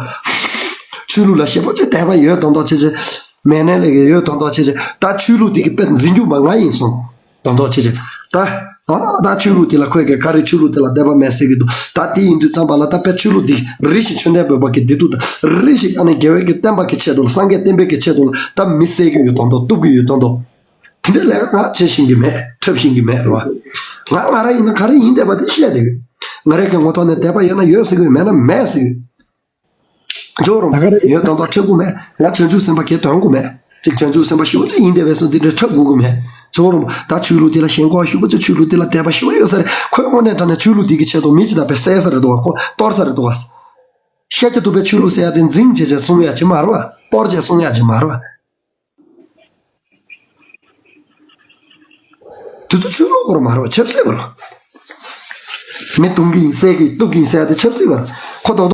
ཆོས་ལུགས་ལ་ཞེ་པོ་ཅིག་དད་པ་ཡོད་མདོག་མདོག་བྱེད་བྱེད། མེད་ནའི་ལས་ཀ་ཡོད་མདོག་མདོག་བྱེད་བྱེད། ད་ཆོས་ལུགས་དེ་གི་དཔེ་འཛིན་རྒྱུ་མ་ང་ཡིན་གསུངས། མདོག་མདོག་བྱེད་བྱེད། ད། ཨ་ད་ཆོས་ལུགས་དེ་ལ་ཁོས་ཀྱི་ག་རེ་ཆོས་ལུགས་དེ་ལ་དད་པ་མེད་ཟེར་གྱི་འདུག་ད་དེ་ཡིན་དུས་ཙམ་པ་ལ་ད་དཔེ་ཆོས་ལུགས་དེ་རེ་ཞིག་མཆོད་རྟེན་བོད་པ་གི་བདེ་སྡུག་དང་རེ་ཞིག་ཨ་ནི་དགེ་བའི་གི་བསྟན་པ་གི་ཆེད་དུ་ལ་སངས་རྒྱས་བསྟན་པའི་གི་ཆེད་དུ་ལ་ད་མི་བསད་ཀྱི་ཡོད་མདོག་མདོག་གཏུབ་ཀྱི་ཡོད་མདོག་མདོག་དེ་འདྲའི་ལས་ཀ་ང་བྱེད་ཤེས་ཀྱི་མེད། འཁྲབ་ཤེས་ཀྱི་མེད་རེད་བ། ང་ང་རང་ཡིན་ན་ག་རེ་ཡིན་བསྡད་པ་དེ་བཤད་བསྡད་ཡོད། ང་རང་གི་ངོ་ཐོག་ནས་དད་པ་ཡོད་ན་ཡོད་ཟེར་གྱི་ཡོད། མེད་ན་མེད་ཟེར་གྱི་ཡོད། ཇོ་རུ་ད་ག་རེ་ཡོད་མདོག་མདོག་འཁྲབ་དགོས་མེད། ང་བྱང་ཆུབ་སེམས་དཔའ་གས་དོན་དགོས་མེད། ཅིག་བྱང་ཆུབ་སེམས་དཔའ་ཞེ་པོ་ཅིག་ཡིན་བསྡད་པའི་སོ་འདི་འདྲའི་འཁྲབ་དགོས་ཀྱི་མེད། ཇོ་རུ་ད་ཆོས་ལུགས་འདི་ལ་ཞེན་ཁོག་ཞེ་པོ་ཅིག་ཆོས་ལུགས་འདི་ལ་དད་པ་ཞེ་པོ་ཡོད་ས་རེད། ཁོས་དངོས་གནས་དྲང་གནས་ཆོས་ལུགས་འདི་གི་ཆེད་དུ་མི་ཅིག་དང་བས་བསད་ས་རེད་འདུག་ག་ཁོ་གཏོར་ས་རེད་འདུག་ག་ཤཱཀྱ་ཐུབ་པའི་ཆོས་ལུགས་ཟེར་ཡ་དེ་འཛིང་བྱས་བྱས་གསུང་ཡ་ཅིག་མ་རེད་བ། གཏོར་བྱས་གསུང་ཡ་ཅིག་མ་རེད་བ། དེ་ཚོ་ཆོས་ལུགས་སྐོར་མ་རེད་བ། ཆབ་སྲིད་སྐོར། མི་གཏོང་གི་ཡིན་བསད་ཀྱི་གཏུབ་ཀྱི་ཡིན་ཟེར་ཡ་དེ་ཆབ་སྲིད་སྐོར། ཁོ་དོ་